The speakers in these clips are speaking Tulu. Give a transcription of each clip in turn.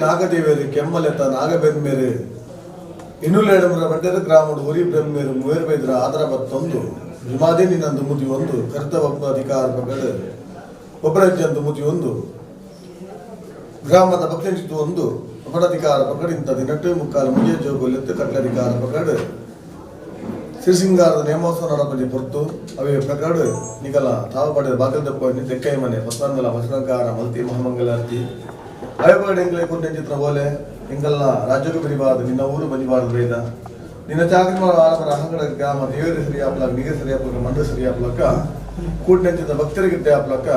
ನಾಗದೇವಿಯರು ಕೆಮ್ಮಲೆತ್ತ ನಾಗಬೆನ್ಮೇರು ಇನ್ನುಲೇಡಮರ ಬಂಡೆರ ಗ್ರಾಮಡು ಉರಿ ಬ್ರಹ್ಮೇರು ಮೂವೇರು ಬೈದರ ಆದರ ಬತ್ತೊಂದು ಜುಮಾದೇ ನಿನ್ನಂದು ಮುದಿ ಒಂದು ಕರ್ತ ಒಬ್ಬ ಅಧಿಕಾರ ಪಗಡು ಒಬ್ಬರಜ್ಜಂದು ಮುದಿ ಒಂದು ಗ್ರಾಮದ ಭಕ್ತಿಂಚಿತು ಒಂದು ಅಪರಾಧಿಕಾರ ಪಕಡಿಂತ ದಿನಟ್ಟು ಮುಕ್ಕಾಲು ಮುಗಿಯ ಜೋಗೊಲೆತ್ತು ಕಟ್ಲಧಿಕಾರ ಪಕಡು ಶ್ರೀಸಿಂಗಾರದ ನೇಮೋತ್ಸವ ನಡಪತಿ ಪೊರ್ತು ಅವೇ ಪ್ರಕಾಡು ನಿಗಲ ತಾವು ಪಡೆದ ಬಾಗಲದಪ್ಪ ತೆಕ್ಕೈ ಮನೆ ಹೊಸಂದಲ ವಸನಕಾರ ಮಲ್ತಿ ಮಹಾಮಂಗಲಾರ್ತಿ ಅವೇ ಎಂಗ್ಲೆ ಕುಂಟೆಂಚಿತ್ರ ಓಲೆ ಎಂಗಲ್ನ ರಾಜ್ಯಕ್ಕೆ ಬರಿಬಾರದು ನಿನ್ನ ಊರು ಬರಿಬಾರದು ಬೇದ ನಿನ್ನ ಚಾಕರಿ ಆರಮರ ಅಹಂಗಡ ಗ್ರಾಮ ದೇವರು ಸರಿಯಾಪ್ಲಕ ನಿಗೆ ಸರಿಯಾಪ್ಲಕ ಮಂಡ ಸರಿಯಾಪ್ಲಕ ಕೂಟನೆಂಚಿದ ಭಕ್ತರಿಗೆ ಆಪ್ಲಕ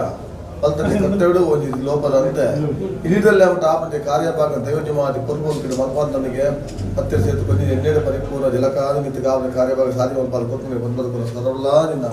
ಪಲ್ತನೆ ಕತ್ತೆಡು ಒಂಜಿ ಲೋಪದಂತೆ ಇನಿದಲ್ಲಿ ಅವಟ ಆಪಂಜೆ ಕಾರ್ಯಭಾಗ ದೈವಜಮಾದಿ ಪುರ್ಬೋಲ್ಕಿಡು ಮಲ್ಪಾಂತನಿಗೆ ಪತ್ತಿರ ಸೇತು ಕೊಂಜಿ ಎಣ್ಣೆಡು ಪರಿಪೂರ್ಣ ಜಲಕಾದ ಮಿತಿ ಗಾವನ ಕಾರ್ಯಭಾಗ ಸಾಧಿ ಮಲ್ಪಾಲ್ ಕೊಟ್ಟು ಬಂದದು ಸರಳ ನಿನ್ನ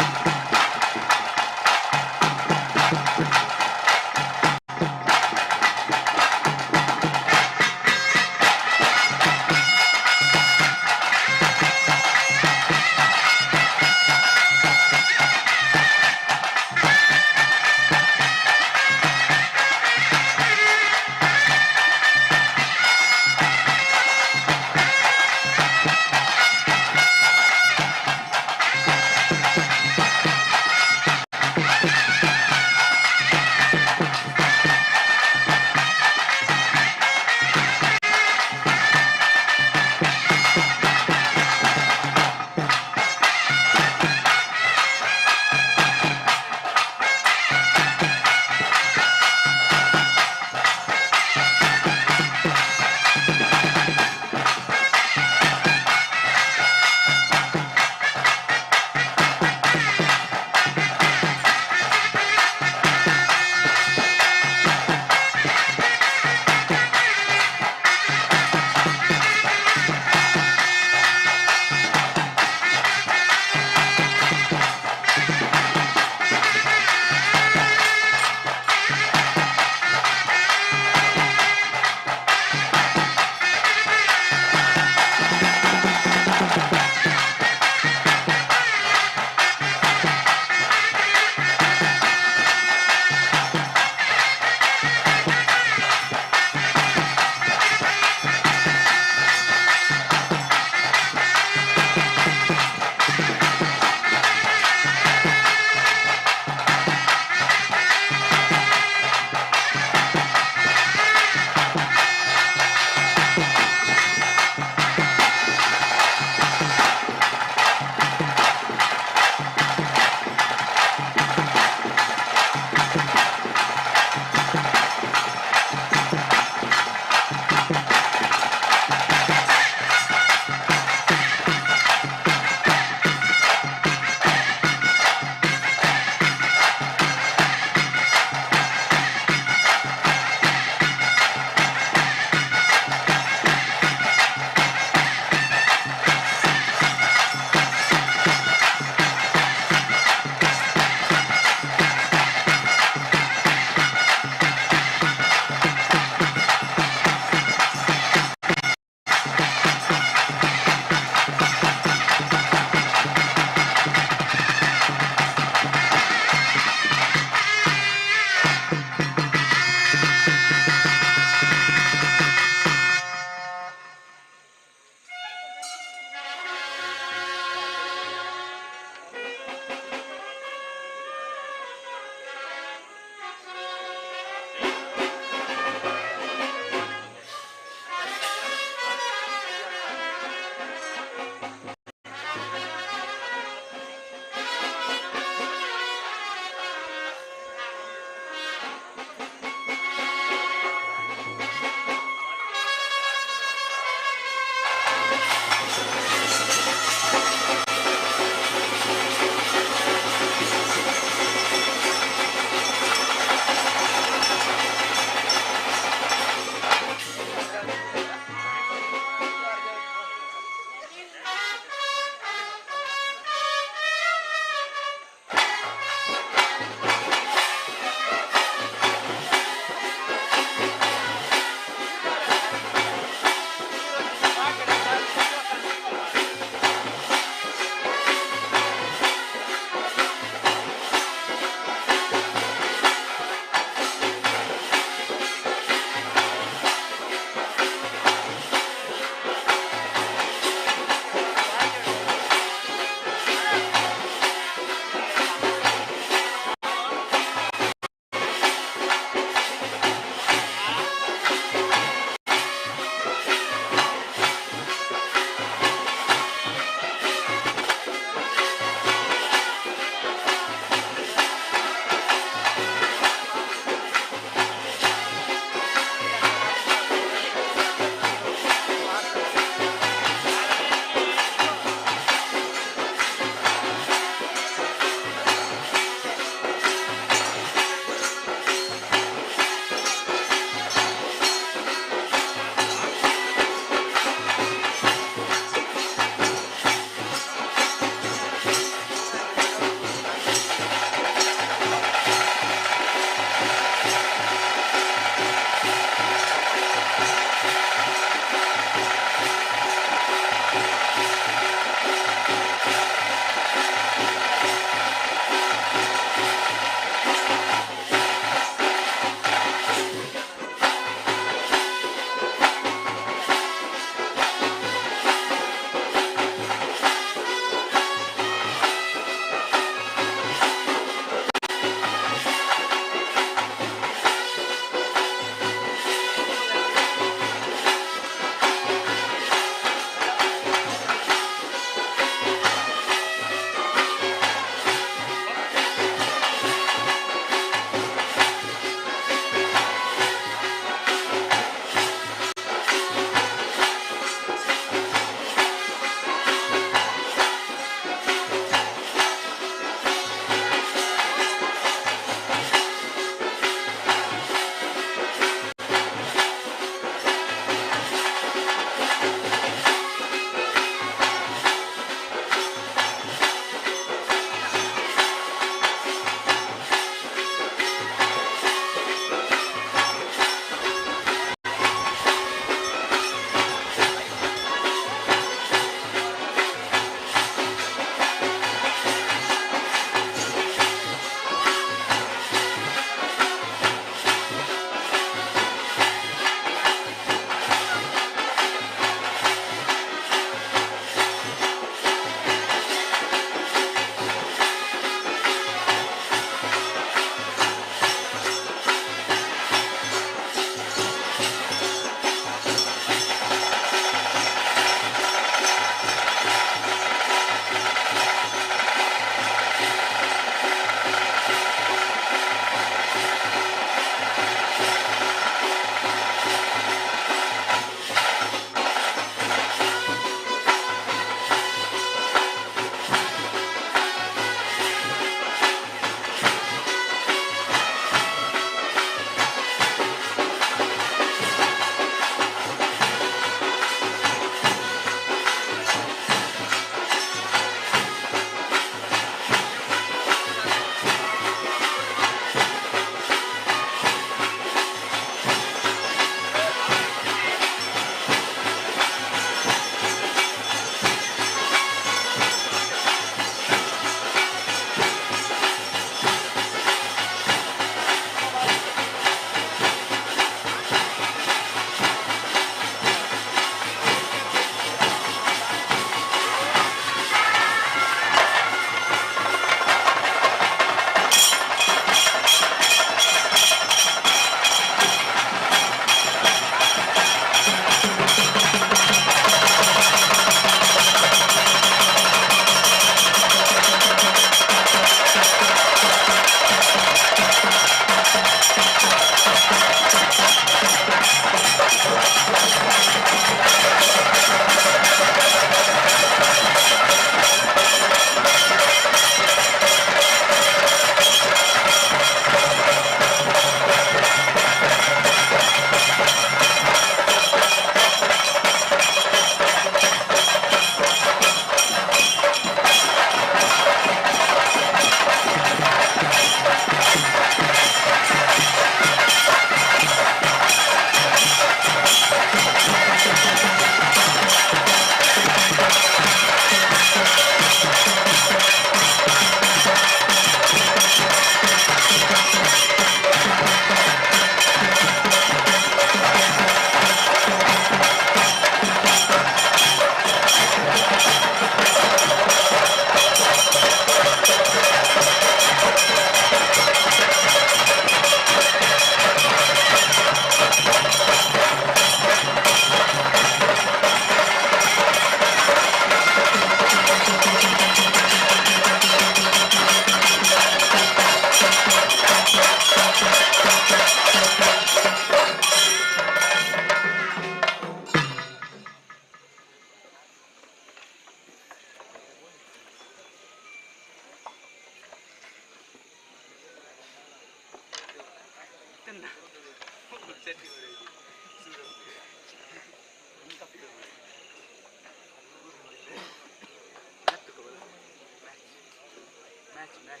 Match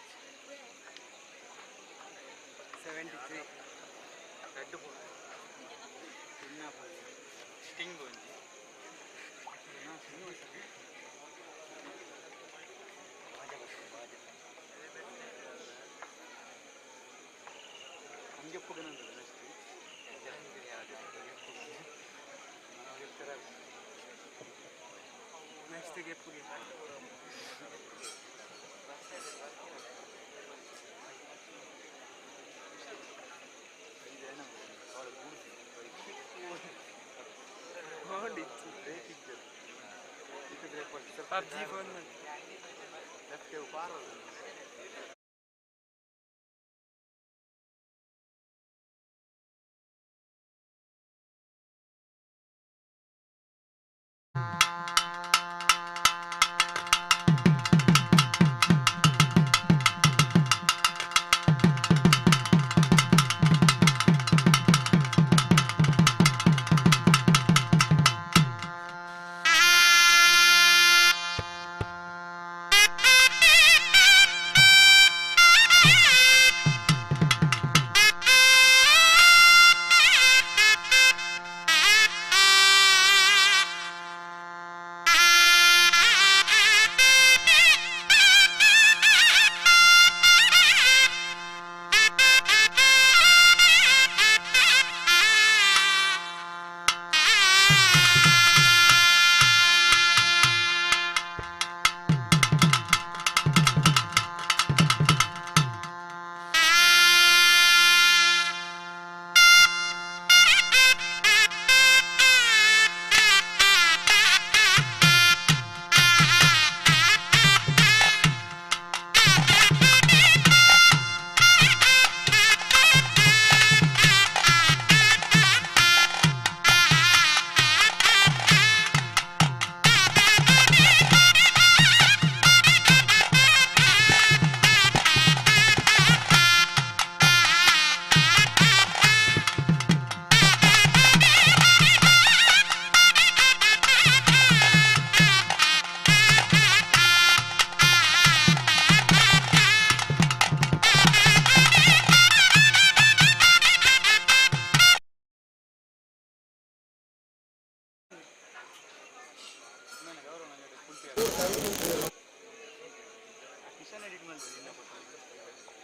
73 red sting. PUBG phone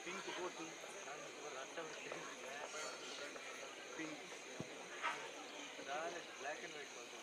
pink coat pink black and white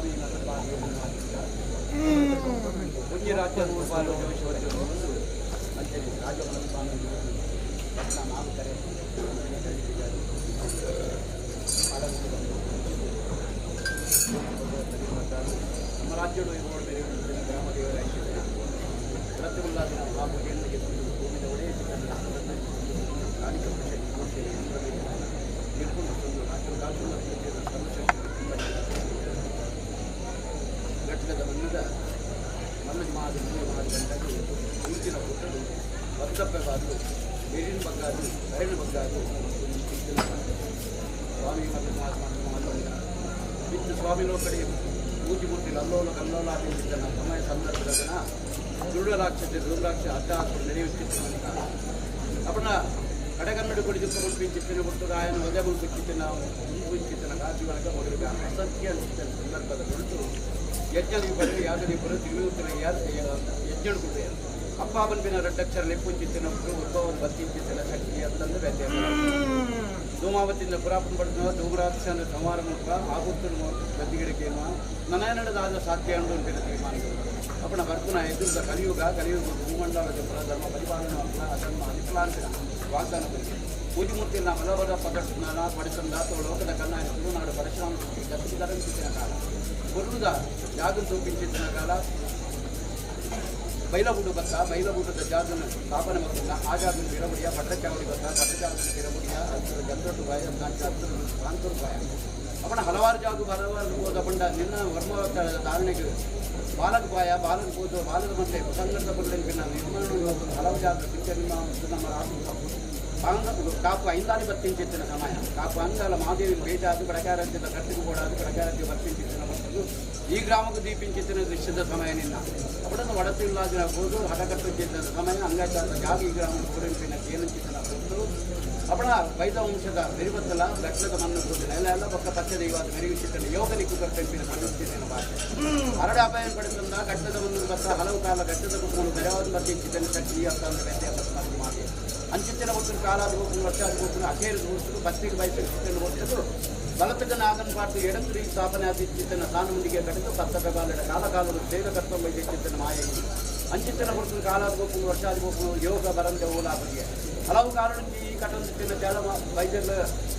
ಸ್ವಾಮಿ ಒಂಜಿ ರಾಜ್ಯ ನೂರು ಪಾಲು ಅಂಚನೆ ರಾಜಮನ ಸ್ವಾಮಿ ನಾಲ್ಕು ಕರೆ ನಮ್ಮ ರಾಜ್ಯಡು ಗ್ರಾಮ ದೇವರ ಪ್ರತಿಮುಲ್ಲಾದಿನ ಹಾಗೂ ಭೂಮಿದ ಒಡೆಯ ಗಟ್ಟದ ಮನ್ನದ ಮನ್ನದ ಮಾದು ಮಾದು ಗಂಟಾಗಿ ಇಂಚಿನ ಹುಟ್ಟಲು ಬತ್ತಪ್ಪೆಬಾರದು ನೀರಿನ ಬಗ್ಗಾದು ಕರೆನ ಬಗ್ಗಾದು ಸ್ವಾಮಿ ಮತ್ತು ಮಾತು ಮಾತು ಬಿತ್ತು ಸ್ವಾಮಿಲೋ ಕಡೆ ಪೂಜೆ ಮೂರ್ತಿ ಅಲ್ಲೋಲ ಕಲ್ಲೋಲ ಆಗಿದ್ದನ ಸಮಯ ಸಂದರ್ಭದನ ದುರುಡರಾಕ್ಷತೆ ದುರುಡಾಕ್ಷ ಅಡ್ಡ ಹಾಕೊಂಡು ನಡೆಯುತ್ತಿತ್ತು ಮನಿಕ ಅಪ್ಪನ ಕಡೆಗನ್ನಡ ಕೊಡಿದು ಕೊಟ್ಟು ಕೊಟ್ಟು ರಾಯನ ಒದೆ ಮುಗಿಸಿನ ಮುಂಚಿನ ರಾಜೀವನಕ ಮೊದಲಿಗೆ ಅಸತ್ಯ ಅನಿಸುತ್ತ ಸಂದರ್ಭದ ಕುರಿತು ಯಜ್ಞ ಯಾಗದೀಪರು ತಿರುಗುತ್ತಿನ ಯಜ್ಞ ಕೊಡು ಅಪ್ಪ ಬಂದಿನ ರಡ್ಡಕ್ಷರ ಲೆಪ್ಪುಂಚಿತ್ತಿನ ಉದ್ಭವನ ಬತ್ತಿಂಚಿತ್ತಿನ ಶಕ್ತಿ ಅಂತಂದು ವ್ಯತ್ಯಾಸ. ಧೂಮಾವತಿಯಿಂದ ಪುರಾಪನ ಪಡೆದ ಧೂಮರಾಕ್ಷನ ಸಂಹಾರ ಮೂಲಕ ಆಗುತ್ತನು ಗದ್ದಿಗಿಡಕ್ಕೇನು ನನಯನಡದಾದ ಸಾಧ್ಯ ಅಂದು ತೀರ್ಮಾನಗಳು ಅಪ್ಪನ ಬರ್ಪುನ ಎದುರುದ ಕಲಿಯುಗ ಕಲಿಯುಗ ಭೂಮಂಡಲದ ಧರ್ಮ ಪರಿಪಾಲನೆ ಅಧರ್ಮ ಅನಿಫಲಾಂತಿನ ವಾಗ್ದಾನ ಬರಿಗೆ ಪೂಜಮೂರ್ತಿನ ಬಲಬಲ ಪಗಡ್ನ ಪಡಿಸಂದ ಲೋಕದ ಕನ್ನಾಯ ತುಳುನಾಡು ಪರಶುರಾಮ ಗತಿಧರಂಚಿತ್ತಿನ ಕಾಲ ಕೊರುದ ಜಾಗ ತೂಪಿಂಚಿತ್ತಿನ ಕಾಲ ಬೈಲಬೂಡು ಬತ್ತ ಬೈಲಬೂಟದ ಜಾಗನ ಸ್ಥಾಪನೆ ಮತ್ತು ಆ ಜಾಗನ ಬಿರಬುಡಿಯ ಭಟ್ರಚಾವಡಿ ಬತ್ತ ಭಟ್ರಚಾವಡಿ ಬಿರಬುಡಿಯ ಹತ್ತಿರ ಜಂತ್ರಟ್ಟು ಬಾಯ ಕಾಂತೂರು ಬಾಯ ಅವನ ಹಲವಾರು ಜಾಗ ಹಲವಾರು ಹೋದ ಬಂಡ ನಿನ್ನ ವರ್ಮ ಧಾರಣೆಗೆ ಬಾಲಕ ಬಾಯ ಬಾಲಕ ಹೋದ ಬಾಲದ ಮತ್ತೆ ಸಂಗದ ಬಂಡ ನಿರ್ಮಾಣ ಹಲವು ಜಾಗ ನಿಮ್ಮ ನಮ್ಮ ಕಾಪು ಐಂದಾನಿ ಬತ್ತಿಂಚಿತ್ತಿನ ಸಮಯ ಕಾಪು ಅಂದಾಲ ಮಾದೇವಿ ಭೇಟಾದು ಬಡಕಾರಂತ್ಯದ ಕಟ್ಟಿಗೆ ಓಡಾದು ಬಡಕಾರಂತ್ಯ ಬತ್ತಿಂಚಿತ್ತಿನ ಮತ್ತು ಈ ಗ್ರಾಮಕ್ಕೆ ದೀಪಿಂಚಿತ್ತಿನ ದೃಶ್ಯದ ಸಮಯ ನಿನ್ನ ಅಪ್ಪಡನ್ನು ಒಡತಿಲ್ಲಾದಿನ ಹೋದು ಹಠಕಟ್ಟುತ್ತಿದ್ದ ಸಮಯ ಅಂಗಾಚಾರದ ಜಾಗ ಈ ಗ್ರಾಮ ಕೋರೆಂಪಿನ ಕೇನಂಚಿತ್ತಿನ ಹೊತ್ತು ಅಪ್ಪಣ ವೈದ ವಂಶದ ಮೆರಿಬತ್ತಲ ಗಟ್ಟದ ಮಣ್ಣು ಕೂದಿನ ಎಲ್ಲ ಎಲ್ಲ ಪಕ್ಕ ಪಚ್ಚ ದೈವಾದ ಮೆರಿಯುತ್ತಿದ್ದ ಯೋಗ ನಿಕ್ಕು ಕರ್ತಂಪಿನ ಮಣ್ಣುತ್ತಿದ್ದೇನೆ ಭಾಷೆ ಹರಡ ಅಪಾಯ ಪಡೆದಂದ ಗಟ್ಟದ ಮಣ್ಣು ಬತ್ತ ಹಲವು ಕಾಲ ಗಟ್ಟದ ಕುಟುಂಬ ಬೆರವಾದ ಬತ್ತಿಂಚಿತ್ತನ ಶಕ್ತಿ ಅಂತ ಅಂದ್ರೆ ವ್ಯತ್ಯಾಸ ಮಾಡಿ ಅಂಚಿತ್ತಿನ ಒಟ್ಟು ಕಾಲಾದ ಹೋಗ್ತು ವರ್ಷಾದ ಹೋಗ್ತು ಅಖೇರಿದ ಹೋಗ್ತು ಬತ್ತಿಗೆ ಬಯಸಿನ ಹೊತ್ತು ಬಲತಕ ನಾಗನ್ ಪಾಟು ಎಡತ್ರಿ ಸ್ಥಾಪನೆ ಆದಿತ್ತಿನ ತಾನು ಮುಂದಿಗೆ ಕಡೆದು ಪತ್ತ ಬಾಲಡ ಕಾಲ ಕಾಲದ ಸೇವೆ ಕರ್ತವ್ಯ ಇಚ್ಚಿತ್ತನ ಮಾಯೆ ಅಂಚಿತ್ತಿನ ಹೊರತು ಕಾಲಾದ ಹೋಗ್ತು ವರ್ಷಾದ ಹೋಗ್ತು ಯೋಗ ಬರಂದೆ ಓಲಾಪರಿಗೆ ಹಲವು ಕಾರಣಕ್ಕೆ ಈ ಕಟಂತಿನ ಜಾಲ ವೈದ್ಯರ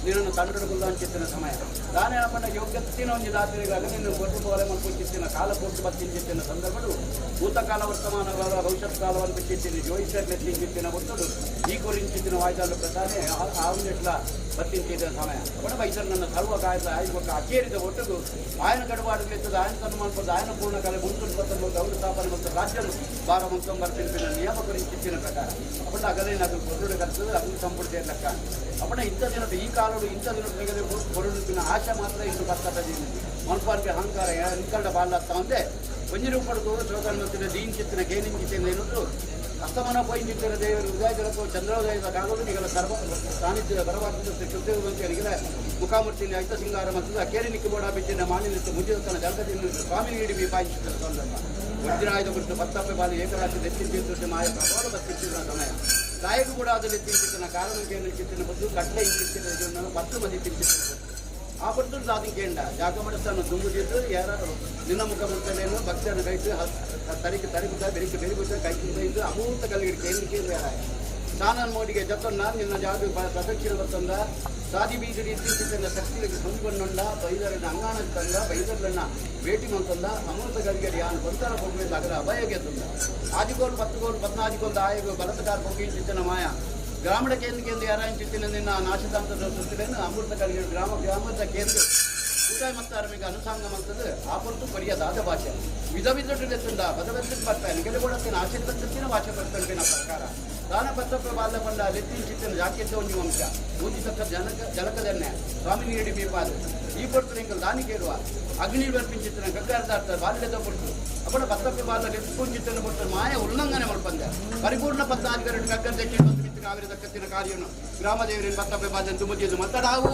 ನೀರನ್ನು ತಂಡಗುಲ್ಲ ಅಂಚಿತ್ತಿನ ಸಮಯ ದಾನೇನಪ್ಪಂಡ ಯೋಗ್ಯತ್ತಿನ ಒಂದು ದಾತರಿಗಾಗ ನಿನ್ನ ಕೊಟ್ಟು ಕೋಲೆ ಮಲ್ಪುಂಚಿತ್ತಿನ ಕಾಲ ಕೊಟ್ಟು ಬತ್ತಿಂಚಿತ್ತಿನ ಸಂದರ್ಭಗಳು ಭೂತಕಾಲ ವರ್ತಮಾನ ಕಾಲ ಭವಿಷ್ಯತ್ ಕಾಲವನ್ನು ಬಿಚ್ಚಿತ್ತಿನ ಜೋಯಿಸರ್ಲೆತ್ತಿಂಚಿತ್ತಿನ ಒತ್ತಡು ಈ ಕೊರಿಂಚಿತ್ತಿನ ವಾಯ್ದಾಲು ಪ್ರಧಾನೆ ಆ ಒಂದಿಟ್ಲ ಬತ್ತಿಂಚಿತ್ತಿನ ಸಮಯ ಒಡ ವೈದ್ಯರನ್ನ ಸರ್ವ ಕಾಯದ ಆಯುವಕ ಅಕೇರಿದ ಒಟ್ಟುಗು ಆಯನ ಗಡುವಾಡಲಿತ್ತದ ಆಯನ ತನ್ಮಾನ್ಪದ ಆಯನ ಪೂರ್ಣ ಕಲೆ ಮುಂತು ಗೌರವ ಸ್ಥಾಪನೆ ಮತ್ತು ರಾಜ್ಯನು ಬಾರ ಮುಂತಂಬರ್ತಿನ ನಿಯಮ ಕೊರಿಂಚಿತ್ತಿನ ಪ್ರಕಾರ ಅಪ್ಪಂಡ ಅಗಲೇ ಅದು ಕೊರಡು ಕರ್ತದೆ ಅದು ಸಂಪೂರ್ಣ ಲೆಕ್ಕ ಅಪ್ಪಣ ಇಂಥ ದಿನದ ಈ ಕಾಲಡು ಇಂಥ ದಿನದ ನಿಗದಿ ಕೊರಡುತ್ತಿನ ಆಶೆ ಮಾತ್ರ ಇನ್ನು ಬರ್ತದೆ ಮನ್ಪಾರ್ಗೆ ಅಹಂಕಾರ ನಿಕ್ಕಂಡ ಬಾಳತ್ತ ಒಂದೇ ಒಂಜಿ ರೂಪಡ್ದು ಶೋಕನ್ಮತ್ತಿನ ದೀನ್ಚಿತ್ತಿನ ಕೇನಿಂಚಿತ್ತಿನ ಏನದು ಅಸ್ತಮಾನ ಪೋಯಿಂಚಿತ್ತಿನ ದೇವರು ಉದಯಜಲಕ್ಕೂ ಚಂದ್ರೋದಯದ ಕಾಲಡು ನಿಗಲ ಸರ್ವ ಸಾನ್ನಿಧ್ಯದ ಬರವಾದ ಕೃತ್ಯವಂತಿಯರಿಗೆಲ್ಲ ಮುಖಾಮೂರ್ತಿಯಲ್ಲಿ ಐತ ಸಿಂಗಾರ ಮತ್ತು ಅಕೇರಿ ನಿಕ್ಕಬೋಡ ಬಿಚ್ಚಿನ ಮಾನಿನಿತ್ತು ಮುಜ್ಜಿದತನ ಜಲಕದಿಂದ ಸ್ವಾಮಿ ನೀಡಿ ವಿಪಾಯಿಸಿದ ಸಂದರ್ಭ ವಜ್ರಾಯುಧ ಕುರಿತು ಪತ್ತಪ್ಪೆ ಬಾಲಿ ಏಕರಾಶಿ ದೆಚ್ಚಿನ ಮಾಯ ಪ್ರಬಲ ಬತ್ತಿನ ಸಮಯ ತಾಯಿಗೂ ಕೂಡ ಅದರಲ್ಲಿ ತಿಂಚಿತ್ತಿನ ಕಾರಣಕ್ಕೆ ಚಿತ್ತಿನ ಬದ್ದು ಕಟ್ಲೆ ಇಂಚಿತ್ತಿನ ಪತ್ತು ಮದಿ ತಿಂಚಿತ್ತಿನ ಆ ಪಟ್ಟು ಸಾಧಿಕೇಂಡ ಜಾಗ ಮಡಸ್ಥಾನ ದುಂಬುದಿದ್ದು ಯಾರ ನಿನ್ನ ಮುಖ ಮುಖಲೇನು ಭಕ್ತರನ್ನು ಕೈತು ತರಿಕೆ ತರಿಗುತ್ತ ಬೆರಿಕೆ ಬೆರಿಗುತ್ತ ಕೈ ಇದ್ದು ಅಮೂರ್ತ ಕಲ್ಲಿಗೆ ಕೇಂದ್ರಕ್ಕೆ ಸಾನನ್ ಮೋಡಿಗೆ ಜತನ್ನ ನಿನ್ನ ಜಾಗ ಪ್ರದಕ್ಷಿಣ ಬರ್ತಂದ ಸಾದಿ ಬೀಜಡಿ ಇತ್ತೀಚಿನ ಶಕ್ತಿಗೆ ಸಂದುಕೊಂಡ ಬೈದರನ್ನ ಅಂಗಾಣ ತಂದ ಬೈದರನ್ನ ಭೇಟಿ ಮಂತಂದ ಅಮೃತ ಗಲಿಗೆ ಯಾನು ಬಂತರ ಹೋಗಬೇಕು ಅದರ ಅಭಯಗೆ ತಂದ ಆದಿಗೋಲು ಪತ್ತುಗೋಲು ಪದ್ನಾದಿಗೋಲು ಆಯಗು ಬಲತಕಾರ ಪೊಗ್ಗಿಂಚಿತ್ತಿನ ಮಾಯ ಗ್ರಾಮೀಣ ಕೇಂದ್ರ ಕೇಂದ್ರ ಯಾರಾಂಚಿತ್ತಿನ ನಿನ್ನ ನಾಶದಾಂತದ ಸೃಷ್ಟಿಲೇನು ಅಮೃತ ಗಲಿಗೆ ಗ್ರಾಮ ಗ್ರಾಮದ ಕೇಂದ್ರ ಕೂಟಾಯ್ ಮತ್ತು ಅರಮಿಗೆ ಅನುಸಾಂಗ ಮಂತದ್ದು ಆ ಪೊರ್ತು ಪರಿಯದಾದ ಭಾಷೆ ವಿಧ ವಿಧಟ್ಟಿಂದ ಬದಬದಕ್ಕೆ ಬರ್ತಾನೆ ಕೆಲವು ಆಶೀರ್ವದಿನ ಭಾಷೆ ಬರ್ತಾನೆ ಪ್ರಕಾರ ದಾನ ಪತ್ತಪ್ಪ ಬಾಲ ಬಂಡ ಲೆತ್ತಿಂಚಿತ್ತಿನ ಜಾಕ್ಯದ ಒಂದು ವಂಶ ಪೂಜಿತಕ್ಕ ಜನಕ ಜಲಕದನ್ನೇ ಸ್ವಾಮಿ ನೀಡಿ ಬೀಪಾದ ಈ ಪೊರ್ತು ನಿಂಕಲ್ ದಾನಿ ಕೇಳುವ ಅಗ್ನಿ ಬರ್ಪಿಂಚಿತ್ತಿನ ಗಗ್ಗಾರ್ದಾರ್ಥ ಬಾಲ್ಯದ ಪೊರ್ತು ಅಪ್ಪಣ ಪತ್ತಪ್ಪ ಬಾಲ ಲೆತ್ಪುಂಚಿತ್ತಿನ ಪೊರ್ತು ಮಾಯ ಉಲ್ಲಂಘನೆ ಮಲ್ಪಂದೆ ಪರಿಪೂರ್ಣ ಪತ್ತಾಧಿಕಾರಿ ಗಗ್ಗರ್ ದಕ್ಷಿಣ ಬಂದು ಬಿತ್ತು ಕಾವೇರಿ ದಕ್ಕತ್ತಿನ ಕಾರ್ಯನು ಗ್ರಾಮದೇವರಿನ ಪತ್ತಪ್ಪ ಬಾಲ ದುಮುಜಿದು ಮತ್ತಡಾವು.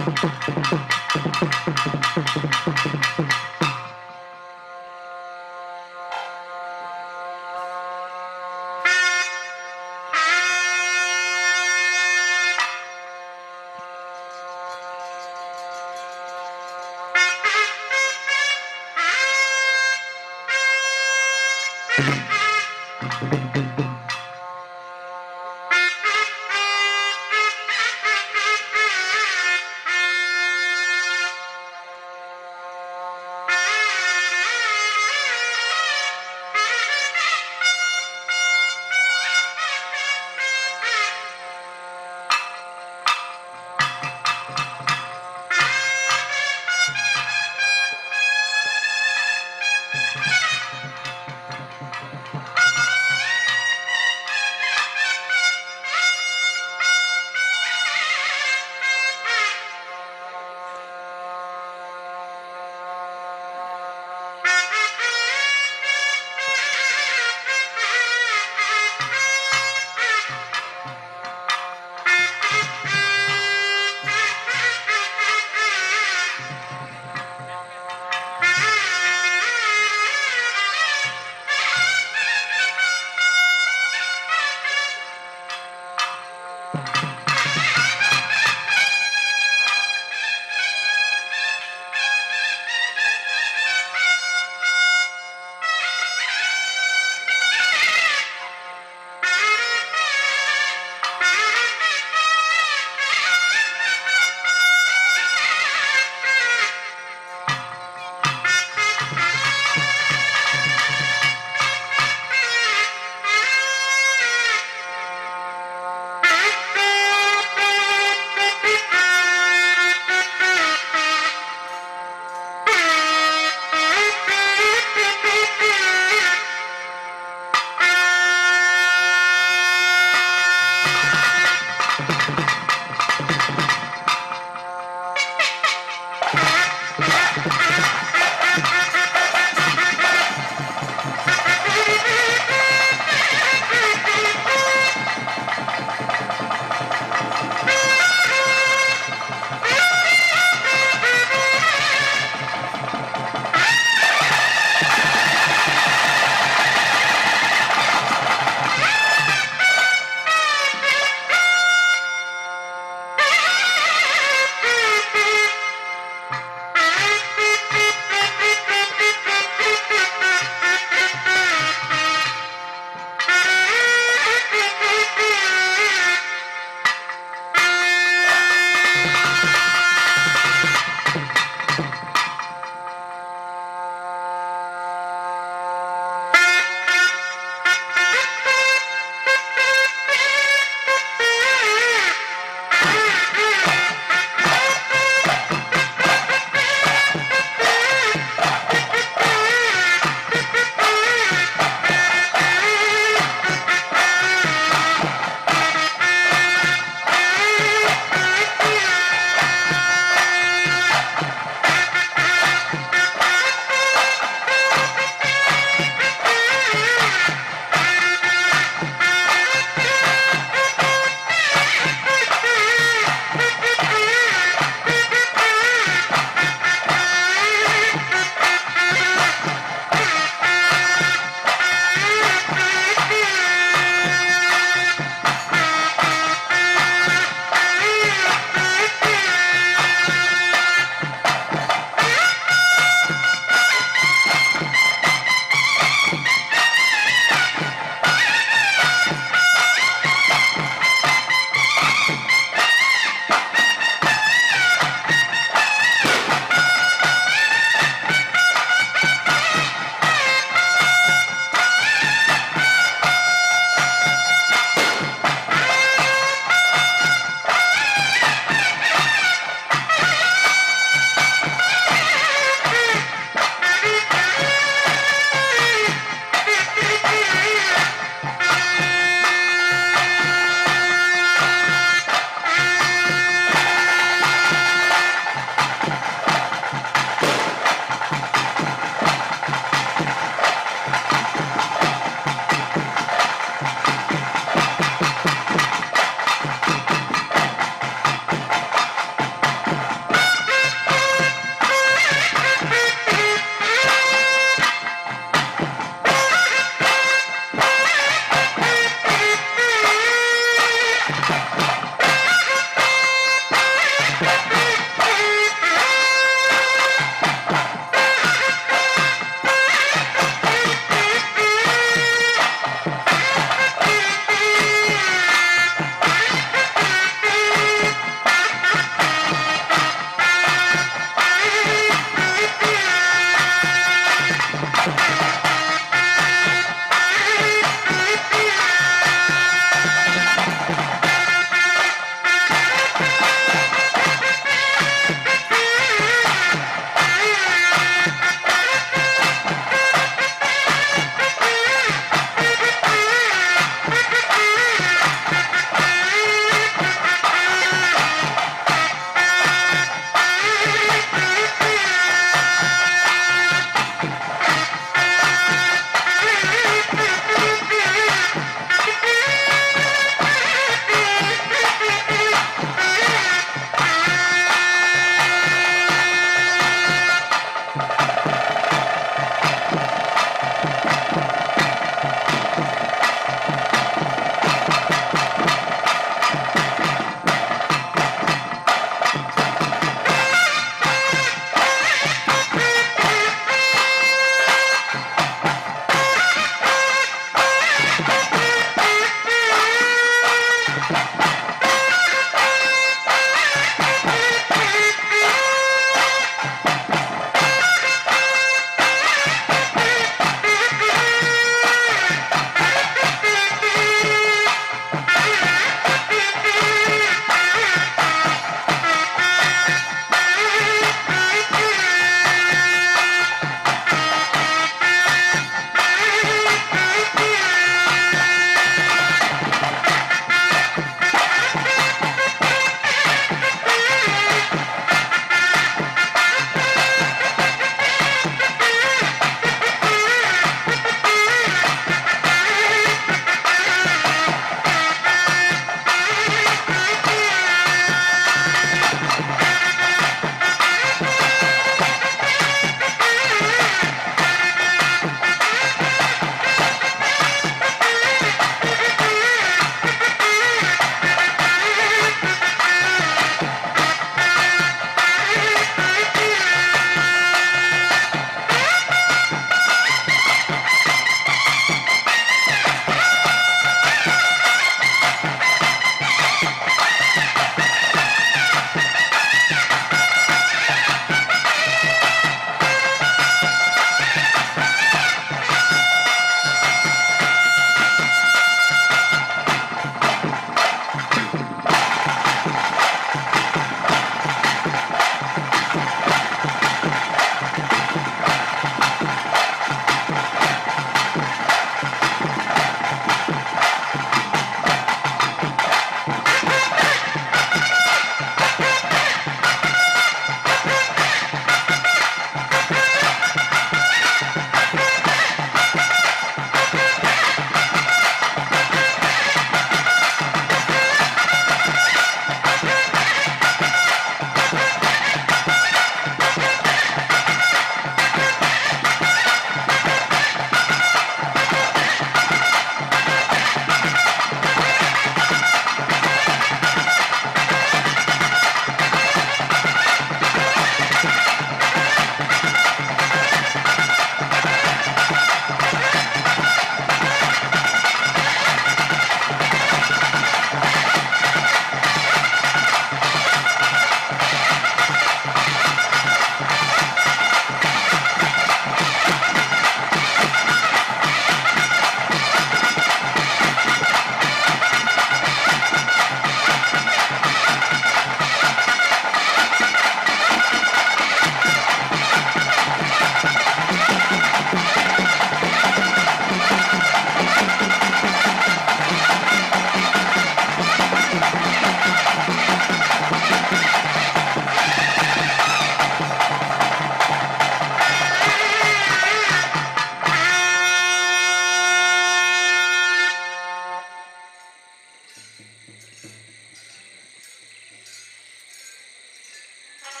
Thank you.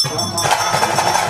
Come on.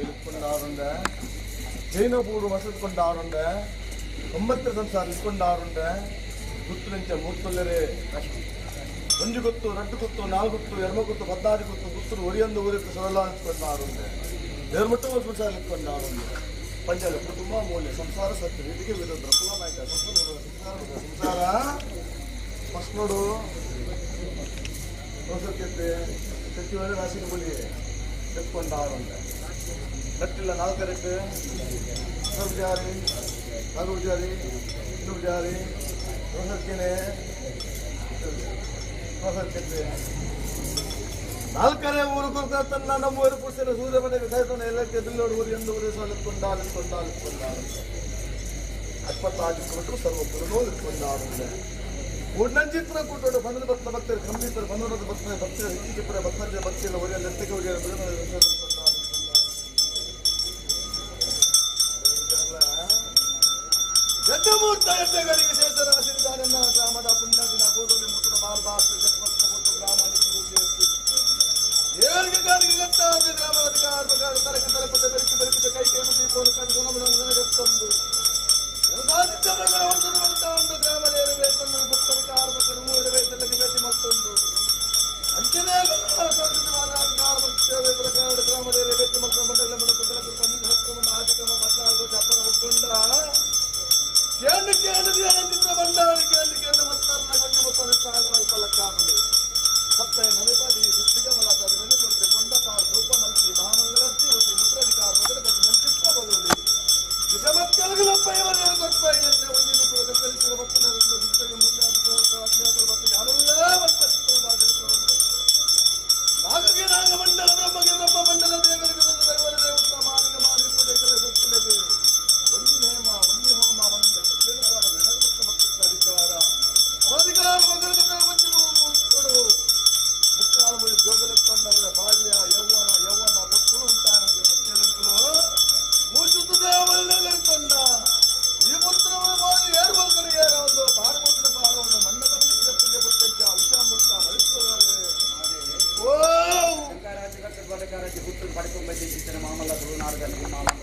ಇಟ್ಕೊಂಡಾರುಂಡ ಜೈನಪೂರು ವಸತ್ಕೊಂಡಾರುಂಡ ಒಂಬತ್ತರ ಸಂಸಾರ ಇಟ್ಕೊಂಡಾರುಂಡ ಗುತ್ತುಲಂಚ ಮೂರ್ತೊಲ್ಲರೆ ಒಂಜು ಗೊತ್ತು ರಡ್ಡು ಗೊತ್ತು ನಾಲ್ಕು ಗೊತ್ತು ಎರ್ಮ ಗೊತ್ತು ಪದ್ನಾರು ಗೊತ್ತು ಗುತ್ತರು ಒರಿಯೊಂದು ಊರಿಗೆ ಸೊರಲ ಇಟ್ಕೊಂಡಾರುಂಡ ದೇವಮಟ್ಟ ಸಂಸಾರ ಇಟ್ಕೊಂಡಾರುಂಡ ಪಂಚಾಲ ಕುಟುಂಬ ಮೂಲ್ಯ ಸಂಸಾರ ಸತ್ಯ ರೀತಿಗೆ ವಿರುದ್ಧ ಕುಲಮಾಯ್ತ ಸಂಸಾರ ಸಂಸಾರ ಫಸ್ಟ್ ನೋಡು ಹೊಸಕ್ಕೆ ಸಚಿವರು ರಾಶಿಗೆ ಬಲಿ ಎತ್ಕೊಂಡಾರುಂಡ ಕಟ್ಟಿಲ್ಲ ನಾಲ್ಕರಕ್ಕೆ ಜಾರಿ ನಾಲ್ಕು ಜಾರಿ ಇನ್ನೂರು ಜಾರಿ ಹೊಸಕ್ಕೇನೆ ಹೊಸಕ್ಕೆ ನಾಲ್ಕನೇ ಊರು ಕುರ್ತ ತನ್ನ ನಮ್ಮೂರು ಪುರುಷರ ಸೂರ್ಯ ಮನೆಗೆ ಸಾಯ್ತಾನೆ ಎಲ್ಲಕ್ಕೆ ಬಿಲ್ಲೋಡು ಊರು ಎಂದು ಊರು ಸೊಲೆತ್ಕೊಂಡಾಲಿಟ್ಕೊಂಡಾಲಿಟ್ಕೊಂಡಾರ ಅಪ್ಪತ್ತಾಜು ಕೊಟ್ಟರು ಸರ್ವ ಪುರನೋಲಿಟ್ಕೊಂಡಾರುಂಡ ಕೂಡ್ನಂಚಿತ್ರ ಕೂಟೋಡು ಬಂದ ಬತ್ತ ಭಕ್ತರು ಕಂಬೀತರು ಬಂದ ಭಕ್ತರು ಭಕ್ತರ ಹೆಚ್ಚಿಗೆ ಭಕ್ತರ ಭಕ್ತಿಯಲ್ಲ ಒರಿಯ ಲೆತ್ತಕ್ಕೆ ಒರಿಯ ಜಡ್ಡಮೂರ್ತ ಎಡ್ಡೆಗಳಿಗೆ ಶೇಷರಾಶಿದ್ದಾನೆನ್ನ ಗ್ರಾಮದ ಪುಣ್ಯ ದಿನ ಗೋಧೂಳಿ ಮುತ್ತುನ ಬಾರದಾಸ ಗ್ರಾಮ ದೇವರಿಗೆ ಗಾಳಿಗೆ ಗಟ್ಟಾದ ಗ್ರಾಮದ ಅಧಿಕಾರ ಪ್ರಕಾರ ತರಕ ತಲುಪುತ್ತ ಬೆರುಕಿ ಬೆರುಕಿದ ಕೈ ಕೈ ಮುಗಿ ಕೋಲು ಕಣ್ಣು ಗುಣಮುಣ ಎತ್ತೊಂದು ಗ್ರಾಮದೇವರು ಭಕ್ತರಿಕಾರ ಭೇಟಿ ಮತ್ತೊಂದು ಅಂಚನೆ ಗ್ರಾಮದೇವರು ಭೇಟಿ ಮಕ್ಕಳು ಮಂಡಲ ಕೇಂದ್ರ ಕೇಂದ್ರ ಬಂಡಾರ ಕೇಂದ್ರ ಕೇಂದ್ರ ಮತ್ತಾರನ ಗಂಡು ಮತ್ತ ಪಲಕ್ಕಾಗಲು ಸಪ್ತ ನವೆಪಾದಿ ಸುತ್ತಿಗ ಬಲ ಕೊಡ್ತೆ ಕೊಂಡ ಪಾರ್ ರೂಪ ಮಲ್ಕಿ ಮಹಾಮಂಗಳರ್ತಿ ಒತ್ತಿ ಮುದ್ರಾಧಿಕಾರ ನಂಚಿತ್ತ ಬದಲಿ ವಿಷಮಕ್ಕಳಗಲಪ್ಪ ಇವರ ಕೊಟ್ಪ ಎಂದ್ರೆ ಒಂದಿನ ಕೂಡ ಕಲಿಸಿದ ಭಕ್ತನರನ್ನು ಸುತ್ತಿಗೆ ನಾಗಗೆ ನಾಗಮಂಡಲ ಬ್ರಹ್ಮಗೆ ಬ್ರಹ್ಮ ಮಂಡಲ ದೇವರಿಗೆ ದೇವರ ದೇವತ ಮಾಲಿಕ ಮಾಲಿ ಪೂಜೆಗಳ ಸುತ್ತಿಲಗೆ ಒಂದಿ ನೇಮ ಒಂದಿ ಹೋಮ ಒಂದ ಅಧಿಕಾರ ಅಧಿಕಾರ ಕೊಡು ಮುಕ್ಕಾಲು ಮುಳಿ ಜೋಗಲೆತ್ಕೊಂಡವರ ಬಾಲ್ಯ ಯೌವನ ಯೌವನ ಭಕ್ತರು ಉಂಟಾನಂತೆ ಭಕ್ತರು ಮೂಸುತ್ತು ದೇವಳ್ಳೆಗರಿಕೊಂಡ ಈ ಪುತ್ರವ ಬಾರಿ ಏರ್ಬೋಲ್ಕರಿಗೆ ಏರವದು ಪಾರಮುದ್ರ ಪಾರವನ್ನು ಮಣ್ಣದಲ್ಲಿ ಪೂಜೆ ಪುತ್ತಂಚ ವಿಷಾಮೃತ ಮೈಸೂರವರೇ ಓ ಶಂಕರಾಚಾರ್ಯ ಪುತ್ರನು ಪಡ್ಕೊಂಬ ಮಾಮಲ್ಲ ತುಳುನಾಡದಲ್ಲಿ ಮಾಮಲ್ಲ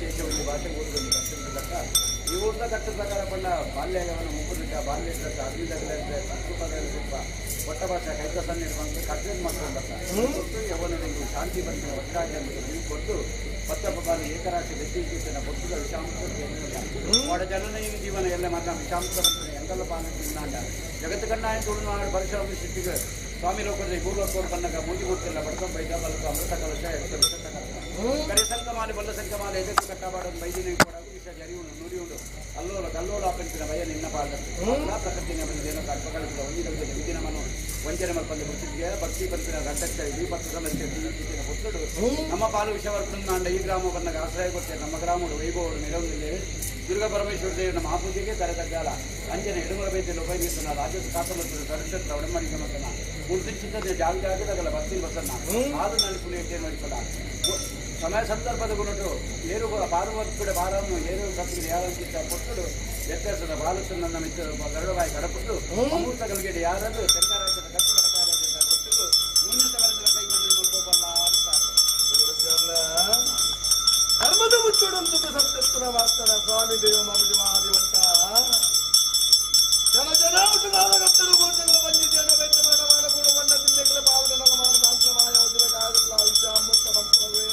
ದೇಶದಲ್ಲಿ ಭಾಷೆ ಊರುದಲ್ಲಿ ಕಟ್ಟಿರ್ತಕ್ಕ ಈ ಊರದ ಕಟ್ಟ ಪ್ರಕಾರ ಪಂಡ ಬಾಲ್ಯ ಯವನ ಮುಕ್ಕುನಿಟ್ಟ ಬಾಲ್ಯ ಅಗ್ನಿದಗಲಂತೆ ಸಂಸ್ಕೃತದಲ್ಲಿ ಸ್ವಲ್ಪ ಒಟ್ಟ ಭಾಷೆ ಕೈಕಸನ್ನ ಇರುವಂತ ಕಟ್ಟಿದ ಮಕ್ಕಳು ಬರ್ತ ಯವನದೊಂದು ಶಾಂತಿ ಬಂದಿನ ಒಟ್ಟಾಗಿ ಅಂತ ನೀವು ಕೊಟ್ಟು ಪತ್ತ ಬಾಲಿ ಏಕರಾಶಿ ವ್ಯಕ್ತಿನ ಪುಸ್ತಕ ವಿಷಾಂಶ ವಾಡ ಜನನ ಜೀವನ ಎಲ್ಲ ಮಾತ್ರ ವಿಷಾಂಶ ಎಂಗಲ್ಲ ಪಾನ ತಿನ್ನಾಂಡ ಜಗತ್ತು ಕಣ್ಣಾಯ ತುಳುನಾಡು ಪರಶುರಾಮ ಸೃಷ್ಟಿಗೆ ಸ್ವಾಮಿ ಲೋಕದ ಭೂಲೋಕರು ಬನ್ನಗ ಮೂಗಿ ಗೊತ್ತಿಲ್ಲ ಬಡ್ಕೊಂಡ್ ಬೈದ ಬಲಕ ಅಮೃತ ಕಲಶ ಎತ್ತು ವಿಷತ ಕಲಶ ಕರೆ ಸಂಕ ಮಾಲೆ ಬಲ್ಲ ಸಂಕ ಮಾಲೆ ಎದಕ್ಕೆ ಕಟ್ಟಬಾಡದು ಬೈದಿನ ಕೂಡ ವಿಷ ಜರಿಯುಂಡು ನುರಿಯುಂಡು ಅಲ್ಲೋಲ ಕಲ್ಲೋಲ ಆಪಂಚಿನ ಭಯ ನಿನ್ನ ಪಾದ ಪ್ರಕೃತಿನ ಬಂದೇನೋ ಕಲ್ಪಕಳಿಸಿದ ಒಂದಿನ ವಿಧಿನ ಮನು ವಂಚನೆ ಮಲ್ಪಂದು ವೃತ್ತಿಗೆ ಭಕ್ತಿ ಪಂಪಿನ ಗಂಟಕ್ಕೆ ವಿಪತ್ತು ಸಮಸ್ಯೆ ಜೀವಿಸಿದ ಪುತ್ರಡು ನಮ್ಮ ಪಾಲು ವಿಷವರ್ಪಣಾಂಡ ಈ ಗ್ರಾಮ ಬನ್ನಗ ಆಶ್ರಯ ಕೊಟ್ಟೆ ನಮ್ಮ ಗ್ರಾಮಡು ವೈಭವರು ನಿರವನಿದೆ ದುರ್ಗಾ ಪರಮೇಶ್ವರ ದೇವರ ಮಹಾಪೂಜೆಗೆ ಕರೆತಗ್ಗಾಲ ಅಂಜನೆ ಎಡುಮರ ಬೈದಲ್ಲಿ ಉಪಯೋಗಿಸ್ತನ ರಾಜ್ಯದ ಕಾಸಲತ್ತು ಸರಕ್ಷತ್ರ ಒಡಂಬಡಿಕೆ ಮತ್ತನ ಗುರುತಿಸಿದ್ದ ಜಾಗ ಜಾಗದಾಗಲ್ಲ ಭಕ್ತಿ ಬಸನ್ನ ಆದು ನಾನು ಪುಣ್ಯ ಮಾಡಿಕೊಳ್ಳ ಸಮಯ ಸಂದರ್ಭದ ಗುಣಟು ಏರು ಪಾರ್ವತಿ ಭಾರವನ್ನು ಏರು ಸತ್ತಿಗೆ ಯಾರಂತಿದ್ದ ಕೊಟ್ಟಡು ವ್ಯತ್ಯಾಸದ ಬಾಲಸನ್ನ ಮಿತ್ರ ಗರುಡಬಾಯಿ ಕಡಪಟ್ಟು ಅಮೃತ ಗಲ್ಗೆಡೆ ಯಾರದು ಶಂಕರಾಚಾರ್ಯ ಕಟ್ಟು ಬಡಕಾರಾಚಾರ್ಯ ಕೊಟ್ಟು ನ್ಯೂನತೆ ಬರೆದ ಕೈ ಬಂದು ಅಂತ ಧರ್ಮದ ಮುಚ್ಚುಡಂತ ಸತ್ಯತ್ನ ವಾಸ್ತನ ಸ್ವಾಮಿ ದೇವ ಮಹಾದೇವಂತ ಜನ ಜನ ಹುಟ್ಟುದಾರಗತ್ತರು ಗೋಚಗಳ ಬಂಜಿ ಜನ ಬೆಟ್ಟ ಮಾಡ ಮಾಡಕೂಡ ಬಣ್ಣ ತಿಂದೆಗಳ ಪಾವನ ಮಾಡ ಮಾಂತ್ರಮಾಯ ಉದ್ರಗಾಗಲ್ಲ ವಿಷಾಮೃತ ಮಂತ್ರವೇ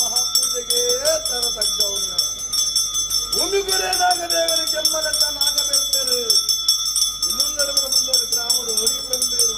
ಮಹಾಪೂಜೆಗೆ ತರ ತಗ್ಗವನ್ನ ಭೂಮಿ ಗುರೇನಾಗ ದೇವರು ಕೆಮ್ಮನಟ್ಟ ನಾಗ ಬೆಳ್ತೇರು ಇನ್ನೊಂದು ನಡುವಿನ ಮುಂದೆ ಗ್ರಾಮದ ಒರಿ ಬಂದೇರು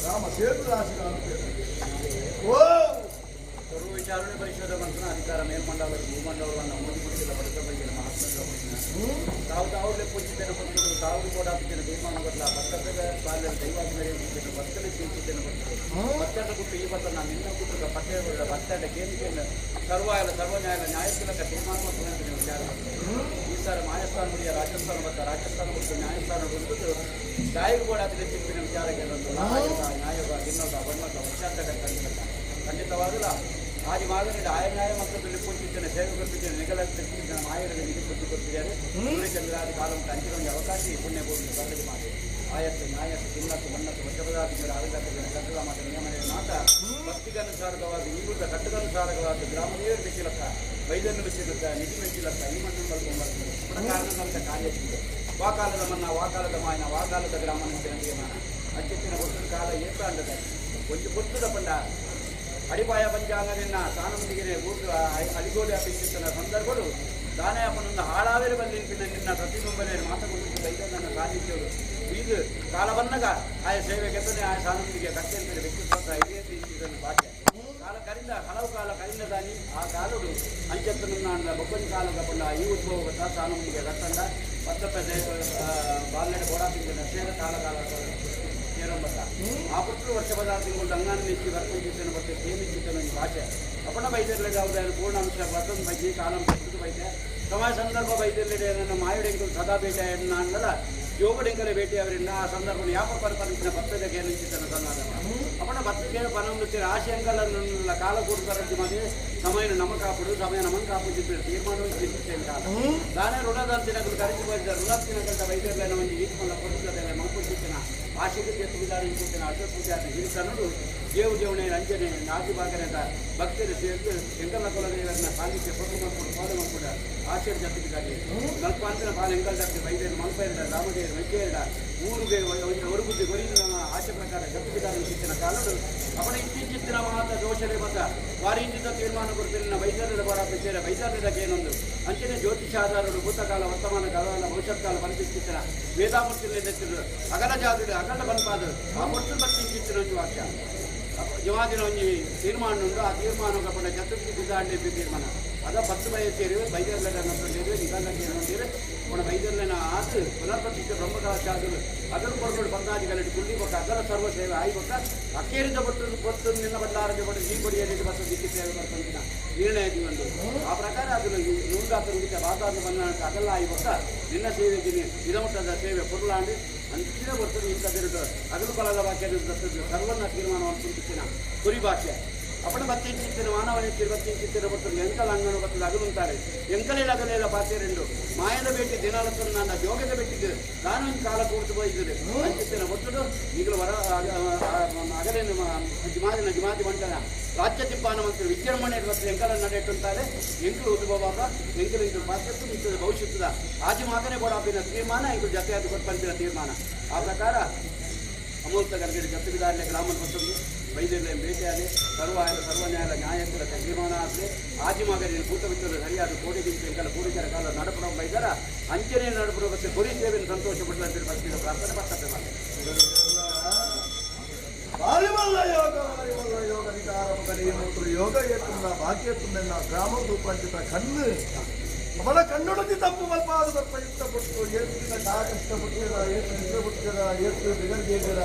ರಾಮ ಸೇತು ರಾಶಿ ಓ ಸರ್ವ ವಿಚಾರಣೆ ಪರಿಷದ ಮಂತ್ರನ ಅಧಿಕಾರ ಮೇಲ್ಮಂಡಲ ಭೂಮಂಡಲವನ್ನು ಮೋದಿಪಡಿಸಿದ ಬಡತ ಬಗ್ಗೆ ಮಹಾತ್ಮ ತಾವು ತಾವುಲೇ ಪೂಜಿದ್ದೇನೆ ಪಟ್ಟು ತಾವು ಕೂಡ ತೀರ್ಮಾನ ಬದಲ ಭತ್ತದ ಬಾಲ್ಯ ದೈವಾದ ಮೇಲೆ ಭತ್ತಲೆ ತೀರ್ಪಿದ್ದೇನೆ ಪಟ್ಟು ಭತ್ತದ ಗುಟ್ಟು ಈ ಬತ್ತ ನಾನು ನಿನ್ನ ಗುಟ್ಟದ ಪಟ್ಟೆಗಳ ಭತ್ತಡ ಕೇಂದ್ರ ಸರ್ವಾಯಲ ಸರ್ವನ್ಯಾಯಲ ನ್ಯಾಯತಿಲಕ ತೀರ್ಮಾನ ಮತ್ತು ವಿಚಾರ ಈ ಸಾರ ಮಾಯಸ್ಥಾನ ಮುಡಿಯ ರಾಜಸ್ಥಾನ ಮತ್ತು ರಾಜಸ್ಥಾನ ಮತ್ತು ನ್ಯಾಯಸ್ಥಾನ ಬಂದು ದಾಯಿಗೆ ಕೂಡ ಅದಕ್ಕೆ ತೀರ್ಪಿನ ವಿಚಾರಕ್ಕೆ ನ್ಯಾಯದ ದಿನದ ಬಣ್ಣದ ವರ್ಷಾಂತ ಖಂಡಿತವಾಗಲ್ಲ ಆದಿ ಮಾದರಿ ಆಯ ನ್ಯಾಯ ಮತ್ತು ಪೂಜಿದ್ದೇನೆ ಸೇವೆ ಕೊಟ್ಟಿದ್ದೇನೆ ನಿಗಲ ಮಾಯರಲ್ಲಿ ನಿಧಿ ಕೊಟ್ಟು ಕೊಟ್ಟಿದ್ದಾರೆ ಸೂರ್ಯಚಂದ್ರಾದಿ ಕಾಲಕ್ಕೆ ಅಂಚಿನ ಒಂದು ಅವಕಾಶ ಈ ಪುಣ್ಯ ಭೂಮಿ ಬರಲಿಗೆ ಮಾಡಿ ಆಯಸ್ಸು ನ್ಯಾಯಸ್ಸು ತಿನ್ನತ್ತು ಮನ್ನತ್ತು ವಶಪದಾಧಿಗಳ ಆರೋಗ್ಯ ಕಟ್ಟಡ ಮಾತ ನಿಯಮನ ಮಾತ ಭಕ್ತಿಗನುಸಾರವಾದ ಈ ಕಟ್ಟಗನುಸಾರವಾದ ಗ್ರಾಮ ದೇವರು ಬಿಸಿಲಕ್ಕ ವೈದ್ಯನ ಬಿಸಿಲಕ್ಕ ನಿಧಿ ಮೆಚ್ಚಿಲಕ್ಕ ಈ ಮಣ್ಣು ಬಲ್ಕೊಂಡ್ಬರ್ತದೆ ಕಾರಣದಂತ ಕಾರ್ಯ ವಾಕಾಲದ ಮನ್ನ ವಾಕಾಲದ ಮಾಯನ ವಾಕಾಲದ ಗ್ರಾಮನ ತೀರ್ಮಾನ ಅಚ್ಚೆತ್ತಿನ ಒಟ್ಟು ಕಾಲ ಏತ ಅಂಡದ ಒಂದು ಪುತ್ತದ ಪಂಡ ಅಡಿಪಾಯ ಪಂಚಾಂಗದಿಂದ ಸಾನಂದಿಗೆ ಗೂಡು ಅಲಿಗೋಲಿ ಅಪೇಕ್ಷಿಸಿದ ಸಂದರ್ಭಗಳು ದಾನಯಪ್ಪನೊಂದು ಹಾಳಾದರೆ ಬಂದು ನಿನ್ನ ಪ್ರತಿಬಿಂಬನೆ ಮಾತುಕೊಂಡು ಬೈದನ್ನ ಸಾಧಿಸಿದರು ಇದು ಕಾಲವನ್ನಗ ಆಯ ಸೇವೆ ಕೆತ್ತನೆ ಆಯ ಸಾನಂದಿಗೆ ಕಟ್ಟೆಂದರೆ ವ್ಯಕ್ತಿತ್ವ ಇದನ್ನು ಭಾಗ್ಯ ಕಾಲ ಕರಿಂದ ಹಲವು ಕಾಲ ಕರಿಂದ ದಾನಿ ಆ ಕಾಲುಡು ಅಂಚತ್ತನ ಬೊಕ್ಕನ ಕಾಲದ ಪಂಡ ಈ ಉದ್ಭವ ಸಾನಂದಿಗೆ ಕಟ್ಟಂಡ ಪತ್ತಪ್ಪ ಬಾಲ್ಯದ ಗೋಡಾಪಿಂದ ಸೇರ ಕಾಲ ಕಾಲ ಆ ಪುತ್ರ ವರ್ಷ ಪದಾರ್ಥಗಳು ಅಂಗಾನ ನಿಚ್ಚಿ ವರ್ತಿಂಚಿತನ ಮತ್ತು ಸೇಮಿಂಚಿತನ ಭಾಷೆ ಅಪಣ ವೈದ್ಯರ್ಲಿಗೆ ಪೂರ್ಣಾಂಶ ಬರ್ತದ ಬಗ್ಗೆ ಕಾಲಂ ಪ್ರಸ್ತುತ ವೈದ್ಯ ಸಮಯ ಸಂದರ್ಭ ವೈದ್ಯರ್ಲಿಗೆ ನನ್ನ ಮಾಯುಡೆಂಕಲು ಸದಾ ಭೇಟಿ ಅನ್ನಲ್ಲ ಯೋಗಡೆಂಕಲ ಭೇಟಿ ಅವರಿಂದ ಆ ಸಂದರ್ಭ ಯಾವ ಪರಪರಿಸಿನ ಭತ್ತದ ಕೇಳಿಂಚಿತನ ಸನ್ನಾದ ಅಪಣ ಭತ್ತಕ್ಕೆ ಪನಂದುತ್ತಿರ ಆಶಯಂಕಲ ಕಾಲ ಕೂಡುತ್ತಾರ ಮತ್ತೆ ಸಮಯ ನಮ ಕಾಪುಡು ಸಮಯ ನಮನ್ ಕಾಪು ತೀರ್ಮಾನ ಚಿಂತಿಸ್ತೇನೆ ದಾನೇ ಋಣದಂತಿನಗಳು ಕರೆಸಿ ಬೈದ ಋಣತ್ತಿನಗಳ ವೈದ್ಯರ್ಲೈನ ಒಂದು ಈತ್ಮಲ್ಲ ಕೊಡುತ್ತದೆ ಮಂಕುಚಿತ್ತನ ಆಶೆಗೆ ತುಗಿದಾರಿ ಇಂಚಿನ ಅಶ್ವಪೂಜೆ ಹಿರಿತನಡು ದೇವು ದೇವಣೆ ರಂಜನೆ ನಾದಿ ಭಾಗದ ಭಕ್ತರು ಸೇರಿದು ಎಂಕಲ್ಲ ಕುಲದೇವರನ್ನ ಸಾನ್ನಿಧ್ಯ ಕೊಟ್ಟು ಮಲ್ಪಡು ಪಾಲು ಮಲ್ಪಡ ಆಶಯ ಜತ್ತಿದ್ದಾರೆ ಮಲ್ಪಾಂತರ ಪಾಲು ಎಂಕಲ್ ಜಾತಿ ವೈದ್ಯರು ಮಲ್ಪೇರಡ ರಾಮದೇವರು ಮೆಚ್ಚೇರಡ ಊರಿಗೆ ಹೊರಬುದ್ಧಿ ಗೊರಿನ ಆಶೆ ಪ್ರಕಾರ ಜತ್ತಿದ್ದಾರೆ ಚಿತ್ತಿನ ಕಾಲಡು ಅವನ ಇತ್ತೀಚಿತ್ತಿನ ಮಾತ ದೋಷರೇ ಮತ ವಾರಿಂಚಿತ ತೀರ್ಮಾನ ಕೊಡ್ತಿನ ವೈದ್ಯರ ಬಡ ವಿಚಾರ ವೈದ್ಯರ ಏನೊಂದು ಅಂಚನೆ ಜ್ಯೋತಿಷಾಧಾರರು ಭೂತಕಾಲ ವರ್ತಮಾನ ಕಾಲ ಭವಿಷ್ಯತ್ ಕಾಲ ಪರಿಚಿತ್ತಿನ ವೇದಾಮೂರ್ತಿ ಅಗಲ ಜಾತಿ ಅಗಲ ಬನ್ಪಾದ ಆ ಮೊಟ್ಟು ಬತ್ತಿಂಚಿತ್ತಿನ ಒಂದು ವಾಕ್ಯ ಜವಾದಿನ ಒಂದು ತೀರ್ಮಾನ ಉಂಟು ಆ ತೀರ್ಮಾನ ಕಪಡ ಚತುರ್ಥಿ ಗುದ್ದಾಂಡಿ ತೀರ್ಮಾನ ಅದ 10 ಬಯಸೇರಿ ಬೈದರ್ಲೆನ ನಿಗಂಧೇರಿ ಅವನ ಬೈದರ್ಲೆನ ಆತು ಪುನರ್ಪ್ರತಿಷ್ಠೆ ಬ್ರಹ್ಮಕಲಾಚಾರ್ಯರು ಅದನ್ನು ಕೊಡ್ಕೊಂಡು ಬಂದಾದಿಗಳಲ್ಲಿ ಕುಳ್ಳಿ ಬೊಕ್ಕ ಅದರ ಸರ್ವ ಸೇವೆ ಆಯಿ ಬೊಕ್ಕ ಅಕ್ಕೇರಿದ ಬಟ್ಟು ಕೊಟ್ಟು ನಿನ್ನ ಬಟ್ಟಾರಕ್ಕೆ ಕೊಟ್ಟು ಈ ಕೊಡಿಯಲ್ಲಿ ಬತ್ತು ದಿಕ್ಕಿ ಸೇವೆ ಬರ್ತಂತಿನ ನಿರ್ಣಯ ಒಂದು ಆ ಪ್ರಕಾರ ಅದನ್ನು ನೂಗಾತ ನುಡಿತ ಬಾತಾದ ಬಂದ ಅದೆಲ್ಲ ಆಯಿ ಬೊಕ್ಕ ನಿನ್ನ ಸೇವೆಗೆ ಇದಮಟ್ಟದ ಸೇವೆ ಕೊಡಲಾಂಡಿ ಅಂಚಿನ ಬರ್ತದೆ ಇಂಥದ್ದೆರಡು ಅಗಲು ಬಲದ ವಾಕ್ಯ ಸರ್ವನ್ನ ತೀರ್ಮಾನವನ್ನು ಕುಂತಿನ ಕುರಿ ಭಾಷೆ ಅಪ್ಪಣ ಬತ್ತಿಂಚಿತ್ತಿನ ಮಾನವನ ಬತ್ತಿಂಚಿತ್ತಿನ ಬರ್ತದೆ ಎಂಕಲ್ ಅಂಗಣ ಬರ್ತದೆ ಅಗಲುಂತಾರೆ ಎಂಕಲಿಲ್ಲ ಅಗಲಿಲ್ಲ ಪಾತೇರೆಂಡು ಮಾಯದ ಭೇಟಿ ದಿನಾಲತ್ತನ್ನು ನನ್ನ ಜೋಗದ ಭೇಟಿಗೆ ನಾನು ಒಂದು ಕಾಲ ಕೂಡ್ತು ಹೋಯಿದ್ದೆ ಅಂಚಿತ್ತಿನ ಒತ್ತಡು ಈಗಲೂ ವರ ಅಗಲೇನು ಜಿಮಾದಿನ ಜಿಮಾದಿ ಮಂಟನ ರಾಜ್ಯ ತಿಪ್ಪಾನ ಮಂತ್ರಿ ವಿಜೃಂಭಣೆ ಬರ್ತದೆ ಎಂಕಲ ನಡೆಯುತ್ತಾರೆ ಎಂಕಲು ಉದ್ಭವ ಎಂಕಲು ಇಂಕಲು ಪಾತ್ರತ್ತು ಮಿತ್ತದ ಭವಿಷ್ಯದ ಆಜಿ ಮಾತನೇ ಕೊಡಾಪಿನ ತೀರ್ಮಾನ ಎಂಕಲು ಜತೆಯಾದ ಕೊಟ್ಟು ತೀರ್ಮಾನ ಆ ಪ್ರಕಾರ ಅಮೂರ್ತ ಗರ್ಗಡಿ ಜತ್ತುಗಿದಾರಲೆ ಗ್ರಾಮ ಬರ್ತದೆ ವೈದ್ಯರ ಭೇಟಿಯಾಗಿ ಸರ್ವಾಯಲ ಸರ್ವನ್ಯಾಯಲ ನ್ಯಾಯಂತರ ತೀರ್ಮಾನ ಆಗಲಿ ಆಜಿ ಮಗನಿನ ಭೂತವಿತ್ತಲು ಸರಿಯಾದ ಕೋಡಿ ಎಂಕಲ ಪೂರ್ವಿಕರ ಕಾಲ ನಡಪಡ ಬೈದರ ಅಂಚನೆ ನಡಪಡ ಬಸ್ ಕೊರಿ ಸೇವೆಯನ್ನು ಸಂತೋಷ ಪಡಲಂತೆ ಬರ್ತಿದ್ದ ಪ್ರಾರ್ಥನೆ ಬರ್ತದೆ ಬಾರಿಮಲ್ಲ ಯೋಗ ಬಾರಿಮಲ್ಲ ಯೋಗ ಅಧಿಕಾರ ಮತ್ತು ಯೋಗ ಏತುಂದ ಭಾಗ್ಯ ಗ್ರಾಮ ರೂಪಾಂಚಿತ ಕಣ್ಣು ಅವಳ ಕಣ್ಣೊಡತಿ ತಪ್ಪು ಮಲ್ಪಾದ ಪ್ರಯುಕ್ತ ಪಟ್ಟು ಏತಿನ ಕಷ್ಟಪಟ್ಟಿರ ಏತು ನಿದ್ರೆ ಬಿಟ್ಟಿರ ಏತು ಬಿಗರ್ಗೇದಿರ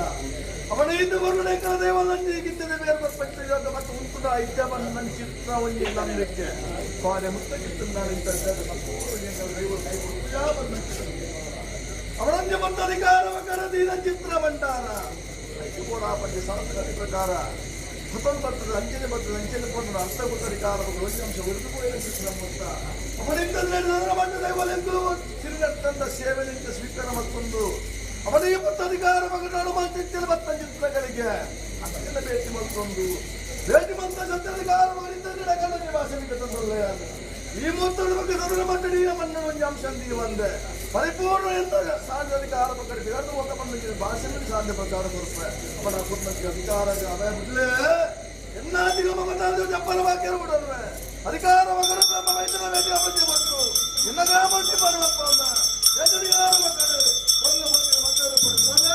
ಅವನ ಇದ್ದು ಬರುಣೆ ದೇವಲಂಜಿಗಿದ್ದರೆ ಬೇರೆ ಪಂಚ ಯೋಗ ಮತ್ತು ಉಂಟುದ ಇದ್ದ ನನ್ನ ಚಿತ್ರ ಒಂಜಿ ನಂಬಿಕೆ ಸ್ವಾನೆ ಮುತ್ತಗಿತ್ತು ಅವಳಂಜೆ ಬಂದ ಅಧಿಕಾರ ಕರದೀನ ಚಿತ್ರ ಭಂಡಾರ ಪಂಚ ಶಾಸ್ತ್ರ ಪ್ರಕಾರ ಕೃತಂ ಬರ್ತದೆ ಅಂಚನೆ ಬರ್ತದೆ ಅಂಚನೆ ಪೊಂದು ಅರ್ಥ ಗೊತ್ತ ಅಂಶ ಉಳಿದು ಚಿತ್ರ ಮೊತ್ತ ಅವನಿಂದ ದೈವಲೆಂದು ಸಿರಿನತ್ತಂದ ಸೇವೆನಿಂದ ಸ್ವೀಕಾರ ಮತ್ತೊಂದು ಅವನಿಗೆ ಮತ್ತು ಅಧಿಕಾರ ಮಗನಾಡು ಮಲ್ತಿದ್ದ ಮತ್ತ ಚಿತ್ರಗಳಿಗೆ ಅದನ್ನೆಲ್ಲ ಭೇಟಿ ಮತ್ತೊಂದು ಭೇಟಿ ಬಂದ ಜೊತೆ ಅಧಿಕಾರ ಮಗನಿಂದ ನಿವಾಸನಿಗೆ ತಂದೊಳ್ಳೆಯ ಈ ಮೂರ್ತದ ಬಗ್ಗೆ ದೊಡ್ಡ ಮಂಡಳಿಯ ಮಣ್ಣು ಒಂದು ಅಂಶ ಒಂದೇ ಪರಿಪೂರ್ಣ ಎಂತ ಸಾಧ್ಯ ಅಧಿಕಾರ ಮಕ್ಕಳು ಬಿಗದು ಹೋಗ ಬಂದ ಭಾಷೆಯಲ್ಲಿ ಸಾಧ್ಯ ಪ್ರಚಾರ ಕೊಡುತ್ತೆ ಅವನ ಕುಟುಂಬಕ್ಕೆ ಅಧಿಕಾರ ಅಭಯ ಬಿಡ್ಲೇ ಎನ್ನಾದಿಗ ಮಮತಾದ ಜಪ್ಪಲ ವಾಕ್ಯ ಬಿಡಲ್ವೇ ಅಧಿಕಾರ ಮಗನ ರೈತರ ಭೇಟಿ ಅಪಜೆ ಮತ್ತು ನಿನ್ನ ಗ್ರಾಮಕ್ಕೆ ಬರುವಪ್ಪ ಎದುರಿಗಾರ ಮಕ್ಕಳು ಒಂದು ಮಕ್ಕಳು ಮಕ್ಕಳು ಕೊಡುತ್ತಾರೆ.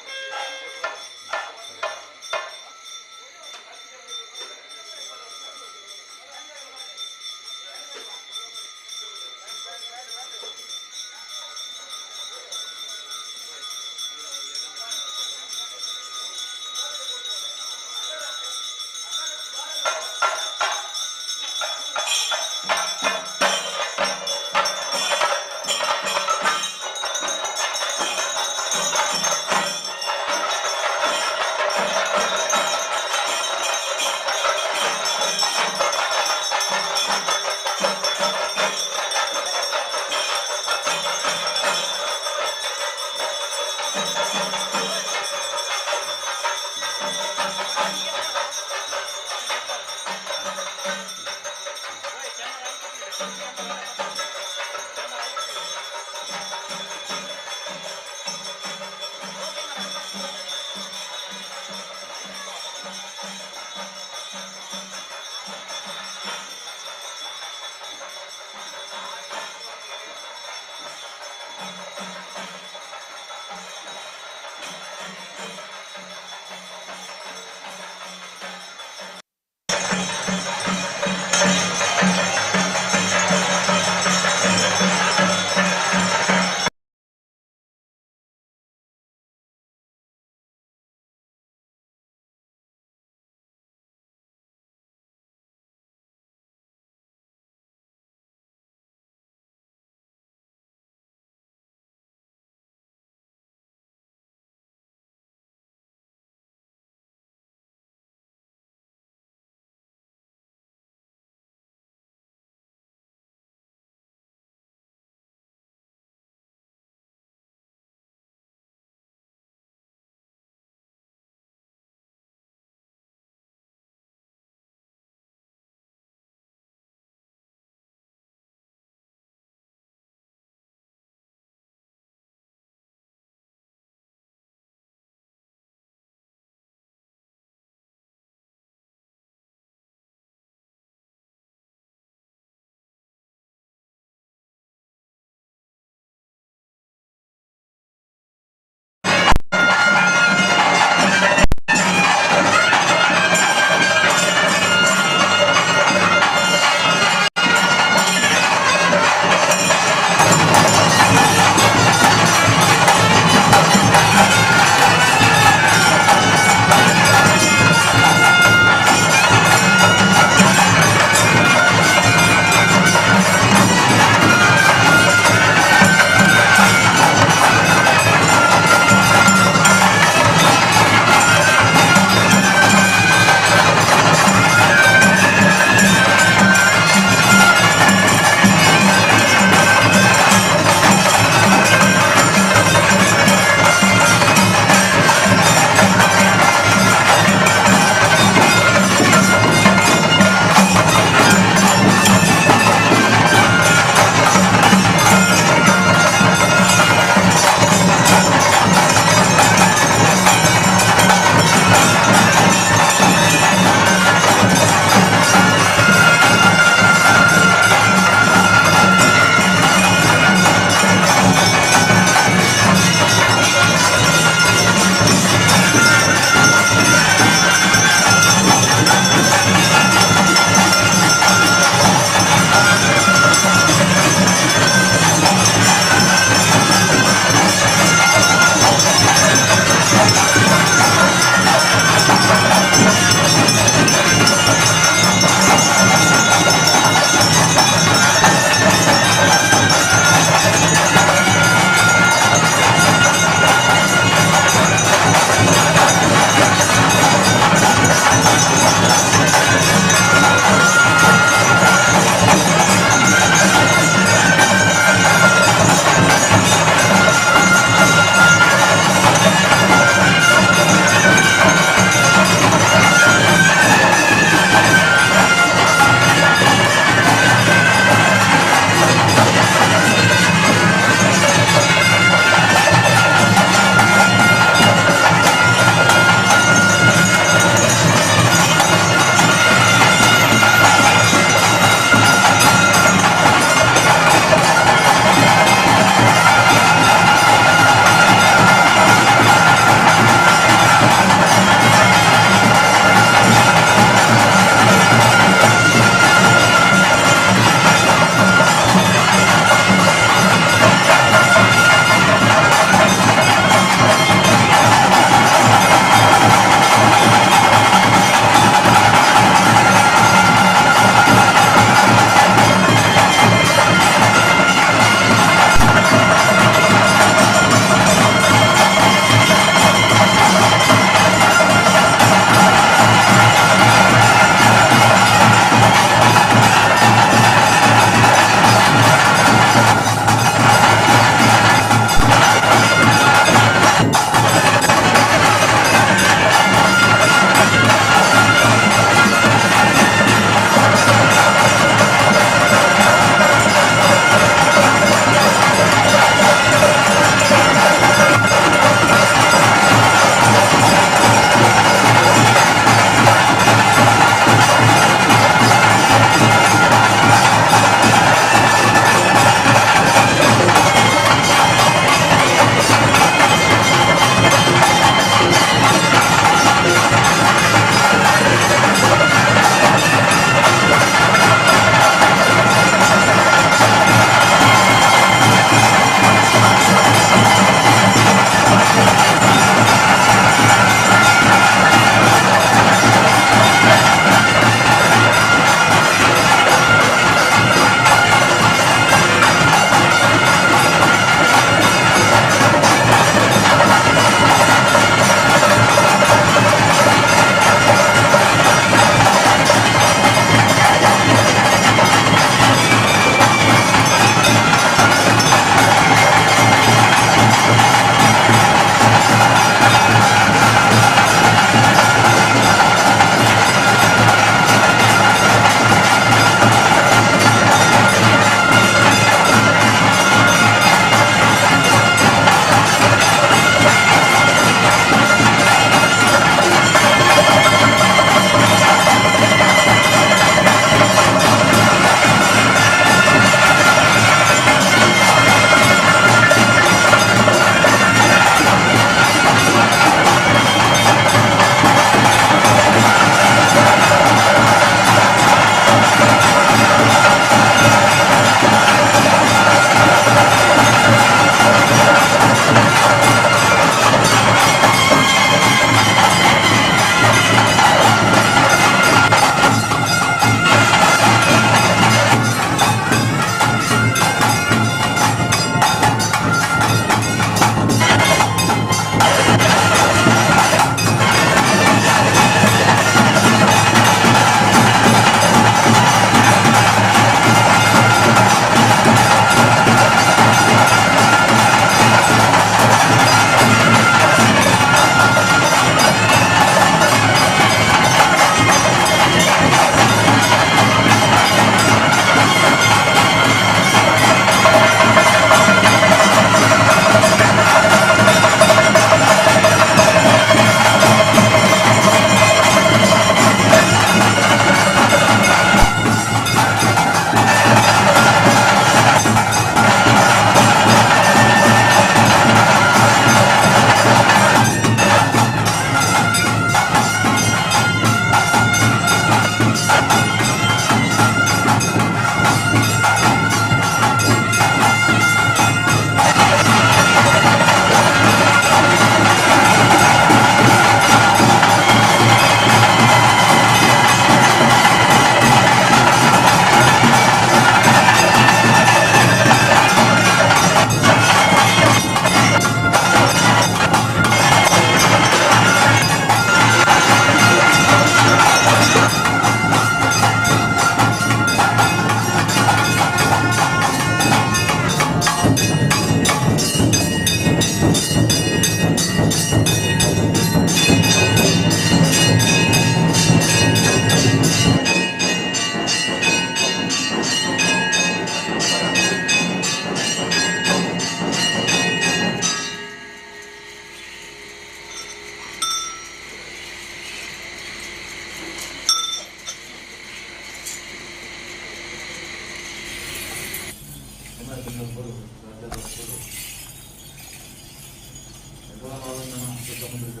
ಮನಪೂರಿತ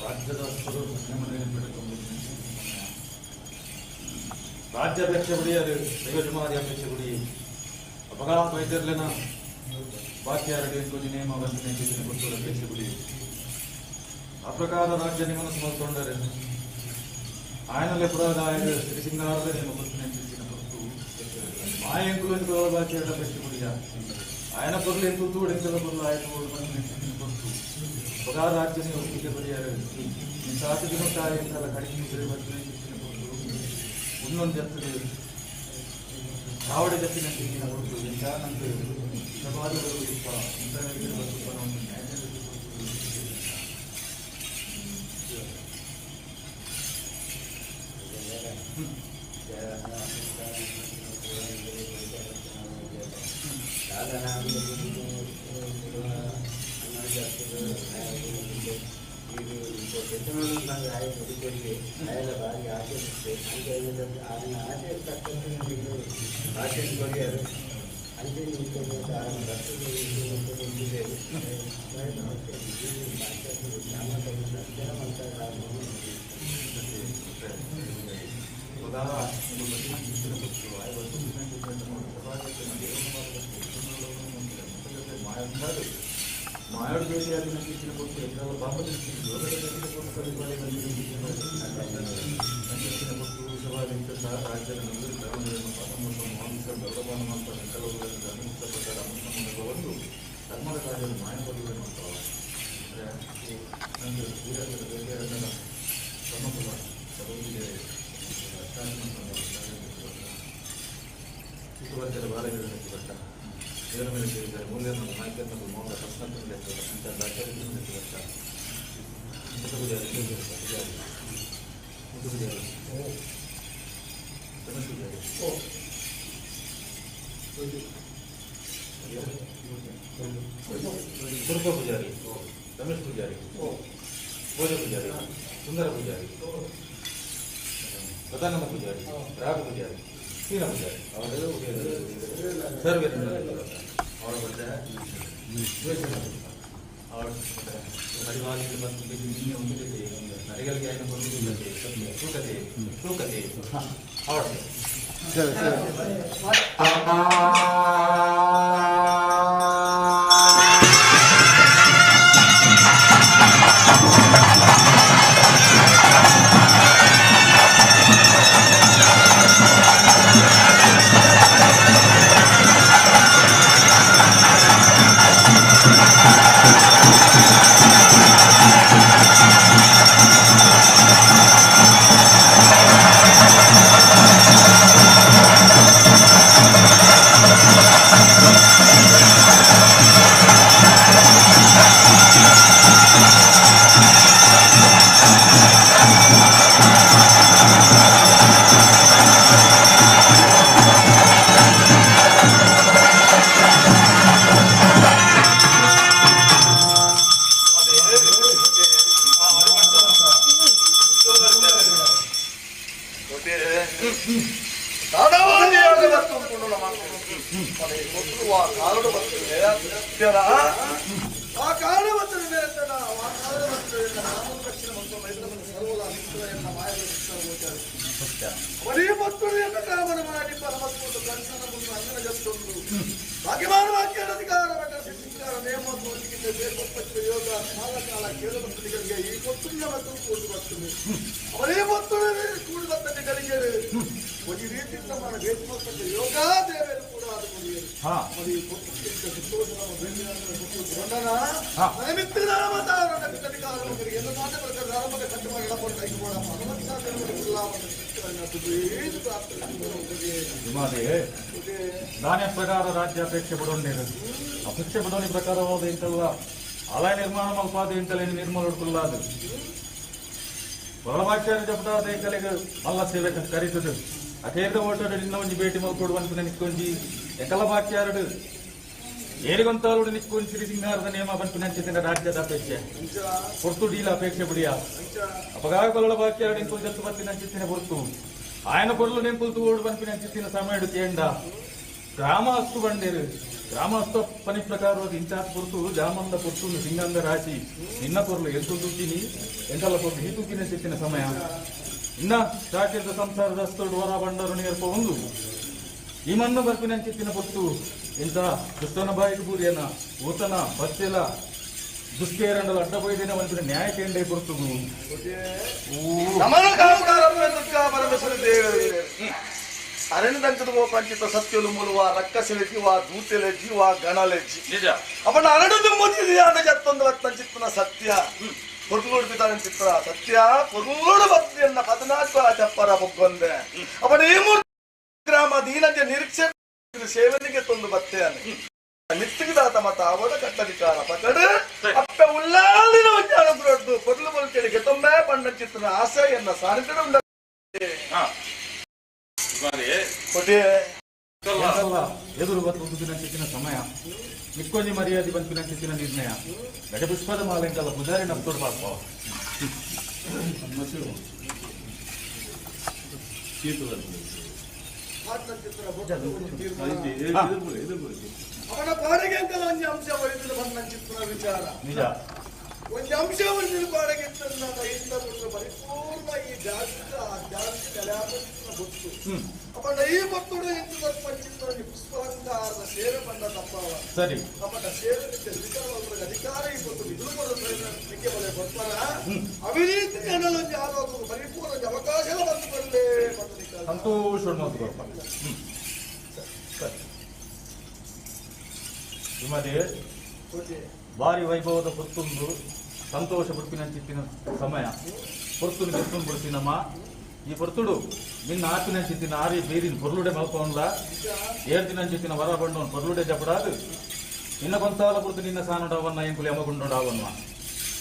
ರಾಜ್ಯದ ರಾಜ್ಯಾಧ್ಯಕ್ಷ ಗುಡಿಯಾರು ದೈವಜುಮಾರಿ ಅಧ್ಯಕ್ಷ ಗುಡಿ ಅಪಘಾತ ವೈದ್ಯರ್ಲೆನ ಬಾಕಿಯಾರಡಿ ಕೊಂಚ ನೇಮ ಬಂಧನೆ ಕೊಟ್ಟು ಅಧ್ಯಕ್ಷ ಗುಡಿ ಆ ಪ್ರಕಾರ ರಾಜ್ಯ ನಿಮ್ಮನ್ನು ಸಮರ್ಕೊಂಡರೆ ಆಯನಲ್ಲೇ ಪುರಾದಾಯಕ ಶ್ರೀ ಸಿಂಗಾರದ ನೇಮ ಬಂಧನೆ ಕೊಟ್ಟು ಮಾಯಂಕುಲು ಬಾಕಿಯಾರ ಅಧ್ಯಕ್ಷ ಗುಡಿಯ ఆయన పొరులు ఎంతో ఎంతల పొరులు ఆయన ಕೊಟ್ಟು ಹೊರ ರಾಜ್ಯನೇ ಒಪ್ಪಿಗೆ ಬರೆಯಾರ ಸಾತು ದಿನ ಕಾರ್ಯಗಳ ಕಡಿಮೆ ಕೊಟ್ಟು ಒಂದೊಂದು ಜತ್ತದ ಕಾವಡೆ ಜತ್ತಿನ ಕೊಟ್ಟು ಎಂತ ನಂಗೆ ಸವಾಲುಗಳು ಇಪ್ಪ ಇಂಥ ಒಂದು ಮಾಯಾಡು ಭೇಟಿಯಾಗಿ ನಂಬಿಕೆ ಕೊಟ್ಟು ಎಲ್ಲರ ಬಾಬು ಕೊಟ್ಟು ಸಭಾಧ್ಯಕ್ಷ ಸಹ ರಾಜ್ಯದ ನಂತರ ಧರ್ಮಗಳನ್ನು ಪಾಠ ಮಾಂಸ ಗೌರವವನ್ನು ಮಾಡ್ತಾರೆ ಧರ್ಮಪಟ್ಟ ಅಮೃತವನ್ನು ಧರ್ಮದ ಕಾರ್ಯವನ್ನು ಮಾಯಪಡುವೆ ಮಾಡ್ತಾರೆ ನನಗೆ ವೀರರ ಭೇಟಿಯಾದ ಪ್ರಮುಖ ಚಿಕ್ಕಬರ್ಜರ ಬಾಲಗರನ್ನು ಬಟ್ಟ ಇದರ ಮೇಲೆ ಸೇರಿದ್ದಾರೆ ಮೂಲ್ಯನ ನಾಯಕನ ಮೌನ ಪ್ರಶ್ನೋತ್ತರ ಅಂತ ಆಚಾರ್ಯ ಬಟ್ಟ ಮುತ್ತು ಪೂಜಾರಿ ಪೂಜಾರಿ ಮುತ್ತು ಪೂಜಾರಿ ರಮೇಶ್ ಪೂಜಾರಿ ಕುರುಪ ಪೂಜಾರಿ ರಮೇಶ್ ಪೂಜಾರಿ ಭೋಜ ಪೂಜಾರಿ ಸುಂದರ ಪೂಜಾರಿ ಸದಾನಂದ ಪೂಜಾರಿ ರಾಘ ಪೂಜಾರಿ ಸೀನ ಪೂಜಾರಿ ಅವರೆಲ್ಲ ಸರ್ವೇ ಅವರ ಬಗ್ಗೆ ಅವರ ಪರಿವಾರಕ್ಕೆ ಬಂದು ನಿನ್ನೆ ಒಂದು ಜೊತೆ ನರಿಗಳಿಗೆ ಆಯ್ನ ಒಂದು ಜೊತೆ ತೂಕತೆ ತೂಕತೆ ಅವರ ಸರಿ ಸರಿ. ದಾನ್ಯ ಪ್ರಕಾರ ರಾಜ್ಯ ಅಪೇಕ್ಷೆ ಬಿಡೋಣ ಅಪೇಕ್ಷೆ ಬಿಡೋಣಿ ಪ್ರಕಾರವಾದ ಇಂತಲ್ಲ ಆಲಯ ನಿರ್ಮಾಣ ಮಲ್ಪಾದ ಇಂತಲ್ಲ ನಿರ್ಮಲ ಹುಡುಕುಲ್ಲಾದ ಬರಳಭಾಷ್ಯ ಜಪದಾದ ಎಂಕಲೆಗೆ ಮಲ್ಲ ಸೇವೆ ಕರೀತದೆ ಅಕೇರ್ದ ಓಟಡು ನಿನ್ನ ಒಂಜಿ ಭೇಟಿ ಮಲ್ಕೊಡು ಅಂತ ನಿಕ್ಕೊಂಜಿ ಎಕಲ ಬಾಕ್ಯಾರಡು ಏರಿಗೊಂತಾಲುಡು ನಿಕ್ಕೊಂಜಿ ಶ್ರೀ ಸಿಂಗಾರದ ನೇಮ ಬಂತು ನಂಚಿನ ರಾಜ್ಯದ ಅಪೇಕ್ಷೆ ಹೊರ್ತು ಡೀಲ ಅಪೇಕ್ಷೆ ಬಿಡಿಯ ಅಪಗಾಗ ಕೊಲ್ಲಳ ಬಾಕ್ಯಾರಡು ಇಂಕುಲ್ ಜತ್ತು ಬತ್ತಿ ನಂಚಿತ್ತಿನ ಹೊರ್ತು ఆయన పొరులు నింపులు తోడు పంపిన చిత్తిన సమయుడు తేండ గ్రామ అస్తు బండేరు ಗ್ರಾಮಸ್ಥ ಪನಿ ಪ್ರಕಾರವಾದ ಇಂಚಾತ್ ಪೊರ್ತು ಜಾಮಂದ ಪೊರ್ತು ಸಿಂಗಂದ ರಾಶಿ ನಿನ್ನ ಪೊರ್ಲು ಎಂತು ತೂಕಿನಿ ಎಂಕಲ್ಲ ಪೊರ್ಲು ಈ ತೂಕಿನ ಸಿಕ್ಕಿನ ಸಮಯ ಇನ್ನ ಚಾಕಿರದ ಸಂಸಾರದ ಅಸ್ತೋಡು ವರ ಬಂಡರು ನೇರ್ಪ ಒಂದು ಈ ಮಣ್ಣು ಬರ್ಪಿನ ಚಿತ್ತಿನ ಪೊರ್ತು ಇಂಥ ದುಷ್ಟನ ಬಾಯಿಗೆ ಬೂರಿಯನ ಊತನ ಬಚ್ಚೆಲ ದುಷ್ಟೇರಂಡಲ ಅಡ್ಡ ಬೈದಿನ ಒಂದು ನ್ಯಾಯ ಕೇಂದ್ರ ಪೊರ್ತು ಅರಣ್ಯದಂಕದ ಪಂಚಿತ ಸತ್ಯಲು ಮೂಲುವ ರಕ್ಕಸೆಲೆಜಿ ವಾ ದೂತೆಲೆಜಿ ವಾ ಗಣಲೆಜಿ ನಿಜ ಅವನ ಅರಣ್ಯದ ಮುದಿದ ಜತ್ತೊಂದು ಚಿತ್ತನ ಸತ್ಯ పొరుగుడు పితాని చిత్ర ಸತ್ಯ పొరుగుడు ಭಕ್ತಿಯನ್ನ ಪದನಾತ್ವ ಚಪ್ಪರ ಬೊಗ್ಗೊಂದೆ ಅವನ ಈ ಮೂರು ಗ್ರಾಮ ದೀನಜ ನಿರೀಕ್ಷೆ ಸೇವನಿಗೆ ತೊಂದು ಬತ್ತೆಯನೆ ಮಿತ್ತಿಗಿದಾತ ಮತ ಅವಡ ಕಟ್ಟಧಿಕಾರ ಪಕಡು ಅಪ್ಪೆ ಉಲ್ಲಾಲಿನ ವಿಚಾರ ಪೊರ್ಲು ಬೊಲ್ಕೆಡಿಗೆ ತೊಂಬೆ ಪಣ್ಣ ಚಿತ್ರನ ಆಸೆಯನ್ನ ಸಾನಿಧ್ಯ ಉಂಡ ಎದುರು ಬತ್ತು ಚಿತ್ತಿನ ಸಮಯ ನಿಕ್ಕೊಂಜಿ ಮರ್ಯಾದೆ ಬಂಪಿನ ಚಿತ್ತಿನ ನಿರ್ಣಯ ಗಜಪುಷ್ಪದ ಮಾಲೆಂಕಲ್ಲ ಪೂಜಾರಿ ನಮ್ತೋಡು ಪಾಪ ಅವನ ಪಾಡಿಗೆ ಅಂತಲ್ಲ ಒಂಜಿ ಅಂಶ ಒಲಿದು ಬಂದ ಚಿತ್ರ ವಿಚಾರ ನಿಜ ಒಂಜಿ ಅಂಶ ಒಲಿದು ಪಾಡಿಗೆ ಇಂತ ಪರಿಪೂರ್ಣ ಈ ಜಾಗೃತ ಆ ಜಾಗೃತಿ ನೆಲೆಯಾದ ಗೊತ್ತು ಅಪ್ಪಂಡ ಈ ಭಕ್ತುಡು ಎಂಟು ಚಿತ್ರ ಪುಷ್ಪಾಲಂಕಾರದ ಸೇವೆ ಬಂದ ತಪ್ಪವ ಸರಿ ಅಪ್ಪಂಡ ಸೇವೆ ಸ್ವೀಕಾರ ಅಧಿಕಾರ ಈ ಗೊತ್ತು ಇದು ನಿಕ್ಕೆ ಬಲೆ ಬರ್ತಾರ ಅವಿನೀತಿ ಜನಲೊಂಜಿ ಆರೋಗ್ಯ ಪರಿಪೂರ್ಣ ಅವಕಾಶ ಬಂದು ಬರಲೇ ಬಂದು ಸಂತೋಷ ಮಾತು ಸರಿ ನಿಮ್ಮದೇ ಭಾರಿ ವೈಭವದ ಪೊರ್ತುಂದು ಸಂತೋಷ ಪುಡ್ಪಿನ ಚಿತ್ತಿನ ಸಮಯ ಪೊರ್ತುನು ಗೆತ್ತುನ್ ಬಿಡ್ತೀನಮ್ಮ ಈ ಪೊರ್ತುಡು ನಿನ್ನ ಆಪಿನ ಚಿತ್ತಿನ ಆರಿ ಬೀರಿನ ಪೊರ್ಲುಡೆ ಮಲ್ಪವನ್ಲ ಏರ್ದಿನ ಚಿತ್ತಿನ ವರ ಬಂಡವನ್ ಪೊರ್ಲುಡೆ ಜಪಡಾದು ನಿನ್ನ ಗೊಂತಾಲ ಪುರ್ತು ನಿನ್ನ ಸಾನುಡವನ್ನ ಎಂಕುಲು ಯಮಗುಂಡವನ್ನ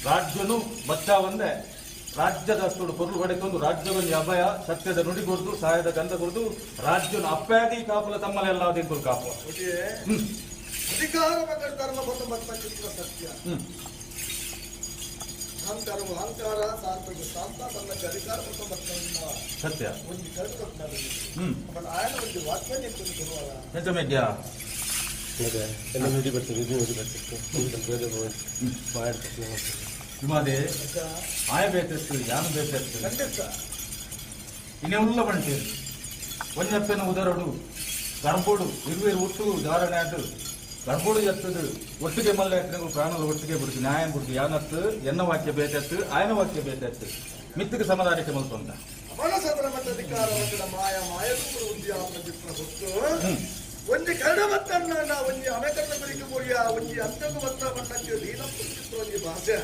ರಾಜ್ಯನು ಬಚ್ಚಾ ಒಂದೇ ರಾಜ್ಯದ ಅಸ್ತುಡು ಪೊರ್ಲು ಬಡೆತೊಂದು ರಾಜ್ಯಗೊಂಜಿ ಅಭಯ ಸತ್ಯದ ನುಡಿ ಕೊರ್ದು ಸಹಾಯದ ಗಂಧ ಕೊರ್ದು ರಾಜ್ಯನು ಅಪ್ಪಾದಿ ಕಾಪುಲ ತಮ್ಮಲೆಲ್ಲ ಎಂಕುಲು ಕಾಪುವ ಅಧಿಕಾರ ಮಕ್ಕಳ ಧರ್ಮ ಬಂದು ಮತ್ತ ಚಿತ್ರ ಸತ್ಯ ಅಹಂಕಾರವು ಅಹಂಕಾರ ಸಾಂತ ಶಾಂತ ತನ್ನ ಅಧಿಕಾರ ಮತ್ತು ಮತ್ತನ್ನ ಸತ್ಯ ಒಂದು ಕರೆದು ಬಟ್ ಆಯನ ಒಂದು ವಾಕ್ಯ ನಿಂತು ನಿಜಮೇಗ್ಯ ಎಲ್ಲ ನುಡಿ ಬರ್ತದೆ ಇದು ನುಡಿ ಬರ್ತದೆ ನಿಮ್ಮದೇ ಆಯ ಬೇತೆತ್ತು ಯಾನು ಬೇತೆತ್ತು ಖಂಡಿತ ಇನ್ನೇ ಉಲ್ಲ ಬಂಟಿ ಒಂಜಪ್ಪನ ಉದರಡು ಗರ್ಭೋಡು ಇರುವೇರು ಒಟ್ಟು ಧಾರಣೆ ಆತು ಗರ್ಭೋಡು ಎತ್ತದು ಒಟ್ಟಿಗೆ ಮಲ್ಲ ಎತ್ತನಗಳು ಪ್ರಾಣದ ಒಟ್ಟಿಗೆ ಬಿಡ್ತು ನ್ಯಾಯ ಬಿಡ್ತು ಯಾನತ್ತು ಎನ್ನ ವಾಕ್ಯ ಬೇತೆತ್ತು ಆಯನ ವಾಕ್ಯ ಬೇತೆತ್ತು ಮಿತ್ತಿಗೆ ಸಮಾಧಾನಕ್ಕೆ ಮಲ್ತೊಂದ ಮನಸದರ ಮಟ್ಟ ಅಧಿಕಾರ ಮಾಯ ಮಾಯಗೂ ಉದ್ಯಾಪನ ಚಿತ್ರ ಹೊತ್ತು ಒಂಜಿ ಕನ್ನಡ ಮತ್ತನ್ನ ಒಂಜಿ ಅಮೆಕನ್ನ ಕುರಿಕೆ ಮುರಿಯ ಒಂಜಿ ಅಂತಂಗು ಮತ್ತ ಬಣ್ಣಕ್ಕೆ ದೀನಪ್ಪು ಚಿತ್ರ ಒಂಜಿ ಭಾಷೆ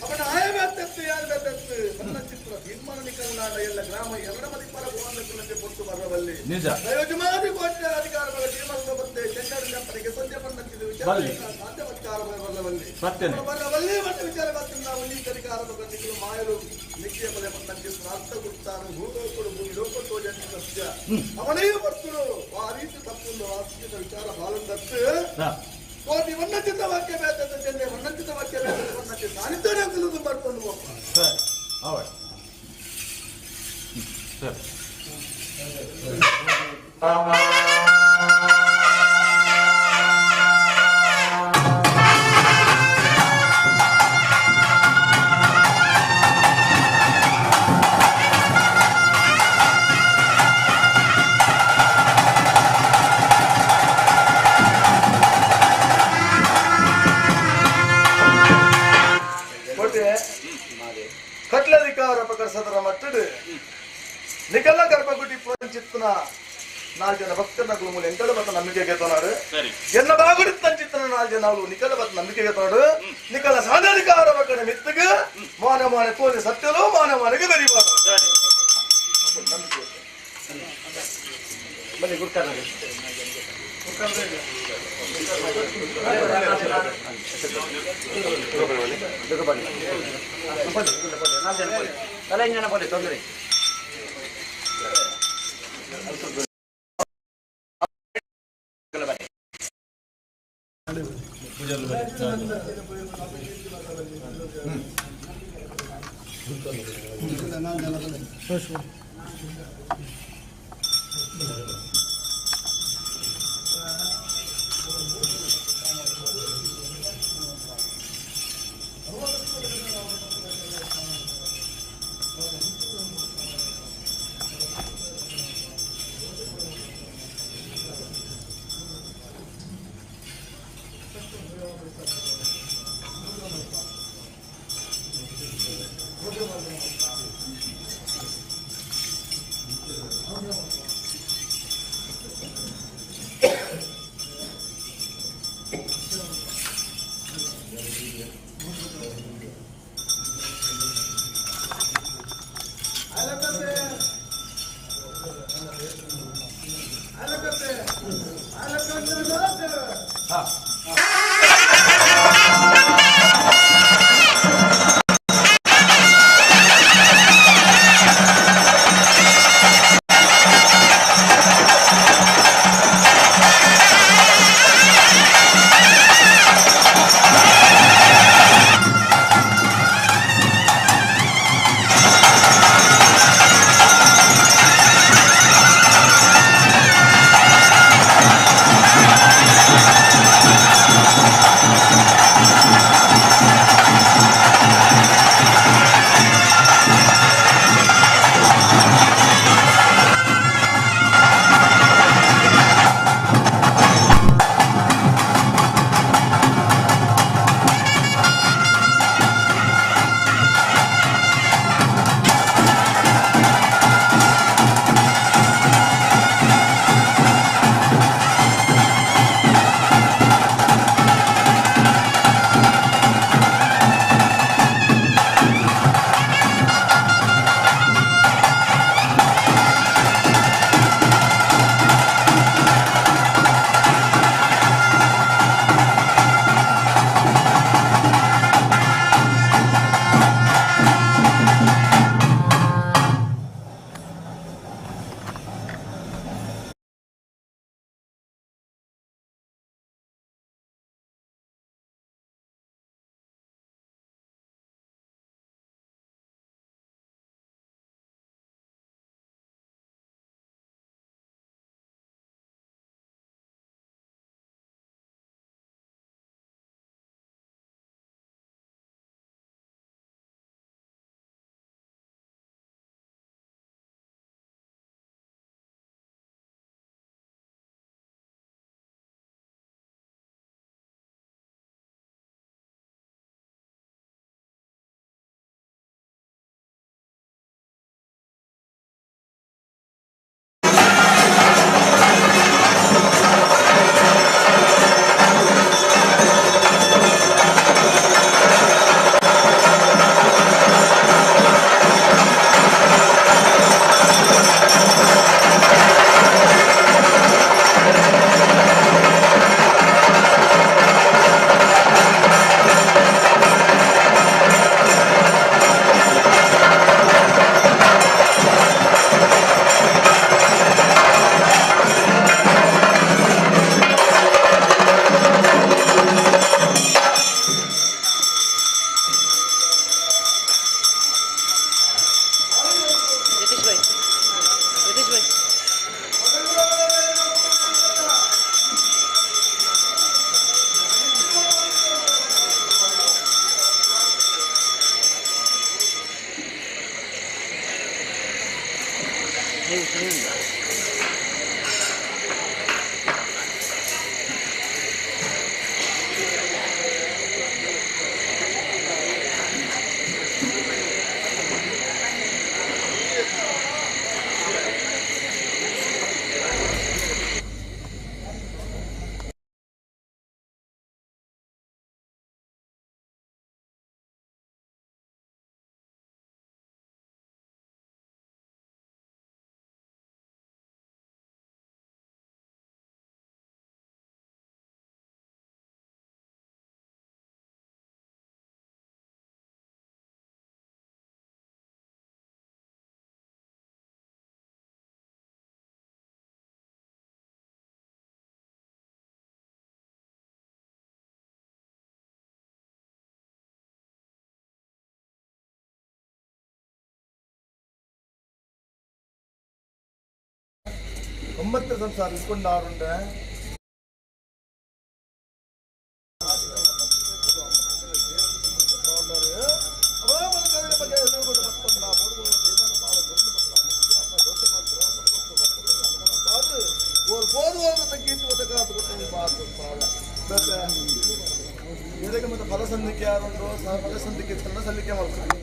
ಅವನ ಆಯ ಬೇತೆತ್ತು ಯಾರು ಬೇತೆತ್ತು ಬಣ್ಣ ಚಿತ್ರ ತೀರ್ಮಾನ ನಿಕಲ್ನಾಡ ಎಲ್ಲ ಗ್ರಾಮ ಎರಡ ಮದಿಪರ ಭುವನಕ್ಕೆ ಪೊಟ್ಟು ಬರಬಲ್ಲಿ ನಿಜ ಪ್ರಯೋಜನಾದಿ ಕೋಟೆ ಅಧಿಕಾರಗಳ ತೀರ್ಮಾನ ಬಂದೆ ಚೆನ್ನಡ ಜಂಪನಿಗೆ ಸಂಜೆ ಬಣ್ಣಕ್ಕಿದು ವಿಚಾರ ಬಲ್ಲಿ. ಸಾಧ್ಯ ಅಧಿಕಾರ ಬರಬಲ್ಲಿ ಸತ್ಯನೇ ಬರಬಲ್ಲಿ ಮತ್ತು ವಿಚಾರ ಬರ್ತೀನಿ ನಾವು ಈ ಅಧಿಕಾರ ನಿಖಲು ಮಾಯಲು ನಿತ್ಯ ಬಲೆ ಬಂದಂತೆ ಪ್ರಾರ್ಥ ಗುರ್ತಾನು ಭೂಲೋಕಡು ಭೂಮಿ ಲೋಕಟ್ಟು ಜನ ಸತ್ಯ ಅವನೇ ಬರ್ತಳು ಆ ರೀತಿ ತಪ್ಪೊಂದು ವಾಸ್ತವಿಕ ವಿಚಾರ ಬಾಲಂದತ್ತು ಕೋಟಿ ಒನ್ನಚಿತ ವಾಕ್ಯ ಬೇಕಂತ ಚೆನ್ನೆ ಒನ್ನಚಿತ ವಾಕ್ಯ ಬೇಕಂತ ಒನ್ನಚಿ ಸಾನಿಧ್ಯ ಅಂಕಲು ಮಾಡ್ಕೊಂಡು ಹೋಗ್ಪ ಸರಿ ಅವಳ ಸರಿ ಕೋಟೆ ಕಟ್ಲಧಿಕಾರ ಪ್ರಕರಿಸದರ ಮಟ್ಟಡು ನಿಕಲ ಗರ್ಭಗುಡಿ ಚಿತ್ತನ ನಾಲ್ಕು ಜನ ಭಕ್ತನ ಗುರುಮೂಲ ಎಂಕಲ ಬತ್ತ ನಂಬಿಕೆ ಗೆತನಾಡು ಎನ್ನ ಬಾಗುಡಿ ತಂಚಿತ್ತನ ನಾಲ್ಕು ಜನ ಅವಳು ನಿಕಲ ಬತ್ತ ನಂಬಿಕೆ ಗೆತನಾಡು ನಿಕಲ ಸಾಧಾಧಿಕಾರ ಮಕ್ಕಳ ಮಿತ್ತಗ ಮಾನ ಮಾನ ತೋಲಿ ಸತ್ಯಲೋ ಮಾನ ಮಾನಗೆ ಬೆರಿಬಾರ ಬನ್ನಿ ಗುರ್ಕಾರ ತಲೆ ಜನ ಬನ್ನಿ ತೊಂದರೆ ಿ ಒಂಬತ್ತು ಸಂಸಾರ ಇಟ್ಕೊಂಡಾರುಂಡೆ. ಫಲ ಸಂದಿಕೆ ಯಾರುಂಟು ಫಲ ಸಂದಿಕೆ ಚೆನ್ನ ಸಲ್ಲಿಕೆ ಮಾಡ್ತಾರೆ.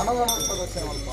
ಪ್ರದಕ್ಷಿಣೆ ಮಲ್ಪ.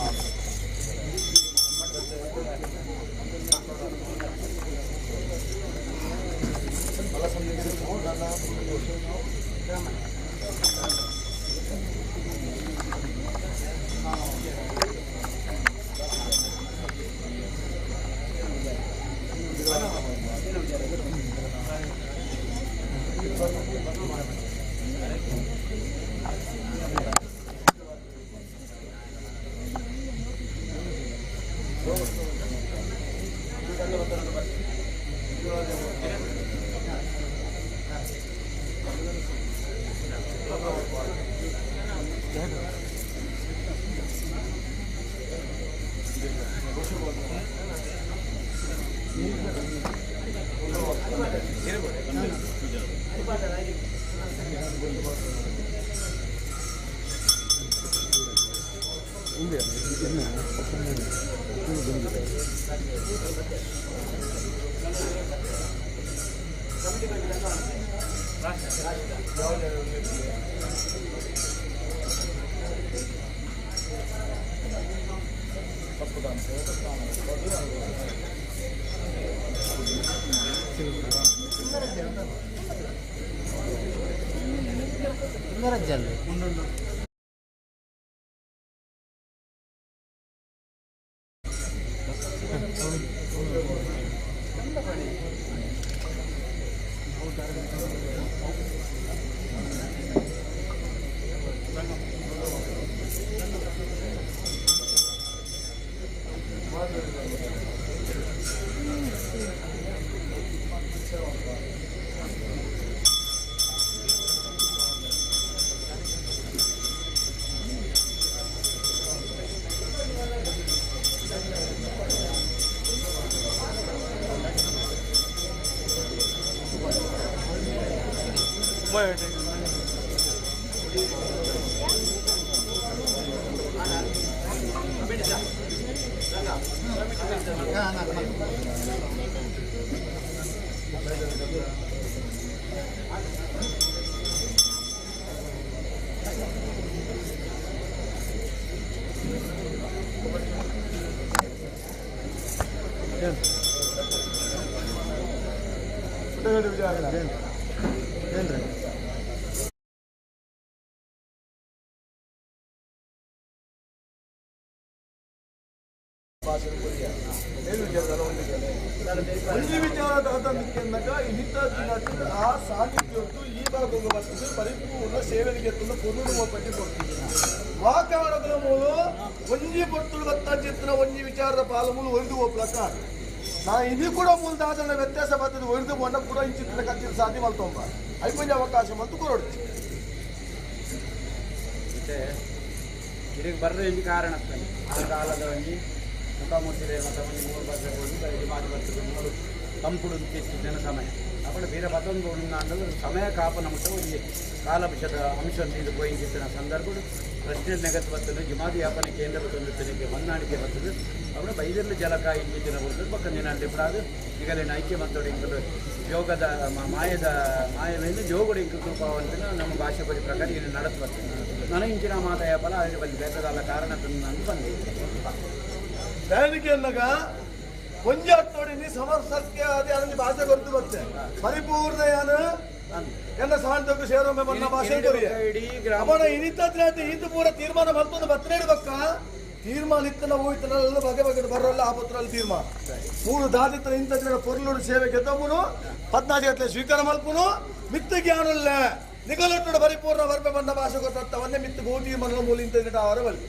ಆ ಸಾಹಿತ್ಯದ್ದು ಈ ಭಾಗಕ್ಕೆ ಬರ್ತದೆ ಪರಿಪೂರ್ಣ ಸೇವೆಗೆ ಪೊರ್ಲು ಪಟ್ಟಿ ಕೊಡ್ತೀವಿ. ವಾಕಾಣದ ಮೂಲ ಒಂಜಿ ಪೊರ್ತುಲು ಬತ್ತ ಚಿತ್ರ ಒಂಜಿ ವಿಚಾರದ ಪಾಲಮೂಲು ಒರಿದು ಹೋಗ್ಲಕ್ಕ ನಾ ಇದು ಕೂಡ ಮೂಲದ ವ್ಯತ್ಯಾಸ ಬರ್ತದೆ. ಒರಿದು ಬಣ್ಣ ಕೂಡ ಈ ಚಿತ್ರ ಕಟ್ಟಿದ ಸಾಧ್ಯ ಮಲ್ತೊಂಬ ಐಪಂಜ ಅವಕಾಶ ಮತ್ತು ಕೊರೊಡ್ತಿ ಇದಕ್ಕೆ ಬರ್ರೆ ಇಂಜಿ ಕಾರಣ ಆ ಕಾಲದ ಒಂಜಿ ಮುಖಾಮೂರ್ತಿ ಮತ್ತು ಒಂಜಿ ಮೂರು ಬರ್ರೆ ಹೋಗಿ ಮಾತು ಬರ್ತದೆ ಮೂರು ತಂಪುಡು ಜನ ಸಮಯ ಅప్పుడు ವೀರ ಬತ್ತೊಂದು ಸಮಯ ಕಾಪನ ಮುಟ್ಟ ಒಂಜಿ ಕಾಲಂಶದ ಅಂಶ ಇದು ಪೋಯಿಂಚಿತ್ತಿನ ಸಂದರ್ಭ ಪ್ರಶ್ನೆ ನೆಗತ್ತು ಬರ್ತದೆ. ಜಿಮಾದಿ ಯಾಪನೆ ಕೇಂದ್ರ ಬರ್ತದೆ, ಹೊಂದಾಣಿಕೆ ಬರ್ತದೆ. ಅప్పుడు ಬೈದರ್ಲು ಜಲಕ ಇಂಚಿತ್ತಿನ ಬರ್ತದೆ ಪಕ್ಕ ದಿನ ಇಪ್ಪಡಾದು ಈಗಲೇ ಐಕ್ಯ ಮತ್ತು ಇಂಕಲು ಯೋಗದ ಮಾಯದ ಮಾಯ ಮೇಲೆ ಜೋಗುಡು ಇಂಕು ಕೃಪಾವಂತನ ನಮ್ಮ ಭಾಷೆ ಪರಿ ಪ್ರಕಾರ ಇಲ್ಲಿ ನಡತ್ ಬರ್ತದೆ. ನನಗೆ ಇಂಚಿನ ಮಾತಾಯಪಲ ಅದರ ಬಂದು ಬೇಕಾದಲ್ಲ ಕಾರಣ ತಂದು ಬಂದೆ ದಯವಿಕೆ ಅನ್ನಗ ಒಂಜಿ ಅಟ್ಟೋಡಿ ಸಮರ್ಸಕ್ಕೆ ಅದೇ ಅದೊಂದು ಭಾಷೆ ಕೊರತು ಬತ್ತೆ ಪರಿಪೂರ್ಣ ಯಾನು ಎಲ್ಲ ಸಾಂತಕ್ಕೂ ಸೇರೋಮೆ ಬಣ್ಣ ಭಾಷೆ ಕೊರಿಯ ಅವನ ಇನಿತ ಈತ ಪೂರ ತೀರ್ಮಾನ ಮತ್ತೊಂದು ಬತ್ತನೇಡು ಬಕ್ಕ ತೀರ್ಮಾನ ಇತ್ತನ ಹೋಯ್ತನ ಬಗೆ ಬಗೆ ಬರೋಲ್ಲ ಆ ಪತ್ರದಲ್ಲಿ ತೀರ್ಮಾನ ಮೂರು ದಾದಿತ್ತನ ಇಂಥ ಪೊರ್ಲುಡು ಸೇವೆ ಗೆದ್ದವನು 14 ಗಂಟೆ ಸ್ವೀಕಾರ ಮಲ್ಪುನು ಮಿತ್ತ ಜ್ಞಾನಲ್ಲ ನಿಗಲೊಟ್ಟುಡು ಪರಿಪೂರ್ಣ ಬರ್ಬೆ ಬಣ್ಣ ಭಾಷೆ ಕೊಟ್ಟವನ್ನೇ ಮಿತ್ತು ಬಹು ತೀರ್ಮಾನ ಮೂಲ ಇಂಥ ಅವರ ಬಲ್ಲಿ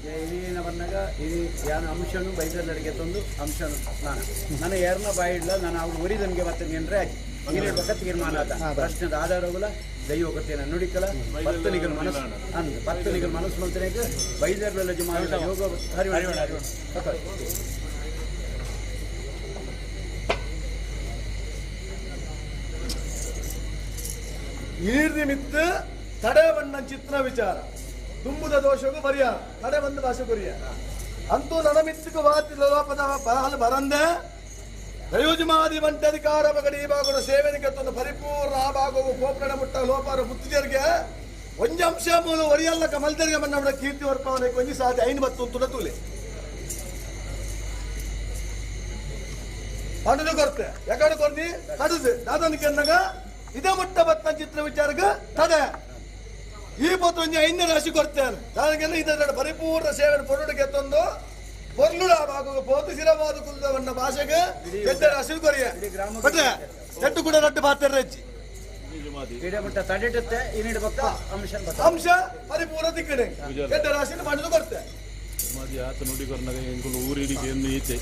ಏನ ಬಂದಾಗ ಈ ಯಾನ ಅಂಶನು ಬೈದಲ್ಲರಿಗೆ ತಂದು ಅಂಶನು ನಾನು ನನ್ನ ಯಾರನ್ನ ಬಾಯಿ ಇಡಲ್ಲ. ನಾನು ಅವ್ರು ಉರಿದನ್ಗೆ ಬರ್ತೀನಿ ಅಂದರೆ ಆಯ್ತು ನೀಡಿಡ್ಬೇಕ ತೀರ್ಮಾನ ಆದ ಪ್ರಶ್ನೆದ ಆಧಾರವಲ್ಲ ದೈವಕತೆಯನ್ನು ನುಡಿಕಲ ಪತ್ತನಿಗಲ್ ಮನಸ್ಸು ಅಂದ ಪತ್ತನಿಗಲ್ ಮನಸ್ಸು ಮಂತ್ರಿಗೆ ಬೈದರ್ಲೆಲ್ಲ ಜಮಾ ಯೋಗ ಹರಿವಣ ನೀರ್ ನಿಮಿತ್ತ ತಡೆ ಬಣ್ಣ ಚಿತ್ರ ವಿಚಾರ ತುಂಬುದ ದೋಷಗೂ ಪರಿಹಾರ ತಡೆ ಬಂದ ಭಾಷೆ ಕೊರಿಯ ಅಂತೂ ನನಮಿತ್ತకు ವಾತಿ ಲೋಪದ ಬರಹಲು ಬರಂದೆ ದಯೋಜಮಾದಿ ಬಂಟಧಿಕಾರ ಬಗಡಿ ಈ ಭಾಗದ ಸೇವೆನಿಗೆ ತಂದು ಪರಿಪೂರ್ಣ ಆ ಭಾಗವು ಕೋಪರಣ ಮುಟ್ಟ ಲೋಪಾರ ಬುತ್ತಿಜರಿಗೆ ಒಂಜಿ ಅಂಶ ಮೂಲ ಒರಿಯಲ್ಲ ಕಮಲ್ದರಿಗೆ ಮನ್ನ ಕೀರ್ತಿ ವರ್ಪವನೆ ಒಂಜಿ ಸಾಧ್ಯ ಐನು ಬತ್ತು ತುಡ ತೂಲೆ ಪಂಡದು ಕೊರ್ತೆ ಯಾಕಡೆ ಕೊರ್ದಿ ತಡದು ದಾದನ ಕೆನ್ನಗ ಇದೇ ಮುಟ್ಟ ಬತ್ತ ಚಿತ್ರ ವಿಚಾರಕ್ಕೆ ತಡೆ ಈ ಪತ್ರ ಒಂಜಿ ಐದನೇ ರಾಶಿ ಕೊರ್ತೇನೆ ದಾದನ ಇದರ ಪರಿಪೂರ್ಣ ಸೇವೆ ಪೊರುಡುಗೆ ತಂದು ಪೊರ್ಲುಡ ಭಾಗಕ್ಕೆ ಪೋತು ಸಿರವಾದ ಕುಲ್ದವನ್ನ ಭಾಷೆಗೆ ಎದ್ದ ರಾಶಿ ಕೊರಿಯ ಬಟ್ರೆ ಎಟ್ಟು ಕೂಡ ರಟ್ಟು ಪಾತ್ರ ರಚ್ಚಿ ಅಂಶ ಪರಿಪೂರ್ಣ ದಿಕ್ಕಡೆ ಎಡ್ಡ ರಾಶಿನ ಪಂಡದು ಕೊರ್ತೆ ಆತ ನುಡಿಕೊರ್ನಗ ಎಂಕುಲು ಊರಿಡಿಗೆ ಎಂದು ಈತೆ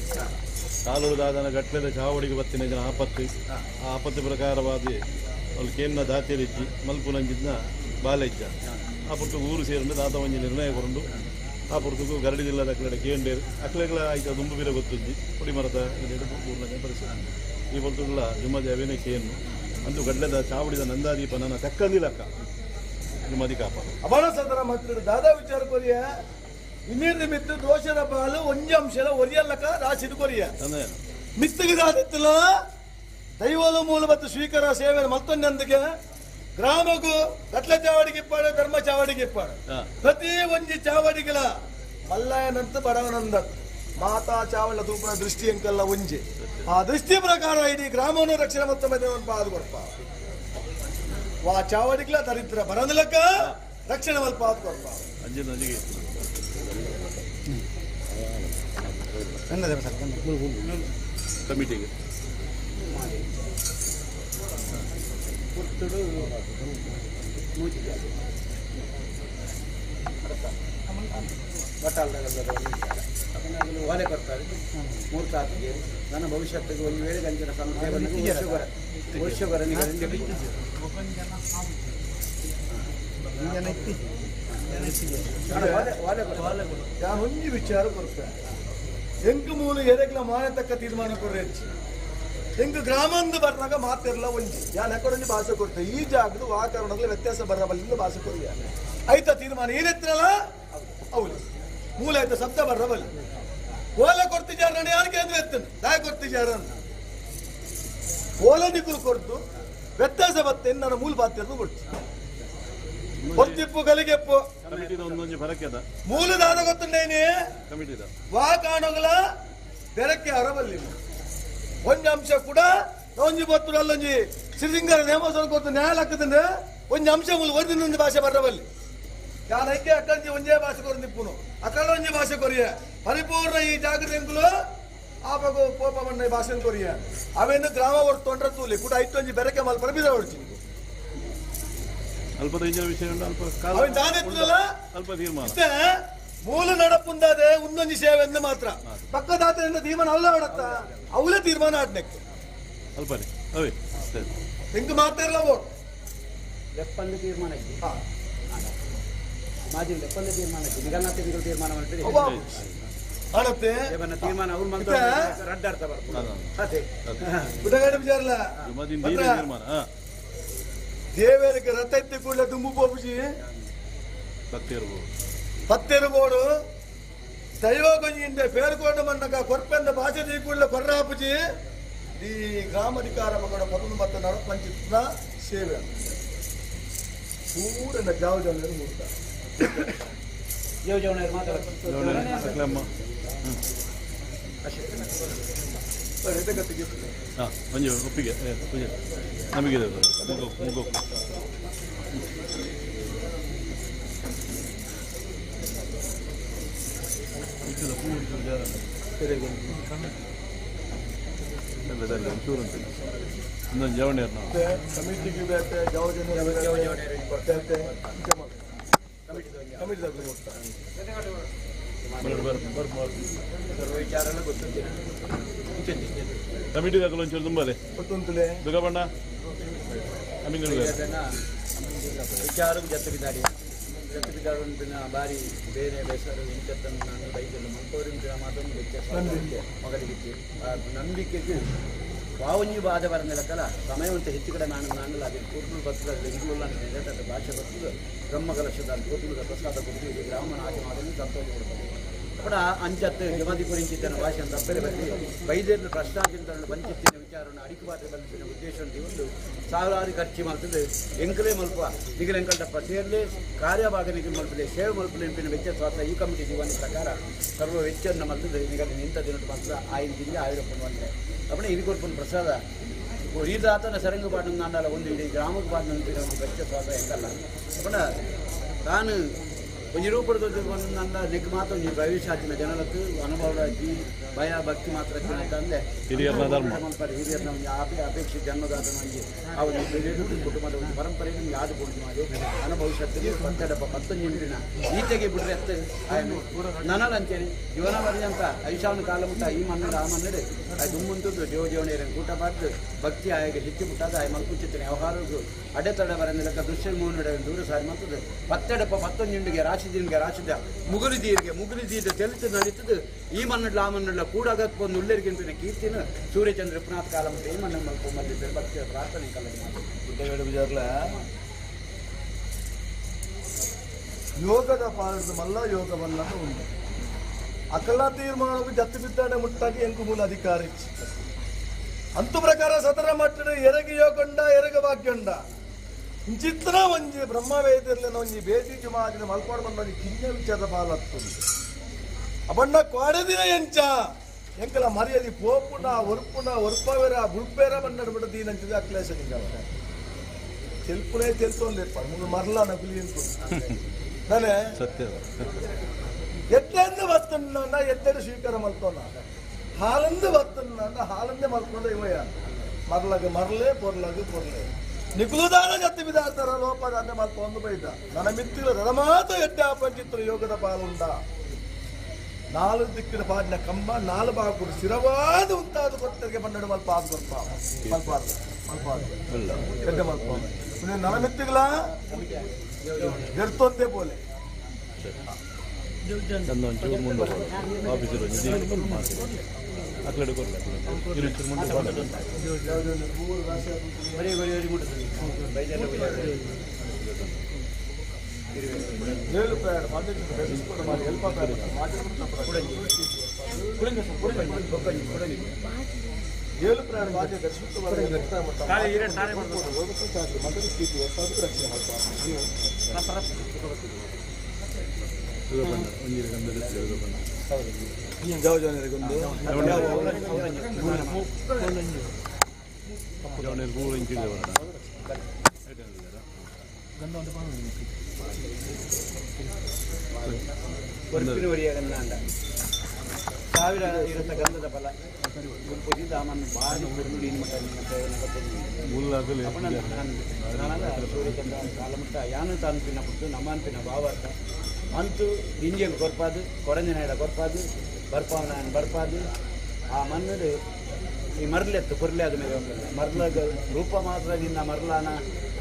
ಕಾಲುದಾದನ ಗಟ್ಲೆದ ಚಾವಡಿಗೆ ಬತ್ತಿನ ಜನ ಆಪತ್ತು ಆ ಆಪತ್ತು ಪ್ರಕಾರವಾದ ಅವ್ಳು ಕೇನ್ನ ದಾತಿರಿಜ್ಜಿ ಮಲ್ಪುನಂಜಿದ್ನ ಬಾಲೆಜ್ಜ ಆ ಪುರ್ತುಗು ಊರು ಸೇರಂಡು ದಾತ ಒಂಜಿ ನಿರ್ಣಯ ಕೊರಂಡು ಆ ಪುರ್ತುಗು ಗರಡಿದಿಲ್ಲದ ಅಕ್ಲೆಡೆ ಕೇಂಡೇರು ಅಕ್ಲೆಗಳ ಆಯ್ತು ದುಂಬು ಬೀರ ಗೊತ್ತುಜ್ಜಿ ಪುಡಿ ಮರದ ಊರ್ನ ಪರಿಸ್ಥಿತಿ ಈ ಪುರ್ತುಗಳ ಜುಮ್ಮದಿ ಅವೇನೆ ಕೇನ್ನು ಅಂದು ಗಡ್ಲೆದ ಚಾವಡಿದ ನಂದಾದೀಪ ನನ್ನ ತಕ್ಕಂದಿಲಕ್ಕ ಜುಮ್ಮದಿ ಕಾಪ ಅಬಣ ಸದರ ಮತ್ತು ದಾದಾ ವಿಚಾರ ಕೊರಿಯ ಇನ್ನೀರ್ ಮಿತ್ತು ದೋಷದ ಬಾಲು ಒಂಜಿ ಅಂಶದ ಒರಿಯಲ್ಲಕ ರಾಶಿದು ಕೊರಿಯ ಮಿತ್ತಿಗೆ ದಾದಿತ್ತಲ ದೈವದ ಮೂಲ ಮತ್ತು ಸ್ವೀಕಾರ ಸೇವೆ ಮತ್ತೊಂದೊಂದಿಗೆ ಗ್ರಾಮಕ್ಕೂ ಗಟ್ಲೆ ಚಾವಡಿಗೆ ಇಪ್ಪಾಡು ಧರ್ಮ ಚಾವಡಿಗೆ ಇಪ್ಪಾಡು ಪ್ರತಿ ಒಂಜಿ ಚಾವಡಿಗಳ ಮಲ್ಲಯನಂತ ಬಡವನಂದ ಮಾತಾ ಚಾವಳ ತೂಪನ ದೃಷ್ಟಿ ಅಂಕಲ್ಲ ಒಂಜಿ ಆ ದೃಷ್ಟಿ ಪ್ರಕಾರ ಇಡೀ ಗ್ರಾಮವನ್ನು ರಕ್ಷಣೆ ಮತ್ತು ಪಾದು ಕೊಡ್ಪ ವಾ ಚಾವಡಿಗ್ಲ ದರಿದ್ರ ಬರಂದಿಲಕ್ಕ ರಕ್ಷಣೆ ಮಲ್ಪ ಪಾದು ಕೊಡ್ಪ ಕಮಿಟಿಗೆ ಪುತ್ತುಡು ಮೂಜಿಗೆ ಓಲೆ ಕೊಡ್ತಾರೆ ಮೂರು ತಾತಿಗೆ ನನ್ನ ಭವಿಷ್ಯತ್ತಿಗೆ ಒಂದು ವೇಳೆ ಗಂಜಿನ ಸಮಸ್ಯೆ ನಾನು ಒಂಜಿ ವಿಚಾರ ಕೊಡ್ತೇನೆ ಎಂಕ್ ಮೂಲ ಎರೆಗ್ಲ ಮಾನತಕ್ಕ ತೀರ್ಮಾನ ಕೊರ್ರೆ ಎಂಕ್ ಗ್ರಾಮಂದು ಬರ್ನಾಗ ಮಾತಿರಲ್ಲ ಒಂಜಿ ಯಾನ್ ಎಕಡೊಂಜಿ ಭಾಷೆ ಕೊಡ್ತೆ ಈ ಜಾಗದ ವಾಕರಣಗಳ ವ್ಯತ್ಯಾಸ ಬರ್ರಬಲ್ಲಿಂದ ಭಾಷೆ ಕೊರಿಯ ಆಯ್ತ ತೀರ್ಮಾನ ಏನೆತ್ತಿರಲ್ಲ ಅವಳು ಮೂಲ ಆಯ್ತ ಶಬ್ದ ಬರ್ರಬಲ್ಲಿ ಓಲೆ ಕೊಡ್ತಿದ್ದಾರ ನಾನು ಯಾರು ಕೇಂದ್ರ ಎತ್ತನು ದಾಯ ಕೊಡ್ತಿದ್ದಾರ ಅಂತ ಓಲೆ ನಿಕ್ಕುಲು ಕೊಡ್ತು ವ್ಯತ್ಯಾಸ ಬತ್ತೆ ನನ್ನ ಮೂಲ ಪಾತ್ರ ಕೊಡ್ತು ಕೊಡ್ತಿಪ್ಪು ಗಲಿಗೆಪ್ಪು ಮೂಲದಾದ ಗೊತ್ತುಂಡೇನಿ ವಾ ಕಾಣೋಗಲ ಬೆರಕೆ ಅರಬಲ್ಲಿ ಒಂಜಿ ಅಂಶ ಕೂಡ ಒಂಜಿ ಬತ್ತು ಅಲ್ಲೊಂಜಿ ಶ್ರೀಸಿಂಗರ ನೇಮೋತ್ಸವ ಕೊಡ್ತು ನ್ಯಾಯ ಹಾಕದಿಂದ ಒಂಜಿ ಅಂಶ ಮೂಲ ಒಂದಿನೊಂದು ಭಾಷೆ ಬರಬಲ್ಲಿ ನಾನು ಐಕೆ ಅಕ್ಕಂಜಿ ಒಂಜೇ ಭಾಷೆ ಕೊರು ನಿಪ್ಪುನು ಅಕ್ಕಳ ಒಂಜಿ ಭಾಷೆ ಕೊರಿಯ ಪರಿಪೂರ್ಣ ಈ ಜಾಗೃತಿ ಎಂಕುಲು ಆಪಗು ಕೋಪ ಬಣ್ಣ ಭಾಷೆ ಕೊರಿಯ ಅವೇನು ಗ್ರಾಮ ಹೊರ್ತು ತೊಂದ್ರೆ ತೂಲಿ ಕೂಡ ಐತು ಒಂಜಿ ಬೆರಕೆ ಮಲ್ಪ ಬೀದ ಹೊಡ್ತೀನಿ ಅಲ್ಪ ವಿಷಯ ಅಲ್ಪ ಅಲ್ಪ ತೀರ್ಮಾನ ಮೂಲ ನಡಪುಂದಾದೆ ಒಂದೊಂದು ಸೇವೆ ಎಂದು ಮಾತ್ರ ಪಕ್ಕದಾತರಿಂದ ತೀರ್ಮಾನ ಅಲ್ಲ ಆಡತ್ತ ಅವಳೇ ತೀರ್ಮಾನ ಆಡ್ನಕ್ಕೆ ಅಲ್ಪನೆ ಅವೇ ಸರಿ ಹಿಂಗೆ ಮಾತಾಡಲ್ಲ ಓಟ್ ಲೆಪ್ಪಂದು ತೀರ್ಮಾನ ಮಾಜಿ ಲೆಪ್ಪಂದು ತೀರ್ಮಾನ ನಿಗಲ್ನಾಥ ತೀರ್ಮಾನ ಮಾಡ್ತೀರಿ ಆಡತ್ತೆ ತೀರ್ಮಾನ ಅವ್ರು ಮಂತ್ರ ರಡ್ಡಾಡ್ತಾ ಬರ್ತಾರೆ ಅದೇ ಪುಟಗಾಡಿ ವಿಚಾರಲ್ಲ ತೀರ್ಮಾನ ದೇವರಿಗೆ ರಥ ಎತ್ತಿ ಕೂಡಲೇ ದುಂಬು ಪೋಪುಜಿ ಪತ್ತೆರುಬೋಡು ದೈವ ಗೊಂಜಿಂದ ಪೇರ್ಕೋಟ ಮನ್ನಕ ಕೊರ್ಪೆಂದ ಭಾಷೆ ದೀ ಕೂಡಲೇ ಕೊರ್ರಾಪುಜಿ ಈ ಗ್ರಾಮಾಧಿಕಾರ ಮಗಡ ಪದನು ಮತ್ತು ನರಪಂಚಿತ್ನ ಸೇವೆ ಪೂರನ ಜಾವ ಜನ ಮೂರ್ತ ದೇವಜವನ ಮಾತಾಡ್ತಾರೆ ಹಾಂ ಮಂಜು ಒಪ್ಪಿಗೆ ಪೂಜೆ ನಮಗೆ ಮುಗೋ ಮುಗೋ ಒಂಚೂರು ಉಂಟು ಇನ್ನೊಂದು ಜವಣಿ ಕಮಿಟಿಗೆ ಬೇತೆ ಜಾವ ಜನ ಕಮಿಟಿ ಕಮಿಟಿ ದಾಖಲು ಒಂಚೂರು ತುಂಬಲೆ ದುರ್ಗಬಣ್ಣ ವಿಚಾರ ಜತ್ತು ಬಿದ್ದಾಡಿ ಜತ್ತು ಬಿದ್ದಾಡು ಬಾರಿ ಬೇರೆ ಬೇಸರ ಇಂಚತ್ತನ್ನು ನಾನು ಬೈದಲ್ಲ ಮಂಕೋರಿನ ಮಾತೊಂದು ವ್ಯತ್ಯಾಸ ಮಗಲಿಗಿತ್ತು ನಂಬಿಕೆಗೆ ವಾವೊಂಜಿ ಬಾಧೆ ಬರಂದಿಲ್ಲಕ್ಕಲ್ಲ ಸಮಯ ಉಂಟು ಹೆಚ್ಚು ಕಡೆ ನಾನು ನಾನಲ್ಲ ಅದೇ ಕೂರ್ಲು ಬರ್ತದೆ ಬೆಂಗಳೂರು ಅಂತ ಭಾಷೆ ಬರ್ತದೆ ಬ್ರಹ್ಮಕಲಶದ ಕೂರ್ಲುದ ಪ್ರಸಾದ ಕೊಟ್ಟು ಇದು ಗ್ರಾಮನ ಆಚೆ ಮಾಡೋದು ಸಂತೋಷ ಕೊಡ್ತದೆ ಕೂಡ ಅಂಚತ್ತು ಜಮದಿ ಕುರಿಂಚಿತ್ತನ ಭಾಷೆ ಅಂತ ಅಪ್ಪರೆ ಬರ್ತಿ ಬೈದೇರು ಪ್ರಶ್ನಾಚಿಂತನ ಪಂಚಿತ್ತಿನ ವಿಚಾರವನ್ನು ಅಡಿಕೆ ಪಾತ್ರೆ ಬಲ್ಲಿನ ಉದ್ದೇಶ ಒಂದು ಸಾವಿರಾರು ಖರ್ಚು ಮಾಡ್ತದೆ ಎಂಕಲೇ ಮಲ್ಪ ನಿಗಲ ಎಂಕಲ್ಟಪ್ಪ ಸೇರ್ಲಿ ಕಾರ್ಯಭಾಗ ನಿಗಲ್ ಮಲ್ಪಲೆ ಸೇವೆ ಮಲ್ಪಲೆ ಎಂಪಿನ ವೆಚ್ಚ ಸ್ವಾತ ಈ ಕಮಿಟಿ ಜೀವನ ಪ್ರಕಾರ ಸರ್ವ ವೆಚ್ಚವನ್ನು ಮಲ್ತದೆ ನಿಗಲ ನಿಂತ ದಿನ ಮಾತ್ರ ಆಯಿನ ಜಿಲ್ಲೆ ಆಯಿರಪ್ಪನ ಬಂದರೆ ಅಪ್ಪಣೆ ಇದು ಕೊಡ್ಪನ ಪ್ರಸಾದ ಈದಾತನ ಸರಂಗು ಪಾಡು ನಾಂಡಲ ಒಂದು ಇಡೀ ಗ್ರಾಮಕ್ಕೆ ಪಾಡು ಒಂದು ವೆಚ್ಚ ಸ್ವಾತ ಎಂಕಲ್ಲ ಅಪ್ಪಣ ತಾನು ಒಂಜಿ ರೂಪದ ನನ್ನ ನೆಕ್ ಮಾತ್ರ ಒಂಜಿ ಭವಿಷ್ಯಾಚಿನ ಜನಲತ್ತು ಅನುಭವವಾಗಿ ಭಯ ಭಕ್ತಿ ಮಾತ್ರ ಅಂತಂದೆ ಹಿರಿಯರ್ನ ಧರ್ಮ. ಹಿರಿಯರ್ನ ಒಂದು ಅಪೇಕ್ಷೆ ಜನ್ಮದಾತನ ಒಂಜಿ ಆ ಒಂದು ಹಿರಿಯರು ಕುಟುಂಬದ ಒಂದು ಪರಂಪರೆ ನಿಮ್ಗೆ ಯಾವುದು ಬೋಂಡು ಮಾಡಿ ಅನುಭವಿಸತ್ತಿಗೆ ಪತ್ತೆಡಪ್ಪ ಪತ್ತೊಂದು ದಿನ ಈತೆಗೆ ಬಿಡ್ರೆ ಅತ್ತ ನನಲಂತೇನೆ ಜೀವನ ಪರ್ಯಂತ ಐಶಾವನ ಕಾಲ ಮುಟ್ಟ ಈ ಮನ್ನಡು ಆ ಮನ್ನಡು ಅದು ದುಮ್ಮುಂತದ್ದು ಜೀವ ಜೀವನ ಕೂಟ ಬಾರ್ದು ಭಕ್ತಿ ಆಯಗೆ ಹೆಚ್ಚು ಮುಟ್ಟಾದ ಆಯ ಮಲ್ಪುಚಿತ್ತನೆ ವ್ಯವಹಾರಕ್ಕೂ ಅಡೆತಡೆ ಬರಂದಿಲಕ್ಕ ದುಶ್ಯ ಮೂನುಡೆ ದೂರ ಸಾರಿ ಮಂತದ್ದು ಪತ್ತೆಡಪ್ಪ ಪತ್ತೊಂದಿಂಡಿಗೆ ರಾಶಿ ದಿನಗೆ ರಾಶಿದ ಮುಗುಲಿ ದೀರ್ಗೆ ಮುಗುಲಿ ದೀರ್ಘ ತೆಲಿತು ನಡೀತದ್ದು ಈ ಮನ್ನಡ್ಲ ಆ ಮನ್ನಡ್ಲ ಕೂಡಾಗಕ್ಕೆ ಒಂದು ಉಲ್ಲೇರಿಗಿಂತ ಕೀರ್ತಿನ ಸೂರ್ಯಚಂದ್ರ ಪುನಾಥ್ ಕಾಲ ಮುಟ್ಟ ಈ ಮಣ್ಣ ಮಲ್ಪ ಮಲ್ಲಿ ಭಕ್ತಿಯ ಪ್ರಾರ್ಥನೆ ಕಲ್ಲ ಗುಡ್ಡಗಡೆ ಬಿಜಾರ್ಲ ಯೋಗದ ಪಾಲದ ಮಲ್ಲ ಯೋಗವಲ್ಲ ಉಂಟು. ಅಕಲ ತೀರ್ಮಾನವು ಜತ್ತು ಬಿದ್ದಾಡೆ ಮುಟ್ಟಾಗಿ ಎಂಕು ಮೂಲ ಅಧಿಕಾರ ಇಚ್ಚಿ ಅಂತು ಪ್ರಕಾರ ಸತರ ಮಟ್ಟದ ಎರಗಿ ಯೋಗಂಡ ಎರಗ ಭಾಗ್ಯಂಡ ಇಂಚಿತ್ರ ಒಂಜಿ ಬ್ರಹ್ಮವೇದಿರ್ಲಿನ ಒಂಜಿ ಬೇತಿ ಜುಮಾಜಿನ ಮಲ್ಪಾಡು ಬಂದ ಒಂಜಿ ಕಿನ್ಯ ವಿಚಾರದ ಪಾಲತ್ತು ಅಬಣ್ಣ ಕ್ವಾಡದಿನ ಎಂಚ ಎಂಕಲ ಮರ್ಯಾದೆ ಪೋಪುನ ಒರ್ಪುನ ಒರ್ಪವೇರ ಬುಡ್ಪೇರ ಬನ್ನಡ ಬಿಡ ದೀನಂಚಿದ ಅಕ್ಲೇಶ ನಿಂಗವ ತೆಲ್ಪುನೇ ತೆಲ್ತೊಂದಿಪ್ಪ ಮುಗಿದು ಮರ್ಲ ನಕುಲಿ ಎಂತು ನಾನೇ ಸತ್ಯ ಎಟ್ಟೆಂದು ಬತ್ತನ್ನ ಎತ್ತೆಡು ಸ್ವೀಕಾರ ಮಲ್ತೋನ ಹಾಲಂದು ಬತ್ತನ್ನ ಹಾಲಂದೇ ಮಲ್ಕೊಂಡ ಇವಯ್ಯ ಮರ್ಲಾಗ ಮರ್ಲೆ ಪೊರ್ಲಾಗ ಪೊರ್ಲೆ ನಿಕುಲುದಾನ ಜತ್ತಿ ಬಿದಾರ್ತಾರ ಲೋಪದಾನೆ ಮಲ್ಕೊಂಡು ಬೈದ ನನ್ನ ಮಿತ್ತಿರ ರಮಾತ ಎಡ್ಡೆ ಆಪಂಚಿತ್ರ ಯೋಗದ ಪಾಲುಂಡ ನಾಲ್ಕು ದಿಕ್ಕಿನ ಪಾಡಿನ ಕಂಬ ನಾಲು ಬಾಗುಡು ಸ್ಥಿರವಾದ ಉಂತಾದ ಕೊಟ್ಟರಿಗೆ ಬನ್ನಡು ಮಲ್ಪ ಆದ ಕೊರ್ಪ ಮಲ್ಪಾದ ಮಲ್ಪಾದ ಎಡ್ಡೆ ಮಲ್ಪ ನನ್ನ ಮಿತ್ತಿಗಳ ಎರ್ತೊಂದೇ ಪೋಲೆ ಚಂದ ಒಂಚೂರು ಮುಂದೆ ಆಫೀಸರ್ ಒಂಜಿ ಅಕ್ಲಡು ಕೊರ್ಲೆ ಇರು ಮುಂದೆ ಬರೀ ಬರೀ ಬರೀ ಮುಟ್ಟುತ್ತದೆ ಏಳು ಪ್ಯಾಡ್ ಮಾಡಿ ಎಲ್ಪ ಪ್ಯಾಡ್ ಏಳು ಪ್ಯಾಡ್ ಮಾಜಿ ಒಂಜಿ ಗಂಧದ ಯಾವ ಜನರಿಗೊಂದು ಮೂರು ಇಂಚು ಹೊರಪಿನ ಒರಿಯ ಗಂಧ ಸಾವಿರ ಇರತ್ತ ಗಂಧದ ಫಲ ಗುಂಪು ದಾಮನ್ನು ಭಾರಿ ಪುರುಳು ಮಟ್ಟ ನಿಮ್ಮ ಸೇವೆ ಮುಲ್ಲಾಗಲಿ ಸೂರ್ಯಚಂದ್ರ ಕಾಲಮುಟ್ಟ ಯಾನು ತಾನು ಪಿನ್ನ ಪುಟ್ಟು ನಮ್ಮನ್ ಪಿನ್ನ ಭಾವಾರ್ಥ ಅಂತೂ ಇಂಜಿಯನ್ ಕೊರ್ಪಾದು ಕೊರಂಜನಾಯಡ ಕೊರ್ಪಾದು ಬರ್ಪಾವನ ಬರ್ಪಾದು ಆ ಮಣ್ಣು ಈ ಮರ್ಲೆತ್ತು ಪುರ್ಲೆ ಆದ ಮೇಲೆ ಮರ್ಲಾಗ ರೂಪ ಮಾತ್ರ ನಿನ್ನ ಮರ್ಲಾನ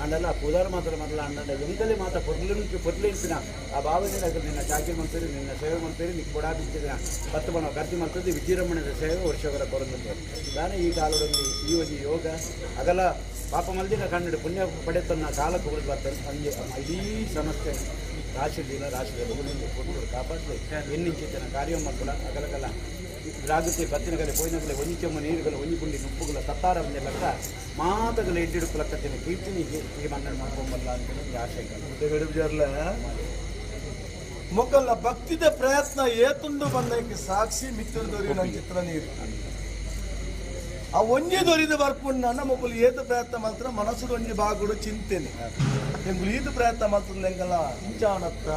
ಅಂಡಲ್ಲ ಪುದಾರ್ ಮಾತ್ರ ಮರ್ಲ ಅಂಡ ಎಂಕಲೆ ಮಾತ್ರ ಪೊರ್ಲಿನ ಪೊರ್ಲಿನ ಆ ಭಾವನೆ ನಿನ್ನ ಚಾಕಿ ಮಾಡ್ತೀರಿ ನಿನ್ನ ಸೇವೆ ಮಾಡ್ತೀರಿ ನಿಕ್ ಕೊಡಾ ಬಿಚ್ಚಿದ ಪತ್ತು ಬಣ ಖರ್ಚು ಮಾಡ್ತದೆ ವಿಜೃಂಭಣೆದ ಸೇವೆ ವರ್ಷಗಳ ಕೊರಂದ ನಾನು ಈ ಕಾಲದಲ್ಲಿ ಈ ಒಂದು ಯೋಗ ಅಗಲ ಪಾಪ ಮಲ್ದಿನ ಕನ್ನಡ ಪುಣ್ಯ ಪಡೆತನ್ನ ಕಾಲಕ್ಕೆ ಉಳಿದು ಬರ್ತದೆ ಹಂಗೆ ಇಡೀ ಸಮಸ್ಯೆ ರಾಶಿ ದಿನ ರಾಶಿದ ಕೊಟ್ಟು ಕಾಪಾಡಲಿ ಎನ್ನಿಂಚಿತನ ಕಾರ್ಯ ಮಕ್ಕಳ ಅಗಲಗಲ ಜಾಗೃತಿ ಬತ್ತಿನಗಲೆ ಪೋಯಿನಗಲೆ ಒಂಜಿ ಚೆಮ್ಮು ನೀರುಗಳ ಒಂಜಿ ಪುಂಡಿ ನುಪ್ಪುಗಳ ತತ್ತಾರ ಒಂಜಿ ಲಕ್ಕ ಮಾತಗಳ ಎಡ್ಡಿಡುಪ್ಪು ಲಕ್ಕತ್ತಿನ ಕೀರ್ತಿನಿ ಈ ಮನ್ನಣೆ ಮಾಡ್ಕೊಂಬಲ್ಲ ಅಂತ ಒಂದು ಆಶೆ ಗಡಿಬಿಜಾರ್ಲ ಮೊಕ್ಕಲ್ಲ ಭಕ್ತಿದ ಪ್ರಯತ್ನ ಏತುಂಡು ಬಂದಕ್ಕೆ ಸಾಕ್ಷಿ ಮಿತ್ರರು ದೊರಿ ನನ್ನ ಚಿತ್ರ ನೀರು. ಆ ಒಂಜಿ ದೊರಿದ ಬರ್ಪುಂಡ ಮೊಕ್ಕಲು ಏತು ಪ್ರಯತ್ನ ಮಾತ್ರ ಮನಸ್ಸು ಒಂಜಿ ಬಾಗುಡು ಚಿಂತೆನೆ. ಎಂಗುಲು ಈತು ಪ್ರಯತ್ನ ಮಾಡ್ತದೆ ಎಂಕಲ್ಲ ಇಂಚಾಣತ್ತ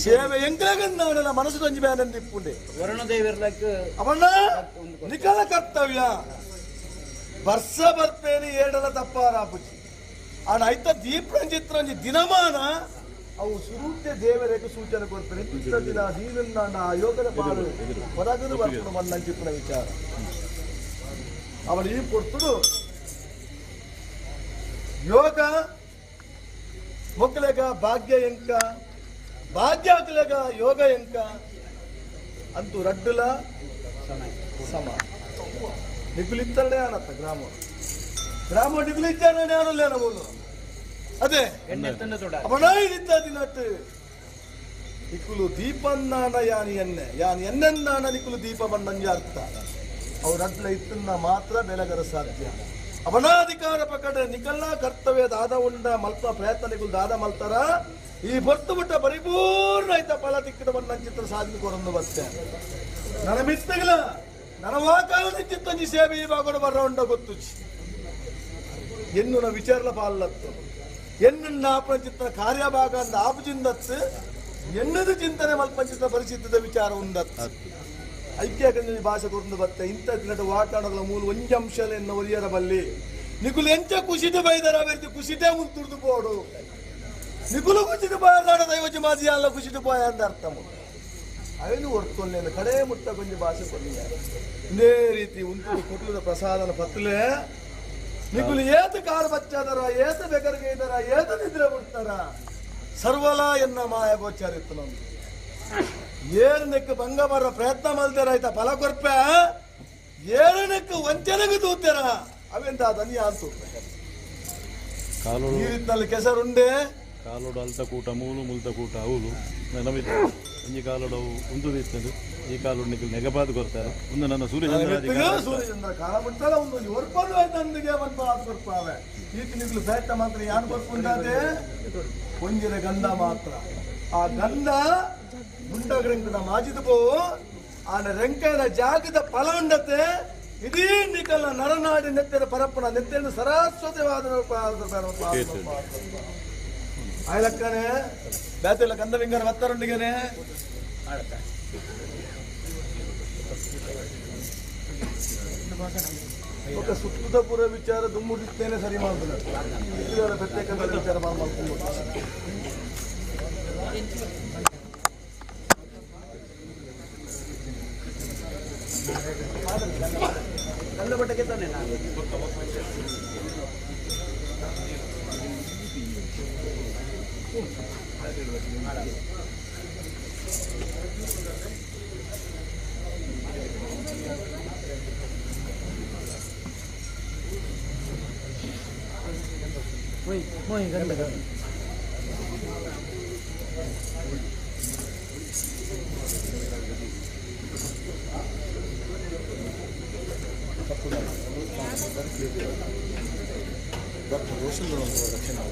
ಸೇವೆ ಎಂಕಲಗಂದಾಣಲ್ಲ ಮನಸ್ಸು ಒಂಜಿ ಬ್ಯಾನಂದ ಇಪ್ಪುಂಡೆ. ವರುಣದೇವಿರ್ಲಕ್ಕ ಅವಣ್ಣ ನಿಕಲ ಕರ್ತವ್ಯ ಬರ್ಸ ಬರ್ಪೇನಿ ಏಡಲ ತಪ್ಪಾರಾಪುಜಿ ಆಣ ಐತ ದೀಪರಂಜಿತ್ರ ಒಂಜಿ ದಿನಮಾನ ಅವು ಸುರೂತೆ ದೇವರಿಗೆ ಸೂಚನೆ ಕೊಡ್ತಾರೆ. ಇಂಥ ದಿನ ದೀನನ್ನ ಆ ಯೋಗದ ಪಾಲು ಹೊರಗದು ಬರ್ಪುಣ ಮನ್ನಂಚಿತ್ತಿನ ವಿಚಾರ ಅವಳು ಈ ಕೊಡ್ತುಡು ಯೋಗ ಮೊಕ್ಕಲೆಗ ಭಾಗ್ಯ ಎಂಕ ಭಾಗ್ಯ ಹಾಕಲೆಗ ಯೋಗ ಎಂಕ ಅಂತೂ ರಡ್ಡುಲ ಸಮ ನಿಗುಲಿತ್ತರಡೆ ಆನತ್ತ ಗ್ರಾಮ ಗ್ರಾಮ ನಿಗುಲಿತ್ತಾರಡೆ ಆನಲ್ಲ ನಮೂಲು ಅದೇ ಅವನಾಯಿದ್ದ ದಿನಟ್ಟು ನಿಕುಲು ದೀಪನ್ನಾನ ಯಾನಿ ಎನ್ನೆ ಯಾನಿ ಎನ್ನೆನ್ನಾನ ನಿಕುಲು ದೀಪ ಬಂದಂಜ ಅರ್ಥ. ಅವ್ರ ಅಡ್ಲ ಇತ್ತನ್ನ ಮಾತ್ರ ಬೆಲಗರ ಸಾಧ್ಯ. ಅವನಾಧಿಕಾರ ಪಕಡ ನಿಕಲ್ನ ಕರ್ತವ್ಯ ದಾದ ಉಂಡ ಮಲ್ಪ ಪ್ರಯತ್ನ ನಿಗುಲ್ ದಾದ ಮಲ್ತಾರ ಈ ಬರ್ತು ಬಿಟ್ಟ ಪರಿಪೂರ್ಣ ಐತ ಫಲ ತಿಕ್ಕಿದ ಬಣ್ಣ ಚಿತ್ರ ಸಾಧನೆ ಕೊರೊಂದು ಬತ್ತೆ. ನನ್ನ ಮಿತ್ತಗಿಲ ನನ್ನ ವಾಕಾಲ ಚಿತ್ತೊಂಜಿ ಸೇವೆ ಈ ಬಾಗೋಡು ಬರ್ರ ಉಂಡ ಗೊತ್ತುಚಿ ಎನ್ನುನ ವಿಚಾರಲ ಪಾಲತ್ತು ಎನ್ನ ಆಪನ ಚಿತ್ರ ಕಾರ್ಯಭಾಗ ಅಂದ ಆಪುಜಿಂದತ್ತು ಎನ್ನದು ಚಿಂತನೆ ಮಲ್ಪಂಚಿತ ಪರಿಸ್ಥಿತಿದ ವಿಚಾರ ಉಂಡತ್ತು. ಐಕ್ಯ ಭಾಷೆ ಕೊರಂದು ಬತ್ತೆ ಇಂಥ ದಿನದ ವಾತಾಡಗಳ ಮೂಲ ಒಂಜಿ ಅಂಶಲ ಎನ್ನ ಒರಿಯರ ಬಲ್ಲಿ ನಿಕುಲು ಎಂಚ ಕುಸಿತ ಬೈದರ ಅಭಿವೃದ್ಧಿ ಕುಸಿತೇ ತುಡಿದು ಪೋಡು ನಿಕುಲು ಕುಸಿತ ಬಾಯಾಡ ದೈವಜಿ ಮಾಜಿ ಅಲ್ಲ ಕುಸಿತ ಬಾಯ ಅಂತ ಅರ್ಥ ಅವನು ಒರ್ತೊಲ್ಲೇನು ಕಡೆ ಮುಟ್ಟ ಕೊಂಚ ಭಾಷೆ ಕೊಲ್ಲಿಯ. ಇದೇ ರೀತಿ ಉಂಟು ಕೊಟ್ಲದ ಪ್ರಸಾದನ ಪತ್ತಲೆ ನಿಕುಲು ಏತ ಕಾರು ಬಚ್ಚಾದರ ಏತ ಬೆಗರ್ಗೆ ಇದ್ದಾರ ಏತ ನಿದ್ರೆ ಬಿಡ್ತಾರ ಸರ್ವಲ ಎನ್ನ ಮಾಯ ಗೋಚಾರ ಇತ್ತು ನಮ್ದು. ಏಳನಕ್ಕೆ ಭಂಗ ಬರೋ ಪ್ರಯತ್ನ ಮಲ್ದಾರ ಆಯ್ತಾ ಫಲ ಕೊರ್ಪ ಏಳನಕ್ಕೆ ವಂಚನೆಗೆ ತೂತಾರ ಅವೆಂತ ದನಿಯ ಅಂತು ಕಾಲೋಡು ಈ ರೀತಿನಲ್ಲಿ ಕೆಸರುಂಡೆ ಕಾಲೋಡು ಅಲ್ತ ಕೂಟ ಮೂಲು ಮುಲ್ತ ಕೂಟ ಅವುಲು ನಮಿತ ಒಂಜಿ ಕಾಲೋಡು ಅವು ಉಂದು ದಿತ್ತದು ಈ ಕಾಲೋಡು ನಿಕಲ್ ನೆಗಪಾದ ಕೊರ್ತಾರೆ ಒಂದು ನನ್ನ ಸೂರ್ಯಚಂದ್ರ ಸೂರ್ಯಚಂದ್ರ ಕಾಲ ಮುಟ್ಟಲ ಒಂದು ಒರ್ಪದು ಆಯ್ತು ಅಂದಿಗೆ ಒಂದು ಆತು ಕೊರ್ಪಾವೆ ಈತ ನಿಕಲು ಪ್ರಯತ್ನ ಮಾತ್ರ ಯಾರು ಕೊರ್ಪುಂಡಾದೆ ಒಂಜಿನ ಗಂಧ ಮಾತ್ರ. ಆ ಗಂಧ ಮುಂಡಗ್ರಂಕದ ಮಾಜಿದ ಪೋ ಆನ ರೆಂಕನ ಜಾಗದ ಫಲ ಉಂಡತೆ ಇಡೀ ನಿಕಲ ನರನಾಡಿ ನೆತ್ತೆರ ಪರಪ್ಪನ ನೆತ್ತೆಯನ್ನು ಸರಸ್ವತಿವಾದ ಆಯ್ಲಕ್ಕನೆ ಬ್ಯಾತೆಲ್ಲ ಕಂದ ವಿಂಗರ ಬತ್ತರೊಂಡಿಗೆನೆ ఒక ಸುತ್ತುದ ವಿಚಾರ ದುಮ್ಮುಡಿಸ್ತೇನೆ ಸರಿ ಮಾಡ್ತಾರೆ ಪ್ರತ್ಯೇಕ ವಿಚಾರ ಮಾಡ್ಕೊಂಡು ಕಲ್ಲಬಟ್ಟಕ್ಕೆ ತಾನೆ ನಾನು ಡಾಕ್ಟರ್ ರೋಷನ್ ರಕ್ಷಣೆ.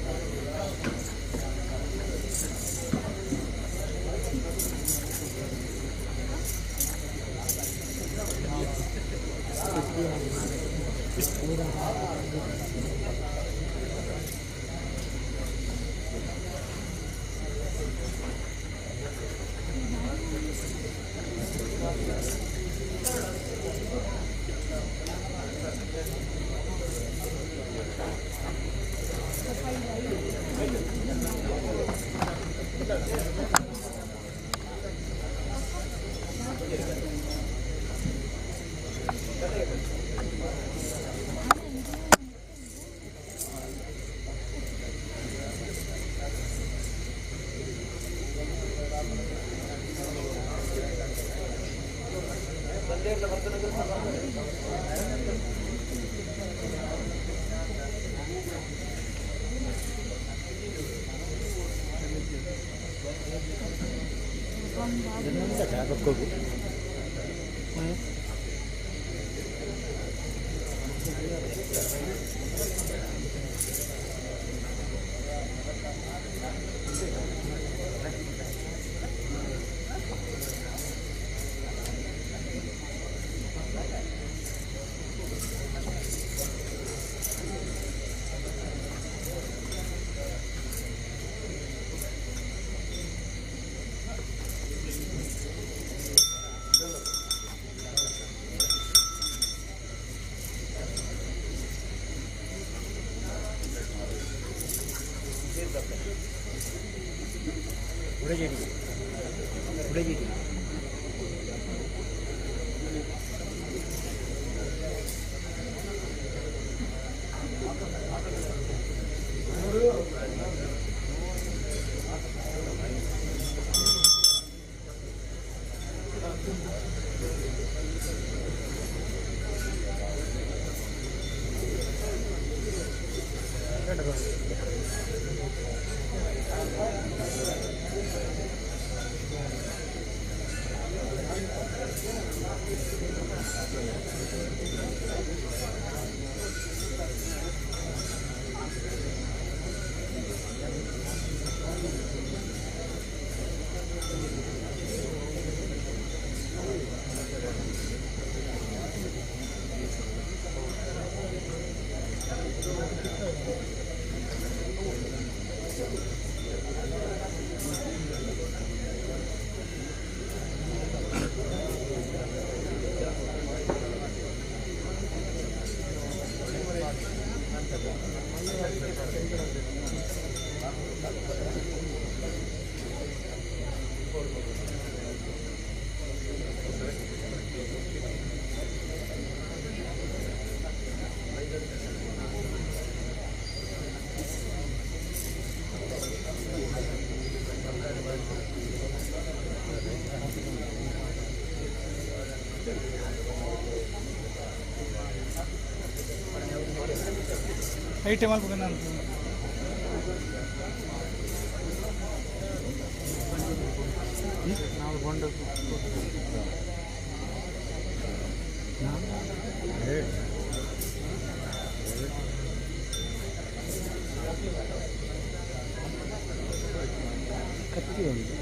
ಐಟಮ್ ಮಲ್ಪುಗ ನಾನು. ನಾವು ಗೊಂಡು ಕತ್ತಿ ಒಂದು.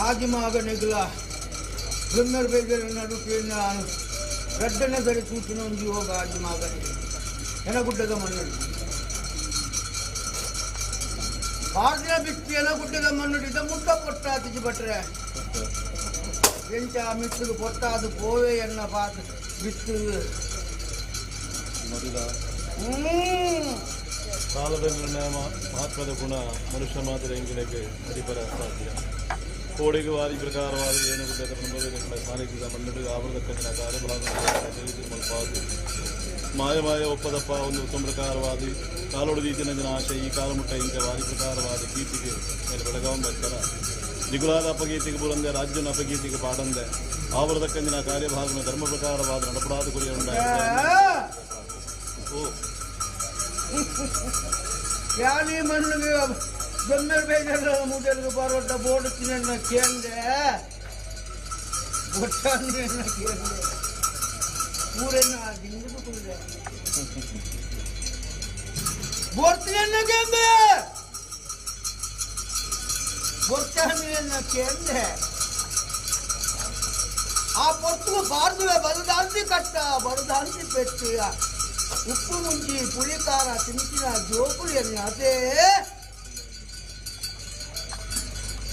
ಆದಿಮಾಗನಿಗ್ಲ ಬ್ರಹ್ಮರ ಬೇಗರ ನಡುಕೆ ನಾನು ರಡ್ಡನೆ ಸರಿ ಸೂಚನೆ ಒಂದು ಯೋಗ ಆದಿಮಾಗನಿಗೆ ಎನಗುಡ್ಡದ ಮಣ್ಣು ಪಾರ್ದಿನ ಬಿತ್ತಿ ಎನಗುಡ್ಡದ ಮಣ್ಣು ಇದ ಮುಟ್ಟ ಪೊಟ್ಟ ತಿಜಿ ಬಟ್ರೆ ಎಂಚ ಮಿತ್ತದು ಪೊಟ್ಟಾದು ಪೋವೆ ಎನ್ನ ಪಾತ್ ಬಿತ್ತು ಮದಿದ ಕಾಲದ ನಿರ್ಣಯ ಮಹತ್ವದ ಗುಣ ಮನುಷ್ಯ ಮಾತ್ರ ಎಂಗಿನಕ್ಕೆ ಅಡಿಪರ ಸಾಧ್ಯ. ಕೋಡಿಗೆ ವಾರಿ ಪ್ರಕಾರವಾದ ಏನು ಗುಡ್ಡದ ಬ್ರಹ್ಮವೇದಗಳ ಸಾನ್ನಿಧ್ಯದ ಮಣ್ಣು ಆವೃತಕ್ಕಂದಿನ ಕಾರ್ಯಭಾಗ ಮಾಯ ಮಾಯ ಒಪ್ಪದಪ್ಪ ಒಂದು ಉತ್ತಮ ಪ್ರಕಾರವಾದಿ ಕಾಲೊಡೆದೀತಿನ ಜನ ಆಶೆ ಈ ಕಾಲಮುಟ್ಟ ಇಂಚ ವಾರಿ ಪ್ರಕಾರವಾದ ಕೀರ್ತಿಗೆ ಮೇಲೆ ಬೆಳಗಾವ್ ಬರ್ತಾರ ನಿಗುಲಾದ ಅಪಗೀತಿಗೆ ಬುರಂದೆ ರಾಜ್ಯನ ಅಪಗೀತಿಗೆ ಪಾಡಂದೆ ಆವೃತಕ್ಕಂದಿನ ಕಾರ್ಯಭಾಗನ ಧರ್ಮ ಪ್ರಕಾರವಾದ ನಡಪಡಾದ ಗುರಿಯ ಓ ಯಾಲಿ ಮಣ್ಣಿಗೆ ಬೆಮ್ಮೆಲ್ ಬೇಜಾರ ಮುದೆಲ್ಗೆ ಬರೋಟ ಬೋಡುತ್ತಿನ ಕೇಂದೆ ಬೊಟ್ಟಾನಿನ ಕೇಂದೆ ಊರನ್ನ ದಿಂಗುದು ಕುಂದೆ ಬೋರ್ತಿನ ಕೇಂದೆ ಬೊಟ್ಟಾನಿನ ಕೇಂದೆ ಆ ಪೊರ್ತು ಬಾರ್ದುವೆ ಬರುದಾಂತಿ ಕಟ್ಟ ಬರುದಾಂತಿ ಪೆಟ್ಟು ಉಪ್ಪು ಮುಂಚಿ ಪುಳಿ ಖಾರ ತಿಂಚಿನ ಜೋಪುಳಿ ಅದೇ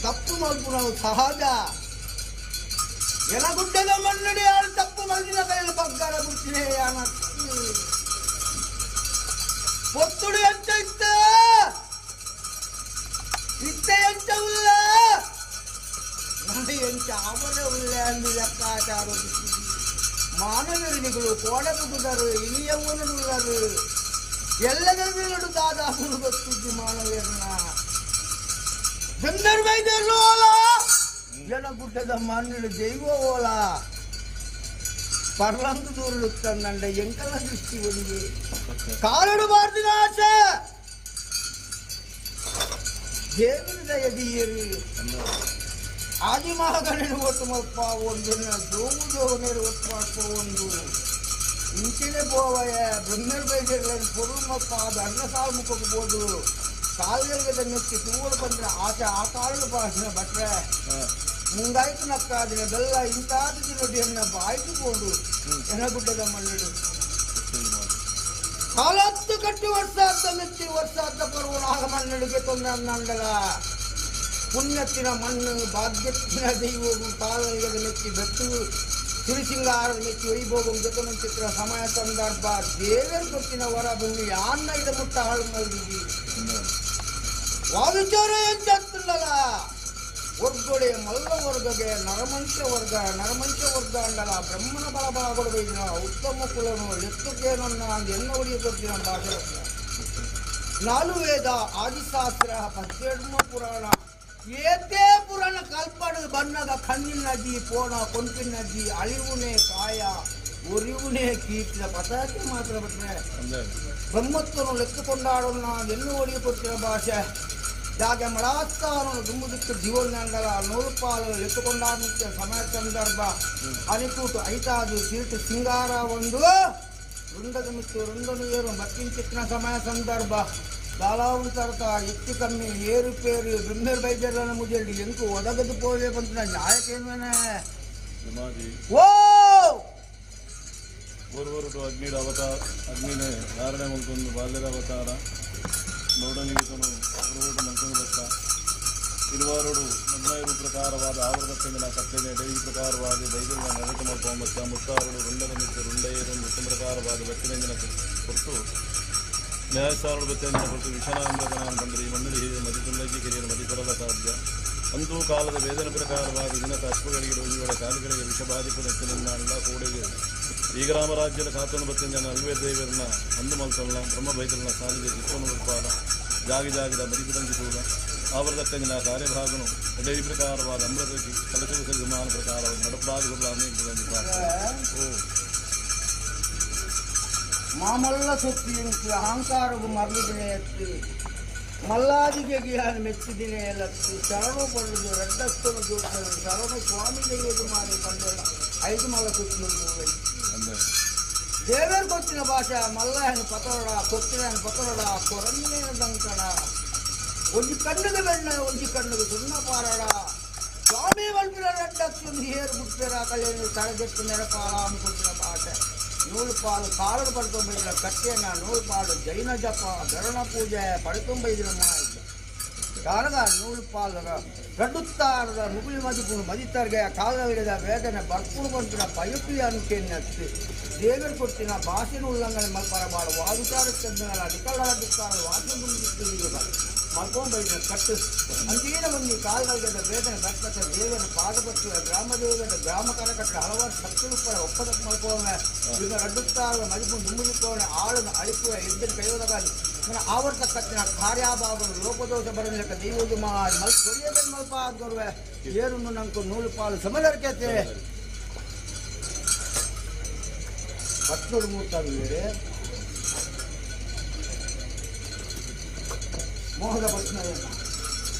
ತಪ್ಪು ಮಲ್ಪು ನಾವು ಸಹಜ. ಎನಗುಡ್ಡದ ಮಣ್ಣಡಿ ಯಾರು ತಪ್ಪು ಮಲ್ದಿನ ಕೈಯಲ್ಲಿ ಬಗ್ಗಾರ ಬಿಡ್ತೀನಿ ಪೊತ್ತುಡು ಎಂತ ಇತ್ತ ಇತ್ತ ಎಂತ ಉಲ್ಲ ನಾನು ಎಂತ ಅವರ ಉಲ್ಲ ಅಂದು ಲೆಕ್ಕಾಚಾರ ಮಾನವರಿನಿಗಳು ಕೋಡ ಪುಟ್ಟುದರು ಇನಿಯವ್ವನುಳ್ಳರು ಎಲ್ಲದರಲ್ಲೂ ದಾದಾಪುರು ಗೊತ್ತಿದ್ದು ಮಾನವರನ್ನ ಬೆಂದರು ಬೈದರು ಓಲ ಜನ ಗುಡ್ಡದ ಮಣ್ಣು ದೈವ ಓಲ ಪರ್ಲಂದು ದೂರುತ್ತಂದಂಡ ಎಂಕಲ ದೃಷ್ಟಿ ಒಂದು ಕಾಲಡು ಬಾರ್ದಿನ ಆಸೆ ದೇವರ ದಯದೀಯರು ಆದಿಮಹಾಗಣನ ಒಟ್ಟು ಮಲ್ಪ ಒಂದು ಜೋಗು ಜೋಗನೇರು ಒಟ್ಟು ಮಲ್ಪ ಒಂದು ಇಂಚಿನ ಪೋವಯ ಬ್ರಹ್ಮರ್ ಬೈಜರ್లను ಪೊರುಳು ಮಲ್ಪ ಅದು ಅನ್ನ ಸಾಲು ಮುಖಕ್ಕೆ ಬೋದು ಕಾಲ್ಗಳಿಗೆ ಮೆಚ್ಚಿ ತೂರು ಬಂದ್ರೆ ಆಚೆ ಆ ಕಾಳು ಭಾಷಣ ಭಟ್ರೆ ಮುಂಗಾಯ್ತು ನಕ್ಕಾದಿನ ಬೆಲ್ಲ ಇಂತಾದ ದಿನಡಿಯನ್ನ ಬಾಯ್ದುಕೊಂಡು ಎನಗುಡ್ಡದ ಮಣ್ಣು ಕಾಲತ್ತು ಕಟ್ಟಿ ವರ್ಷ ಅಂತ ಮೆಚ್ಚಿ ವರ್ಷ ಅಂತ ಪರ್ವ ನಾಗ ಮಣ್ಣಡಿಗೆ ತೊಂದರೆ ಅನ್ನಂಡಲ ಪುಣ್ಯತ್ತಿನ ಮಣ್ಣು ಭಾಗ್ಯತ್ತಿನ ದೈವವು ಕಾಲನಿಗೆ ಮೆಚ್ಚಿ ಬೆತ್ತು ತಿರುಸಿಂಗಾರದ ಮೆಚ್ಚಿ ವೈಭೋಗಂ ಜೊತೆ ಸಮಯ ಸಂದರ್ಭ ದೇವರು ಕೊಟ್ಟಿನ ವರ ಭೂಮಿ ಯಾನ್ನ ಇದ ಮುಟ್ಟ ಹಾಳು ಮಲ್ದಿದ್ದಿ ವಾವಿಚಾರ ಎಂತಲ್ಲ ಒಗ್ಗೊಡೆ ಮಲ್ಲ ವರ್ಗಗೆ ನರಮಂಚ ವರ್ಗ ನರಮಂಚ ವರ್ಗ ಅಂಡಲ ಬ್ರಹ್ಮನ ಬಲಭಾಗಗಳು ಬೈದಿನ ಉತ್ತಮ ಕುಲನು ಎತ್ತುಕೇನನ್ನ ಎನ್ನ ಒಡೆಯ ಕೊಟ್ಟಿನ ಭಾಷೆ ನಾಲು ವೇದ ಆದಿಶಾಸ್ತ್ರ ಪದ್ಯಡ್ಮ ಪುರಾಣ ಏತೇ ಪುರಾಣ ಕಲ್ಪಡು ಬನ್ನಗ ಕಣ್ಣಿನ ನದಿ ಪೋಣ ಕೊಂಪಿನ ನದಿ ಅಳಿವುನೇ ಕಾಯ ಒರಿವುನೇ ಕೀರ್ತಿದ ಪತಾಕೆ ಮಾತ್ರ ಬಿಟ್ರೆ ಬ್ರಹ್ಮತ್ವನು ಲೆಕ್ಕಕೊಂಡಾಡೋಣ ಎನ್ನು ಒಡೆಯ ಕೊಟ್ಟಿನ ಭಾಷೆ ಜಾಗೆ ಮಳಾಸ್ಥಾನ ದುಂಬುದಿಕ್ಕು ಜೀವನಂಡಲ ನೂರುಪಾಲು ಲೆಕ್ಕಕೊಂಡಾಡುತ್ತೆ ಸಮಯ ಸಂದರ್ಭ ಅನಿಕೂಟು ಐತಾದು ಸೀಟು ಸಿಂಗಾರ ಒಂದು ರುಂಡದ ಮಿತ್ತು ರುಂಡನು ಏರು ಮತ್ತಿನ ಸಮಯ ಸಂದರ್ಭ ದಾಲಾವು ತರತ ಹೆಚ್ಚು ಕಮ್ಮಿ ಏರುಪೇರು ಬ್ರಹ್ಮರ್ ಬೈಜರ್ಲನ ಮುಜೆಲ್ಲಿ ಎಂಕು ಒದಗದು ಪೋವೆ ಬಂತ ನ್ಯಾಯಕ್ಕೇನೆ ಓ ಓರ್ವರುಡು ಅಗ್ನಿಡ ಅವತಾರ ಅಗ್ನಿನೇ ಧಾರಣೆ ಮಲ್ತೊಂದು ಬಾಲ್ಯದ ಅವತಾರ ನೋಡನಿಗೆ ಒರುವರುಡು ಮಲ್ತೊಂದು ಬತ್ತ ಇರುವಾರುಡು ಹದಿನೈದು ಪ್ರಕಾರವಾದ ಆವೃತಕ್ಕಿಂದ ಕತ್ತಲೆ ಈ ಪ್ರಕಾರವಾದ ದೈವ ನಡಕ ಮಲ್ಪೊಂಬತ್ತ ಮುತ್ತಾರುಡು ರುಂಡದ ಮಿತ್ತು ರುಂಡೇರೊಂದು ಉತ್ತಮ ಪ್ರಕಾರವಾದ ಬತ್ತಿನಂಜಿನ ಕೊಟ್ಟು ನ್ಯಾಯಸಾರುಡು ಬತ್ತಿನ ಕೊಟ್ಟು ವಿಷನಾಮೃತನ ಬಂದರೆ ಈ ಮಣ್ಣಲ್ಲಿ ಹೀಗೆ ಮದಿತುಂಡಗಿ ಕಿರಿಯರು ಮದಿಪರಲ ಸಾಧ್ಯ. ಅಂತೂ ಕಾಲದ ವೇದನ ಪ್ರಕಾರವಾಗಿ ದಿನದ ಅಶ್ವಗಳಿಗೆ ರೋಗಿಗಳ ಕಾಲುಗಳಿಗೆ ವಿಷಬಾಧಿಪದ ಅಲ್ಲ ಕೂಡಿಗೆ ಈಗ ರಾಮರಾಜ್ಯದ ಕಾತನು ಬತ್ತಿನ ಜನ ಅಲ್ವೇ ದೇವರನ್ನ ಅಂದು ಮಲ್ತಲ್ಲ ಬ್ರಹ್ಮ ಬೈತರನ್ನ ಸಾಲಿಗೆ ಚಿತ್ತವನ್ನು ಉತ್ಪಾದ ಜಾಗಿ ಜಾಗಿದ ಮರಿಪಿದಂಜಿ ಕೂಡ ಆವೃತಕ್ಕಂಜಿನ ಕಾರ್ಯಭಾಗನು ಎಡೆ ಪ್ರಕಾರವಾದ ಅಮೃತಕ್ಕೆ ಕಲಶದ ವಿಮಾನ ಪ್ರಕಾರವಾದ ನಡಪಡಾದ ಗುರುಳ ಅನೇಕ ಮಾಮಲ್ಲ ಸೊತ್ತಿ ಅಹಂಕಾರವು ಮರಳಿದಿನೇ ಎತ್ತಿ ಮಲ್ಲಾದಿಗೆ ಗಿಹಾನ ಮೆಚ್ಚಿದಿನೇ ಲತ್ತಿ ಶರಣು ಪಡೆದು ರಡ್ಡಸ್ತನು ಜೋಡಿಸಲು ಶರಣು ಸ್ವಾಮಿ ದೈವದು ಮಾರಿ ಪಂಡೋಣ ಐದು ಮಲ್ಲ ಸುತ್ತು ದೇವರು ಕೊಚ್ಚಿನ ಭಾಷೆ ಮಲ್ಲಹನ ಪತರಡ ಕೊಚ್ಚಿನ ಪತರಡ ಕೊರನ್ನೇನ ದಂಕಣ ಒಂಜಿ ಕಣ್ಣುಗೆ ಬೆಣ್ಣ ಒಂಜಿ ಕಣ್ಣುಗೆ ಸುಣ್ಣ ಪಾರಡ. ಸ್ವಾಮಿ ವಲ್ಪಿರ ಹೇರು ಬುಟ್ಟರ ಕಳೆಯನ್ನು ತಳಗೆಟ್ಟು ನೆರಪಾಲ ಅನ್ಕೊತಿನ ಭಾಷೆ ನೂಲು ಪಾಲು ಕಾಲಡು ಪಡ್ಕೊಂಬೈದಿನ ಕಟ್ಟೆಯನ್ನ ನೂಲು ಪಾಲು ಜೈನ ಜಪ ಗರಣ ಪೂಜೆ ಪಡ್ಕೊಂಬೈದಿನ ಮಾಯಿದ್ದ ಕಾರಗ ನೂಲು ಪಾಲು ರಡ್ಡುತ್ತಾರದ ಮುಗುಳಿ ಮದಿಪುಣು ಮದಿತಾರ್ಗೆ ಕಾಲದ ವೇದನೆ ಬರ್ಪುಡು ಬಂತಿನ ಪಯುಪಿ ಅನ್ಕೆನ್ನತ್ತಿ ದೇವರು ಕೊಟ್ಟಿನ ಭಾಷೆನ ಉಲ್ಲಂಘನೆ ಮಲ್ಪರಬಾರು ವಾದುಚಾರ ಚಂದನಲ ನಿಕಲ ರಡ್ಡುತ್ತಾರ ವಾಸನ ಮಲ್ಕೊಂಬೈದಿನ ಕಟ್ಟು ಅಂತೀನ ಒಂದು ಕಾಲ್ಗಳಿಗೆ ವೇದನೆ ಬರ್ತಕ್ಕ ದೇವರ ಪಾದಪತ್ರ ಗ್ರಾಮ ದೇವರ ಗ್ರಾಮ ಕರಕಟ್ಟ ಹಲವಾರು ಶಕ್ತಿಗಳು ಒಪ್ಪದಕ್ಕೆ ಮಲ್ಕೋವೆ ಈಗ ರಡ್ಡುತ್ತಾರ ಮದಿಪು ದುಂಬುದಿಕೋಣೆ ಆಳನ್ನು ಅಳಿಪುವ ಎದ್ದಿನ ಕೈಯೋದಾಗ ಆವರ್ತಕ್ಕತ್ತಿನ ಕಾರ್ಯಾಭಾವನು ಲೋಪದೋಷ ಬರಲಿಕ್ಕ ದೈವದು ಮಾಡಿ ಮಲ್ ಕೊರಿಯದನ್ನು ಮಲ್ಪ ಆದೋರ್ವೆ ಏರುನ್ನು ನಂಕು ನೂಲು ಪಾಲು ಸಮಲರ್ಕತೆ ಪತ್ನೂರು ಮೂರ್ತಾರು ಬೇರೆ ಮೋಹದ ಭಸ್ಮವನ್ನು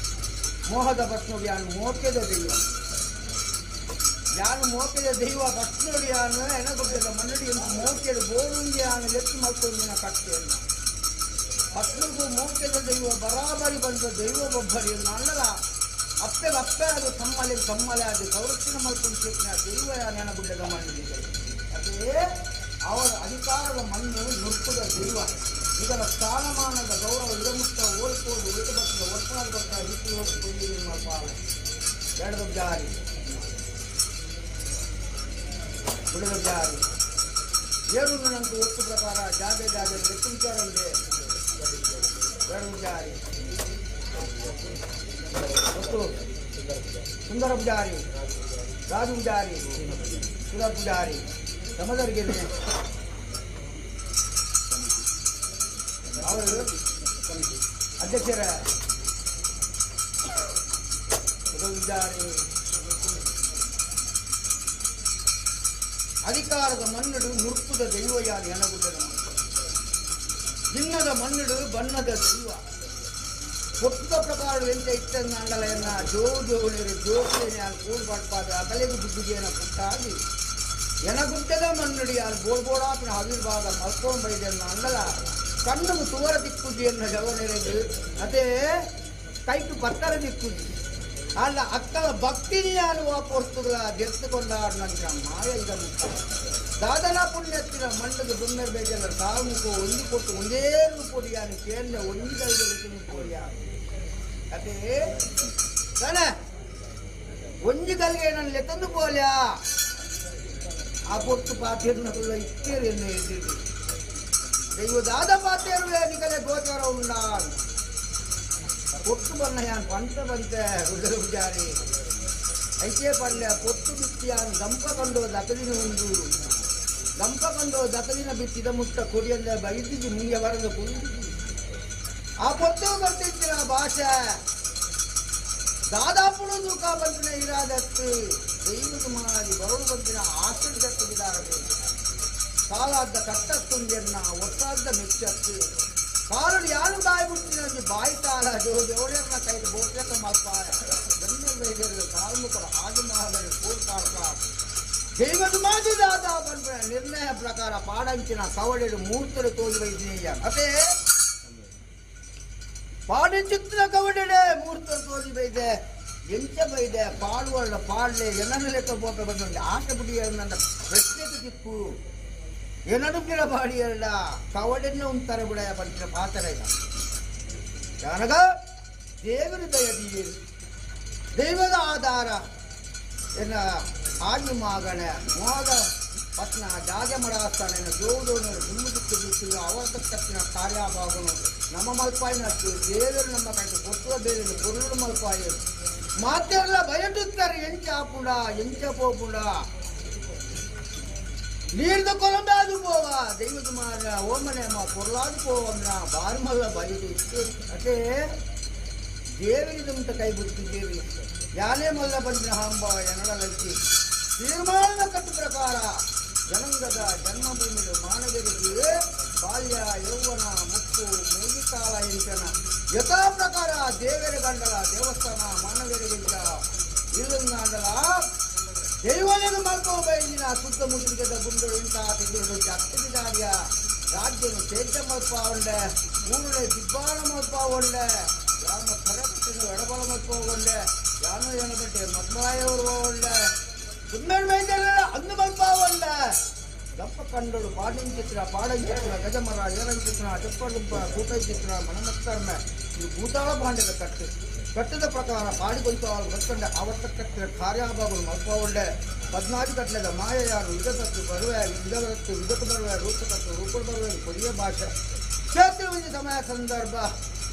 ಮೋಹದ ಭಸ್ಮವು ಯಾನು ಮೋಕೆದ ದೈವ ಯಾನು ಮೋಕೆದ ದೈವ ಭಸ್ಮಡು ಯಾನು ಎನಗೊಬ್ಬದ ಮನ್ನಡಿ ಮೋಕೆಡು ಬೋರುಂಗಿ ಯಾನು ಲೆತ್ತು ಮಲ್ಕೊಂದಿನ ಕಟ್ಟೆಯನ್ನು ಭಸ್ಮಗೂ ಮೋಕೆದ ದೈವ ಬರಾಬರಿ ಬಂದ ದೈವ ಬೊಬ್ಬರಿ ಅನ್ನಲ್ಲ ಅಪ್ಪೆಗೆ ಅಪ್ಪೆ ಅದು ತಮ್ಮಲೆ ತಮ್ಮಲೆ ಅದು ಸಂರಕ್ಷಣೆ ಮಲ್ಕೊಂಡು ಚೇತನ ದೈವ ಯಾನು ಎನಗುಡ್ಡದ ಮಣ್ಣಿದೆ ಅದೇ ಅವರ ಅಧಿಕಾರದ ಮಣ್ಣು ನುರ್ಕುದ ದೈವ ಇದರ ಸ್ಥಾನಮಾನದ ಗೌರವ ಇರಮುಕ್ತ ಓಲ್ಕೋದು ಉಳಿದು ಬರ್ತದೆ ಒರ್ಪಣದ ಬರ್ತಾ ರೀತಿ ಹೋಗಿ ಪಾಲ ಬೇಡದ ಜಾರಿ ಬಿಡದ ಜಾರಿ ಏನು ನಂಗೆ ಒತ್ತು ಪ್ರಕಾರ ಜಾಗೆ ಜಾಗೆ ಲೆಕ್ಕ ವಿಚಾರ ಇದೆ ಬೇಡದ ಜಾರಿ ಒತ್ತು ಸುಂದರ ಪೂಜಾರಿ ರಾಜು ಪೂಜಾರಿ ಸುಧಾ ಪೂಜಾರಿ ಸಮದರಿಗೆ ಅವರು ಅಧ್ಯಕ್ಷರ ಪೂಜಾರಿ ಅಧಿಕಾರದ ಮಣ್ಣುಡು ನುರ್ಕುದ ದೈವ ಯಾರು ಎನಗುಡ್ಡದ ಮಣ್ಣು ಭಿನ್ನದ ಮಣ್ಣುಡು ಬಣ್ಣದ ದೈವ ಒಪ್ಪುದ ಪ್ರಕಾರ ಎಂತ ಇತ್ತಂಡಲಯನ್ನ ಜೋ ಜೋಳಿರು ಜೋಕುಲೇನೆ ಯಾರು ಕೂಡ್ ಪಡ್ಪಾದ ಅಕಲೆಗು ಬುದ್ಧಿಗೇನ ಪುಟ್ಟಾಗಿ ಎನಗುಡ್ಡದ ಮಣ್ಣುಡು ಯಾರು ಬೋಡ್ ಬೋಡಾಪಿನ ಆವಿರ್ಭಾಗ ಮಲ್ಕೊಂಬೈದೆನ್ನ ಅಂಡಲ ಕಣ್ಣು ತುವರ ದಿಕ್ಕುಜಿ ಎನ್ನ ಜವನೆರೆದು ಅದೇ ಕೈಟು ಪತ್ತರ ದಿಕ್ಕುಜಿ ಅಲ್ಲ ಅಕ್ಕಳ ಭಕ್ತಿನಿಯಾನು ವಾಪೊರ್ತುಗಳ ಗೆತ್ತುಕೊಂಡಾಡು ನಂತರ ಮಾಯ ಇದ ಮುಖ ದಾದನ ಪುಣ್ಯತ್ತಿನ ಮಂಡದ ದುಮ್ಮೆರ್ ಬೇಜಲ್ಲ ಸಾವು ಒಂದಿ ಕೊಟ್ಟು ಒಂದೇ ಪೊಡಿಯಾನು ಕೇಂದ್ರ ಒಂದಿ ಕೈಗೆ ಪೊಡಿಯ ಅದೇ ತಾನೆ ಒಂಜಿ ಕಲ್ಗೆ ನನ್ನ ಲೆತ್ತಂದು ಪೋಲ್ಯಾ ಆ ಪೊಟ್ಟು ಪಾತಿರ್ನಕುಲ್ಲ ಇತ್ತೇರು ಎನ್ನು ಎದ್ದಿದ್ದು ದೈವದಾದ ಪಾತೇರುವೆ ನಿಕಲೆ ಗೋಚರ ಉಂಡಾನ್ పొట్టు బన్నయాన్ పంట ಬಂತೆ ರುದ್ರ ಪೂಜಾರಿ ಐಕೆ ಪಲ್ಯ ಪೊಟ್ಟು ಬಿತ್ತಿಯಾನ್ ಗಂಪ ಕಂಡು ದಕಲಿನ ಒಂದು ಗಂಪ ಕಂಡು ದಕಲಿನ ಬಿತ್ತಿದ ಮುಟ್ಟ ಕೊಡಿಯಂದ ಬೈದಿಜಿ ಮುಂಗೆ ಬರಂದ ಕುಂದಿಜಿ ಆ ಪೊಟ್ಟು ಬರ್ತಿದ್ದಿನ ಭಾಷೆ ದಾದಾಪುಡು ತೂಕ ಬಂತಿನ ಇರಾದತ್ತು ದೈವದ ಮಾಡಿ ಬರೋಡು ಬಂತಿನ ಆಶ್ಚರ್ಯದತ್ತು ಬಿದಾರಬೇಕು ಕಾಲಾದ್ದ ಕಟ್ಟತ್ತುಂದೆನ್ನ ಒತ್ತಾದ್ದ ಮೆಚ್ಚತ್ತು ಕಾಲಡು ಯಾರು ಬಾಯಿ ಬಿಡ್ತೀನಿ ಬಾಯಿ ತಾಳ ಜೋಡೇರ್ನ ಕೈಲಿ ಬೋಟ್ಲೆಕ್ಕ ಮಲ್ಪಾಯ ಬೆನ್ನ ಬೈದರು ಕಾಲ್ಮುಖರ ಆಗಿ ಮಹಾದರು ಕೂರ್ಪಾಡ್ಪ ದೈವದ ಮಾಜುದಾದ ಬಂದ್ರೆ ನಿರ್ಣಯ ಪ್ರಕಾರ ಪಾಡಂಚಿನ ಕವಡೆಡು ಮೂರ್ತರು ತೋಜಿ ಬೈದಿನೀಯ ಅದೇ ಪಾಡಂಚಿತ್ತಿನ ಕವಡೆಡೆ ಮೂರ್ತರು ತೋಜಿ ಬೈದೆ ಎಂಚ ಬೈದೆ ಪಾಡುವಳ್ಳ ಪಾಡ್ಲೆ ಎಲ್ಲನ ಲೆಕ್ಕ ಬೋಪ ಬಂದ ಆಟ ಬಿಡಿ ನನ್ನ ಪ್ರಶ್ನೆಗೆ ದಿಕ್ಕು ಏನಡುಗಿರ ಬಾಡಿಯಲ್ಲ ಕವಡೆನ್ನ ಉಂತಾರೆ ಬಿಡ ಬಂತಿನ ಪಾತ್ರ ಇಲ್ಲ ನನಗ ದೇವರು ದಯದೀರು ದೈವದ ಆಧಾರ ಎನ್ನ ಆಗಿ ಮಾಗಣೆ ಮೋದ ಪತ್ನ ಜಾಗೆ ಮಡಾಸ್ತಾನೆ ಜೋಡೋನು ದುಮ್ಮುದಿಕ್ಕು ದಿಕ್ಕು ಅವರ್ತಕ್ಕತ್ತಿನ ಕಾರ್ಯಭಾಗನು ನಮ್ಮ ಮಲ್ಪಾಯಿನಟ್ಟು ದೇವರು ನಮ್ಮ ಕೈಗೆ ಕೊಟ್ಟುವ ಬೇರೆ ಪೊರುಳು ಮಲ್ಪಾಯಿ ಮಾತೆಲ್ಲ ಬಯಟುತ್ತಾರೆ ಎಂಚ ಆಪುಂಡ ಎಂಚ ಪೋಪುಂಡ ನೀರ್ದ ಕೊಲಂಬಾದು ಪೋವ ದೈವದ ಮಾರ ಓಮನೆ ಮಾ ಪೊರ್ಲಾದು ಪೋವನ್ನ ಬಾರ್ಮಲ್ಲ ಬಯದು ಇತ್ತು ಅದೇ ದೇವರಿಗೆ ಕೈ ಬಿಡ್ತಿದ್ದೀರಿ ಯಾನೇ ಮಲ್ಲ ಬಂದಿನ ಹಾಂಬ ಎನ್ನಡಲಕ್ಕಿ ತೀರ್ಮಾನದ ಕಟ್ಟು ಪ್ರಕಾರ ಜನಾಂಗದ ಜನ್ಮಭೂಮಿಯ ಮಾನವರಿಗೆ ಬಾಲ್ಯ ಯೌವನ ಮುಕ್ಕು ಮುಗಿಕಾಲ ಎಂಚನ ಯಥಾ ಪ್ರಕಾರ ದೇವರ ಗಂಡಲ ದೇವಸ್ಥಾನ ಮಾನವರಿಗಿಂತ ಇಲ್ಲಂಗಂಡಲ ದೈವನಿಗೆ ಮಲ್ಕೋಬೈದಿನ ಸುತ್ತಮುತ್ತಲಿಗದ ಗುಂಡರು ಇಂತಹ ತಿಂಗಳು ಜಾಸ್ತಿ ದಾರಿಯ ರಾಜ್ಯನು ತೇಜ ಮಲ್ಪಾವಂಡೆ ಊರುಳೆ ದಿಬ್ಬಾಣ ಮಲ್ಪಾವಂಡೆ ಗ್ರಾಮ ಕರಕಟ್ಟಿನ ಎಡಬಲ ಮಲ್ಪೋಗೊಂಡೆ ಯಾನು ಏನಬಟ್ಟೆ ಮದ್ಮಾಯವರು ಒಳ್ಳೆ ಸುಮ್ಮನೆ ಮೈದಲ್ಲ ಅಂದು ಮಲ್ಪಾವಲ್ಲ ದಪ್ಪ ಕಂಡಳು ಪಾಡಿಂಚಿತ್ರ ಪಾಡಂಚಿತ್ರ ಗಜಮರ ಏರಂಚಿತ್ರ ಚಪ್ಪಡುಬ್ಬ ಕೂಟಂಚಿತ್ರ ಮನಮತ್ತರ್ಮ ಈ ಭೂತಾಳ ಭಾಂಡದ ಕಟ್ಟು ಕಟ್ಟದ ಪ್ರಕಾರ ಪಾಡಿಗೊಂತು ಅವಳು ಗೊತ್ತಂಡೆ ಆವತ್ತ ಕಟ್ಟಿದ ಕಾರ್ಯಾಭಾಗಗಳು ಮಲ್ಪಾವೊಳ್ಳೆ ಪದ್ನಾದಿ ಕಟ್ಟಲೆದ ಮಾಯೆಯಾರು ಯುಗತತ್ತು ಬರುವೆ ಯುಗದತ್ತು ಯುಗಕ್ಕೆ ಬರುವೆ ರೂಪತತ್ತು ರೂಪಡು ಬರುವೆ ಕೊರಿಯ ಭಾಷೆ ಕ್ಷೇತ್ರ ಸಮಯ ಸಂದರ್ಭ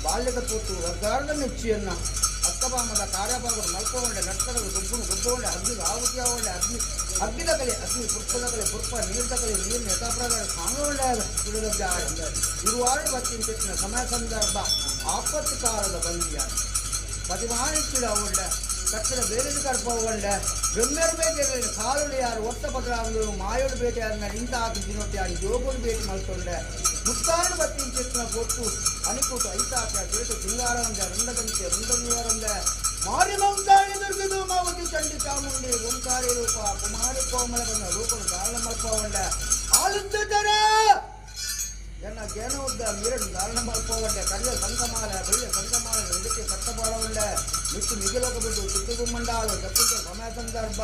ಬಾಲ್ಯದ ಪೂತು ವರ್ಗಾರದ ಮೆಚ್ಚಿಯನ್ನು ಅಕ್ಕಬಾಮದ ಕಾರ್ಯಭಾಗಗಳು ಮಲ್ಪೊಂಡೆ ನಟ್ಕಡದ ಗುಬ್ಬುನು ಗುಬ್ಬೊಂಡೆ ಅಗ್ನಿಗೆ ಆಹುತಿಯಾವೊಂಡೆ ಅಗ್ನಿ ಅಗ್ನಿದ ಕಲೆ ಅಗ್ನಿ ಪುರ್ಪದ ಕಲೆ ಪುರ್ಪ ನೀರ್ದ ಕಲೆ ನೀರಿನ ಯಥಾಪ್ರಕಾರ ಕಾಣುವಂಡೆ ತುಳಿದ ಇರುವಾರು ಬತ್ತಿನ ತೆತ್ತಿನ ಸಮಯ ಸಂದರ್ಭ ಆಪತ್ತು ಕಾಲದ ಬಂದಿಯ ಪತಿಮಾನಿಚ್ಚಿಡ ಒಳ್ಳೆ ಕಟ್ಟಡ ಬೇರೆ ಕರ್ಪೊಳ್ಳೆ ಬೆಮ್ಮೆರು ಬೇಟೆ ಕಾಲುಡು ಯಾರು ಒತ್ತ ಪದರಾಂದು ಮಾಯೋಡು ಬೇಟೆ ಅನ್ನ ನಿಂತ ಹಾಕಿ ದಿನೊಟ್ಟಿ ಆಡಿ ಜೋಗುಡು ಬೇಟೆ ಮಲ್ಕೊಂಡೆ ಮುತ್ತಾರು ಬತ್ತಿನ ಚೆತ್ತಿನ ಕೊಟ್ಟು ಅನಿಕೂಟ ಐತಾಕ ಬೇಟು ಸಿಂಗಾರ ಒಂದೆ ರುಂಡದಂತೆ ರುಂಡನೀಯರೊಂದೆ ಮಾರಿ ಮಂಕಾಳಿ ದುರ್ಗಿದು ಮಾವತಿ ಚಂಡಿ ಚಾಮುಂಡಿ ಓಂಕಾರಿ ರೂಪ ಕುಮಾರಿ ಕೋಮಲ ಬಂದ ರೂಪನು ಧಾರಣ ಮಲ್ಪೊಂಡೆ ಆಲುತ್ತರ ಎನ್ನ ಗೇನ ಉದ್ದ ನೀರನ್ನು ಧಾರಣ ಮಲ್ಪೊಂಡೆ ಕರಿಯ ಸಂಗಮಾಲ ಬೆಳ್ಳಿಯ ಸಂಗಮಾಲ ಇದಕ್ಕೆ ಕಟ್ಟಬಾರವಂಡೆ ಮಿಟ್ಟು ಮಿಗಿಲೋಕ ಬಿಟ್ಟು ಚಿತ್ತುಗುಮ್ಮಂಡಾಳು ದಪ್ಪಿದ್ದ ಸಮಯ ಸಂದರ್ಭ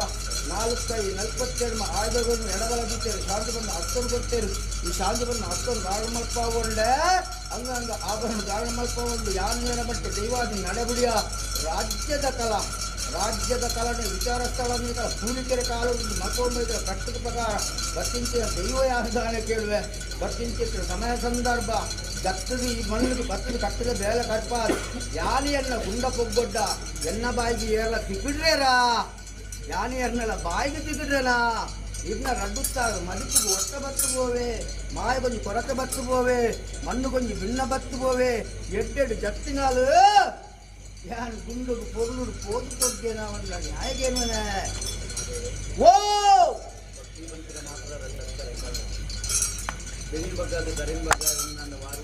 ನಾಲ್ಕೈ ನಲ್ವತ್ತೆರಡು ಆಯುಧಗಳನ್ನು ಎಡಬಲ ಬಿತ್ತೇರು ಶಾಂತಿ ಬಂದು ಹತ್ತರು ಗೊತ್ತೇರು ಈ ಶಾಂತಿ ಬಂದು ಹತ್ತರು ಧಾರಣ ಮಲ್ಪೊಂಡೆ ಅಂಗ ಅಂಗ ಆಭರಣ ಧಾರಣ ಮಲ್ಪೊಂಡು ಯಾರು ಬಟ್ಟೆ ದೈವಾದಿ ನಡೆಬುಡಿಯ ರಾಜ್ಯದ ಕಲಾ ರಾಜ್ಯದ ಕಲನೆ ವಿಚಾರ ಸ್ಥಳ ಪೂಲಿಕೆರೆ ಕಾಲು ಮತ್ತೊಮ್ಮೆ ಕಟ್ಟದ ಪ್ರಕಾರ ಬರ್ತಿಂಚಿನ ದೈವ ಯಾರುದಾನೆ ಕೇಳುವೆ ಬರ್ತಿಂಚಿತ್ರ ಸಮಯ ಸಂದರ್ಭ ದತ್ತದ ಈ ಮಣ್ಣಿಗೆ ಬತ್ತದ ಕಟ್ಟದ ಬೇಲೆ ಕಟ್ಪ ಯಾನಿಯನ್ನ ಗುಂಡ ಪೊಗ್ಗೊಡ್ಡ ಎನ್ನ ಬಾಯಿಗೆ ಏರ್ಲ ತಿಕ್ಕಿಡ್ರೇರಾ ಯಾನಿ ಎರ್ನಲ್ಲ ಬಾಯಿಗೆ ತಿಕ್ಕಿಡ್ರನಾ ಇದನ್ನ ರಡ್ಡುತ್ತಾಗ ಮದುಪಿಗೆ ಒಟ್ಟ ಬತ್ತು ಬೋವೆ ಮಾಯ ಕೊಂಚ ಕೊರತೆ ಬತ್ತು ಬೋವೆ ಮಣ್ಣು ಕೊಂಚ ಭಿನ್ನ ಬತ್ತು ಬೋವೆ ಎಡ್ಡೆಡು ಜತ್ತಿನಾಲು ಯಾನು ಗುಂಡುಡು ಪೊರ್ಲುಡು ಪೋದು ಕೊಗ್ಗೇನವಲ್ಲ ನ್ಯಾಯಗೇನವನೇ ಓ ಬೆರಿನ್ ಬಗ್ಗಾದ ದರಿನ್ ಬಗ್ಗಾದ ನನ್ನ ವಾರು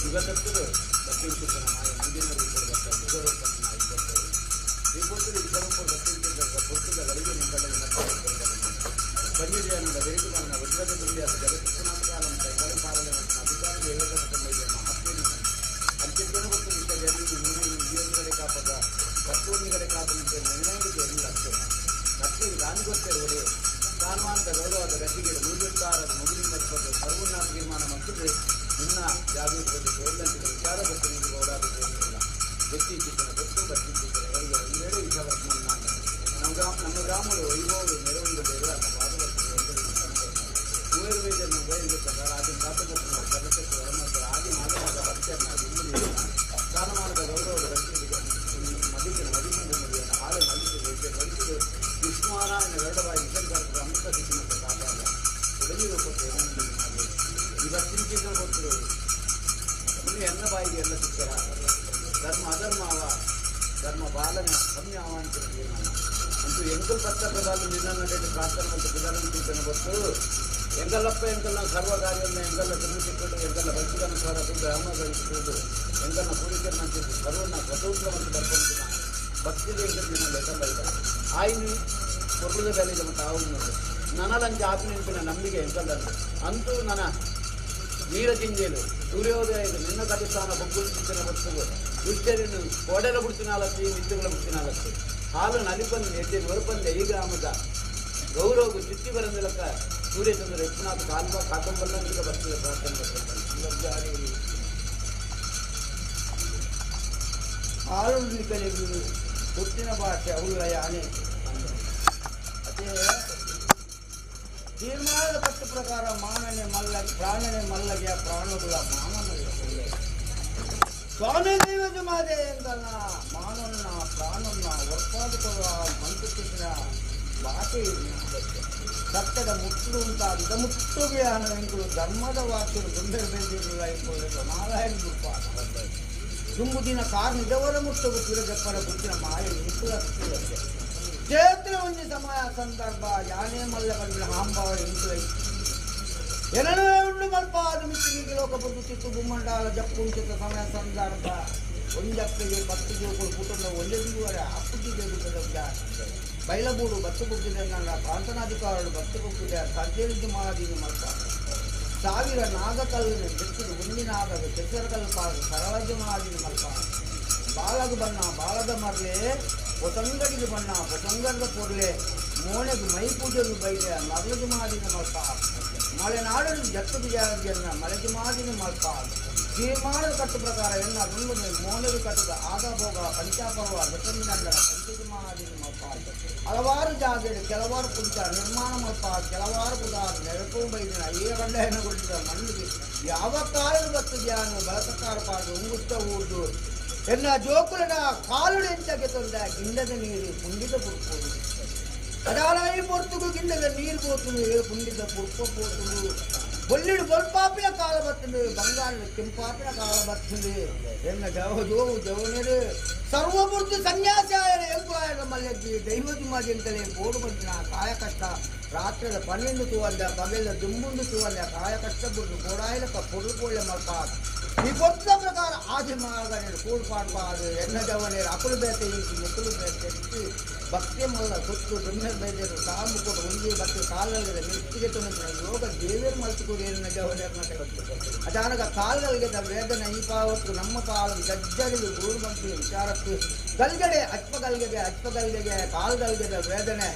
ಯುಗದತ್ತರು ಬತ್ತಿಂಚಿತನ ಮಾಯ ಮುಂದಿನ ರೂಪದ ಯುಗರೂಪನ ಈ ಯುಗರೂಪ ಬತ್ತಿಂಚಿತ ಪುಸ್ತಕ ಗಳಿಗೆ ನಿಂಬಲ್ಲಿ ಪಂಜಿಜನದ ವೇದುವನ್ನ ವಜ್ರದ ದುರ್ಯಾಸ ಜಗತ್ತಿನಾಥಕಾಲಂ ಕೈಗಳು ಪಾಲನೆ ಅಧಿಕಾರಿ ದೇವತ ಮಹಾತ್ಮ ಅತ್ಯಂತ ಗೊತ್ತು ವಿಷಯ ಕಾಪದ ತತ್ವನಿಗಡೆ ಕಾಪದಂತೆ ನಿರ್ಣಯಕ್ಕೆ ಎಲ್ಲ ಕತ್ತಿ ಗಾಂಧಿ ಗೊತ್ತಿರುವುದು ಸ್ಥಾನಮಾನದ ಗೌರವದ ಗದ್ದಿಗೆ ಮುಗಿಯುತ್ತಾರದ ಮುಗಿಲಿ ಮತ್ತು ಸರ್ವನ್ನ ತೀರ್ಮಾನ ಮತ್ತು ನಿನ್ನ ಜಾಗೃತಿ ತೋರಿದಂತೆ ವಿಚಾರ ಗೊತ್ತು ನೀವು ಗೌರವ ವ್ಯಕ್ತಿ ಚಿತ್ರಣ ಗೊತ್ತು ಬತ್ತಿ ಚಿತ್ರ ಅವರಿಗೆ ಒಂದೆರಡು ವಿಚಾರ ನಮ್ಮ ಗ್ರಾಮ ನಮ್ಮ ಗ್ರಾಮಗಳು ವೈಭವಗಳು ಮೆರವಣಿಗೆ ಬೇರೆ ಅಂತ ಮೂವರು ಬೈದನ್ನು ಬಯಲಿರುತ್ತಾರೆ ಆದಿನ ತಾತಮತ್ತು ಕರ್ನಾಟಕಕ್ಕೆ ಆದಿ ಮಾಧ್ಯಮದ ಹತ್ಯೆಯನ್ನು ಸ್ಥಾನಮಾನದ ಗೌರವದ ಗದ್ದಿಗೆ ಮದಿಸಿನ ಮದಿಮಂದ ಮದಿಯನ್ನು ಹಾಳೆ ಮಲ್ಲಿಗೆ ಮರಿಸಿದ ವಿಶ್ವನಾರಾಯಣ ಗರುಡಬಾಯಿ ವಿಷಂಕರ ಅಮೃತ ಸಿಕ್ಕಿನಂತ ಕಾಪಾಡ ಒಡಲಿ ರೂಪಕ್ಕೆ ಇವತ್ತಿನ ಚಿತ್ರ ಗೊತ್ತು ಇನ್ನು ಎನ್ನ ಬಾಯಿಗೆ ಎಲ್ಲ ಸಿಕ್ಕರ ಧರ್ಮ ಅಧರ್ಮ ಅವ ಧರ್ಮ ಬಾಲನೆ ಕಮ್ಮಿ ಅವ ಅಂತ ತೀರ್ಮಾನ ಅಂತೂ ಎಂಕಲ್ ಪತ್ತ ಪ್ರಧಾನ ನಿನ್ನ ನಡೆದು ಪ್ರಾರ್ಥನೆ ಮತ್ತು ಪ್ರಧಾನ ಚಿಂತನೆ ಗೊತ್ತು ಎಂಗಲ್ಲಪ್ಪ ಎಂಕಲ್ನ ಸರ್ವ ಕಾರ್ಯವನ್ನು ಎಂಗಲ್ಲ ತಿರುಗಿಸಿಕೊಂಡು ಎಂಗಲ್ಲ ಬಯಸಿದನುಸಾರ ದುಡ್ಡು ರಾಮ ಗಳಿಸಿಕೊಂಡು ಎಂಗಲ್ನ ಪೂರಿಕರನ್ನ ಸರ್ವನ್ನ ಸ್ವತಂತ್ರವನ್ನು ಬರ್ಕೊಂಡು ಭಕ್ತಿಗೆ ಎಂಕಲ್ ಲೆಕ್ಕ ಬೈದ ಆಯ್ನು ಕೊರ್ಲದ ಬೆಲೆಗೆ ಮತ್ತು ಆವು ನನಲಂಚ ಆತ್ಮ ನಂಬಿಕೆ ಎಂಕಲ್ಲ ಅಂತೂ ನನ್ನ ನೀರಜಿಂಜೇಲು ಸೂರ್ಯೋದಯ ಇದು ನಿನ್ನ ಕಲಿಸ್ಥಾನ ಬೊಗ್ಗುಲು ಚಿಂತನೆ ಬರ್ತದೆ ದುಷ್ಟರನ್ನು ಕೋಡೆಲ ಬಿಡ್ತಿನಾಲತ್ತಿ ಮಿತ್ತುಗಳ ಬಿಡ್ತಿನಾಲತ್ತಿ ಹಾಲು ನಲಿಪಂದು ಎಡ್ಡೆ ನೊರಪಂದೆ ಈ ಗ್ರಾಮದ ಗೌರವಗೂ ಚುಟ್ಟಿ ಬರಂದಿಲಕ್ಕ ಸೂರ್ಯಚಂದ್ರ ಯತ್ನಾಥ ಕಾಲ್ವ ಕಾಕಂಬಲ್ಲ ಬರ್ತದೆ ಪ್ರಾರ್ಥನೆ ಬರ್ತದೆ. ಹಾಲು ನಿಕಲಿಗೆ ಹುಟ್ಟಿನ ಭಾಷೆ ಅವಳ ಯಾನೆ ಅದೇ ತೀರ್ಮಾನದ ಪಟ್ಟು ಪ್ರಕಾರ ಮಾನನೆ ಮಲ್ಲ ಪ್ರಾಣನೆ ಮಲ್ಲಗೆ ಪ್ರಾಣಗಳ ಮಾನನ ಸ್ವಾಮಿ ದೈವದ ಮಾದೆ ಎಂದಲ್ಲ ಮಾನನ್ನ ಪ್ರಾಣನ್ನ ಒರ್ಪಾದುಕೊಳ್ಳುವ ಮಂತ್ರಿಸಿದ ಭಾಷೆ ಸತ್ಯದ ಮುಟ್ಟು ಅಂತ ಇದ ಮುಟ್ಟುಗೆ ಅನ್ನುಗಳು ಧರ್ಮದ ವಾಕ್ಯರು ಗೊಂಬೆ ಬೆಂದಿರಲಿಲ್ಲ ಇಟ್ಕೊಳ್ಳೋದು ನಾರಾಯಣ ಗುಪ್ಪ ದುಂಬುದಿನ ಕಾರಣ ಮುಟ್ಟುಗು ತಿರುಗಪ್ಪರ ಗುತ್ತಿನ ಮಾಯ ನಿಂತು ಚೇತ್ರ ಒಂದು ಸಮಯ ಸಂದರ್ಭ ಯಾನೇ ಮಲ್ಲ ಬಂದ ಹಾಂಬಾವ ಇಂತು ಏನೋ ಉಂಡು ಮಲ್ಪ ಅದು ಮಿತ್ತಿಗೆ ಲೋಕ ಬದುಕಿತ್ತು ಗುಮ್ಮಂಡಾಲ ಜಪ್ಪುಂಚಿತ ಸಮಯ ಸಂದರ್ಭ ಒಂಜಪ್ಪಗೆ ಪತ್ತು ಜೋಕುಳು ಕುಟುಂಬ ಒಂದೇ ದಿವರ ಅಪ್ಪುಜಿಗೆ ಗುಡ್ಡದ ಬೈಲಬೂಡು ಬತ್ತು ಬುಕ್ಕಿದೆ ನನ್ನ ಪ್ರಾಂತನಾಧಿಕಾರರು ಬತ್ತು ಬುಕ್ಕಿದೆ ಸಾಧ್ಯವಿದ್ದು ಮಾದಿನ ಮಲ್ಪ ಸಾವಿರ ನಾಗಕಲ್ಲಿನ ಬೆಟ್ಟದ ಒಂದಿನಾಗದ ಕೆಸರಕಲ್ಲು ಪಾಡು ಸರಳಜಮಾದಿನ ಮಲ್ಪ ಬಾಳಗ ಬಣ್ಣ ಬಾಳದ ಮರಲೆ ಹೊಸಂಗಡಿಗೆ ಬಣ್ಣ ಹೊಸಂಗಡದ ಪೊರ್ಲೆ ಮೋನೆಗೆ ಮೈ ಪೂಜೆಗೆ ಬೈದೆ ಮರಳದು ಮಾದಿನ ಮಲ್ಪ ಮಲೆನಾಡಲು ಜತ್ತು ಬಿಜಾರನ್ನ ಮಲೆದು ಮಾದಿನ ಮಲ್ಪ ತೀರ್ಮಾನದ ಕಟ್ಟು ಪ್ರಕಾರ ಎನ್ನ ದುಂಬನೆ ಮೋನೆಗೆ ಕಟ್ಟದ ಆದಾಭೋಗ ಪಂಚಾಪರ್ವ ಬೆಟ್ಟಂಡ ಪಂಚದು ಮಾದಿನ ಮಲ್ಪ ಹಲವಾರು ಜಾಗೆಗಳು ಕೆಲವಾರು ಕುಂಚ ನಿರ್ಮಾಣ ಮಲ್ಪ ಕೆಲವಾರು ಪುದಾರ ನೆರಪು ಬೈದಿನ ಏ ಗಂಡ ಹೆಣಗುಳಿದ ಮಣ್ಣಿಗೆ ಯಾವ ಕಾಲದ ಬತ್ತಿದ್ಯಾನು ಬಳಸಕಾರ ಪಾಡು ಉಂಗುತ್ತ ಊರ್ದು ಎನ್ನ ಜೋಕುಲನ ಕಾಲುಡು ಎಂಚಕ್ಕೆ ತಂದ ಗಿಂಡದ ನೀರು ಪುಂಡಿದ ಪುರ್ಪೋದು ಅದಾಲಾಯಿ ಪೊರ್ತುಗು ಗಿಂಡದ ನೀರು ಪೋತುಂಡು ಪುಂಡಿದ ಪುರ್ಪ ಪೋತುಂಡು బొల్లిడు బొల్పాపిన కాల బతుంది బంగారు కెంపాపిన కాల బతుంది ఎన్న జవ జోవు జవనేరు సర్వమూర్తి సన్యాసాయన ఎంకులాయన మల్లెజ్జి దైవజు మాజెంతలే పోడు పంచిన కాయ కష్ట రాత్రిల 12 తూవంద పగల దుంబుండు తూవంద కాయ కష్ట బుర్రు గోడాయిలక పొర్లు పోళ్ళ మల్ప ఈ పొత్తుల ప్రకార ఆది మాగనేడు కూడుపాడు పాడు ఎన్న జవనేరు అప్పులు బేత ఇంటి ముక్కులు బేత ఇంటి భక్తి మల్ల సొత్తు దుమ్మెర్ బైదేరు సాము కూడా ఉండి భక్తి కాళ్ళ మిత్తిಗೆ ತೊಂದರೆ ಯೋಗ ದೇವೇರು ಮಲ್ತುಕೂರಿನ ಜವನೇರ್ನ ಅಚಾನಕ ಕಾಲ್ಗಳಿಗೆ ವೇದನೆ ಈ ಪಾವತ್ತು ನಮ್ಮ ಪಾಲು ಜಜ್ಜಡಿದು ಗೂಡು ಬಂತು ವಿಚಾರತ್ತು ಗಲ್ಗಡೆ ಅಚ್ಪಗಲ್ಗೆಗೆ ಅಚ್ಪಗಲ್ಗೆಗೆ ಕಾಲ್ಗಲ್ಗೆದ ವೇದನೆ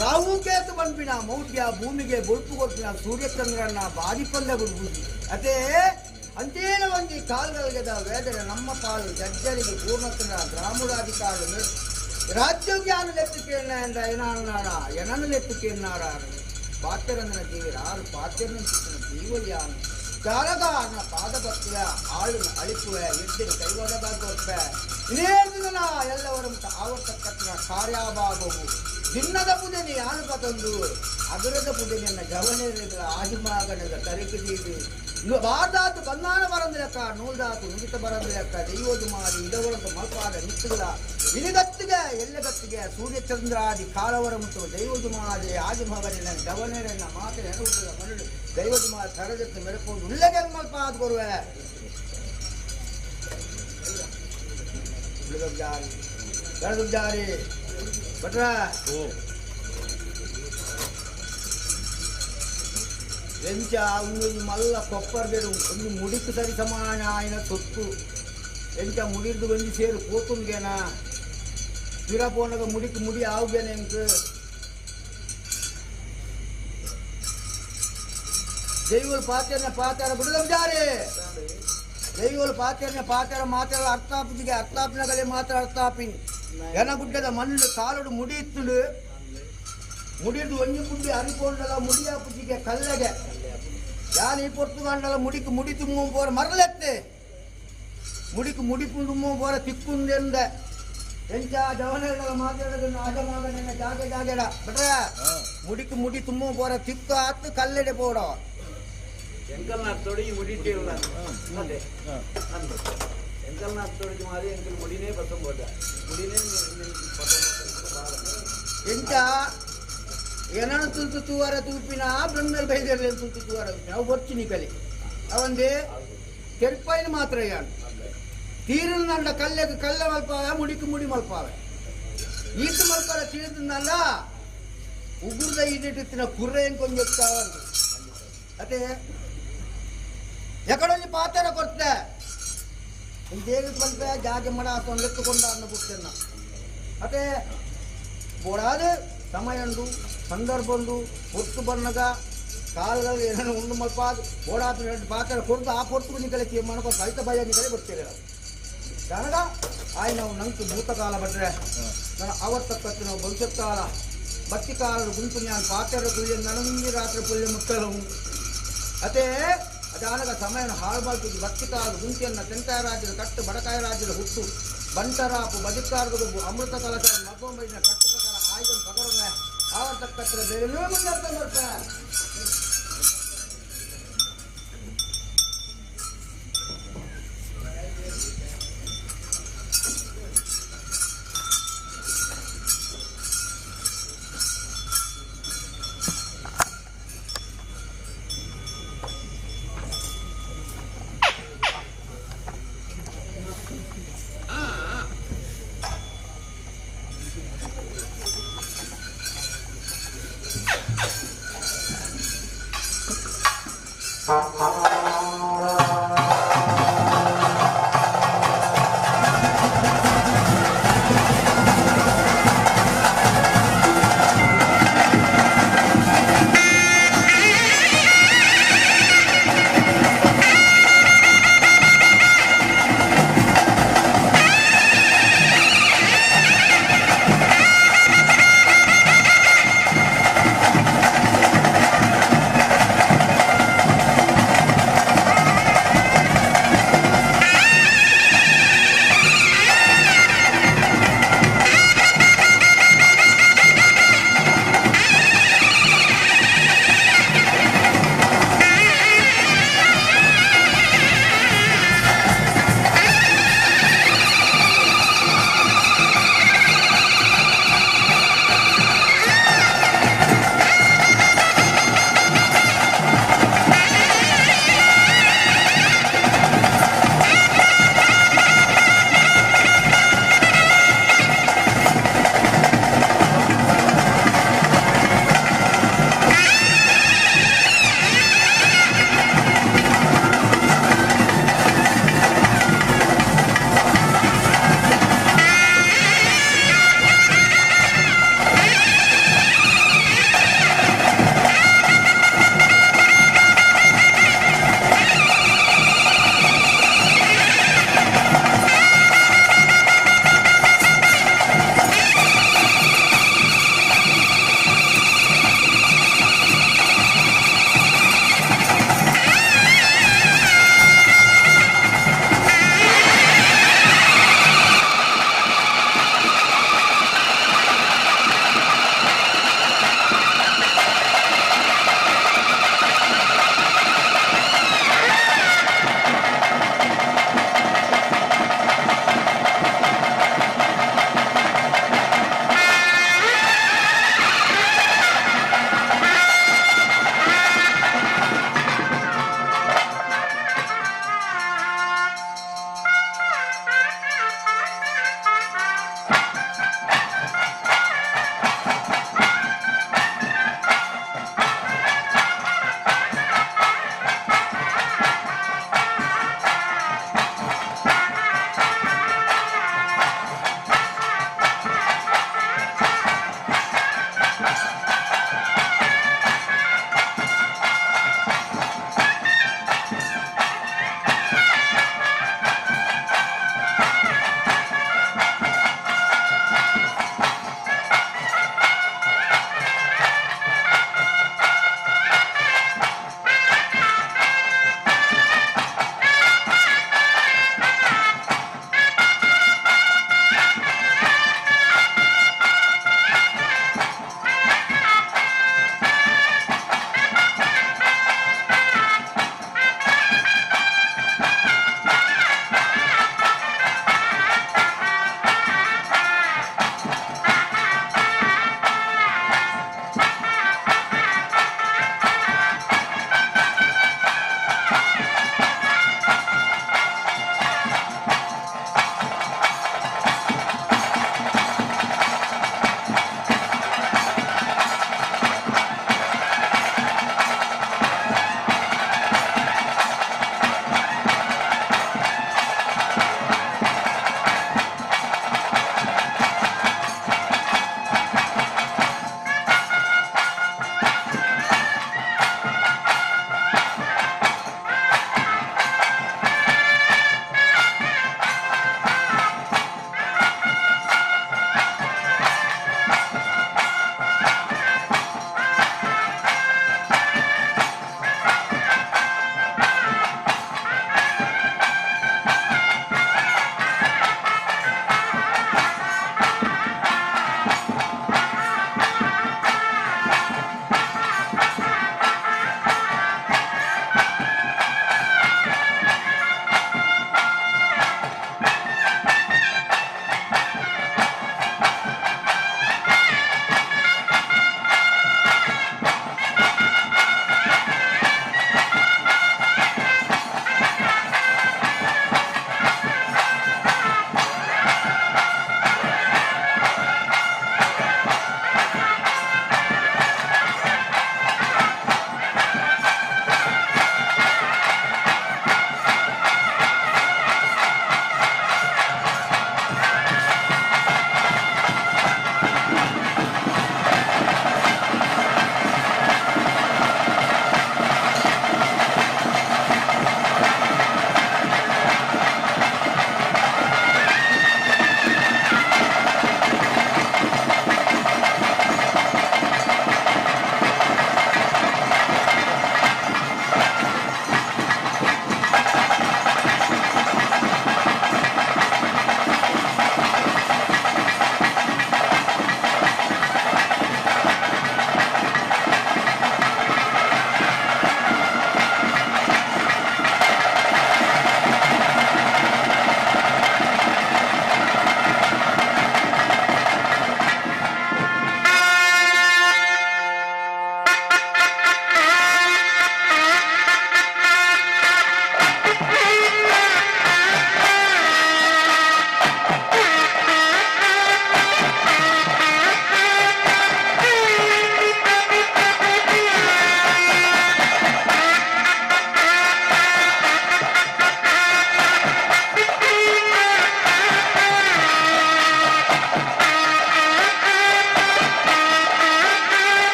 ರಾಹು ಕೇತು ಬಂಪಿನ ಮೌಢ್ಯ ಭೂಮಿಗೆ ಬೊಲ್ಪು ಕೊಡ್ತಿನ ಸೂರ್ಯಚಂದ್ರನ ಬಾದಿಪಂದ ಗುಡ್ಬುಜಿ ಅದೇ ಅಂತೇನ ಒಂದು ಕಾಲ್ಗಲ್ಗೆದ ವೇದನೆ ನಮ್ಮ ಪಾಲು ಜಜ್ಜರಿಗೆ ಪೂರ್ಣತನ ಗ್ರಾಮುಡಾಧಿಕಾರರು ರಾಜ್ಯಜ್ಞಾನ ಲೆತ್ತುಕೇನ ಏನಾರ ಏನನ್ನು ಲೆತ್ತುಕೇನಾರ ಪಾತ್ರರಂದನ ದೇವರಾರು ಪಾತ್ರನ ಜೀವಯಾನ ಚಾರಗಾರನ ಪಾದಭಕ್ತಿಯ ಆಳು ಅಳಿಪುವೆ ಎದ್ದಿರು ಕೈಗೊಡದಾಗೋರ್ಪೆ ಇನೇರ್ದಿನ ಎಲ್ಲವರ ಆವರ್ತಕ್ಕತ್ತಿನ ಕಾರ್ಯಾಭಾಗವು ದಿನ್ನದ ಪುದೆನಿ ಆನುಪತಂದು ಅಗರದ ಪುದೆನಿಯನ್ನ ಜವನೇರಿದ ಆಜಿಮಾಗಣದ ತರಿಕಿದೀವಿ ಬಾರ್ದಾತು ಬಂದಾನ ಬರಂದು ಲೆಕ್ಕ ನೂಲ್ದಾತು ನುಗಿತ ಬರಂದು ಲೆಕ್ಕ ದೈವದು ಮಾರಿ ಇದವರಂತ ಮಲ್ಪಾದ ನಿತ್ತುಗಳ ಇಲಿಗತ್ತಿಗೆ ಎಲ್ಲಗತ್ತಿಗೆ ಸೂರ್ಯಚಂದ್ರಾದಿ ಕಾಲವರ ಮುಟ್ಟು ದೈವದು ಮಾದಿ ಆಜಿಮಗನಿನ ಜವನೇರನ್ನ ಮಾತಿನ ಎನ್ನುವುದರ ಮರಳು ದೈವದು ಮಾ ತರದತ್ತು ಮೆರಪೋದು ಉಳ್ಳಗೆ ಮಲ್ಪಾದ ಕೊರುವೆ ಜಾರಿ ಜಾರಿ ಭಟ್ರ ಎಂಚ ಒಂದು ಮಲ್ಲ ಕೊಪ್ಪರ್ಗೆಡು ಒಂದು ಮುಡಿಕು ಸರಿ ಸಮಾನ ಆಯ್ನ ಸೊತ್ತು ಎಂಚ ಮುಡಿರ್ದು ಒಂಜಿ ಸೇರು ಕೋತುಂಗೇನ ಪಿರ ಪೋನಗ ಮುಡಿಕು ಮುಡಿ ಆವುಗೇನ ಎಂಕ್ ದೈವಲು ಪಾತ್ರನ ಪಾತ್ರ ಬಿಡದಂ ಜಾರಿ ದೈವಲು ಪಾತ್ರನ ಪಾತ್ರ ಮಾತ್ರ ಅರ್ಥಾಪಿಗೆ ಅರ್ಥಾಪಿನಗಲೇ ಮಾತ್ರ ಅರ್ಥಾಪಿನ್ ಎನಗುಡ್ಡದ ಮಣ್ಣು ಕಾಲುಡು ಮುಡಿಯಿತ್ತುಡು ಮುಡಿದು ಒಂಜಿ ಗುಡ್ಡಿ ಅರಿಕೊಂಡಲ ಮುಡಿಯ ಪುಜಿಗೆ ಕಲ್ಲಗೆ ಯಾನ್ ಈ ಪೊರ್ತುಗಂಡಲ ಮುಡಿಕು ಮುಡಿ ತುಮ್ಮು ಪೋರ ಮರಲೆತ್ತೆ ಮುಡಿಕು ಮುಡಿ ತುಮ್ಮು ಪೋರ ತಿಕ್ಕುಂದೆಂದ ಎಂಚ ಜವನೆಗಳ ಮಾತಾಡೋದನ್ನು ಆಜಮಾಗನ ಜಾಗೆ ಜಾಗೆಡ ಬಿಟ್ರೆ ಮುಡಿಕು ಮುಡಿ ತುಮ್ಮು ಪೋರ ತಿಕ್ಕು ಆತು ಕಲ್ಲೆಡೆ ಪೋಡ ಎಂಕಲ್ನಾಥ್ ಈ ಮುಡಿಟ್ಟೆ ಅದೇ ಅಂದು ಎಂಕಲ್ನಾಥ್ ತೋಡಿಗೆ ಮಾರಿ ಎಂಕಲ್ ಮುಡಿನೇ ಬಸಂಬೋದ ಮುಡಿನೇ ಎಂಚ ಏನನ್ನು ತುಲ್ತು ತೂವಾರ ತೂಪಿನ ಬ್ರಹ್ಮಲ್ ಬೈದರ್ಲಿ ತುಲ್ತು ತೂವಾರ ಅವು ಬರ್ಚಿನಿ ಕಲಿ ಅವಂದೇ ಕೆರ್ಪೈನ ಮಾತ್ರ ಯಾನು ತೀರಿನ ಕಲ್ಲೆಗೆ ಕಲ್ಲ ಮಲ್ಪಾವೆ ಮುಡಿக்கு ಮುಡಿ ಮಲ್ಪಾವೆ ಈತು ಮಲ್ಪಾರ ತಿಳಿದಲ್ಲ ಉಗುರ್ದ ಈದಿಟ್ಟಿನ ಕುರ್ರೆ ಎಂಕೊಂದು ಅದೇ ಎಕಡೊಂದು ಪಾತ್ರ ಕೊಡ್ತೆ ದೇವಿ ಪಲ್ಪೆ ಜಾಗೆ ಮಡ ಲೆತ್ತುಕೊಂಡ ಅನ್ನ ಪುಟ್ಟನ್ನ ಅದೇ ಬೋಡಾದ ಸಮಯ ಉಂಡು ಸಂದರ್ಭ ಉಂಡು ಹೊತ್ತು ಬನ್ನಗ ಕಾಲದಲ್ಲಿ ಏನೋ ಉಂಡು ಮಲ್ಪಾದ ಬೋಡಾತ ಎರಡು ಪಾತ್ರ ಕೊಡ್ದು ಆ ಪೊರ್ತು ನಿಕಲೆ ತೀರ್ಮಾನ ಕೊಟ್ಟು ರೈತ ಭಯ ನಿಕಲೆ ಬರ್ತೀರ ಕನ್ನಡ ಆಯ್ ನಾವು ನಂಗೆ ಭೂತಕಾಲ ಬಟ್ರೆ ನನ್ನ ಆವರ್ತಕ್ಕತ್ತು ನಾವು ಭವಿಷ್ಯತ್ ಕಾಲ ಬತ್ತಿ ಕಾಲದ ಗುಂಪು ನಾನು ಪಾತ್ರ ಕುಳ್ಳಿ ನನಗೆ ರಾತ್ರಿ ಪುಳ್ಳಿ ಮುಕ್ಕಲು ಅದೇ ಅದಾನಗ ಸಮಯನ ಹಾಳು ಬತ್ತಿ ಕಾಲದ ಗುಂಪಿಯನ್ನು ತೆಂಕಾಯ ರಾಜ್ಯದ ಕಟ್ಟು ಬಡಕಾಯ ರಾಜ್ಯದ ಹುಟ್ಟು ಬಂಟರಾಪು ಬದುಕಾರದ ಗುಂಪು ಅಮೃತ ಕಲಶ ಮಗ್ಗೊಂಬೈನ ಕಟ್ಟು ಪ್ರಕಾರ ಆಯ್ದನ್ನು ಪಗರನೆ ಆವರ್ತಕ್ಕತ್ರ ಬೇರೆ ಮುಂದೆ ಬರ್ತಾರೆ.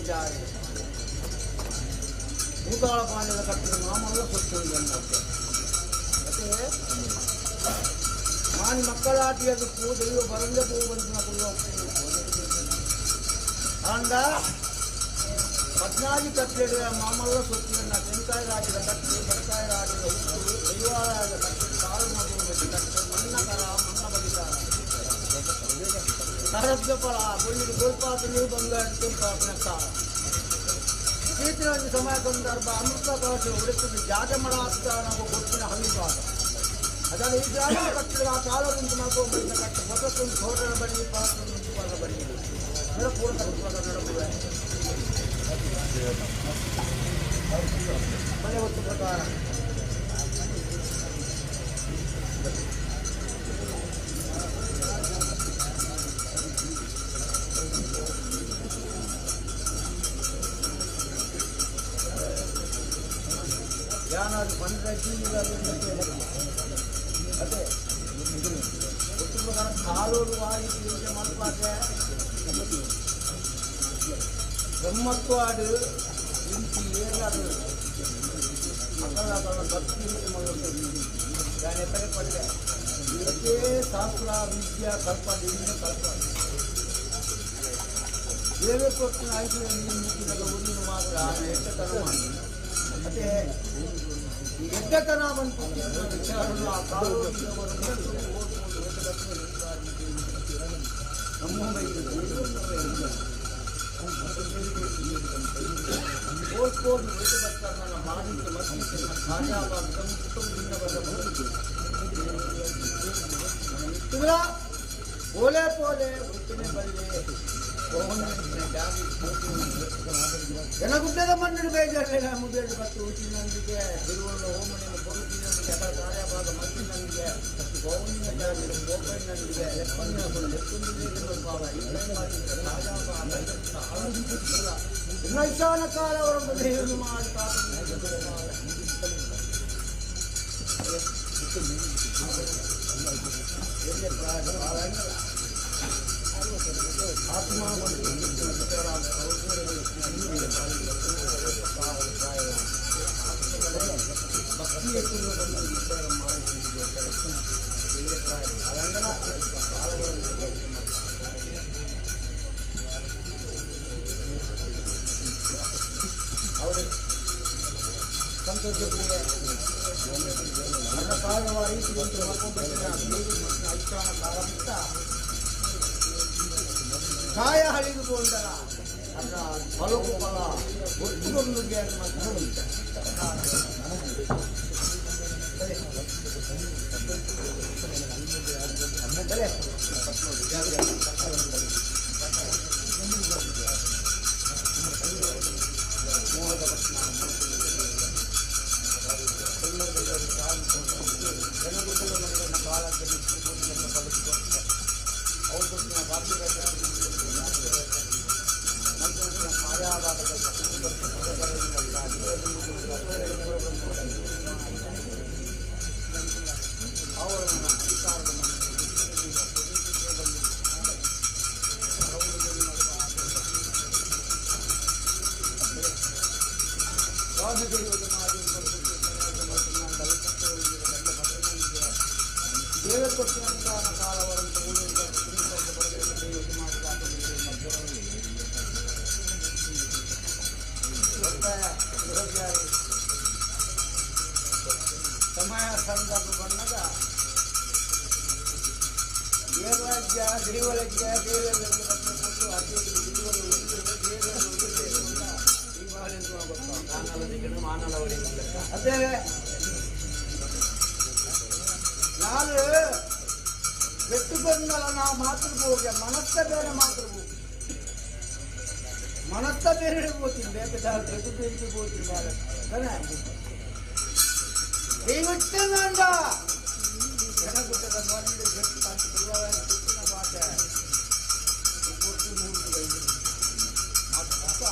ಜಾರಿ ಭೂತಾಳ ಪಾಂಡ್ಯದ ಕಟ್ಟಿದ ಮಾಮಲ್ಲ ಸೊತ್ತು ಮತ್ತೆ ಮಾನಿ ಮಕ್ಕಳಾಟಿಯದು ಪೂ ದೈವ ಬರಂದ ಪೂ ಬಂದಿನ ಅಂಡ ಪದ್ನಾಜಿ ಕಟ್ಟೆಡ ಮಾಮಲ್ಲ ಸೊತ್ತಿನ ತೆಂಕಾಯಿ ರಾಜ್ಯದ ಕಟ್ಟು ಬಡಕಾಯಿ ರಾಜ್ಯದ ಉಪ್ಪು ದೈವಾಲಯದ ಕಟ್ಟು ಕಾಲು ಮಗು ಕಟ್ಟು ಮಣ್ಣ ಕರ ಮಣ್ಣ ಬಗಿತ ಸರಸ್ವ ಫಲ ಬೊಳ್ಳಿಗೆ ಗೋಲ್ಪಾತಲು ಬಂಗಾರ ಕೆಂಪಾಪನ ಕಾಲ ಚೇತನ ಸಮಯ ಸಂದರ್ಭ ಅಮೃತ ಕಲಶ ಉಡುಪಿನ ಜಾಜಮಡ ನಾವು ಗೊತ್ತಿನ ಹಮ್ಮಿಪಾದ ಅದನ್ನು ಈ ಗ್ರಾಮ ಕಟ್ಟಿದ ಆ ಕಾಲದಿಂದ ಮಾಡ್ಕೊಂಡು ಕಟ್ಟು ಹೊಸತೊಂದು ಸೋದರ ಬನ್ನಿ ಪಾತ್ರೊಂದು ಪದ ಬನ್ನಿ ಪೂರ್ಣ ನಡುವೆ ಮನೆ ಒತ್ತು ಪ್ರಕಾರ ಯಾನಾದ್ರು ಬಂದರೆ ಅದೇ ಒತ್ತು ಪ್ರಕಾರ ಕಾಲೂರು ವಾಯಿತು ಮಲ್ಪಾಗೆ ಬ್ರಹ್ಮತ್ವಾಡು ಇಂತಿ ಏನಾದ್ರು ಅಕಲ ಭಕ್ತಿ దాని ఎక్కడ పడ్డా ఇదే శాస్త్ర విద్య కల్ప కల్ప దేవే కొట్టిన ఐదు ಒಂದು ಮಾತ್ರ ಎಟ್ಟತನ ಮತ್ತೆ ಎಟ್ಟತನ ಬಂತು ಪೋಲೆ ಪೋಲೆ ಜನಗುಡ್ಡದ ಮಣ್ಣಿನ ಬೇಜಾರಲಿಲ್ಲ ಮುದ್ದೇಳು ಬತ್ತು ಊಟಿನೊಂದಿಗೆ ತಿರುವಳ್ಳ ಹೋಮಣಿನ ಕೊಡುತ್ತಿನೊಂದಿಗೆ ಅದರ ಕಾರ್ಯಭಾಗ ಮತ್ತಿನೊಂದಿಗೆ ಗೋವಿನ ಜಾಗ ಗೋಕರ್ಣನೊಂದಿಗೆ ನೈಶಾನ ಕಾಲ ಅವರೊಂದು ಮಾಡಿ ಆತ್ಮ ಅವರು ಕಾಯ ಹಳಿದುಕೊಂಡರ ಅದರ ಫಲಕು ಫಲ ಒತ್ತುಕೊಂಡು ಸಮಯ ಸಂದರ್ಭ ಬಂದಾಗ ದೇವರಾಜ್ಯ ದೇವರಾಜ್ಯ ಅದೇ ನಾನು ಬೆಟ್ಟುಕೊಂಡಲ್ಲ ನಾವು ಮಾತೃಭೂಮಿಗೆ ಮನಸ್ಸ ಬೇರೆ ಮಾತೃಭೂಮಿ ಮನಸ್ಸ ಬೇರೆ ಹೋಗ್ತೀನಿ ಬೇಕಾದ ಬೆಟ್ಟು ಹೋಗ್ತೀನಿ ತಾನೆ ದಯವಿಟ್ಟಂಡ ಜನಗುಡ್ಡದ ನೋಡಿ ಬೆಟ್ಟು ಬೆಟ್ಟಿನ ಬಾಟೆ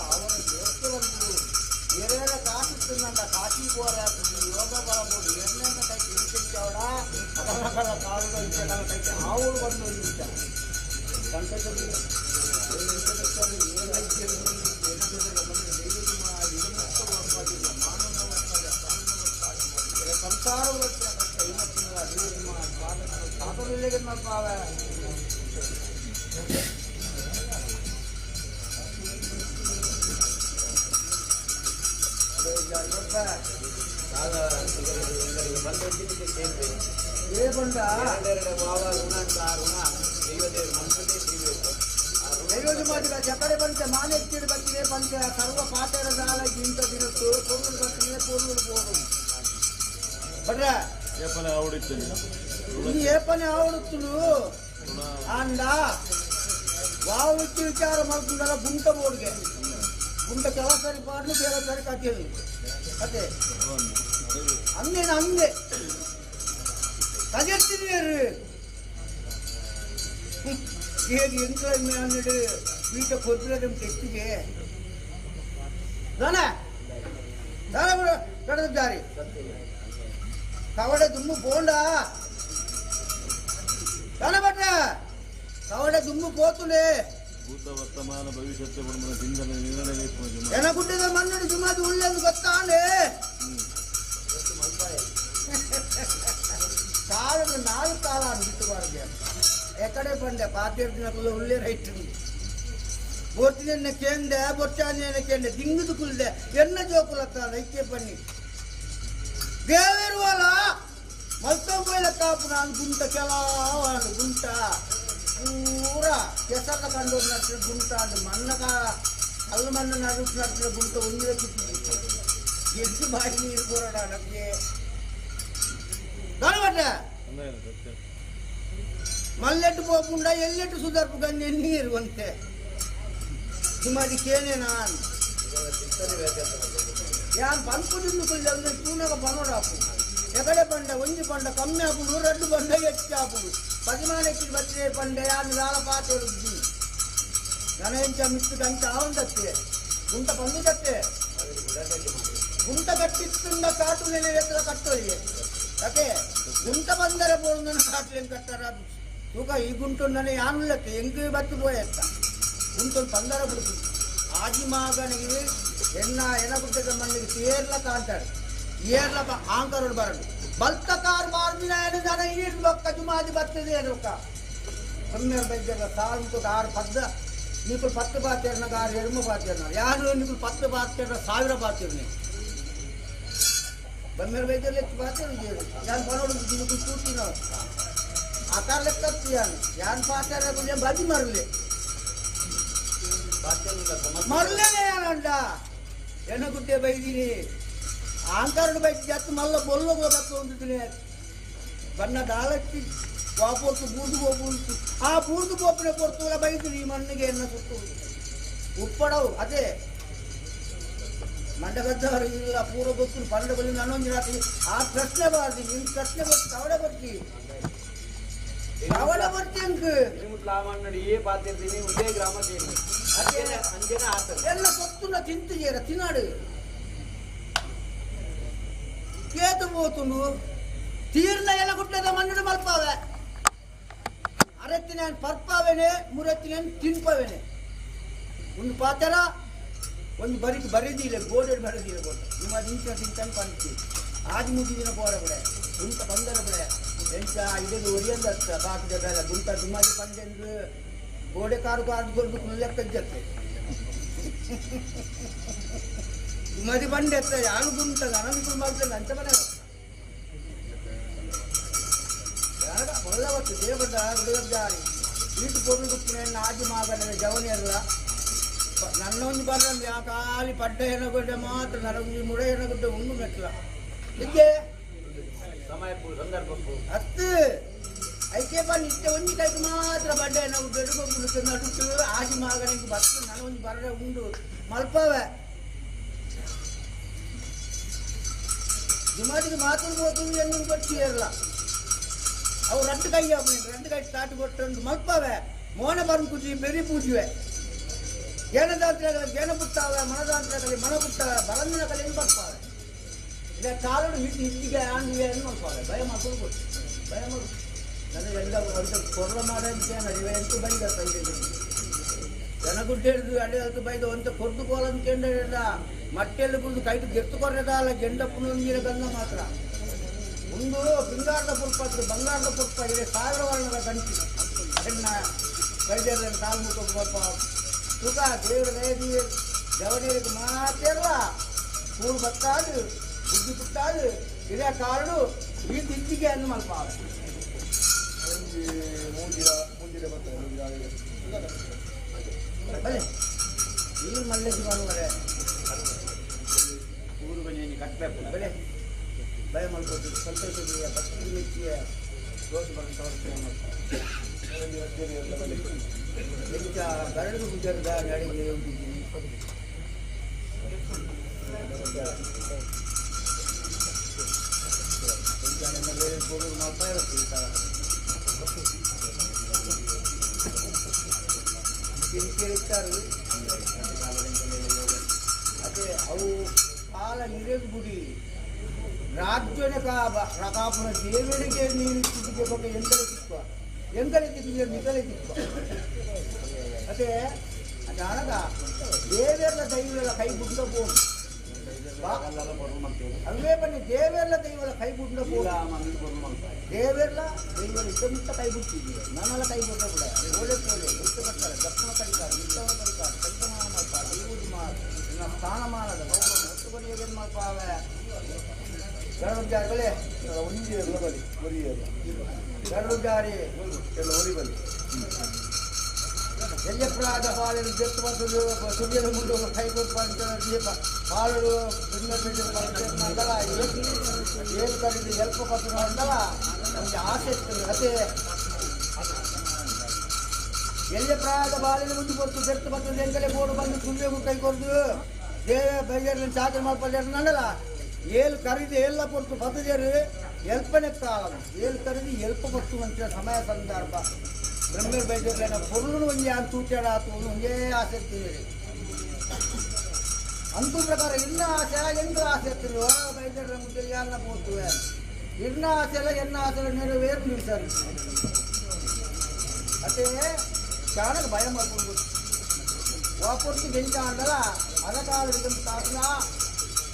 ಅವರ ದೇವಸ್ಥಾನಗಳು ಏನೇನ ಕಾಸುತ್ತಂಡ ಕಾಶಿ ಹೋರ ಯೋಗ ಬರಬಹುದು ಏನೇನ ಕೈ ತಿರುಗಿದ್ದವಡ ಅದರ ಕಾಲದ ಕೈ ಆవులు ಬಂದು ಸಂಕಟ ಸರ್ವ ಪಾತೆರ ಜಾಲ ಇಂತ ದಿನತ್ತು ಪೊರ್ಲು ಬತ್ತಿನೇ ಪೊರ್ಲು ಹೋಗುದು ಬಟ್ರ ಏಪನೆ ಆವಡಿತ್ತೇನೆ ಇದು ಏಪನೆ ಆವಡುತ್ತುಲು ಅಂಡ ವಾವುಚ್ಚಿ ವಿಚಾರ ಮಾಡ್తుంದಲ್ಲ ಗುಂಟ ಬೋರ್ಡ್ಗೆ ಗುಂಟ ಕೆಲ ಸರಿ ಪಾಡ್ಲು ಕೆಲ ಸರಿ ಕಥೆಯಲ್ಲಿ ಕತೆ ಅಂದೇನು ಅಂದೆ ಕಜೆರ್ತಿದ್ದೀರು ಹೇಗೆ ಎಂಕ್ಲೈ ಅನ್ನಡು ಬೀಟ ಕೊಬ್ಬರಿ ತೆತ್ತಿಗೆ தானே தானே கடந்தாரி கவடை தும்மு போண்டா தானே பட்ட கவடை தும்மு போத்துலே ಭೂತ ವರ್ತಮಾನ ಭವಿಷ್ಯತ್ ಕುಟುಂಬದ ಚಿಂತನೆ ನಿರ್ಣಯ ಎನಗುಡ್ಡದ ಮಣ್ಣು ಜುಮಾದಿ ಉಳ್ಳೆಂದು ಗೊತ್ತಾನೆ ಕಾಲದ ನಾಲ್ಕು ಕಾಲ ಅನ್ಬಿಟ್ಟು ಎಕಡೆ ಬಂದೆ ಪಾತೇರ್ ದಿನಕ್ಕಲ್ಲ ಉಳ್ಳೇ ರೈಟ್ ಬೊರ್ತಿನ ಕೇಂದೆ ಬೊರ್ಚಾನೆ ಕೇಂದೆ ದಿಂಗುದು ಕುಲ್ದೆ ಎನ್ನ ಜೋಕುಲತ್ತ ಐಕ್ಯ ಬನ್ನಿ ದೇವಿರುವಲ್ಲ ಮಲ್ತೊಂಬೈಲ ಕಾಪು ನಾನು ಗುಂಟ ಕೆಲವಾನು ಗುಂಟ ಪೂರ ಕೆಸರ ಕಂಡು ನಟ್ಟಿನ ಗುಂಟ ಅದು ಮಣ್ಣ ಕಲ್ಲು ಮಣ್ಣು ನಡುಟ್ಟು ನಟ್ಟಿನ ಗುಂಟ ಒಂದೇ ಕಿತ್ತು ಎದ್ದು ಬಾಯಿ ನೀರು ಬರೋಣ ನಮಗೆ ಬರಬಟ್ಟ ಮಲ್ಲೆಟ್ಟು ಪೋಪುಂಡ ಎಲ್ಲೆಟ್ಟು ಸುಧಾರ್ಪು ಗಂಜಿ ನೀರು ಅಂತೆ ಸುಮಾರು ಕೇನೆ ನಾನು ಯಾನ್ ಪನ್ಪುದಿಂದು ಕುಲ್ಲೆ ತೂನಗ ಬನೋಡಾಪು ಎಕಡೆ ಬಂಡ ಒಂಜಿ ಬಂಡ ಕಮ್ಮಿ ಆಪುಂಡು ರಡ್ಡು ಬಂಡ ಹೆಚ್ಚು ಆಪುಂಡು ಪದಿಮಾನಕ್ಕೆ ಬತ್ತಿದೆ ಪಂಡೆ ಯಾನ್ ದಾಲ ಪಾತೇಳು ಗಣೇಂಚ ಮಿತ್ತು ಗಂಟ ಆವಂದತ್ತೆ ಗುಂಟ ಬಂದುದತ್ತೆ ಗುಂಟ ಕಟ್ಟಿತ್ತುಂಡ ಕಾಟು ನೆಲೆ ಎತ್ತರ ಕಟ್ಟೋರಿಗೆ ಯಾಕೆ ಗುಂಟ ಬಂದರೆ ಬೋಂದನ ಕಾಟ್ಲೇನು ಕಟ್ಟಾರ ತೂಕ ಈ ಗುಂಟು ಯಾನುಲ್ಲತ್ತೆ ಎಂಗೆ ಬತ್ತು ಪೋಯತ್ತ ಗುಂಟು ಪಂದರ ಬಿಡ್ತು ಆಜಿ ಮಗನಿಗೆ ಎನ್ನ ಎನಗುಡ್ಡದ ಮಣ್ಣಿಗೆ ತೇರ್ಲ ಕಾಂತಾడు ಏರ್ಲ ಆಂಕರೋಡು ಬರಡು ಬಲ್ತ ಕಾರ್ ಮಾರ್ದಿನ ಜನ ಈಡ್ ಬೊಕ್ಕ ಜುಮಾದಿ ಬರ್ತದೆ ರೊಕ್ಕ ಕಮ್ಮಿ ಬೈದ್ಯರ ಸಾಲು ಆರು ಪದ್ದ ನೀಕು ಪತ್ತು ಬಾತೇರ್ನಾಗ ಆರು ಎರುಮ ಬಾತೇರ್ನ ಯಾರು ನೀಕು ಪತ್ತು ಬಾತೇರ್ನ ಸಾವಿರ ಬಾತೇರ್ನಿ ಬಮ್ಮೇರ ಬೈದ್ಯರು ಹೆಚ್ಚು ಬಾತೇರು ಯಾನ್ ಬರೋಡು ನೀಕು ತೂತಿನ ಆಕಾರ ಲೆಕ್ಕ ಯಾನ್ ಯಾನ್ ಪಾತೇರ ಬದಿ ಮರಲಿ ಮರಲೇನೆ ಯಾನಂಡ ಎಣ್ಣಗುಡ್ಡೆ ಬೈದೀನಿ ಆಂಕಾರಡು ಬೈದಿ ಜತ್ತು ಮಲ್ಲ ಬೊಲ್ಲೋಗ ಬತ್ತು ಹೊಂದಿದ್ದೀನಿ ಬಣ್ಣ ದಾಲಕ್ಕಿ ವಾಪೊರ್ತು ಬೂದು ಪೋಪುಂತು ಆ ಬೂದು ಪೋಪಿನ ಪೊರ್ತುಲ ಬೈದಿನಿ ಈ ಮಣ್ಣಿಗೆ ಎನ್ನ ಸುತ್ತು ಉಪ್ಪಡವು ಅದೇ ಮಂಡಗದ್ದವರು ಇಲ್ಲ ಪೂರ್ವ ಗೊತ್ತು ಪಂಡಗಳು ನನ್ನೊಂದು ರಾತ್ರಿ ಆ ಪ್ರಶ್ನೆ ಬಾರ್ದಿ ನಿನ್ ಪ್ರಶ್ನೆ ಬರ್ತಿ ತವಡೆ ಬರ್ತಿ ತವಡೆ ಬರ್ತಿ ಅಂಕ ಎಲ್ಲ ಸೊತ್ತುನ ತಿಂತಿದ್ದೀರ ತಿನ್ನಾಡು ಕೇತು ಪೋತುಂಡು ತೀರ್ನ ಎಲ್ಲ ಗುಡ್ಡದ ಮಣ್ಣು ಮಲ್ಪಾವೆ ಅರತ್ತಿನ ಪರ್ಪಾವೇನೆ ಮುರತ್ತಿನ ತಿನ್ಪವೇನೆ ಒಂದು ಪಾತೆರ ಒಂದು ಬರಿಗೆ ಬರೆದಿಲ್ಲ ಗೋಡೆ ಬರೆದಿಲ್ಲ ಗೋಡೆ ನಿಮ್ಮ ಇಂಚಿನ ತಿಂತಾನೆ ಪಂಚಿ ಆಜಿ ಮುಗಿ ದಿನ ಪೋರ ಬಿಡೆ ಗುಂಟ ಬಂದರ ಬಿಡೆ ಎಂಚ ಇದಕ್ಕೆ ಒರಿಯಂದ ಬಾಕಿದ ಬೇಡ ಗುಂಟ ದುಮಾಜಿ ಪಂದೆಂದು ಗೋಡೆ ಕಾರು ಕಾದು ಲೆಕ್ಕಜ್ಜತ್ತೆ ದುಮಾಜಿ ಬಂಡೆ ಎತ್ತ ಯಾರು ಗುಂಟ ನನಗೆ ಮಾಡ್ತೇನೆ ಅಂಚ ಮನೆ ಒಳ್ಳೆ ದೇವದ ಹುಡುಗದ್ದಾರಿ ಈಟು ಪೊರ್ಲು ಗುಪ್ಪಿನ ಆಜಿ ಮಾಗನ ಜವನಿ ಅಲ್ಲ ನನ್ನೊಂದು ಬರ್ರಂದು ಆ ಖಾಲಿ ಪಡ್ಡ ಎನಗುಡ್ಡೆ ಮಾತ್ರ ನನಗೊಂದು ಮುಡೆ ಎನಗುಡ್ಡೆ ಉಂಡು ಮೆಟ್ಲ ಇದ್ದೆ ಹತ್ತು ಐಕೆ ಬಾ ನಿತ್ಯ ಒಂಜಿ ಕೈಗೆ ಮಾತ್ರ ಬಡ್ಡೆ ಎನಗುಡ್ಡೆ ನಡುಟ್ಟು ಆಜಿ ಮಾಗನಿಗೆ ಬತ್ತು ನನಗೊಂದು ಬರ್ರೆ ಉಂಡು ಮಲ್ಪವೆ ಜುಮಾದಿಗೆ ಮಾತು ಹೋಗ್ತೀವಿ ಎನ್ನು ಕೊಟ್ಟು ಅವು రెండు ಕೈ రెండు ಕೈ ಸ್ಟಾರ್ಟ್ ಕೊಟ್ಟು ಮಲ್ಪವೆ ಮೋನ ಬರಂಕುಜಿ ಬೆರಿ ಪೂಜುವೆ ಏನದಾಂತ್ರ ಏನ ಪುಟ್ಟಾವೆ ಮನದಾಂತ್ರ ಕಲಿ ಮನ ಪುಟ್ಟಾವೆ ಬರಂದಿನ ಕಲಿ ಏನು ಬರ್ಪಾವೆ ಇಲ್ಲ ಕಾಲಡು ಹಿಟ್ಟು ಹಿಟ್ಟಿಗೆ ಆಂಡಿಗೆ ಏನು ಮಲ್ಪಾವೆ ಭಯ ಮಾಡ್ಕೊಂಡು ಭಯ ಮಾಡು ನನಗೆ ಎಲ್ಲ ಒಂದು ಕೊರಲ ಮಾಡಂತೆ ನಡಿವೆ ಅಂತೂ ಬೈದ ಸೈಡ್ ಜನಗುಡ್ಡೆ ಹಿಡಿದು ಅಡೆ ಅದಕ್ಕೆ ಬೈದ ಒಂತ ಕೊರ್ದು ಕೋಲಂತ ಕೆಂಡ ಮಟ್ಟೆಲ್ಲಿ ಕುಡಿದು ಕೈಟು ಗೆತ್ತು ಕೊರ್ರದ ಅಲ್ಲ ಗೆಂಡ ಪುನೊಂದಿನ ಗಂಧ ಮಾತ್ರ. ಒಂದು ಪಿಂಗಾರದ ಪುರ್ಪತ್ತು ಬಂಗಾರದ ಪುರ್ಪ ಇದೆ ಸಾವಿರ ವರ್ಣದ ಗಂಟಿ ಹೆಣ್ಣ ವೈದ್ಯರ ಕಾಲು ಮುಟ್ಟು ಸುಖ ದೇವರ ದಯದಿ ಜವನೀರಿಗೆ ಮಾತೆಲ್ಲ ಕೂಡು ಬತ್ತಾದು ಬುದ್ಧಿ ಪುಟ್ಟಾದು ಇದೇ ಕಾರಣ ಈ ತಿಂತಿಗೆ ಅನ್ನು ಮಲ್ಪ ಬಲೆ ಈ ಮಲ್ಲೆಗೆ ಬರುವರೆ ಊರು ಬನ್ನಿ ಕಟ್ಟಬೇಕು ಬಲೆ ಭಯ ಮಾಡ್ಕೊತೀವಿ ಸ್ವಲ್ಪ ಬತ್ತಿ ಮೆಚ್ಚಿಯ ದೋಸೆ ಬರೋದು ಎಂಚ ಗರಡು ಗುಜರದ ನಡಿಗೆ ಹೋಗಿದ್ದೀನಿ ಅದೇ ಅವು ಕಾಲ ನಿರೇದು ಗುಡಿ ರಾಜ್ಯನ ಕಾಪುನ ದೇವರಿಗೆ ನೀರು ತಿದ್ದಿಗೆ ಬಗ್ಗೆ ಎಂಕಲೆ ತಿಕ್ಕುವ ಎಂಕಲೆ ತಿದ್ದಿಗೆ ನಿಕಲೆ ತಿಕ್ಕುವ ಅದೇ ಅದಾನಗ ದೇವರ ದೈವಗಳ ಕೈ ಗುಡ್ಡ ಬೋನು ಅವೇ ಬನ್ನಿ ದೇವೆಲ್ಲ ದೈವಲ ಕೈ ಗುಡ್ಡ ಬೋನು ದೇವೆಲ್ಲ ದೈವಲ ಇದ್ದಮಿತ್ತ ಕೈ ಬಿಡ್ತಿದ್ದೀವಿ ನನ್ನೆಲ್ಲ ಕೈ ಬಿಟ್ಟ ಕೂಡ ಓಲೆ ಕೋಲೆ ಮುತ್ತ ಕಟ್ತಾರೆ ದಕ್ಷಿಣ ಕಡಿತಾರೆ ಮಿತ್ತವ ಕಡಿತಾರೆ ಕಲ್ಪಮಾನ ಮಾಡ್ತಾರೆ ದೈವದ ಮಾಡ ನನ್ನ ಸ್ಥಾನಮಾನದ ಗೌರವ ಒತ್ತು ಬರೆಯೋದೇನು ಮಾಡ್ಪಾವೆ ಎರಡು ಜಾರಿ ಬಲೆ ಒಂಜಿ ಎಲ್ಲ ಬಲಿ ಒರಿ ಎಲ್ಲ ಎರಡು ಜಾರಿ ಎಲ್ಲ ಒರಿ ಬಲಿ ಎಲ್ಲಿಪ್ರಾದ ಪಾಲರು ಜೆತ್ತು ಬರ್ತದೆ ಸುರಿಯದ ಮುಂದೆ ಕೈ ಕೊಟ್ಟು ಅಂತ ದೀಪ ಪಾಲರು ಅಂತಲ್ಲ ಏನು ಕರೀದು ಎಲ್ಪ ಬರ್ತದೆ ಅಂತಲ್ಲ ನಮಗೆ ಆಸೆ ಇರ್ತದೆ. ಅದೇ ಎಲ್ಲಿ ಪ್ರಾಯದ ಬಾಲಿನ ಮುಂದೆ ಕೊಡ್ತು ಬೆರ್ತು ಬರ್ತದೆ ಎಂಕಲೆ ಬೋರ್ಡ್ ಬಂದು ಸುಳ್ಳಿಗೂ ಕೈ ಕೊಡ್ದು ದೇವ ಬೈಜರ್ನ ಚಾಕರಿ ಮಾಡ್ಕೊಳ್ಳಲ್ಲ ಏಳು ಕರೀದು ಎಲ್ಲ ಪೊರ್ತು ಬತ್ತದೇರು ಎಲ್ಪನೆ ಕಾಲ ಏಳು ಕರೀದು ಎಲ್ಪ ಬತ್ತು ಅಂತ ಸಮಯ ಸಂದರ್ಭ ಬ್ರಹ್ಮರ್ ಬೈಜರ್ಲೇನ ಪೊರ್ಲು ಒಂಜೆ ಅಂತ ತೂಚಾಡ ಆತು ಒಂದೇ ಆಸೆ ಇರ್ತೀವಿ ಅಂತೂ ಪ್ರಕಾರ ಇನ್ನ ಆಸೆ ಎಂಟು ಆಸೆ ಇರ್ತೀವಿ ಬೈಜರ್ಲ ಮುಂದೆ ಯಾರನ್ನ ಪೋತುವೆ ಇನ್ನ ಆಸೆ ಎಲ್ಲ ಎನ್ನ ಆಸೆ ನೆರವೇರು ನಿಲ್ಸಾರು ಅದೇ ಚಾಣಕ್ಕೆ ಭಯ ಮಾಡ್ಕೊಂಡು ವಾಪಸ್ಸು ಗೆಂಜ ಅಂದಲ್ಲ ಅರಕಾಲ ತಾತನ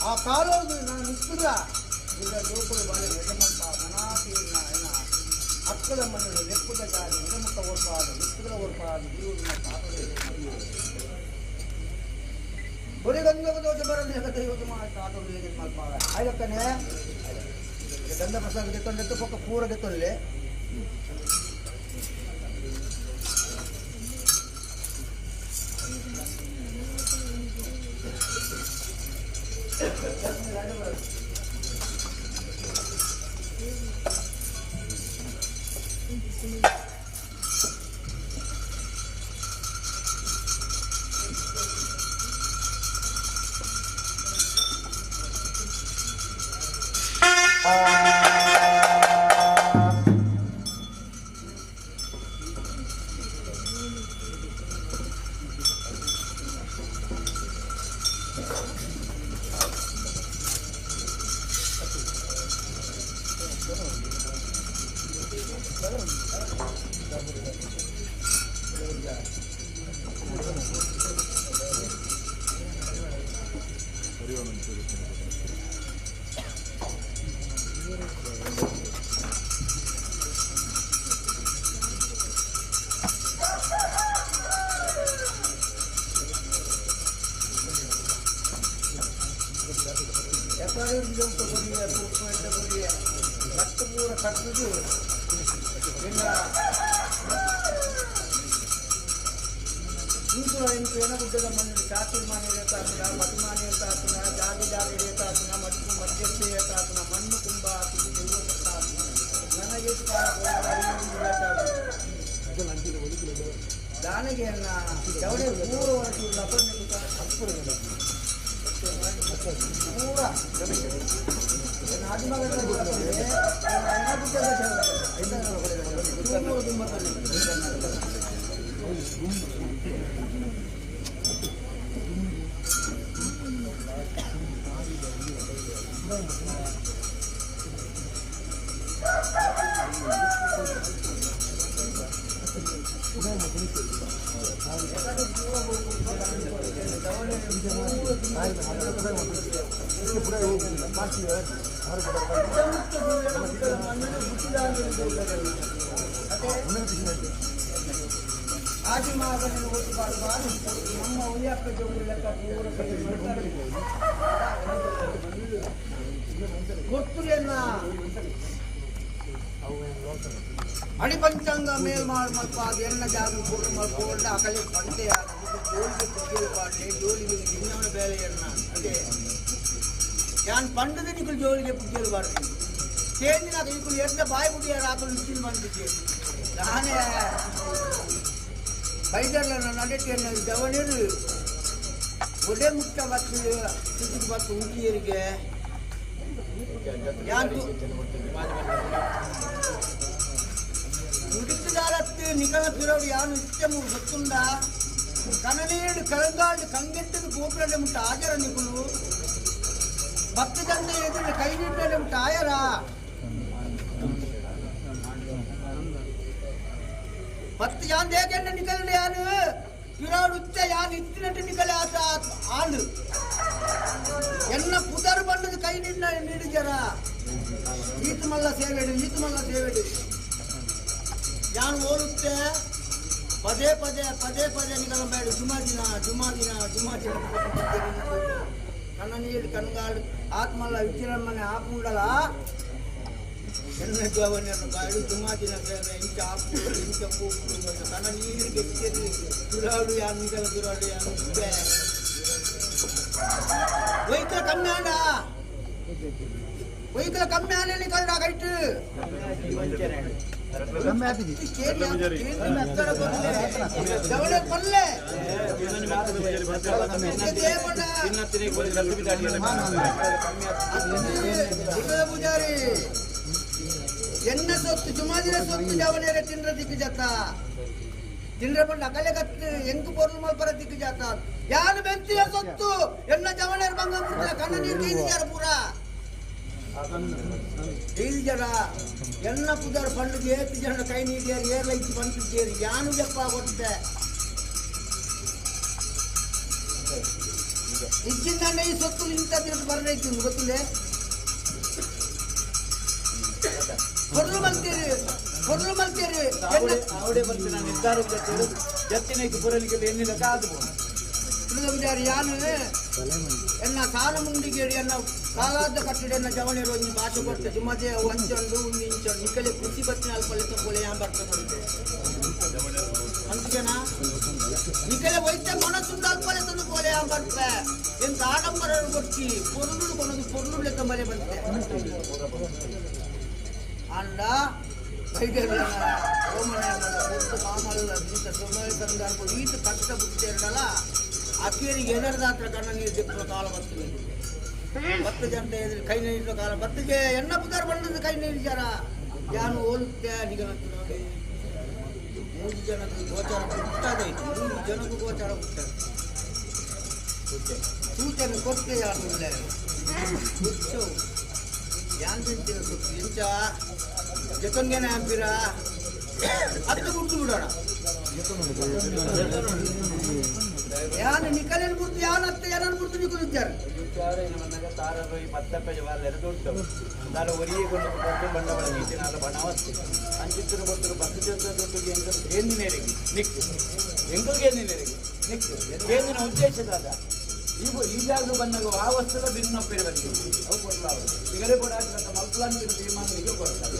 ಆ ಕಾಲೋದು ನಾನು ನಿಂತಿಲ್ಲ ಈಗ ಜೋಕುಲು ಬಾಳೆ ಎಡಮಪ್ಪ ಮನಾತೀರ್ಣ ಎನ್ನ ಅಕ್ಕದ ಮಣ್ಣು ಲೆಪ್ಪದ ಜಾರಿ ಎಡಮುಖ ಓರ್ಪಾಡು ಲೆಪ್ಪದ ಓರ್ಪಾಡು ಜೀವನ ತಾತದೆ ಬರೀ ದೋಷ ಬರಲಿ ದೈವದ ಮಾಡಿ ತಾತೋದು ಹೇಗೆ ಮಲ್ಪಾವೆ ಆಯ್ಲಕ್ಕನೆ ಗಂಧ ಪ್ರಸಾದ ಗೆತ್ತೊಂಡೆತ್ತು ಪಕ್ಕ ಪೂರ ಗೆತ್ತೊಳ್ಳೆ ಅಡಿಪಂಚಾಂಗ ಮೇಲ್ ಮಲ್ಪ ಎನ್ನ ಜಾಗ ಪೂರ್ಣ ಮಲ್ಪೊಂಡ ಅಕಲೆ ಪಂತೆ ಜೋಲಿಗೆ ಕುಕ್ಕಿಲು ಪಾಡ್ಲೆ ಜೋಲಿಗೆ ಜಿನ್ನವನ ಬೇಲೆಯನ್ನ ಅದೇ ಯಾನ್ ಪಂಡದ ನಿಕುಲು ಜೋಲಿಗೆ ಪುಗ್ಗೇಲು ಬಾರ್ದು ಚೇಂಜಿನ ಇಕುಲು ಎದ್ದ ಬಾಯಿ ಬುಡಿಯಾರ ಆಕಲು ಇಚ್ಚಿನ ಬಂದಿದ್ದೆ ನಾನೇ ಬೈದರ್ಲ ನಡೆಟೆಯನ್ನು ಜವನಿರು ಒಡೆ ಮುಟ್ಟ ಬತ್ತು ಸಿದ್ದಿಗೆ ಬತ್ತು ಉಂಟಿಯರಿಗೆ ಯಾನ್ ನುಡಿತದಾರತ್ತು ನಿಕಲ ಪಿರವಡು ಯಾನು ಇತ್ಯಮು ಗೊತ್ತುಂಡ ಕನನೇಡು ಕಳಂಗಾಡು ಕಂಗೆಟ್ಟದ ಗೋಪುರಡೆ ಮುಟ್ಟ ಆಜರ ನಿಕುಲು ಭಕ್ತ ಜನ ಎದುರು ಕೈ ನೀಟಲೆ ಮುಟ್ಟ ಆಯರ ಪತ್ತು ಯಾನ್ ದೇಕೆಂಡ ನಿಕಲಡೆ ಯಾನು ಪಿರವಡು ಉಚ್ಚ ಯಾನು ಇತ್ತಿನಟ್ಟು ನಿಕಲೆ ಆತ ಆಳು ಎನ್ನ ಪುದರ್ ಬಂಡದ ಕೈ ನೀಡಿನ ನೀಡಿಜರ ಈತ ಮಲ್ಲ ಸೇವೆಡು ಈತ ಮಲ್ಲ ಸೇವೆಡು ಯಾನು ಓದುತ್ತೆ ಪದೇ ಪದೇ ಪದೇ ಪದೇ ನಿಗಲ ಬೇಡ ಜುಮಾ ದಿನ ಜುಮಾ ದಿನ ಜುಮಾ ದಿನ ಕಣ್ಣ ನೀರು ಕಣ್ಗಾಡು ಆತ್ಮಲ್ಲ ವಿಚಿರಮ್ಮನೆ ಆಪುಂಡಲ ಎನ್ನ ಜೀವನ ಬಾಡು ಜುಮಾ ದಿನ ಸೇವೆ ಇಂಚ ಆಪು ಇಂಚ ಪೂಪು ಕಣ್ಣ ನೀರು ಗೆಚ್ಚರಿ ದುರಾಡು ಯಾನು ನಿಗಲ ದುರಾಡು ಯಾನು ವೈಕಲ ಕಮ್ಮಿ ಆಂಡ ವೈಕಲ ಕಮ್ಮಿ ಆನೆ ನಿಕಲ್ಡ ಕೈಟು ಪೂಜಾರಿ ಎನ್ನ ಸೊತ್ತು ಜುಮಾದಿನ ಸೊತ್ತು ಜವನೇರ ತಿಂದ್ರ ದಿಕ್ಕು ಜಾತ ತಿಂದ್ರ ಬಂಡ ಅಕಲೆ ಕತ್ತು ಎಂಕು ಪೊರ್ಲು ಮಲ್ಪರ ದಿಕ್ಕು ಜಾತ ಯಾರು ಬೆಂತಿನ ಸೊತ್ತು ಎನ್ನ ಜವನೇರ ಬಂಗ ಕಣ್ಣ ನೀರು ಕೈದಿದ್ದಾರೆ ಪೂರ ಜರ ಎನ್ನ ಪುದರ್ ಪಂಡು ಏತು ಜನ ಕೈ ನೀಡಿಯಾರು ಏರ್ಲೈತಿ ಬಂದು ಸೇರಿ ಯಾನು ಜಪ್ಪ ಕೊಟ್ಟೆ ಇಚ್ಚಿಂದ ಈ ಸೊತ್ತು ಇಂಥ ದಿವಸ ಬರಲೈತಿ ಗೊತ್ತಿಲ್ಲ ಕೊಡ್ಲು ಮಲ್ತೀರಿ ಕೊಡ್ಲು ಮಲ್ತೀರಿ ಅವಡೇ ಬರ್ತೀನಿ ನಾನು ನಿರ್ಧಾರ ಜತ್ತಿನಕ್ಕೆ ಬರಲಿಕ್ಕೆ ಏನಿಲ್ಲ ಕಾದು ಪೂಜಾರಿ ಯಾನು ಎನ್ನ ಸಾಲ ಮುಂಡಿಗೇಡಿ ಎನ್ನ ಕಾಲಾದ ಕಟ್ಟಡ ಜವಣಿ ಒಂಜಿ ಭಾಷೆ ಕೊಡ್ತೆ ಸುಮದೆ ಒಂಚೊಂಡು ಒಂದು ಇಂಚೊಂಡು ನಿಕಲೆ ಕೃಷಿ ಬತ್ತಿನ ಅಲ್ಪಲೆ ತಗೊಳ್ಳಿ ಯಾನ್ ಬರ್ತ ಕೊಡ್ತೆ ಅಂತಿಗೆನಾ ನಿಕಲೆ ವೈದ್ಯ ಮನಸ್ಸುಂಡು ಅಲ್ಪಲೆ ತಂದು ಕೋಲೆ ಯಾನ್ ಬರ್ತೆ ಎಂತ ಆಡಂಬರ ಕೊಡ್ತಿ ಪೊರುಳು ಕೊನದು ಪೊರುಳು ಲೆಕ್ಕ ಮರೆ ಬಂತೆ ಅಂಡ ವೈದ್ಯರ ರೋಮನ ಮಾಮಲ್ಲ ಈತ ಸುಮಯ ಸಂದರ್ಭ ಈತ ಕಷ್ಟ ಬುಕ್ತಿರಲ್ಲ ಅಕ್ಕೇರಿಗೆ ಎದರ್ದಾತ್ರ ಕಣ್ಣ ನೀರು ದಿಕ್ಕುವ ಕಾಲ ಬರ್ತದೆ 10 ಜನ ಎದುರು ಕೈ ನೀಡುವ ಕಾಲ ಬತ್ತಿಗೆ ಎಣ್ಣ ಪುದಾರ್ ಬಂದದ್ದು ಕೈ ನೀಡಿದಾರ ಯಾನು ಹೋಲುತ್ತೆ ನಿಗಮತ್ತು ನೋಡಿ 3 ಜನಕ್ಕೆ ಗೋಚಾರ ಹುಟ್ಟಾದೈತಿ 3 ಜನಕ್ಕೂ ಗೋಚಾರ ಹುಟ್ಟಾದ ಸೂಚನೆ ಕೊಟ್ಟೆ ಯಾರು ಹುಚ್ಚು ಯಾನ್ ತಿಂತೀರ ಸುತ್ತು ಇಂಚ ಜೊತೆಗೇನೆ ಹಾಕ್ತೀರಾ ಅದು ಗುಡ್ತು ಬಿಡೋಣ ಯಾನು ನಿಕಲೇನು ಬಿಡ್ತು ಯಾನು ಅತ್ತೆ ಯಾರನ್ನು ಬಿಡ್ತು ನಿಕಲಿದ್ದಾರೆ ಉದ್ದೇಶ ದಾದ ಈ ಜಾಗ ಬಂದಾಗ ಆ ವಸ್ತುಲ ಭಿನ್ನಪ್ಪಿರ ಬಂದಿದೆ ಅವು ಕೊಡಲ ಈಗಲೇ ಕೂಡ ಮಲ್ಪಲಾನ್ ತೀರ್ಮಾನ ಕೊಡ್ತಾರೆ.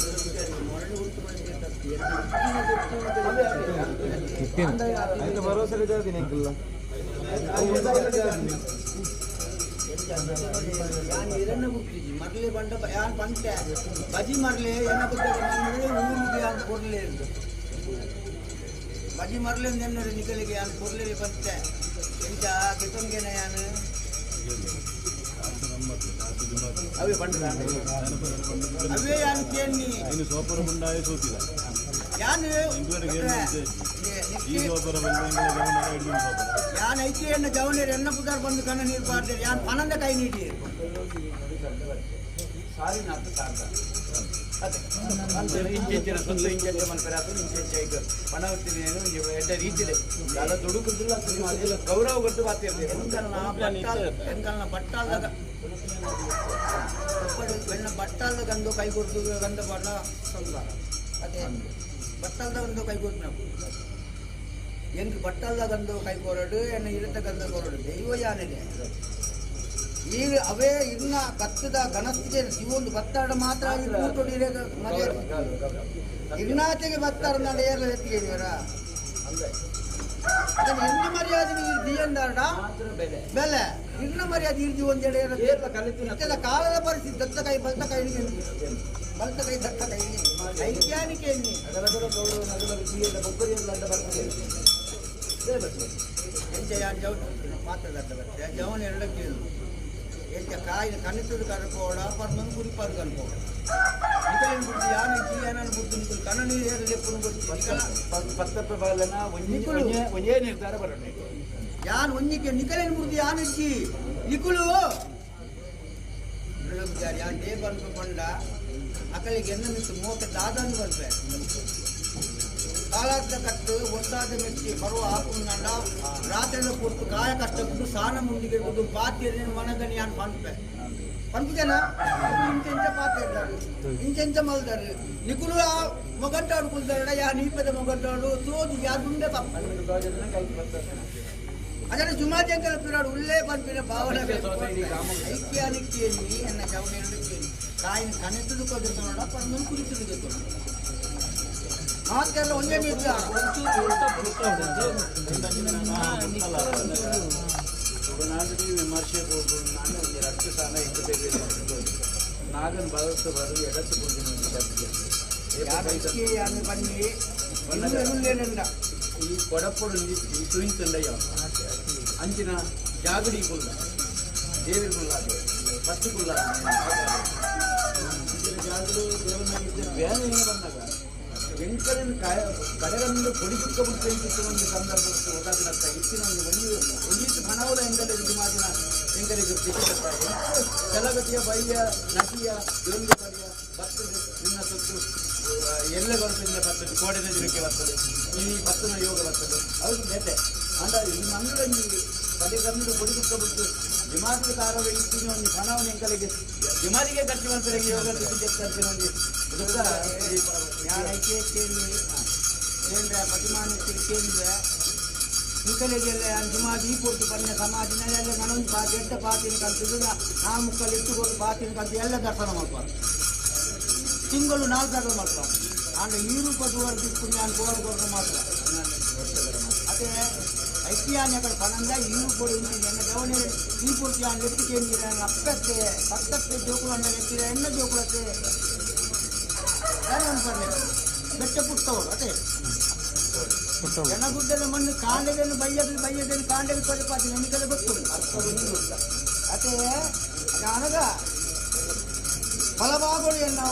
ಯಾನ್ ಗುರ್ತಿಜಿ ಮರ್ಲೆ ಬಂಡ ಯಾನ್ ಪಂಟೆ ಬಜಿ ಮರ್ಲೆ ಎನ್ನ ಊರಿಗೆ ಯಾನ್ ಕೊರ್ಲೆ ಅಂತ ಬಜಿ ಮರ್ಲೆ ಎನ್ನರೆ ನಿಕಲಿಗೆ ಯಾನ್ ಕೊರ್ಲೆ ಪಂಟೆ ಎಂಚ ಕೆತ್ತೊಂಗೆನ ಯಾನು ಅವೇ ಬಂಡ ಅವೇ ಯಾನ್ ಕೇನ್ನಿ ಇನ್ನು ಸೋಪರ ಬಂಡಾಯ ಸೋತಿಲ್ಲ ಯಾನು ಈ ಸೋಪರ ಬಂದ ಯಾನ್ ಐತಿಯನ್ನು ಜವನೇರು ಎನ್ನ ಪುದಾರ್ ಬಂದು ಕಣ್ಣ ನೀರು ಪಾಡ್ತಾರೆ ಯಾನ್ ಪನಂದ ಕೈ ನೀಡಿ ಸಾರಿ ನಾಲ್ಕು ಸಾರ್ದ ಇಂಚೆಂಚಿನ ಸುಳ್ಳು ಇಂಚೆಂಚ ಮನ್ಪೆರಾತು ಇಂಚೆಂಚ ಈಗ ಪಣ ಎಡ್ಡ ರೀತಿದೆ ದಾದ ದುಡುಕುದಿಲ್ಲ ಗೌರವ ಕೊಟ್ಟು ಬಾತಿರ್ತೇವೆ ಎಂಕಲ್ನ ಬಟ್ಟಾಲ್ದಾಗ ಬೆಣ್ಣ ಬಟ್ಟಾಲ್ದ ಗಂದು ಕೈ ಕೊಡ್ತು ಗಂಧ ಬಣ್ಣ ಸಂಸಾರ ಅದೇ ಬಟ್ಟಾಲ್ದ ಗಂದು ಕೈ ಕೊಡ್ತು ನಾವು ಎಂಕ್ ಬಟ್ಟಾಲ್ದ ಗಂದು ಕೈ ಕೊರಡು ಎನ್ನ ಇರತ್ತ ಗಂಧ ಕೊರಡು ದೈವ ಯಾನಿದೆ ಈಗ ಅವೇ ಇನ್ನ ಕತ್ತದ ಗಣಸ್ತಿಗೆ ಇವೊಂದು ಬತ್ತಾಡ ಮಾತ್ರ ಇನ್ನಾಚೆಗೆ ಬತ್ತಾರ ನಾನು ಏರ್ಲ ಎತ್ತಿಗೆ ಇವರ ಅದನ್ನ ಎನ್ನ ಮರ್ಯಾದೆ ನೀರು ದಿಯಂದಾಡ ಬೆಲೆ ಇನ್ನ ಮರ್ಯಾದೆ ಇರ್ದಿ ಒಂದೆಡೆ ಇತ್ತೆಲ್ಲ ಕಾಲದ ಪರಿಸ್ಥಿತಿ ದತ್ತ ಕೈ ಬಲ್ತ ಕೈ ಬಲ್ತ ಕೈ ದತ್ತ ಕೈ ವೈಜ್ಞಾನಿಕ ಎಣ್ಣೆ ಎಂಚ ಯಾರು ಜವನ ಪಾತ್ರ ದತ್ತ ಬರ್ತದೆ ಜವನ ಎರಡಕ್ಕೆ ಎಂಚ ಕಾಯಿ ಕನಿತದ ಕರ್ಕೋಡ ಪರ್ಮನ್ ಕುರಿಪಾದ ಕನ್ಕೋಡ ನಿಕಲೇನು ಬಿಡ್ತು ಯಾನು ಜೀವನ ಬಿಡ್ತು ನಿಕಲು ಕಣ್ಣ ನೀರು ಏರಲೆಪ್ಪು ಗೊತ್ತು ಪತ್ತಪ್ಪ ಬಾಲನ ಒಂಜೇ ನಿರ್ಧಾರ ಬರೋಣ ಯಾನ್ ಒಂಜಿಕೆ ನಿಕಲೇನು ಬಿಡ್ತು ಯಾನಿಜ್ಜಿ ನಿಕುಲು ಯಾನ್ ಡೇ ಬನ್ಪ ಪಂಡ ಅಕಲಿಗೆ ಎನ್ನ ಮಿತ್ತು ಮೋಕೆ ದಾದನ್ನು ಬರ್ಪೆ ಕಾಲಾದ ಕಟ್ಟು ಒತ್ತಾದ ಮೆಚ್ಚಿ ಬರುವ ಹಾಕುಂಡ ರಾತ್ರಿ ಕೊಟ್ಟು ಕಾಯ ಕಷ್ಟಪಟ್ಟು ಸಾನ ಮುಂದಿಗೆ ಇರ್ಬೋದು ಪಾತಿಯಲ್ಲಿ ಮನಗನಿ ಯಾನ್ ಪನ್ಪೆ ಪನ್ಪುಜನ ಇಂಚೆಂಚ ಪಾತ್ರ ಇರ್ತಾರೆ ಇಂಚೆಂಚ ಮಲ್ದಾರೆ ನಿಕುಲು ಆ ಮೊಗಂಟಾಡು ಕುಲ್ದಾರಡ ಯಾ ನೀಪದ ಮೊಗಂಟಾಡು ತೋದು ಯಾದುಂಡೆ ತಪ್ಪು ಅದನ್ನು ಜುಮಾಜಂಕಲ ಪಿರಾಡು ಉಲ್ಲೇ ಪನ್ಪಿನ ಭಾವನೆ ಐಕ್ಯಾನಿಕ್ಕಿಯಲ್ಲಿ ಎನ್ನ ಜವನೆಯಲ್ಲಿ ಕಾಯಿನ ಕನೆತದು ಕೊದ್ದುತೋಣ ಪರ್ಮನ್ ಕುರಿತುದು ಗೊತ್ತೋಣ ಮಾತೆಲ್ಲ ಒಂದೇ ನಿರ್ಧಾರ ವಿಮರ್ಶೆ ನಾನು ಒಂದು ರಕ್ತ ಸಾಲ ಇಟ್ಟು ನಾಗನ್ ಬಲತ್ತು ಬರು ಎಡತ್ತು ಬನ್ನಿ ಈ ಕೊಡಪೊಡು ಈ ತುಯಿಂತಂಡಯ್ಯ ಅಂಚಿನ ಜಾಗಡಿ ಕುಲ್ಲ ದೇವಿರ ಕುಲ್ಲ ಪತ್ತು ಕುಲ್ಲ ಅಂಚಿನ ಜಾಗಡು ದೇವನ ಬೇರೆ ಏನು ಬಂದಾಗ ಎಂಕಲಿನ ಕಡೆಗಂದು ಪೊಡಿ ಚುಕ್ಕ ಬಿಟ್ಟು ಒಂದು ಸಂದರ್ಭ ಒದಾಗಿನತ್ತ ಇತ್ತಿನ ಒಂದು ಒಂದು ಒಂದಿಷ್ಟು ಹಣವಲ ಎಂಕಲಿಗೆ ಮಾತಿನ ಎಂಕಲಿಗೆ ಕೆಲಗತಿಯ ಬೈಯ ನಟಿಯ ದೇವನಿಗೆ ಬರಿಯ ಬರ್ತದೆ ನಿನ್ನ ಸೊತ್ತು ಎಲ್ಲ ಬರ್ತದೆ ಬರ್ತದೆ ಕೋಡಿನ ದಿನಕ್ಕೆ ಬರ್ತದೆ ಈ ಭತ್ತನ ಯೋಗ ಬರ್ತದೆ ಅದು ಬೇತೆ ಅಂದ ಈ ಮಂಗಳಂಜಿ ಕಡೆಗಂದು ಪೊಡಿ ಚುಕ್ಕ ಬಿಟ್ಟು ದಿಮಾಕಿಗೆ ತಾರವ ಇತ್ತಿನ ಒಂದು ಹಣವನ್ನು ಎಂಕಲಿಗೆ ದಿಮಾಲಿಗೆ ಖರ್ಚು ಮಾಡ್ತಾರೆ ಯೋಗ ಖರ್ಚಿನ ಒಂದು ಯಾರೈಕೆ ಕೇಂದ್ರ ಕೇಂದ್ರ ಪ್ರತಿಮಾನಕ್ಕೆ ಕೇಂದ್ರ ನಿಕಲಿಗೆಲ್ಲ ಅಂಜುಮಾದಿ ಈ ಕೊಟ್ಟು ಪನ್ಯ ಸಮಾಜಿನಲ್ಲಿ ಎಲ್ಲ ನಾನೊಂದು ಪಾತಿ ಎಡ್ಡ ಪಾತಿನ ಕಂತಿದ್ದು ನಾ ಮುಕ್ಕಲ್ಲಿ ಇಟ್ಟುಕೊಂಡು ಪಾತಿನ ಕಂತು ಎಲ್ಲ ದರ್ಶನ ಮಾಡ್ಬಾರ್ದು ತಿಂಗಳು ನಾಲ್ಕು ಸಾವಿರ ಮಾಡ್ಬಾರ್ದು ಆಂಡ ಈ ರೂಪದ ಪುಣ್ಯ ಕೋರ ಕೊರದು ಮಾತ್ರ ಅದೇ ಐಕ್ಯಾನ ಕಡೆ ಪಣಂದ ಈ ರೂಪಡು ಎನ್ನ ದೇವನೇ ಈ ಪೂರ್ತಿ ಆ ನೆತ್ತಿ ಕೇಂದ್ರ ಅಪ್ಪತ್ತೆ ಪಕ್ಕತ್ತೆ ಜೋಕುಲು ಅಣ್ಣ ಎತ್ತಿರ ಎಣ್ಣ ಜೋಕುಲತ್ತೆ ಬೆಟ್ಟ ಪುಟ್ಟವರು ಅದೇ ಜನಗುಡ್ಡದ ಮಣ್ಣು ಕಾಂಡದನ್ನು ಬಯ್ಯದಲ್ಲಿ ಬಯ್ಯದಲ್ಲಿ ಕಾಂಡಗೆ ತೊಳೆಪಾತಿ ನಮಗೆಲ್ಲ ಗೊತ್ತುಂಟು ಅದೇ ಅನಗ ಬಲಭಾಗಗಳು ಎನ್ನ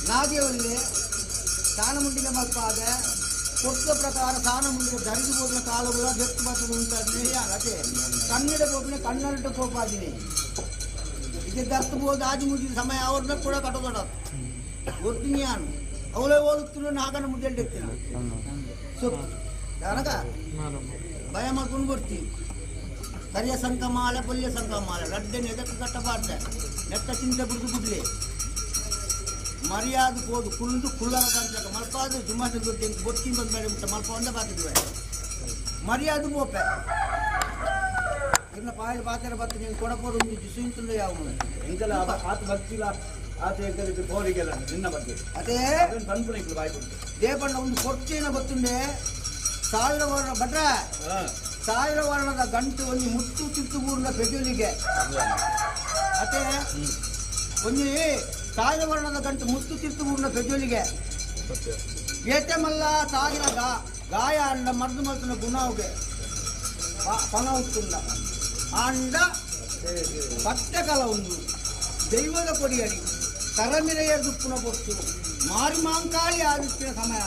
ನಾದಿಯವಲ್ಲಿ ಸಾನಮುಂಡಿಗೆ ಮಲ್ಪಾದ ಕೊಟ್ಟ ಪ್ರಕಾರ ಸಾನಮುಂಡಿಗೆ ಧರಿದು ಹೋಗಿನ ಕಾಲುಗಳ ಬೆತ್ತು ಬರ್ತದೆ ಉಂಟಾದ್ರೆ ಅದೇ ಕನ್ನಡ ಗೋಪಿನ ಕನ್ನಡ ಕೋಪಾದಿನಿ ಇದು ದತ್ತು ಬೋದು ಆಜಿ ಮುಗಿದ ಸಮಯ ಅವ್ರನ್ನ ಕೂಡ ಕಟ್ಟದೊಡ ಒತ್ತಿನಿ ನಾನು ಅವಳೇ ಓದುತ್ತಿನ ನಾಗನ ಮುದ್ದೆಟ್ಟಿರ್ತೀನಿ ಸೊತ್ತು ನನಗ ಭಯ ಮಾಡ್ಕೊಂಡು ಬರ್ತೀನಿ ಕರಿಯ ಸಂಕಮಾಲೆ ಪೊಲ್ಯ ಸಂಕಮಾಲೆ ರಡ್ಡೆ ಎದಕ್ಕೆ ಕಟ್ಟಬಾರ್ದೆ ನೆಟ್ಟ ಚಿಂತೆ ಬಿಡ್ದು ಬಿಡ್ಲಿ ಮರ್ಯಾದೆ ಹೋದು ಕುಂದು ಕುಳ್ಳರ ಮಲ್ಪಾದ ಜುಮಾಟ ದುಡ್ಡು ಬೊಟ್ಟಿ ಬಂದ ಮೇಲೆ ಮಲ್ಪ ಒಂದೇ ಬಾತಿದ್ವಿ ಮರ್ಯಾದೆ ಬೋಪೆ ಇನ್ನು ಪಾಯಲ್ ಪಾತ್ರ ಬತ್ತು ನೀನು ಕೊಡಪೋರು ಸುಂತುಂಡ ಯಾವ ಎಂಕಲ ಆತ ಭಕ್ತಿಲ ಆತ ಎಂಕಲಿಗೆ ಕೋರಿಗೆಲ್ಲ ನಿನ್ನ ಬಗ್ಗೆ ಅದೇ ಪನ್ಪುಣಿಕ್ಲು ಬಾಯಿ ಬಿಟ್ಟು ದೇಪಣ್ಣ ಒಂದು ಕೊಡ್ತೇನೆ ಗೊತ್ತುಂಡೆ ಸಾವಿರ ವರ್ಣ ಭಟ್ರ ಸಾವಿರ ವರ್ಣದ ಗಂಟು ಒಂದು ಮುತ್ತು ಚಿತ್ತುಗೂರಿನ ಪೆಜುಲಿಗೆ ಅದೇ ಒಂದು ಸಾವಿರ ವರ್ಣದ ಗಂಟು ಮುತ್ತು ತಿರ್ತುಗೂರಿನ ಪೆಜುಲಿಗೆ ಏತೆ ಮಲ್ಲ ಸಾಗಿನ ಗಾಯ ಅಂಡ ಮರ್ದು ಮಲ್ತನ ಗುಣವುಗೆ ಪಣ ಉತ್ತುಂಡ ಅಂಡ ಪತ್ತೆ ಕಲ ಒಂದು ದೈವದ ಕೊಡಿಯಡಿ ಕರಮಿರೆಯ ದುಪ್ಪುನ ಪೊತ್ತು ಮಾರಿ ಮಾಂಕಾಳಿ ಆದಿತ್ತಿನ ಸಮಯ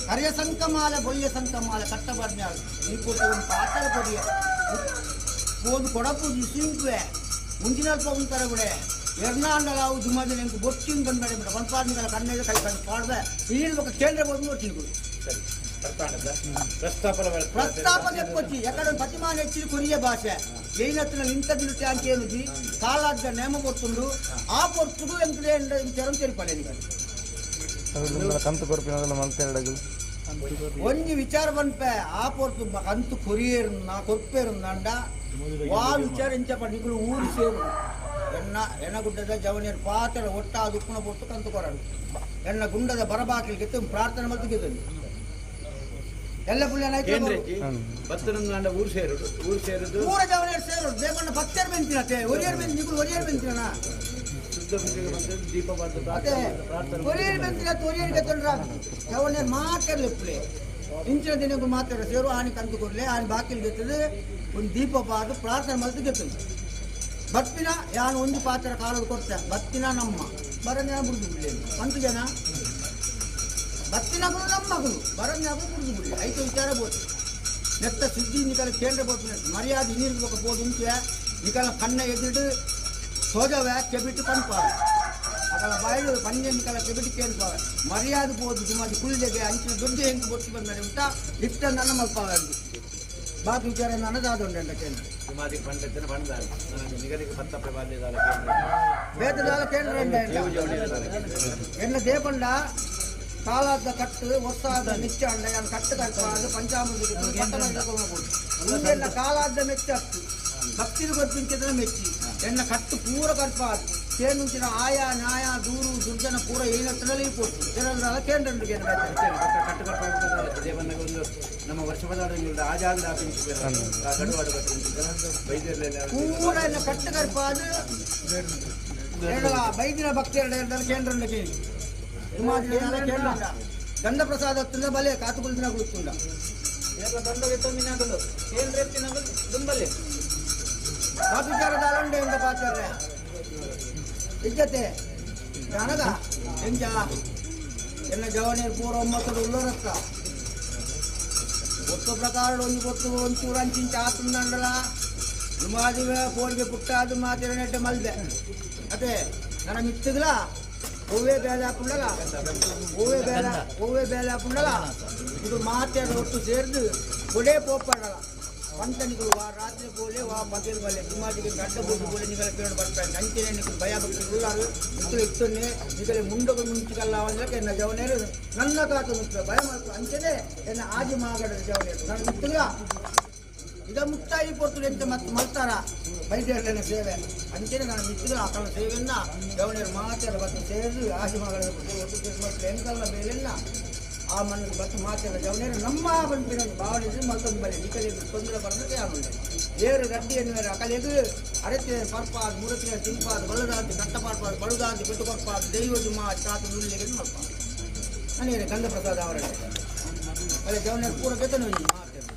ಕರಿಯ ಸಂಕಮಾಲೆ ಬೊಯ್ಯ ಸಂಕಮಾಲೆ ಕಟ್ಟಬಾರ್ದು ಈ ಕೊಟ್ಟು ಒಂದು ಪಾತ್ರ ಕೊಡಿಯ ಹೋದು ಕೊಡಪು ಸಿಂಕುವೆ ಮುಂಚಿನ ಉಂತರ ಬಿಡೆ ಎರ್ನಾಂಡಲಾವು ಜುಮಾದಿನ ಎಂಕು ಬೊಟ್ಟಿನ ಬಂದ್ಬೇಡ ಬಿಡ ಪನ್ಪಾರ್ನಿಗಳ ಕಣ್ಣೈದ ಕೈ ಕಣ್ಣು ಪಾಡ್ದೆ ಇಲ್ಲಿ ఒక ಕೇಂದ್ರ ಬಂದು ಒಟ್ಟಿಗೆ ಪ್ರಸ್ತಾಪ ತೆಪ್ಪೊಚ್ಚಿ ಎಕಡೆ ಪ್ರತಿಮಾನ ಹೆಚ್ಚಿನ ಕೊರಿಯ ಭಾಷೆ ಏನತ್ತಿನ ಇಂಥ ಟ್ಯಾಂಕ್ ಏನುಜಿ ಕಾಲಾದ್ದ ನೇಮ ಕೊಡ್ತುಂಡು ಆ ಪೊರ್ತುಡು ಎಂಕುಡೆ ತೆರಂ ತೆರಿಪಲೆ ಕಂತು ಕೊರ್ಪಿನದಲ್ಲ ಮಲ್ತೆರಡಗು ಒಂಜಿ ವಿಚಾರ ಪನ್ಪೆ ಆ ಪೊರ್ತು ಕಂತು ಕೊರಿಯೇರುನ್ನ ಕೊರ್ಪೇರುಂದಾಂಡ ವಾ ವಿಚಾರ ಇಂಚ ನಿಕುಲು ಊರು ಸೇರು ಎನ್ನ ಎಣ್ಣಗುಡ್ಡದ ಜವನಿಯರು ಪಾತ್ರ ಒಟ್ಟಾದ ಉಪ್ಪುನ ಪೊರ್ತು ಕಂತು ಕೊರಡು ಎನ್ನ ಗುಂಡದ ಬರಬಾಕಿಲ್ ಗೆತ್ತು ಪ್ರಾರ್ಥನೆ ಮಲ್ತು ಗೆದ್ದು ಎಲ್ಲ ಪುಳ್ಳ ಊರು ಸೇರುದು ಊರು ಸೇರುದು ಊರ ಜವನಿಯರು ಸೇರು ದೇವಣ್ಣ ಪತ್ತೆರ್ ಬೆಂತಿನತೆ ಒರಿಯರ್ ಬೆಂತಿ ನಿಕುಲು ಒರಿಯರ್ ಬೆಂತಿನ ದೀಪ ಒರಿಯರ್ ಬೆಂತಿನ ಒರಿಯರ್ ಗೆತ್ತೊಂಡ್ರ ಜವನಿಯರು ಮಾತಾಡ್ಲಿಪ್ಪಲೆ ಇಂಚಿನ ದಿನಕ್ಕೂ ಮಾತಾಡ ಸೇರು ಆನೆ ಕಂತು ಕೊಡ್ಲೆ ಆನೆ ಬಾಕಿಲ್ ಗೆತ್ತದು ಒಂದು ದೀಪ ಪಾದು ಪ್ರಾರ್ಥನೆ ಮಲ್ತು ಗೆತ್ತದು ಬತ್ತಿನ ಯಾನು ಒಂದು ಪಾತ್ರ ಕಾಲದ ಕೊಡ್ತೆ ಬತ್ತಿನ ನಮ್ಮ ಬರನ್ಯ ಬುಡ್ದು ಬಿಡ್ಲಿ ಅಂತು ಜನ ಬತ್ತಿನಗಳು ನಮ್ಮ ಮಗಳು ಬರನ್ಯಾಗು ಬುಡ್ದು ಬಿಡ್ಲಿ ಐತೆ ವಿಚಾರ ಬೋದು ನೆತ್ತ ಸುದ್ದಿ ನಿಕಲ ಕೇಂದ್ರ ಬೋದು ಮರ್ಯಾದೆ ನೀರು ಬೋದು ಉಂಟೆ ನಿಕಲ ಕಣ್ಣ ಎದುರು ಸೋಜವೆ ಕೆಬಿಟ್ಟು ಕಣ್ಪಾವೆ ಅಕಲ ಬಾಯಿಲು ಪಂಜೆ ನಿಕಲ ಕೆಬಿಟ್ಟು ಕೇಳ್ಪಾವೆ ಮರ್ಯಾದೆ ಬೋದು ಸುಮಾರು ಕುಲ್ದೆಗೆ ಅಂಚಿನ ದೊಡ್ಡ ಹೆಂಗೆ ಬೊಟ್ಟು ಬಂದರೆ ಉಂಟ ಇಷ್ಟ ನನ್ನ ಮಲ್ಪಾವೆ ಅಂದು ಬಾಕಿ ವಿಚಾರ ನನ್ನದಾದುಂಟು ಕೇಂದ್ರ ಸುಮಾರಿಗೆ ಪಂಡത്തിന് ಪಂಡಾರ ನಿಗದಿಗೆ ಪತ್ತ ಪ್ರಬಾಧ್ಯದಾಲ ಬೇತದಾಲ ಕೇಂದ್ರ ಎನ್ನ ದೇಪಂಡ ಕಾಲಾದ ಕಟ್ಟು ಹೊಸಾದ ಮೆಚ್ಚ ಅಂಡ ಯಾನ್ ಕಟ್ಟು ಕಟ್ಟಾದ ಪಂಚಾಮೃತ ಪಟ್ಟ ಕಾಲಾದ ಮೆಚ್ಚ ಭಕ್ತಿರು ಗೊತ್ತಿಂಚಿದ್ರೆ ಮೆಚ್ಚಿ ಎನ್ನ ಕಟ್ಟು ಪೂರ ಕಟ್ಪಾದ ಕೇಂದ್ರ ಆಯಾ ನ್ಯಾಯ ದೂರು ದುರ್ಜನ ಪೂರ ಏನತ್ತದಲ್ಲಿ ಕೊಟ್ಟು ಜನರ ಕೇಂದ್ರ ಕಟ್ಟು ಕಟ್ಪಾದ ದೇವನ್ನ ಒಂದು ನಮ್ಮ ವರ್ಷ ಪದಾರ್ಥ ಆಜಾಗದ ಪೂರ ಎಲ್ಲ ಕಟ್ಟು ಕಟ್ಪಾದ ಬೈದಿನ ಭಕ್ತಿಯರ ಕೇಂದ್ರ ಕೇಂದ್ರ ಗಂಧ ಪ್ರಸಾದ ಹತ್ತಿಂದ ಬಲೆ ಕಾತುಕುಲ್ದಿನ ಗುರುತ್ತುಂಡ ಕಾತುಚಾರದ ಎಂದ ಪಾಚಾರ್ಯ ಇಜ್ಜತೆ ನನಗ ಎಂಜ ಎನ್ನ ಜವನಿಯರು ಪೂರ ಒಮ್ಮತ್ತಡು ಉಳ್ಳರತ್ತ ಒತ್ತು ಪ್ರಕಾರ ಒಂದು ಗೊತ್ತು ಒಂಚೂರು ಅಂಚಿಂಚ ಆತಂದಂಡಲ ನುಮಾದಿವೆ ಪೋಳಿಗೆ ಪುಟ್ಟಾದು ಮಾತಿರ ಮಲ್ದೆ ಅದೇ ನನ್ನ ಮಿತ್ತುಗಳ ಹೂವೇ ಬೇಲೆ ಹಾಕೊಂಡಲ್ಲ ಹೂವೇ ಬೇಲೆ ಹೂವೇ ಬೇಲೆ ಹಾಕೊಂಡಲ್ಲ ಇದು ಮಾತೆ ಒಟ್ಟು ಸೇರಿದು ಕೊಡೆ ಪೋಪಾಡಲ್ಲ ಪಂತನಿಗಳು ವಾ ರಾತ್ರಿ ಪೋಲೆ ವಾ ಪಗಲು ಬಲ್ಲೆ ಸುಮಾರಿಗೆ ಗಡ್ಡ ಬುಡ್ಡು ಪೋಲೆ ನಿಗಲ ಕೇಳು ಬರ್ತಾರೆ ಅಂಚಿನ ನಿಗಲು ಭಯ ಭಕ್ತಿ ಉಳ್ಳಾರು ಇತ್ತು ಇತ್ತನ್ನೇ ನಿಗಲೆ ಮುಂಡಗ ಮುಂಚಿಕಲ್ಲ ಅಂದ್ರೆ ಎನ್ನ ಜವನೇರು ನನ್ನ ಕಾತು ಮುತ್ತ ಭಯ ಮಾಡ್ತು ಅಂಚನೆ ಎನ್ನ ಆಜಿ ಮಾಗಡದ ಜವನೇರು ನನ್ನ ಮಿತ್ತುಗಳ ಇದ ಮುಕ್ತಾಯಿ ಪೊರ್ತುಡು ಎಂತ ಮತ್ತೆ ಮಲ್ತಾರ ಬೈದೇರ್ಲೆನ ಸೇವೆ ಅಂಚನೆ ನಾನು ಮಿತ್ತುಗಳ ಆಕಳ ಸೇವೆಯನ್ನ ಜವನೇರು ಮಾತೆಲ್ಲ ಬತ್ತು ಸೇರಿದು ಆಜಿ ಮಾಗಡ ಒಟ್ಟು ಸೇರಿ ಎಂಕಲ್ಲ ಮೇಲೆಲ್ಲ ಆ ಮಣ್ಣು ಬತ್ತು ಮಾತೆಲ್ಲ ಜವನೇರು ನಮ್ಮ ಬಂಪಿನ ಭಾವನೆ ಮತ್ತೊಂದು ಬಲೆ ನಿಕಲಿ ತೊಂದರೆ ಬರೋದಕ್ಕೆ ಯಾರು ಏರು ಗಡ್ಡಿ ಎನ್ನುವರು ಅಕಲೆಗು ಅರತೆ ಪರ್ಪಾದ ಮುರತಿನ ತಿಂಪಾದ ಬಲದಾಂತಿ ಕಟ್ಟಪಾಡ್ಪಾದ ಬಳುದಾಂತಿ ಬಿಟ್ಟುಕೊಡ್ಪಾದ ದೈವ ಜುಮಾ ಚಾತು ನುಲ್ಲಿಗೆ ಮಲ್ಪ ನಾನೇನು ಗಂಧ ಪ್ರಸಾದ ಅವರ ಅಲ್ಲೇ ಜವನೇರು ಪೂರ ಬೆತನು ಮಾತೇನು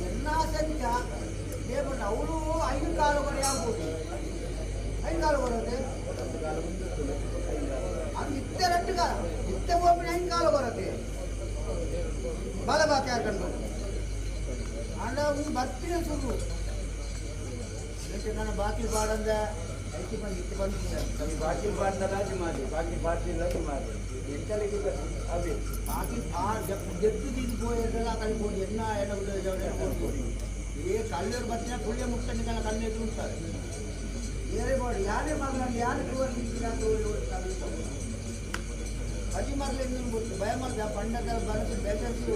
ಎಲ್ಲ ಸಂಚ ಅವಳು ಐದು ಕಾಲು ಕೊಡೆ ಆಗ್ಬೋದು ಐದು ಕಾಲು ಬರುತ್ತೆ ಅದು ಇತ್ತೆ ರೆಂಡು ಕಾಲ ಇತ್ತೆ ಹೋಗಿ ಐದು ಕಾಲು ಬರುತ್ತೆ ಬಾಲ ಬಾಕಿ ಹಾಕೊಂಡು ಅಣ್ಣ ಒಂದು ಬರ್ತೀನಿ ಸುರು ನಾನು ಬಾಕಿ ಬಾಡಂದ ಐತಿ ಬಂದು ಇತ್ತು ಬಂದು ನಮಗೆ ಬಾಕಿ ಬಾಡ್ದ ಮಾಡಿ ಬಾಕಿ ಬಾಡ್ತಿಲ್ಲ ಮಾಡಿ ಎಂತಲಿಗೆ ಅದೇ ಬಾಕಿ ಆ ಜದ್ದು ದೀದಿ ಪೋಯಲ್ಲ ಕಡೆ ಹೋಗಿ ಎನ್ನ ಎನ್ನ ಏ ಕಲ್ಲೂರು ಬರ್ತೀನಿ ಪುಳ್ಯ ಮುಕ್ತನಿಗಲ್ಲ ಕಣ್ಣು ಉಂಟಾರೆ ಏರೇ ಬಾಡಿ ಯಾರೇ ಮಗನ ಯಾರು ಅಜ್ಜಿ ಮರಲಿ ಗೊತ್ತು ಭಯ ಮರದ ಪಂಡದ ಬರದು ಬೇಜಾರು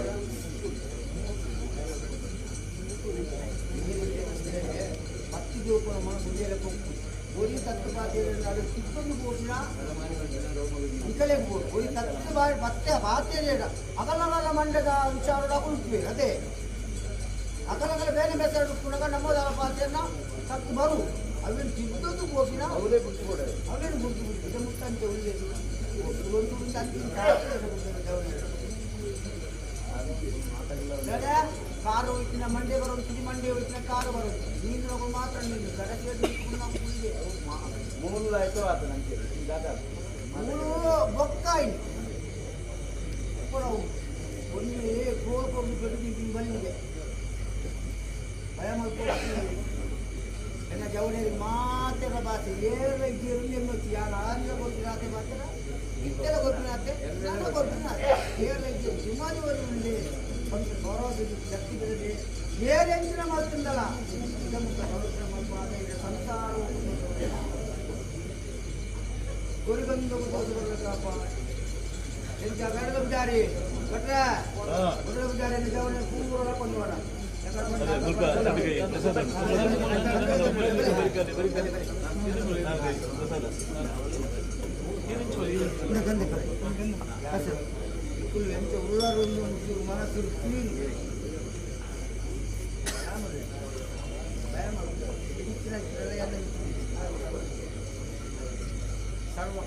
ಪತ್ತಿ ಜೋಪುನ ಮನಸ್ಸು ಉಳಿಯಲೆ ಒರಿ ತತ್ತು ಬಾತಿಯಲ್ಲಿ ಅದು ತಿಪ್ಪಂದು ಪೋಪಿನ ಇಕಲೆ ಒರಿ ತತ್ತು ಬಾರಿ ಬತ್ತೆ ಬಾತೇರಿಯಡ ಅಗಲಗಲ ಮಂಡದ ವಿಚಾರ ಉಂಟು ಅದೇ ಅಗಲಗಲ ಬೇರೆ ಬೇಸರ ಉಪ್ಪುನಾಗ ನಮ್ಮದಾರ ಪಾತೆಯನ್ನ ತತ್ತು ಬರು ಅವೇನು ತಿದ್ದದ್ದು ಪೋಪಿನ ಅವರೇ ಗುರ್ತು ಕೊಡೋದು ಅವೇನು ಗುರ್ತು ಬಿಟ್ಟು ಇದು ಮುಟ್ಟಂತೆ ಉಳಿಯದು ಒಂದು ಕಾರು ಹೋಯ್ತಿನ ಮಂಡೆ ಬರೋದು ಸಿಡಿ ಮಂಡೆ ಹೋಯ್ತಿನ ಕಾರು ಬರೋದು ನೀನು ಮಾತ್ರ ನೀನು ಕಡಸೆ ಮೂರು ಆಯ್ತು ಆತ ನಂಗೆ ಮೂರು ಬೊಕ್ಕಾಯಿ ಒಂದು ಕೋರ್ಕೊಂಡು ದೊಡ್ಡ ಬಂದಿದೆ ಭಯ ಮಾಡ್ಕೊಂಡು ಎನ್ನ ಜವಳಿಯಲ್ಲಿ ಮಾತೆರ ಭಾಷೆ ಏರ ಇದ್ದೀರು ಎನ್ನೊತ್ತಿ ಯಾರು ಆಂಧ್ರ ಗೊತ್ತಿರಾತೆ ಮಾತ್ರ ಇತ್ತೆಲ್ಲ ಗೊತ್ತಿನಾತೆ ನಾನು ಗೊತ್ತಿನಾತೆ ಏರ ಇದ್ದೀರು ಸುಮಾರು ಉಂಡೆ కొంచెం గౌరవ శక్తి పెరిగి ఏ రేంజ్న మారుతుందలా ಸಂಸಾರ ಗುರುಗಂಧ ಎಂತ ಬೇಡದ ಭಟ್ರೆ ಗುರುಗ ಜವಳಿ ಪೂರ ಕೊಂಡುವರ ಎಂತ ಉಳ್ಳಾರೊಂದು ಮನಸ್ಸು ಕ್ಲೀನ್ ಸರ್ವ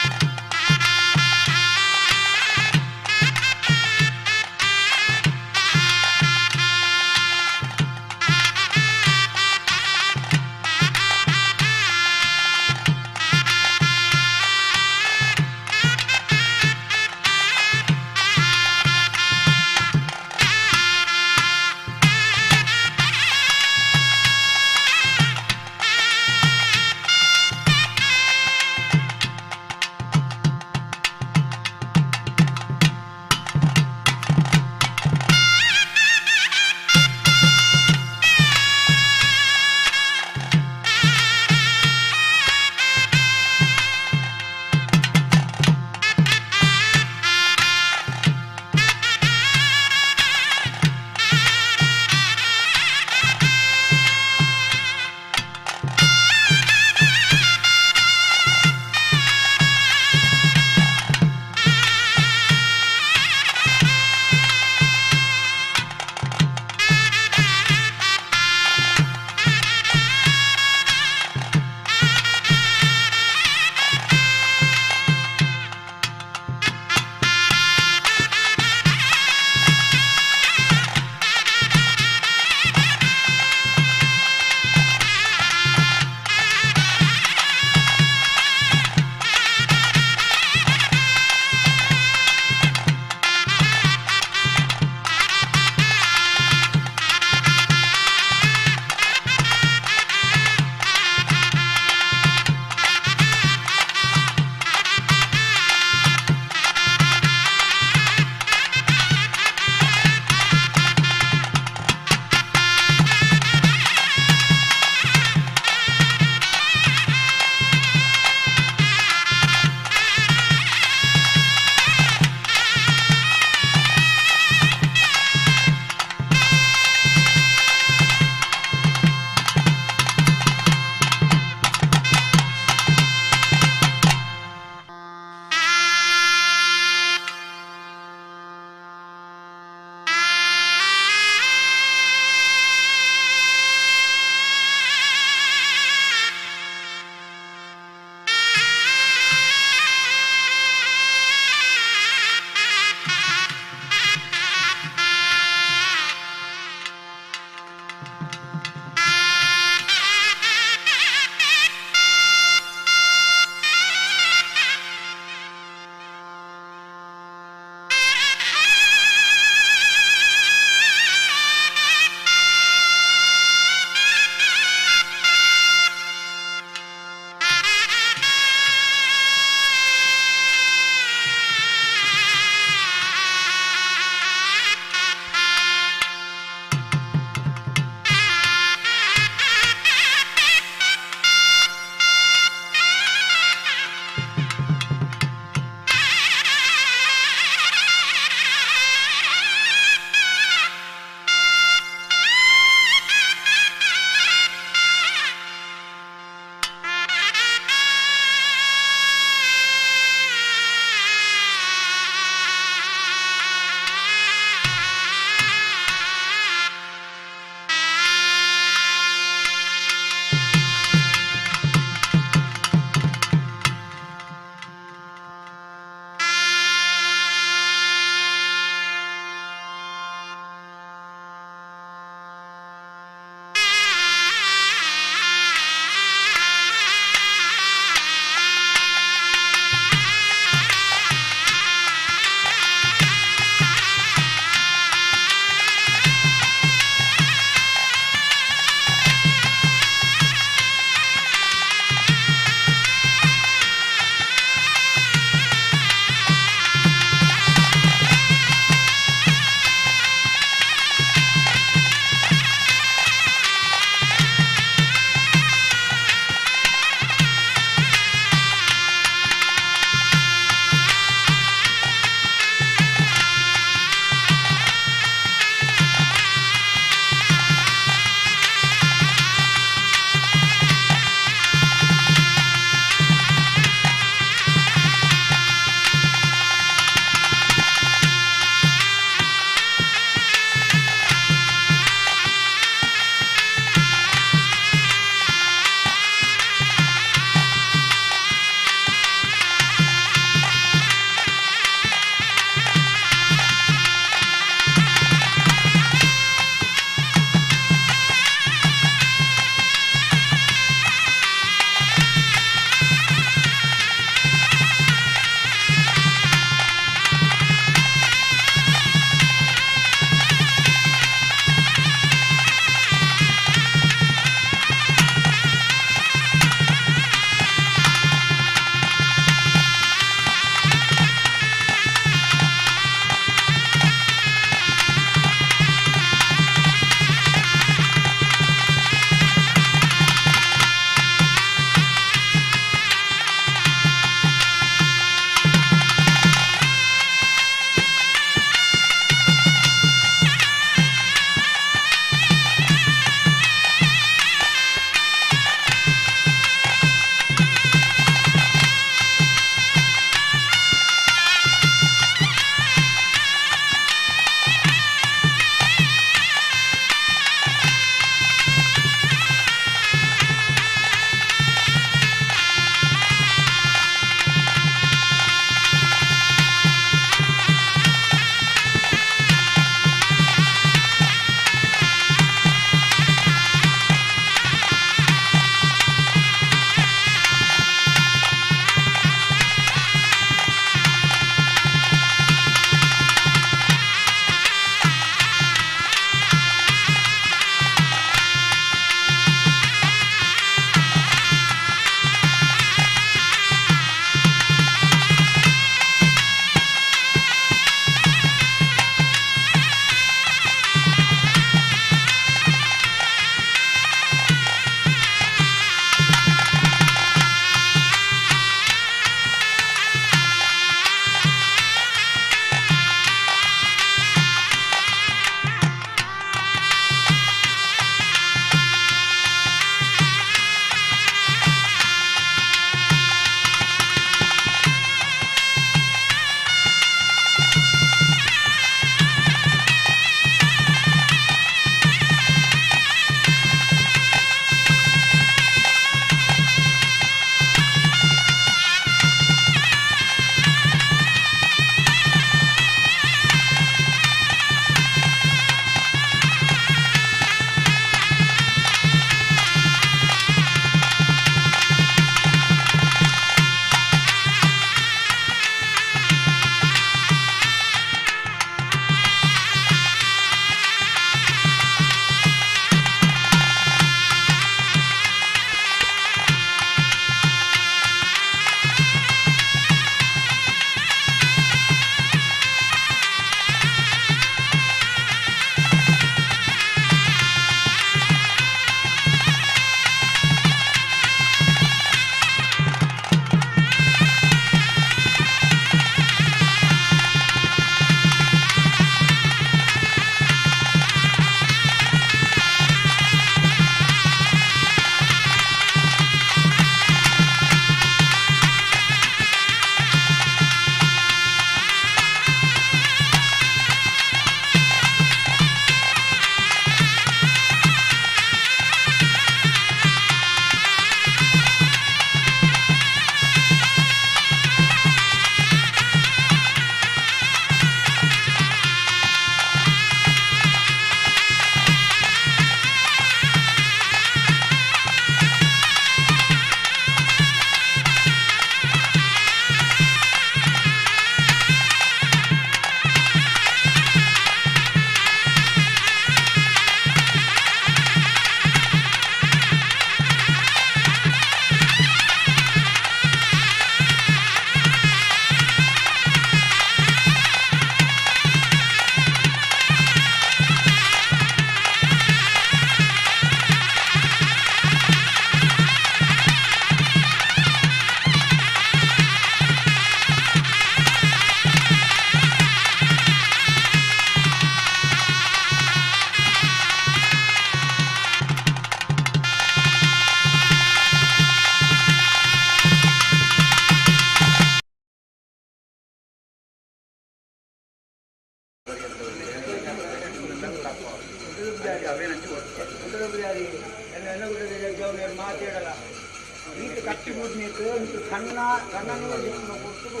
ಕಣ್ಣ ಕಣ್ಣನ್ನು ಕೊಡ್ತು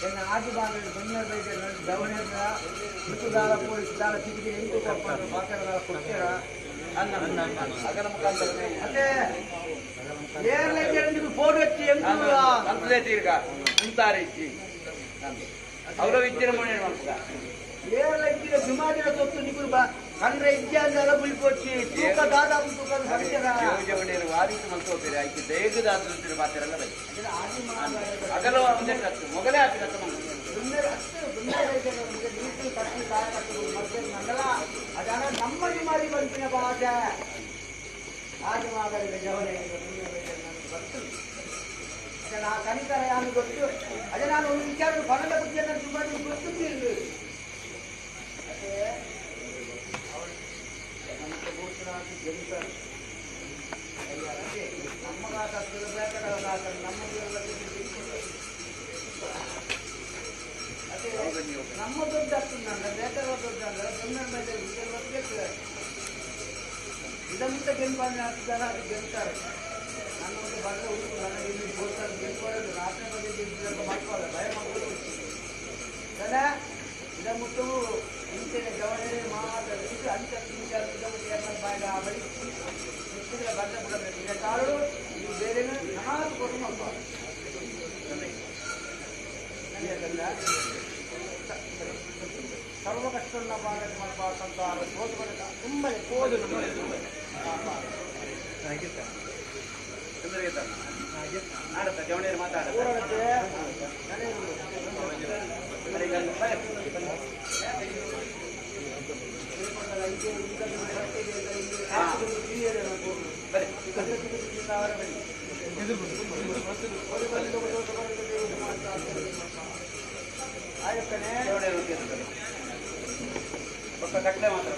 ಎನ್ನ ಆದಿಭಾಗದಲ್ಲಿ ಬಣ್ಣ ಬೈದ ದವಣೆದ ಮುತ್ತುದಾರ ಪೊಲೀಸ್ ದಾರ ಸಿಕ್ಕಿದೆ ಎಂಟು ಕೊಡ್ತಾರೆ ಬಾಕರದಾರ ಕೊಡ್ತೀರ ಅಗಲ ಮುಖಾಂತರ ಅದೇ ಏರ್ಲೈನ್ ಫೋನ್ ಹಚ್ಚಿ ಎಂಟು ಅಂತದೇ ತೀರ್ಗ ಅಂತಾರೆ ಇಚ್ಚಿ ಅವರ ವಿಚಾರ ಮಾಡಿ ಮಾಡ್ತಾರೆ ಏರ್ಲೈನ್ ಜುಮಾದಿನ ಸೊತ್ತು ನಿಗುರು ಬಾ ಕಂಡ್ರೆ ಇಜ್ಜೆ ಅಂದೆಲ್ಲ ಬುಲ್ಕೊಚ್ಚಿ ತೂಕ ದಾದಾಪು ತೂಕ ಸಂಚಾರ ಯೋಜನೆಯನ್ನು ವಾದಿಸಿ ಮಲ್ಕೋತೀರಿ ಆಯ್ತು ದೇಗದಾದ ಮಾತಾರಲ್ಲ ಬೈ ಅಗಲ ಒಂದೇ ಮೊಗಲೇ ಹಾಕಿದ ಅದಾನ ನಮ್ಮ ಜುಮಾದಿ ಬಂತಿನ ಭಾಷೆ ಆದಿಮಾಗಲಿಗೆ ಜವನೆ ಗೊತ್ತು ಅದೇ ನಾ ಕನಿಕರ ಯಾರು ಗೊತ್ತು ಅದೇ ನಾನು ಒಂದು ವಿಚಾರ ಪಣದ ಬಗ್ಗೆ ನನ್ನ ಜುಮಾದಿ ಗೊತ್ತಿಲ್ಲ ಅದೇ ನಮ್ಮ ಕಾಸ ಬೇಟಗಳ ಕಾಸ ನಮ್ಮ ಅದೇ ನಮ್ಮ ದೊಡ್ಡ ಆಗ್ತದೆ ಬೇಟಗಳ ದೊಡ್ಡ ಅಂದ್ರೆ ಬೆಂಗಳೂರು ಮೇಲೆ ಇದರಿಂದ ಗೆಲ್ಬಾನೆ ಹಾಕಿದ್ದಾರೆ ಅದು ಗೆಲ್ತಾರೆ. ನನ್ನ ಒಂದು ಬಲ್ಲ ಉಂಟು ನನಗೆ ಇಲ್ಲಿ ಗೋಸ್ಕರ ಗೆಲ್ಬಾರದು ರಾತ್ರಿ ಬಗ್ಗೆ ಗೆಲ್ತಿದ್ದಾರೆ ಮಾಡ್ಕೊಳ್ಳ ಭಯ ಮಕ್ಕಳು ಸರ ಇದ ಮುಟ್ಟು ಇಂಚಿನ ಜವಳಿ ಮಾತ್ರ ಅಂಚ ಬಾಯಿದ ಬಳಿ ಮಿಕ್ಕಿದ್ರೆ ಬಂದ ಬಿಡಬೇಕು. ಈಗ ಕಾಳು ನೀವು ಬೇರೆ ನಾಲ್ಕು ಕೊಟ್ಟು ಮಕ್ಕಳು ಸರ್ವ ಕಷ್ಟನ್ನ ಬಾರದು ಮಾಡಬಾರ್ದಂತ ತುಂಬ ಕೋದು ಮಾತಾಡುತ್ತೆ ಕಟ್ಲೆ ಮಾತ್ರ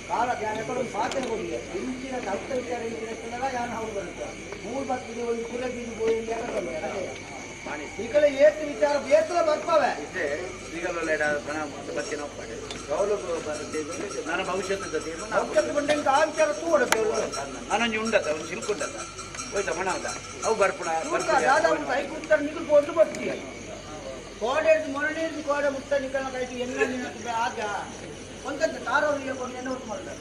ಕಾಲ ಪಾತ್ರೆ ಹೋಗಿ ಇಂಚಿನ ಕಷ್ಟ ವಿಚಾರ ಇಂಚಿನ ಯಾರು ಹೌದು ಬರುತ್ತೆ ಮೂರು ಬರ್ತದೆ ಒಂದು ಕುಲ ಬೀಜ ಬೋಯಿ ಅದೇ ಈ ಕಡೆ ಏತು ವಿಚಾರ ಏತಲ ಬರ್ತಾವೆ ನನ್ನ ಭವಿಷ್ಯದ ಭವಿಷ್ಯದ ಬಂದಂಗೆ ಆ ವಿಚಾರ ತೂಡತ್ತೆ ನಾನೊಂದು ಉಂಡತ್ತ ಒಂದು ಸಿಲ್ಕ್ ಉಂಡತ್ತ ಹೋಯ್ತಾ ಮಣ ಅವು ಬರ್ಪುಣ ದಾದಾ ಒಂದು ಕೈ ಕೂತಾರೆ ನಿಗುಲು ಕೊಂಡು ಬರ್ತೀಯ ಕೋಡೆ ಮೊರನೇ ಕೋಡೆ ಮುತ್ತ ನಿಕಲ ಕೈಟಿ ಎನ್ನ ಆಗ ಒಂದಂತ ತಾರೋ ಕೊಂಡು ಎಣ್ಣೆ ಹೊತ್ತು ಮಾಡ್ತಾರೆ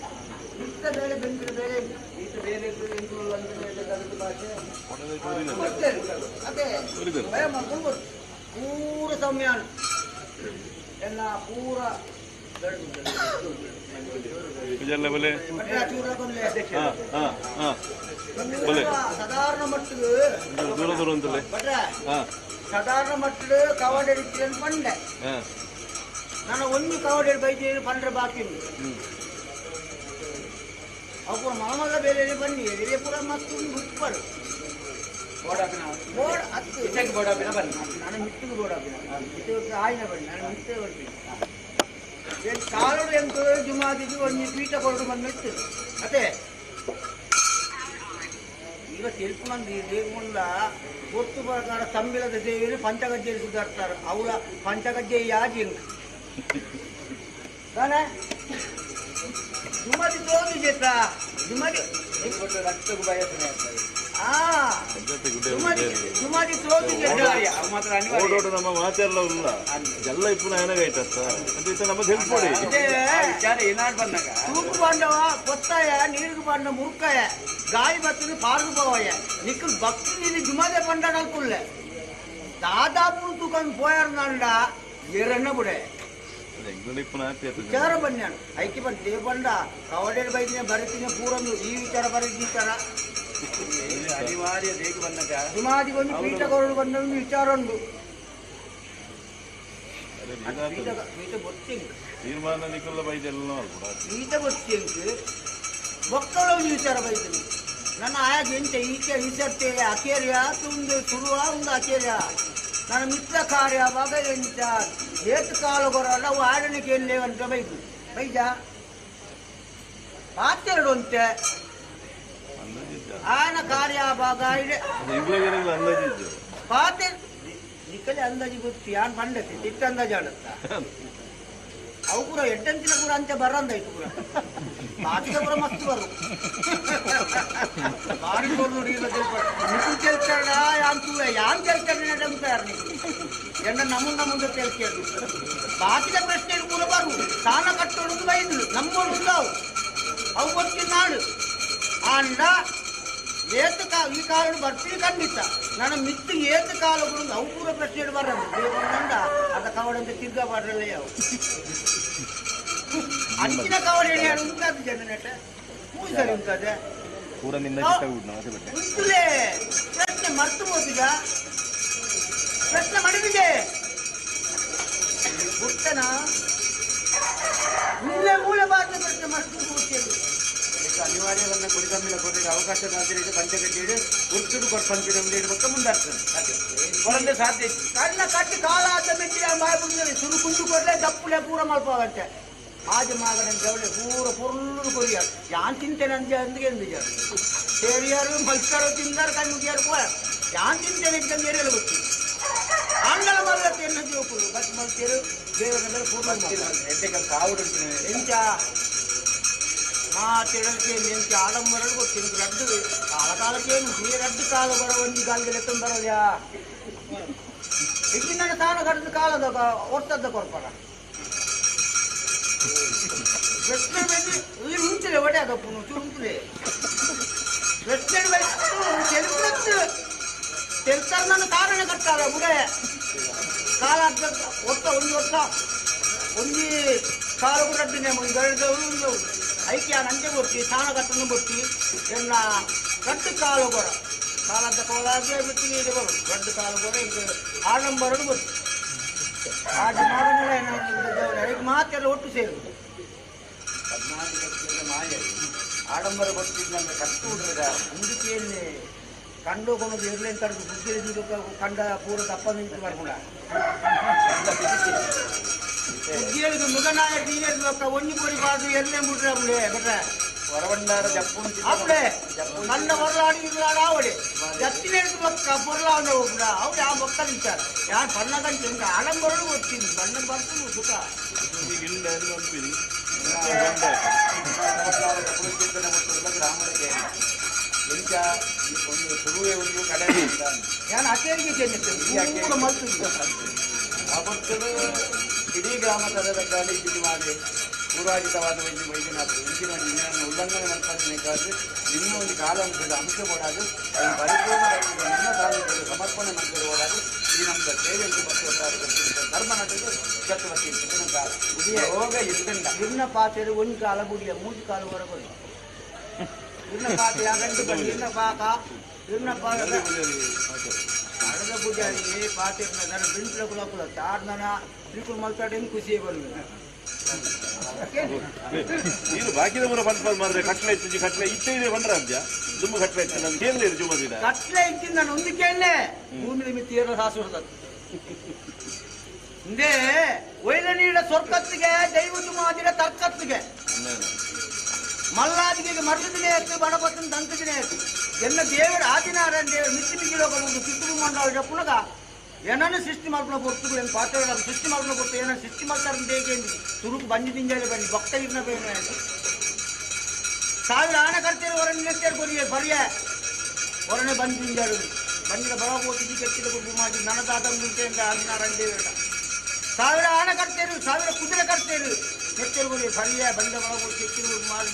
ಇಷ್ಟ ಬೇರೆ ಬೆಂಕಿನ ಬೇರೆ ಈತ ಬೇರೆ ಭಾಷೆ ಅದೇ ಭಯ ಮಾಡ್ಕೊಂಡು ಪೂರ ಸಮಯ ಎಲ್ಲ ಪೂರ ಸಾಧಾರಣ ಮಟ್ಟದ ಸಾಧಾರಣ ಮಟ್ಟದ ಕವಾಡಿ ಪಂಡೆ ನಾನು ಒಂದು ಕವಾಡಿ ಬೈದಿ ಪಂಡ್ರೆ ಬಾಕಿ ಅವು ಪೂರ ಮಾಮದ ಬೇರೆ ಬನ್ನಿ ಎದೆ ಪೂರ ಮತ್ತೊಂದು ಹುಟ್ಟರು ಬೋರ್ಡ್ ಹತ್ತು ಬೋರ್ಡ್ ಬನ್ನಿ ನಾನು ಮಿಟ್ಟಿಗೆ ಬೋರ್ಡ್ ಹಾಕಿನ ಮಿಟ್ಟಿಗೆ ಆಯ್ನ ಬನ್ನಿ ನಾನು ಮಿಟ್ಟೆ ಬರ್ತೀನಿ ಕಾಲೋಡು ಎಂತ ಜುಮಾದಿದ್ದು ಒಂದು ಪೀಠ ಕೊರಡು ಬಂದು ಮೆಟ್ಟು ಅದೇ ಈಗ ತಿಳ್ಕೊಂಡು ದೇಗುಂಡ ಗೊತ್ತು ಪ್ರಕಾರ ತಂಬಿಲದ ದೇವಿಯನ್ನು ಪಂಚಗಜ್ಜೆಯಲ್ಲಿ ಸುಧಾರ್ತಾರೆ ಅವಳ ಪಂಚಗಜ್ಜೆ ಯಾಜಿ ತಾನೇ ಜುಮಾದಿ ತೋದು ಜೇತ ಜುಮಾದಿ ರಕ್ತಕ್ಕೂ ಬಯಸನೆ ಆಗ್ತದೆ ಜುಮಾದಿ ತೋದು ಜೇತ ಓಡೋಡು ನಮ್ಮ ಮಾತೆಲ್ಲ ಉಲ್ಲ ಎಲ್ಲ ಇಪ್ಪು ಏನಾಗೈತತ್ತ ಅಂತ ನಮ್ಮ ತಿಳ್ಕೊಡಿ ವಿಚಾರ ಏನಾದ್ರು ಬಂದಾಗ ತೂಕು ಬಾಂಡವ ಕೊತ್ತಾಯ ನೀರಿಗೆ ಬಾಂಡ ಮುರುಕಾಯ ಗಾಳಿ ಬರ್ತದೆ ಪಾರ್ಗು ಪೋವಾಯ ನಿಕ್ಕಲ್ ಭಕ್ತಿ ನೀನು ಜುಮಾದೆ ಪಂಡ ಅಲ್ಕುಲ್ಲೆ ದಾದಾಪುರು ತೂಕೊಂಡು ಪೋಯಾರ್ನಾಂಡ ಏರನ್ನ ಬಿಡೆ ವಿಚಾರ ಬನ್ಯಾನು ಐಕೆ ಬಂದು ದೇವಬಂಡ ಕವಡೆ ಬೈದಿನ ಬರೀತೀನಿ ಪೂರೊಂದು ಈ ವಿಚಾರ ಬರೀ ವಿಚಾರ ಅನಿವಾರ್ಯ ದೇಗ ಬಂದಾಗ ಸುಮಾದಿಗೆ ಒಂದು ಪೀಠ ಕೊರಡು ಬಂದ ಒಂದು ವಿಚಾರ ಉಂಟು ಪೀಠ ಗೊತ್ತಿಂಗ್ ತೀರ್ಮಾನ ನಿಕುಲ್ಲ ಬೈದೆಲ್ಲ ಪೀಠ ಗೊತ್ತಿಂಗ್ ಮಕ್ಕಳ ಒಂದು ವಿಚಾರ ಬೈತೀನಿ ನನ್ನ ಆಯಾಗ ಎಂತ ಈಚೆ ಈಸರ್ತೆ ಅಕೇರಿಯ ಒಂದು ಸುರುವ ಒಂದು ಅಕೇರಿಯ ನನ್ನ ಮಿತ್ರ ಕಾರ್ಯ ಮಗ ಎಂತ ಏತು ಕಾಲು ಕೊರಲ್ಲ ಅವು ಆಡಣಿಕೆ ಎಲ್ಲೇ ಅಂತ ಬೈದು ಬೈಜ ಪಾತ್ರೆರಡು ಅಂತೆ ಆನ ಕಾರ್ಯ ಭಾಗ ಇದೆ ಅಂದಾಜಿದ್ದು ಪಾತೆ ನಿಕಲೆ ಅಂದಾಜು ಗೊತ್ತು ಯಾನ್ ಬಂಡತಿ ತಿಟ್ಟ ಅಂದಾಜು ಆಡುತ್ತ ಅವು ಪೂರ ಎಡ್ಡಂತಿನ ಪೂರ ಅಂತೆ ಬರಂದಾಯ್ತು ಪೂರ ಬಾಕಿದ ಪೂರ ಮಸ್ತ್ ಬರು ಬಾರಿ ಕೊಡು ನಿಖಿಲ್ ತೆಲ್ತಾರ ಯಾನ್ ತೂವೆ ಯಾನ್ ತೆಲ್ತಾರ ಅಂತಾರೆ ಎಣ್ಣ ನಮ್ಮನ್ನ ಮುಂದೆ ತೆಲ್ಕೇಳು ಬಾಕಿದ ಪ್ರಶ್ನೆ ಪೂರ ಬರು ಸ್ಥಾನ ಕಟ್ಟೋದು ಬೈದು ನಮ್ಮೋಡು ಅವು ಅವು ಗೊತ್ತಿನ ನಾಡು ಅಂಡ ಏತು ಕಾ ಈ ಕಾಲಡು ಬರ್ತೀನಿ ಖಂಡಿತ ನನ್ನ ಮಿತ್ತು ಏತು ಕಾಲಗಳು ಅವು ಪೂರ ಪ್ರಶ್ನೆ ಬರೋದು ದೇವಗೊಂಡ ಅದ ಕವಡಂತ ತಿರ್ಗಾ ಬರಲೇ ಅವು ಅಂಚಿನ ಕವಡೆ ಉಂಟಾದ ಜನನೇಟ ಮೂಸರಿ ಉಂಟಾದೆ ಪೂರ ನಿನ್ನ ಉಂಟುಲೇ ಪ್ರಶ್ನೆ ಮರ್ತು ಹೋದಿಗ ಪ್ರಶ್ನೆ ಮಾಡಿದಿದೆ ಗುರ್ತನ ಮೂಲೆ ಮೂಲೆ ಬಾರಿದ ಪ್ರಶ್ನೆ ಮರ್ತು ಹೋಗ್ತೇವೆ ಅನಿವಾರ್ಯವನ್ನ ಕುಡಿದ ಕೊಡಲಿಕ್ಕೆ ಅವಕಾಶ ದಾದ್ರೆ ಪಂಚಗಡ್ಡಿ ಗುರ್ತುಡು ಕೊಟ್ಟು ಪಕ್ಕ ಮುಂದಾಗ್ತದೆ ಕೊರಂದೆ ಸಾಧ್ಯ ಇತ್ತು ಕಣ್ಣ ಕಟ್ಟಿ ಕಾಲ ಆದ ಮೆಟ್ಟಿಲ ಬಾಯಿ ಸುರು ಕುಂಡು ಕೊಡ್ಲೆ ದಪ್ಪುಲೆ ಪೂರ ಮಲ್ಪಾಗತ್ತೆ ಆಜ ಮಾಗನ ಜವಳೆ ಪೂರ ಪೊರ್ಲು ಕೊರಿಯ ಯಾನ್ ತಿಂತೇನೆ ಅಂಜ ಅಂದ್ಗೆ ಎಂದಿಜ ಸೇರಿಯಾರು ಮಲ್ಕರು ತಿಂದಾರು ಕಣ್ಣು ಮುಗಿಯಾರು ಪೋಯ ಯಾನ್ ತಿಂತೇನೆ ಅಂತ ಏರಿಯಲು ಗೊತ್ತು ಆಂಗಲ ಮಲ್ಲತ್ತೆ ಎನ್ನ ಜೋಕುಲು ಬಸ್ ಮಲ್ತೇರು ದೇವರ ಮೇಲೆ ಪೂರ್ಣ ಎಡ್ಡೆ ಕೆಲಸ ಆವುಡು ಎಂಚ ಮಾತಿಡಕ್ಕೆ ಎಂಚ ಆಡಂಬರಡು ಗೊತ್ತಿಂದು ರಡ್ಡು ಕಾಲ ಕಾಲಕ್ಕೇನು ಈ ರಡ್ಡು ಕಾಲ ಬರೋ ಒಂದು ಕಾಲಿಗೆ ಲೆಕ್ಕ ಬರೋದ್ಯಾ ಇನ್ನು ನನ್ನ ತಾನು ಕಡ್ದು ಕಾಲದ ಒರ್ತದ್ದ ಕೊರ್ಪರ ಪ್ರಶ್ನೆ ಬಂದು ಈ ಮುಂಚೆ ಒಡೆ ಅದಪ್ಪು ಚೂರು ಮುಂಚೆ ಪ್ರಶ್ನೆ ತೆಲುಪು ತೆಲ್ತಾರ ನನ್ನ ಕಾರಣ ಕಟ್ಟಾರ ಬುಡೆ ಕಾಲ ಒತ್ತ ಒಂದು ವರ್ಷ ಒಂದು ಕಾಲು ಕೂಡ ಒಂದು ಐಕ್ಯ ನಂಜೆ ಬೊಟ್ಟಿ ಸ್ನಾನ ಕಟ್ಟನ್ನು ಬೊಟ್ಟಿ ಎನ್ನ ಕಟ್ಟು ಕಾಲು ಕೊರ ಕಾಲದ ಕೋಲಾಗೆ ಬಿಟ್ಟಿಗೆ ಇದು ಬರು ದೊಡ್ಡ ಕಾಲು ಕೊರ ಇದು ಆಡಂಬರಡು ಬೊಟ್ಟಿ ಆಟ ಮಾಡೋಣ ಮಾತೆಲ್ಲ ಒಟ್ಟು ಸೇರುದು ಕರ್ನಾಟಕದ ಮಾಯೆ ಆಡಂಬರ ಗೊತ್ತಿದ್ದಂದ್ರೆ ಕಟ್ಟು ಬಿಡ್ರದ ಮುಂದಕ್ಕೆ ಕಂಡು ಕೊನದು ಇರ್ಲೇನು ತಡೆದು ಬುದ್ಧಿ ಕಂಡ ಪೂರ ದಪ್ಪ ನಿಂತು ಬರ್ಕೊಂಡ ಬುದ್ಧಿಯಳಿಗೆ ಮುಗನಾಯ ನೀನೇನು ಒಂಜಿ ಪೊರಿ ಬಾರ್ದು ಎಲ್ಲೇ ಮುಟ್ರೆ ಅವಳೆ ಬಿಟ್ರೆ ಹೊರಬಂಡಾರ ಜಪ್ಪು ಅಪ್ಪಡೆ ನನ್ನ ಹೊರಲಾಡಿ ಇರ್ಲಾಡ ಅವಳೆ ಜತ್ತಿನ ಹಿಡಿದು ಬಕ್ಕ ಪೊರ್ಲಾವನೆ ಒಬ್ಬಡ ಅವ್ರು ಯಾವ ಬಕ್ಕ ನಿಂತಾರ ಯಾರು ಬಣ್ಣದಂತ ಹಿಂಗೆ ಆಡಂಬರಡು ಗೊತ್ತಿಲ್ಲ ಬಣ್ಣ ಬರ್ತದೆ ಸುಖ ಗ್ರಾಮಕ್ಕೆ ಎಂಚ ಒಂದು ಸುರುವೆ ಒಂದು ಕಡೆ ನಾನು ಅಕೇರಿಗೆ ಚೆನ್ನಿತ್ತು ಮಲ್ತು ಆ ಇಡೀ ಗ್ರಾಮ ಸದದ ಇದ್ದು ಮಾಡಿ ಪೂರ್ವಾಜಿತವಾದ ವೈದ್ಯ ವೈದ್ಯನಾಥ ಇಂಚಿನ ನಿನ್ನನ್ನು ಉಲ್ಲಂಘನೆ ಮಾಡ್ತಾನೆ ನಿಮ್ಮ ಒಂದು ಕಾಲಾಂಶದ ಅಂಶ ಕೊಡಾದು ಪರಿಪೂರ್ಣ ನಿಮ್ಮ ಸಾಧನೆಗಳು ಸಮರ್ಪಣೆ ಮಾಡ್ತಾರೆ ಓಡಾದು ಈ ನಮ್ಮ ಸೇವೆಯನ್ನು ಮತ್ತು ಧರ್ಮ ನಟದು ಚತುವರ್ತಿ ಯೋಗ ಇದ್ದಂಡ ಇರ್ನ ಪಾತ್ರೆ ಒಂದು ಕಾಲ ಬುಡಿಯ ಮೂರು ಕಾಲು ಹೊರಬರು ಇರ್ನ ಪಾತ್ರೆ ಗಂಟು ಬಡಿ ಇರ್ನ ಪಾಕ ಇರ್ನ ಪಾಕ ಅಡದ ಪೂಜಾರಿ ಪಾತ್ರೆ ಬೆಂಟ್ಲ ಕುಲ ಕುಲ ಚಾರ್ದನ ಬಿಲ್ಕುಲ್ ಮಲ್ತಾಡೇನು ಖುಷಿ ಬಂದು ನೀನು ಬಾಕಿದ ಪೂರ ಪಂಪ್ ಮಾಡಿದ್ರೆ ಕಟ್ಲೆ ಇತ್ತು ಕಟ್ಲೆ ಇತ್ತೆ ಇದೆ ಬಂದ್ರ ಅಜ್ಜ ತುಂಬ ಕಟ್ಲೆ ಇತ್ತು ನಾನು ಕೇಳಲಿ ಜುಮ್ಮದಿನ ಕಟ್ಲೆ ಇತ್ತು ನಾನು ಒಂದು ಕೇಳಲೆ ಭೂಮಿ ಮಿತಿ ಏರೋ ಸಾಸು ಹಿಂದೆ ಒಯ್ಲ ನೀಡ ಸ್ವರ್ಗತ್ತಿಗೆ ದೈವ ಜುಮಾದಿರ ತರ್ಕತ್ತಿಗೆ ಮಲ್ಲಾದಿಗೆ ಮರಳಿದಿನೇ ಇತ್ತು ಬಡಪತ್ತಿನ ದಂಕದಿನೇ ಇತ್ತು ಎನ್ನ ದೇವರ ಆದಿನಾರಾಯಣ ದೇವರು ಮಿತ್ತಿ ಮಿಗಿಲೋಗ ಕಿತ್ತೂರು ಮಂಡಲ ಪುನಗ ಏನನ್ನು ಸೃಷ್ಟಿ ಮಾಡ್ಕೊಂಡು ಪೊರ್ತುಗಳು ಏನು ಪಾತ್ರ ಸೃಷ್ಟಿ ಮಾಡ್ಕೊಂಡು ಕೊಡ್ತು ಏನನ್ನು ಸೃಷ್ಟಿ ಮಾಡ್ತಾರೆ ಅಂತ ಹೇಗೆ ತುರುಕು ಬಂಜಿ ತಿಂಜಾಲೆ ಬನ್ನಿ ಭಕ್ತ ಇರ್ನ ಬೇನು ಸಾವಿರ ಆಣ ಕರ್ತೀರಿ ಹೊರ ನಿಲ್ತೇರು ಕೊರಿಯೇ ಬರಿಯ ಹೊರನೆ ಬಂದು ತಿಂಜಾಡು ಬಂದಿನ ಬರಬಹುದು ಕೆಟ್ಟಿದ ಗುಂಪು ಮಾಡಿ ನನದಾದ ಅಂತ ಆದಿನಾರಾಯಣ ದೇವರ ಸಾವಿರ ಆಣ ಕರ್ತೀರು ಸಾವಿರ ಕುದುರೆ ಕರ್ತೀರು ನೆತ್ತೇರು ಕೊರಿಯೇ ಬರಿಯ ಬಂದ ಬರಬಹುದು ಕೆಟ್ಟಿದ ಗುಂಪು ಮಾಡಿ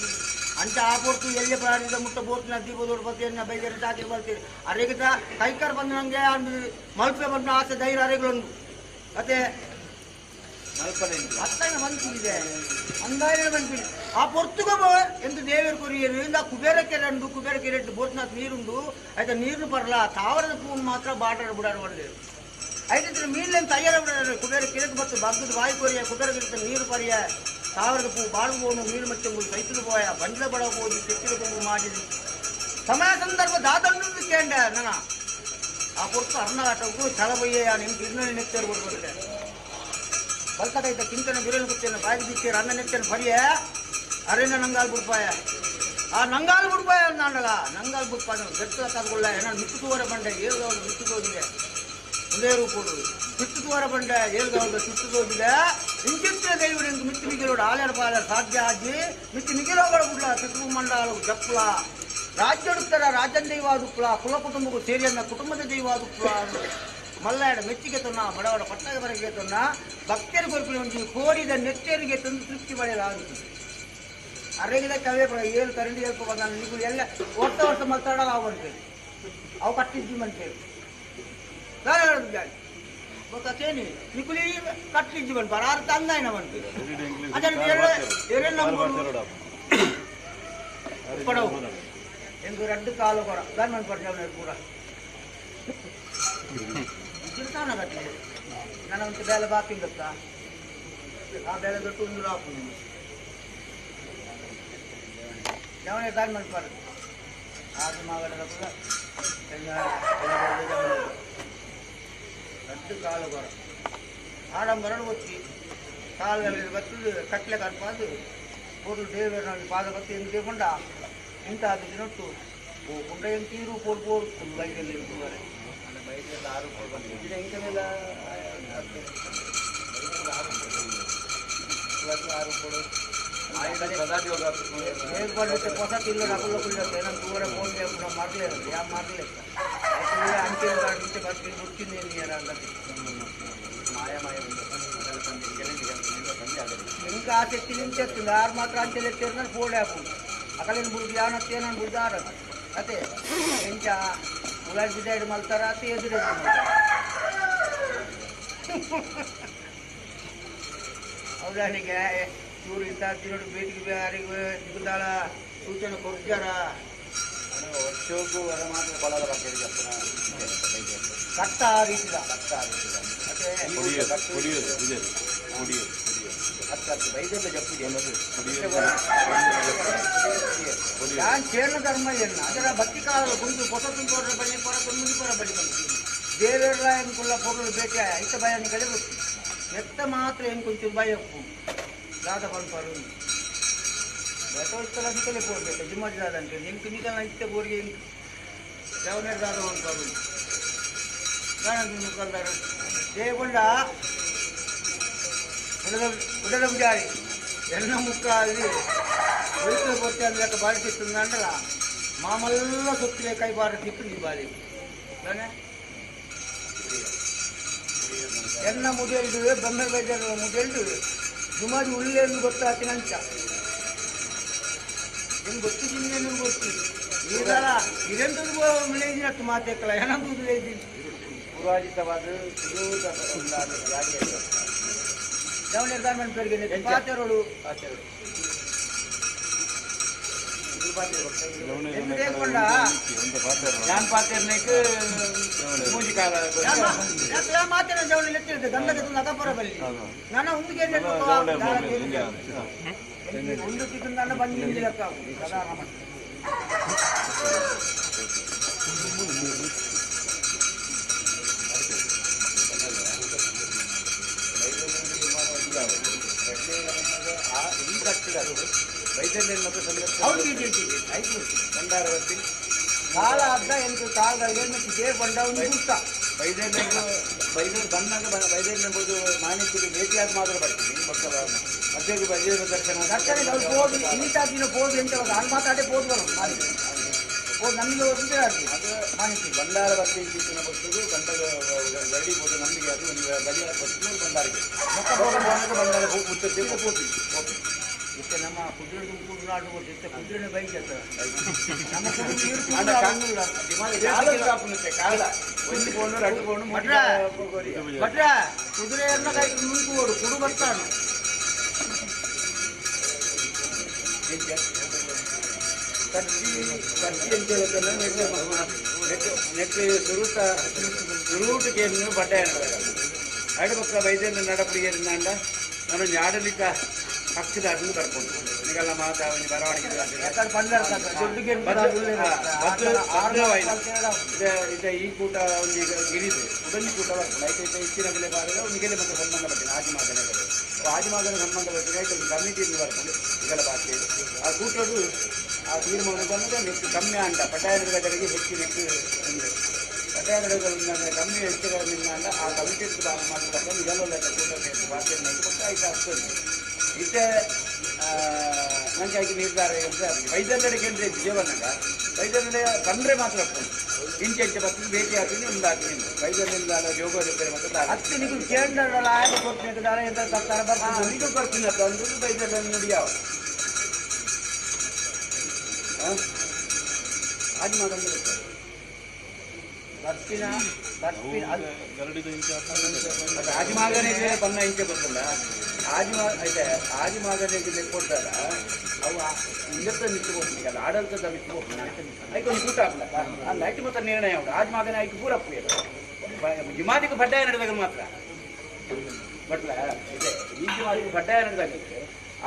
ಅಂಚ ಆ ಪೋರ್ತು ಎಲ್ಲಿ ಪ್ರಾಣಿದ ಮುಟ್ಟ ಬೋರ್ತಿನ ದೀಪದೋಡು ಬರ್ತೀರಿ ಬೈದೇರು ಚಾಕರಿ ಬರ್ತೀರಿ ಅರೆಗಿತ ಕೈಕಾರ್ ಬಂದು ನನಗೆ ಮಲ್ಪೆ ಬಂದ ಆಸೆ ಧೈರ್ಯ ಅರೆಗಳೊಂದು ಮತ್ತೆ ಅತ್ತನ ಬಂತಿದೆ ಅಂದಾಯ ಬಂತಿದೆ ಆ ಪೊರ್ತುಗೋ ಎಂದು ದೇವರು ಕೊರಿಯರು ಇಂದ ಕುಬೇರ ಕೆರೆ ಉಂಡು ಕುಬೇರ ಕೆರೆ ಬೋಟ್ನಾಥ್ ನೀರುಂಡು ಆಯ್ತಾ ನೀರು ಬರಲ್ಲ ತಾವರದ ಪೂನ್ ಮಾತ್ರ ಬಾಟರ್ ಬಿಡಾರ ಹೊಡೆದೇರು ಐತೆ ಮೀನ್ಲೇನು ತಯಾರ ಬಿಡಾರ ಕುಬೇರ ಕೆರೆಗೆ ಬತ್ತು ಬಗ್ಗದ ಬಾಯಿ ಕೊರಿಯ ಕುಬೇರ ಕೆರೆ ನೀರು ಪರಿಯ ತಾವರದ ಪೂ ಬಾಳು ಹೋನು ಮೀನು ಮಚ್ಚಂಗು ಸೈತಲು ಪೋಯ ಬಂಡ್ಲ ಬಡ ಹೋಗಿ ಕೆಟ್ಟಿದ ಕೊಂಬು ಮಾಡಿದಿ ಸಮಯ ಸಂದರ್ಭ ದಾದಂಡು ಕೇಂಡ ನನ್ನ ಆ ಪೊರ್ತು ಅರ್ಣಾಟಕ್ಕೂ ಚಳಬಯ್ಯ ನಿಮ್ಗೆ ಇನ್ನೊಂದು ನೆತ್ತೇರು ಕೊಡ್ಬಂದೆ ಬಲ್ಕಟೈತ ಕಿಂಕನ ಬಿರಲು ಕುತ್ತೇನೆ ಬಾಯಿಗೆ ಬಿಚ್ಚೇರು ಅನ್ನ ನೆತ್ತೇನು ಪರಿಯ ಅರೇನ ನಂಗಾಲ್ ಬುಡ್ಪಾಯ ಆ ನಂಗಾಲ್ ಬುಡ್ಪಾಯ ಅಂದಾಂಡಲ ನಂಗಾಲ್ ಬುಡ್ಪಾಯ ಗಟ್ಟ ಕಾದುಕೊಳ್ಳ ಏನೋ ಮಿತ್ತು ತೂವರ ಬಂಡೆ ಏಳುಗವನು ಮಿತ್ತು ತೋದಿದೆ ಒಂದೇ ರೂಪೋಡು ಮಿತ್ತು ತೂವರ ಬಂಡೆ ಏಳುಗವನು ಮಿತ್ತು ತೋದಿದೆ ಇಂಚಿತ್ರ ದೈವರು ಎಂದು ಮಿತ್ತು ಮಿಗಿಲೋಡು ಆಲ್ಯಾರ ಪಾಲ್ಯಾರ ಸಾಧ್ಯ ಆಗಿ ಮಿತ್ತು ಮಿಗಿಲೋಗಳ ಬುಡ್ಲ ಪಿತೃ ಮಂಡಲ ಜಪ್ಪುಲ ರಾಜ್ಯಡುತ್ತರ ರಾಜನ್ ದೈವಾದುಪ್ಪಲ ಕುಲ ಕುಟುಂಬಕ್ಕೂ ಸೇರಿ ಅನ್ನ ಕುಟುಂಬದ ದೈವಾದುಪ್ಪಲ ಮಲ್ಲಾಡ ಮೆಚ್ಚಿಗೆ ತೊನ್ನ ಬಡವಡ ಪಟ್ಟದ ಬರಗೆ ತೊನ್ನ ಭಕ್ತರು ಕೊರ್ಪಿನ ಒಂಜಿ ಕೋರಿದ ನೆತ್ತರಿಗೆ ತಂದು ತೃಪ್ತಿ ಪಡೆಯಲಾಗುತ್ತದೆ ಅರೆಗಿದ ಕವೇ ಏಳು ಕರಂಡಿ ಹೇಳ್ಕೊ ಬಂದ ನೀವು ಎಲ್ಲ ವರ್ಷ ವರ್ಷ ಮಲ್ತಾಡಲ್ಲ ಅವು ಅಂತೇಳಿ ಅವು ಕಟ್ಟಿದ್ದಿ ಅಂತೇಳಿ ನಾನು ಹೇಳೋದು ಜಾಲಿ ಗೊತ್ತೇನಿ ನಿಕುಲಿ ಕಟ್ಟಿದ್ದಿ ಬಂದು ಬರಾರು ತಂದಾಯ್ನ ಬಂತು ಅದನ್ನು ಎರಡು ನಂಬರು ಪಡವು ಎಂದು ರಡ್ಡು ಕಾಲು ಕೊರ ಗರ್ಮೆಂಟ್ ಪಡ್ಜಾವನ ಪೂರ ಚಿಂತಾನ ಕಟ್ಟಲೆ ನನಗಂತ ಬೇಲೆ ಬಾಕಿ ಗೊತ್ತಾ ಆ ಬೇಲೆ ದೊಡ್ಡ ಒಂದು ಹಾಕು ನೀವು ಜವನೇ ಗಾರ್ಮೆಂಟ್ ಪಾರ್ಕ್ ಆದು ಮಾಗಡ ಕೂಡ ರಡ್ಡು ಕಾಲು ಕೊರ ಆಡಂಬರಡು ಗೊತ್ತಿ ಕಾಲು ಬತ್ತದು ಕಟ್ಲೆ ಕರ್ಪಾದು ಪೊರ್ಲು ದೇವರ ಪಾದ ಬತ್ತಿ ಎಂದು ತೇಕೊಂಡ ಇಂಥ ಅದು ದಿನೊಟ್ಟು ಪೋಪುಂಡ ಎಂತೀರು ಪೋರ್ ಪೋರ್ ಬೈಕಲ್ಲಿ ಇರ್ತುವರೆ ಹೊಸ ತಿಲ್ಲ ರಕುಲ ಕುಲ್ಲ ನಾನು ತೂವರೆ ಫೋನ್ ಮಾಡಲೇ ಯಾ ಮಾಡಲೇ ಅಂಚೆ ಬರ್ತೀನಿ ಹುಡ್ತೀನಿ ఇంకా ఆసక్తి నుంచి ఆరు మాత్రం అంచెలు ఎత్తారు ఫోన్ యాప్ అక్కడ బుద్ధి యానత్తే ನಾನು ಬುದ್ದಾರ ಅದೇ ಎಂಚ ಉಲಾಡ್ ಬಿದ್ದಾಡಿ ಮಲ್ತಾರ ಅತ್ತೆ ಎದುರು ಹೌದಾನಿಗೆ ಇವರು ಇಂಥ ತಿನ್ನೋಡು ಬೇಟಿಗೆ ಯಾರಿಗೆ ನಿಗುದಾಳ ಸೂಚನೆ ಕೊಡ್ತಾರ ಕಟ್ಟ ಆ ರೀತಿದ ಕಟ್ಟ ಆ ರೀತಿದ ನಾನು ಚೇರ್ನ ಧರ್ಮ ಎನ್ನ ಅದರ ಭಕ್ತಿ ಕಾಲ ಗುಂಡು ಹೊಸ ತುಂಬೋರ ಬಳಿ ಪೊರ ತುಂಬಿನ ಪೊರ ಬಳಿ ಬಂತು ದೇವರ ಎಂಕುಲ್ಲ ಪೊರುಳು ಭೇಟಿ ಐತ ಭಯ ಕಡೆ ಗೊತ್ತು ಎತ್ತ ಮಾತ್ರ ಎಂಕುಂಚೂರು ಭಯ ದಾದ ಪನ್ಪರು ಬೆಟೋಸ್ತಲ ನಿಕಲೆ ಪೋರ್ಬೇಕು ಜಿಮ್ಮಜ್ ದಾದ ಅಂತ ಎಂಕು ನಿಕಲ ಇತ್ತೆ ಬೋರಿಗೆ ಎಂಕು ಜವನೇರ್ ದಾದ ಪನ್ಪರು ಮುಕ್ಕಲ್ದಾರ ದೇವಗೊಂಡ ಉಡಲ ಎನ್ನ ಮುಕ್ಕಾಲಿ ರೈತರು ಕೊಟ್ಟೆ ಅಂದ್ರಕ ಬಾರಿ ಸಿಕ್ತಂದ್ರ ಮಾಮಲ್ಲ ಸೊತ್ತಿಲೆ ಕೈ ಬಾರ ಸಿಕ್ಕು ನೀ ಬಾರಿ ಎನ್ನ ಮುಡಿಯಲ್ದು ಬೊಮ್ಮೆ ಬೈದರ ಮುಡಿಯಲ್ದು ಸುಮಾರು ಉಳ್ಳೆಯನ್ನು ಗೊತ್ತಾತಿನಂಚ ನಿಮ್ಗೆ ಗೊತ್ತಿದ್ದೀನಿ ನಿಮ್ಗೆ ಗೊತ್ತಿ ಈಗಲ್ಲ ಇದೆಂತದ್ದು ಲೇಜಿನಟ್ಟು ಮಾತೇಕಲ್ಲ ಏನಂತದ್ದು ಲೇಜಿ ಪೂರ್ವಾಜಿತವಾದ ಜವನೇರ್ ಗಾರ್ಮೆಂಟ್ ಪೇರಿಗೆ ಪಾತೆರಳು ಯಾನ್ ಪಾತೆರ್ನೇಕ್ ಮೂಜಿ ಕಾಲ ಮಾತಿನ ಜವಳಿ ಎತ್ತಿರುತ್ತೆ ಗಂಧಕ್ಕೆ ನಗಪುರ ಬಲ್ಲಿ ನಾನು ಒಂದು ಒಂದು ತಿಂದ ಬಂದಿಲ್ಲ ಸಾಧಾರಣ ಮಟ್ಟ ಕಾಲ ಅರ್ಧ ಎಂಟು ಕಾಲ ಏಳು ಬಂಡ ಒಂದು ಗುಟ್ಟ ಬೈದೇರು ಬಂದಾಗ ಬೈದೇರು ಎಂಬುದು ಮಾಣಿಕ್ಯರು ಭೇಟಿಯಾದ ಮಾತ್ರ ಬರ್ತೀನಿ ಮಕ್ಕಳ ಮಧ್ಯಕ್ಕೆ ಬೈದೇರು ದರ್ಶನ ದರ್ಶನ ಅವ್ರು ಹೋಗಿ ನೀಟಾಗಿ ಹೋಗಿ ಅಂತ ಅಲ್ಲಿ ಮಾತಾಡಿ ಹೋಗಿ ಬರೋದು ಮಾಣಿಕ್ಯ ಹೋಗಿ ನಮಗೆ ಹೋಗಿ ಅದು ಮಾಣಿಕ್ಯ ಭಂಡಾರ ಬರ್ತೀವಿ ಬರ್ತದೆ ಬಂಡಾರ ಗರಡಿ ಹೋದ ನಮಗೆ ಅದು ಒಂದು ಬಲಿಯಾದ ಬರ್ತೀನಿ ಭಂಡಾರಿಗೆ ಭಂಡಾರ ಹೋಗಿ ಮುತ್ತಕ್ಕೆ ಹೋಗ್ತೀವಿ ಓಕೆ ಇತ್ತೆ ನಮ್ಮ ಕುದುರೆ ಕುದುರಾಡು ಇತ್ತೆ ಕುದುರೆನ ಬೈಕ್ ನಮ್ಮ ಭಟ್ರ ಕುದುರೆಯನ್ನ ಕೈ ನುಂಕುವಡು ಕುಡು ಬರ್ತಾನು ಕಟ್ಟಿ ಕಟ್ಟಿ ಅಂತ ನೆಟ್ ನೆಟ್ ಸುರುಟ ಸುರುಟಕ್ಕೆ ಬಟ್ಟೆ ಅಡು ಪಕ್ಕ ವೈದ್ಯನ ನಡಪಡಿಗೆ ನಾನು ಆಡಳಿತ ಹಕ್ಕದಾರನ್ನು ಬರ್ಕೊಂಡು ನಿಗಲ್ಲ ಮಾತಾ ಒಂದು ಬರವಣಿಗೆ ಇದು ಈ ಕೂಟ ಒಂದು ಈಗ ಗಿರಿದು ಉಡಂಜಿ ಕೂಟ ಬರ್ಕೊಂಡು ಆಯ್ತು ಇತ್ತ ಇತ್ತಿನ ಬೆಲೆ ಬಾರದ ನಿಗಲೆ ಮತ್ತೆ ಸಂಬಂಧ ಪಟ್ಟಿನ ಆಜಿಮಾಗನಗಳು ಆಜಿಮಾಗನ ಸಂಬಂಧ ಪಟ್ಟಿನ ಆಯ್ತು ಒಂದು ಕಮಿಟಿಯಿಂದ ಬರ್ಕೊಂಡು ಈಗೆಲ್ಲ ಬಾಕಿ ಆ ಕೂಟದ್ದು ಆ ತೀರ್ಮಾನ ಬಂದರೆ ನೆಕ್ಸ್ಟ್ ಕಮ್ಮಿ ಅಂಡ ಪಟ್ಟಾಯಗಳಿಗೆ ಹೆಚ್ಚು ನೆಕ್ಸ್ಟ್ ಒಂದು ಪಟ್ಟಾಯಗಳು ಕಮ್ಮಿ ಹೆಚ್ಚು ಅಂಡ ಆ ಕಮಿಟಿ ಮಾಡ್ತಾರೆ ಇದೆಲ್ಲ ಕೂಟ ಬಾಕಿ ಕೊಟ್ಟು ಆಯ್ತು ಆಗ್ತದೆ ಇತ್ತೆ ನನಗೆ ಆಗಿ ನಿರ್ಧಾರ ಅಂತ ವೈದ್ಯರೆಡೆ ಕೇಂದ್ರ ಜೀವನಾಗ ವೈದ್ಯರೆಡೆ ಬಂದರೆ ಮಾತ್ರ ಇಂಚೆ ಇಂಚೆ ಬರ್ತದೆ ಭೇಟಿ ಹಾಕಿ ಒಂದು ಹಾಕಿ ವೈದ್ಯರಿಂದ ಯೋಗ ರಿಪೇರಿ ಮಾತ್ರ ಅತ್ತೆ ನೀವು ಕೇಂದ್ರ ಆಯ್ತು ಕೊಡ್ತೀನಿ ಎಂತ ತರ್ತಾರೆ ಬರ್ತದೆ ನೀವು ಬರ್ತೀನಿ ಅಂತ ಅಂದ್ರೆ ವೈದ್ಯರ ನುಡಿಯಾವ ಅದು ಮಾಡಂದ್ರೆ ಬರ್ತಿನ ಬರ್ತಿನ ಆದಿಮಾಗನಿಗೆ ಬಣ್ಣ ಇಂಚೆ ಗೊತ್ತಿಲ್ಲ ಆದಿಮಾ ಐತೆ ಆದಿಮಾಗನಿಗೆ ಕೊಡ್ತಾರ ಅವು ಇಂಗತ್ತ ಮಿತ್ತು ಹೋಗ್ತೀನಿ ಆಡಳಿತದ ಮಿತ್ತು ಹೋಗ್ತೀನಿ ಐಕೆ ಒಂದು ಕೂಟ ಹಾಕ್ಲಕ್ಕ ಆ ಲೈಟ್ ಮತ್ತೆ ನಿರ್ಣಯ ಉಂಟು ಆದಿಮಾಗನ ಐಕೆ ಪೂರ ಜಿಮಾದಿಗೆ ಬಡ್ಡಾಯ ನಡೆದಾಗ ಮಾತ್ರ ಬಟ್ಲ ಇದೆ ಈ ಜಿಮಾದಿಗೆ ಬಡ್ಡಾಯ ನಡೆದಾಗ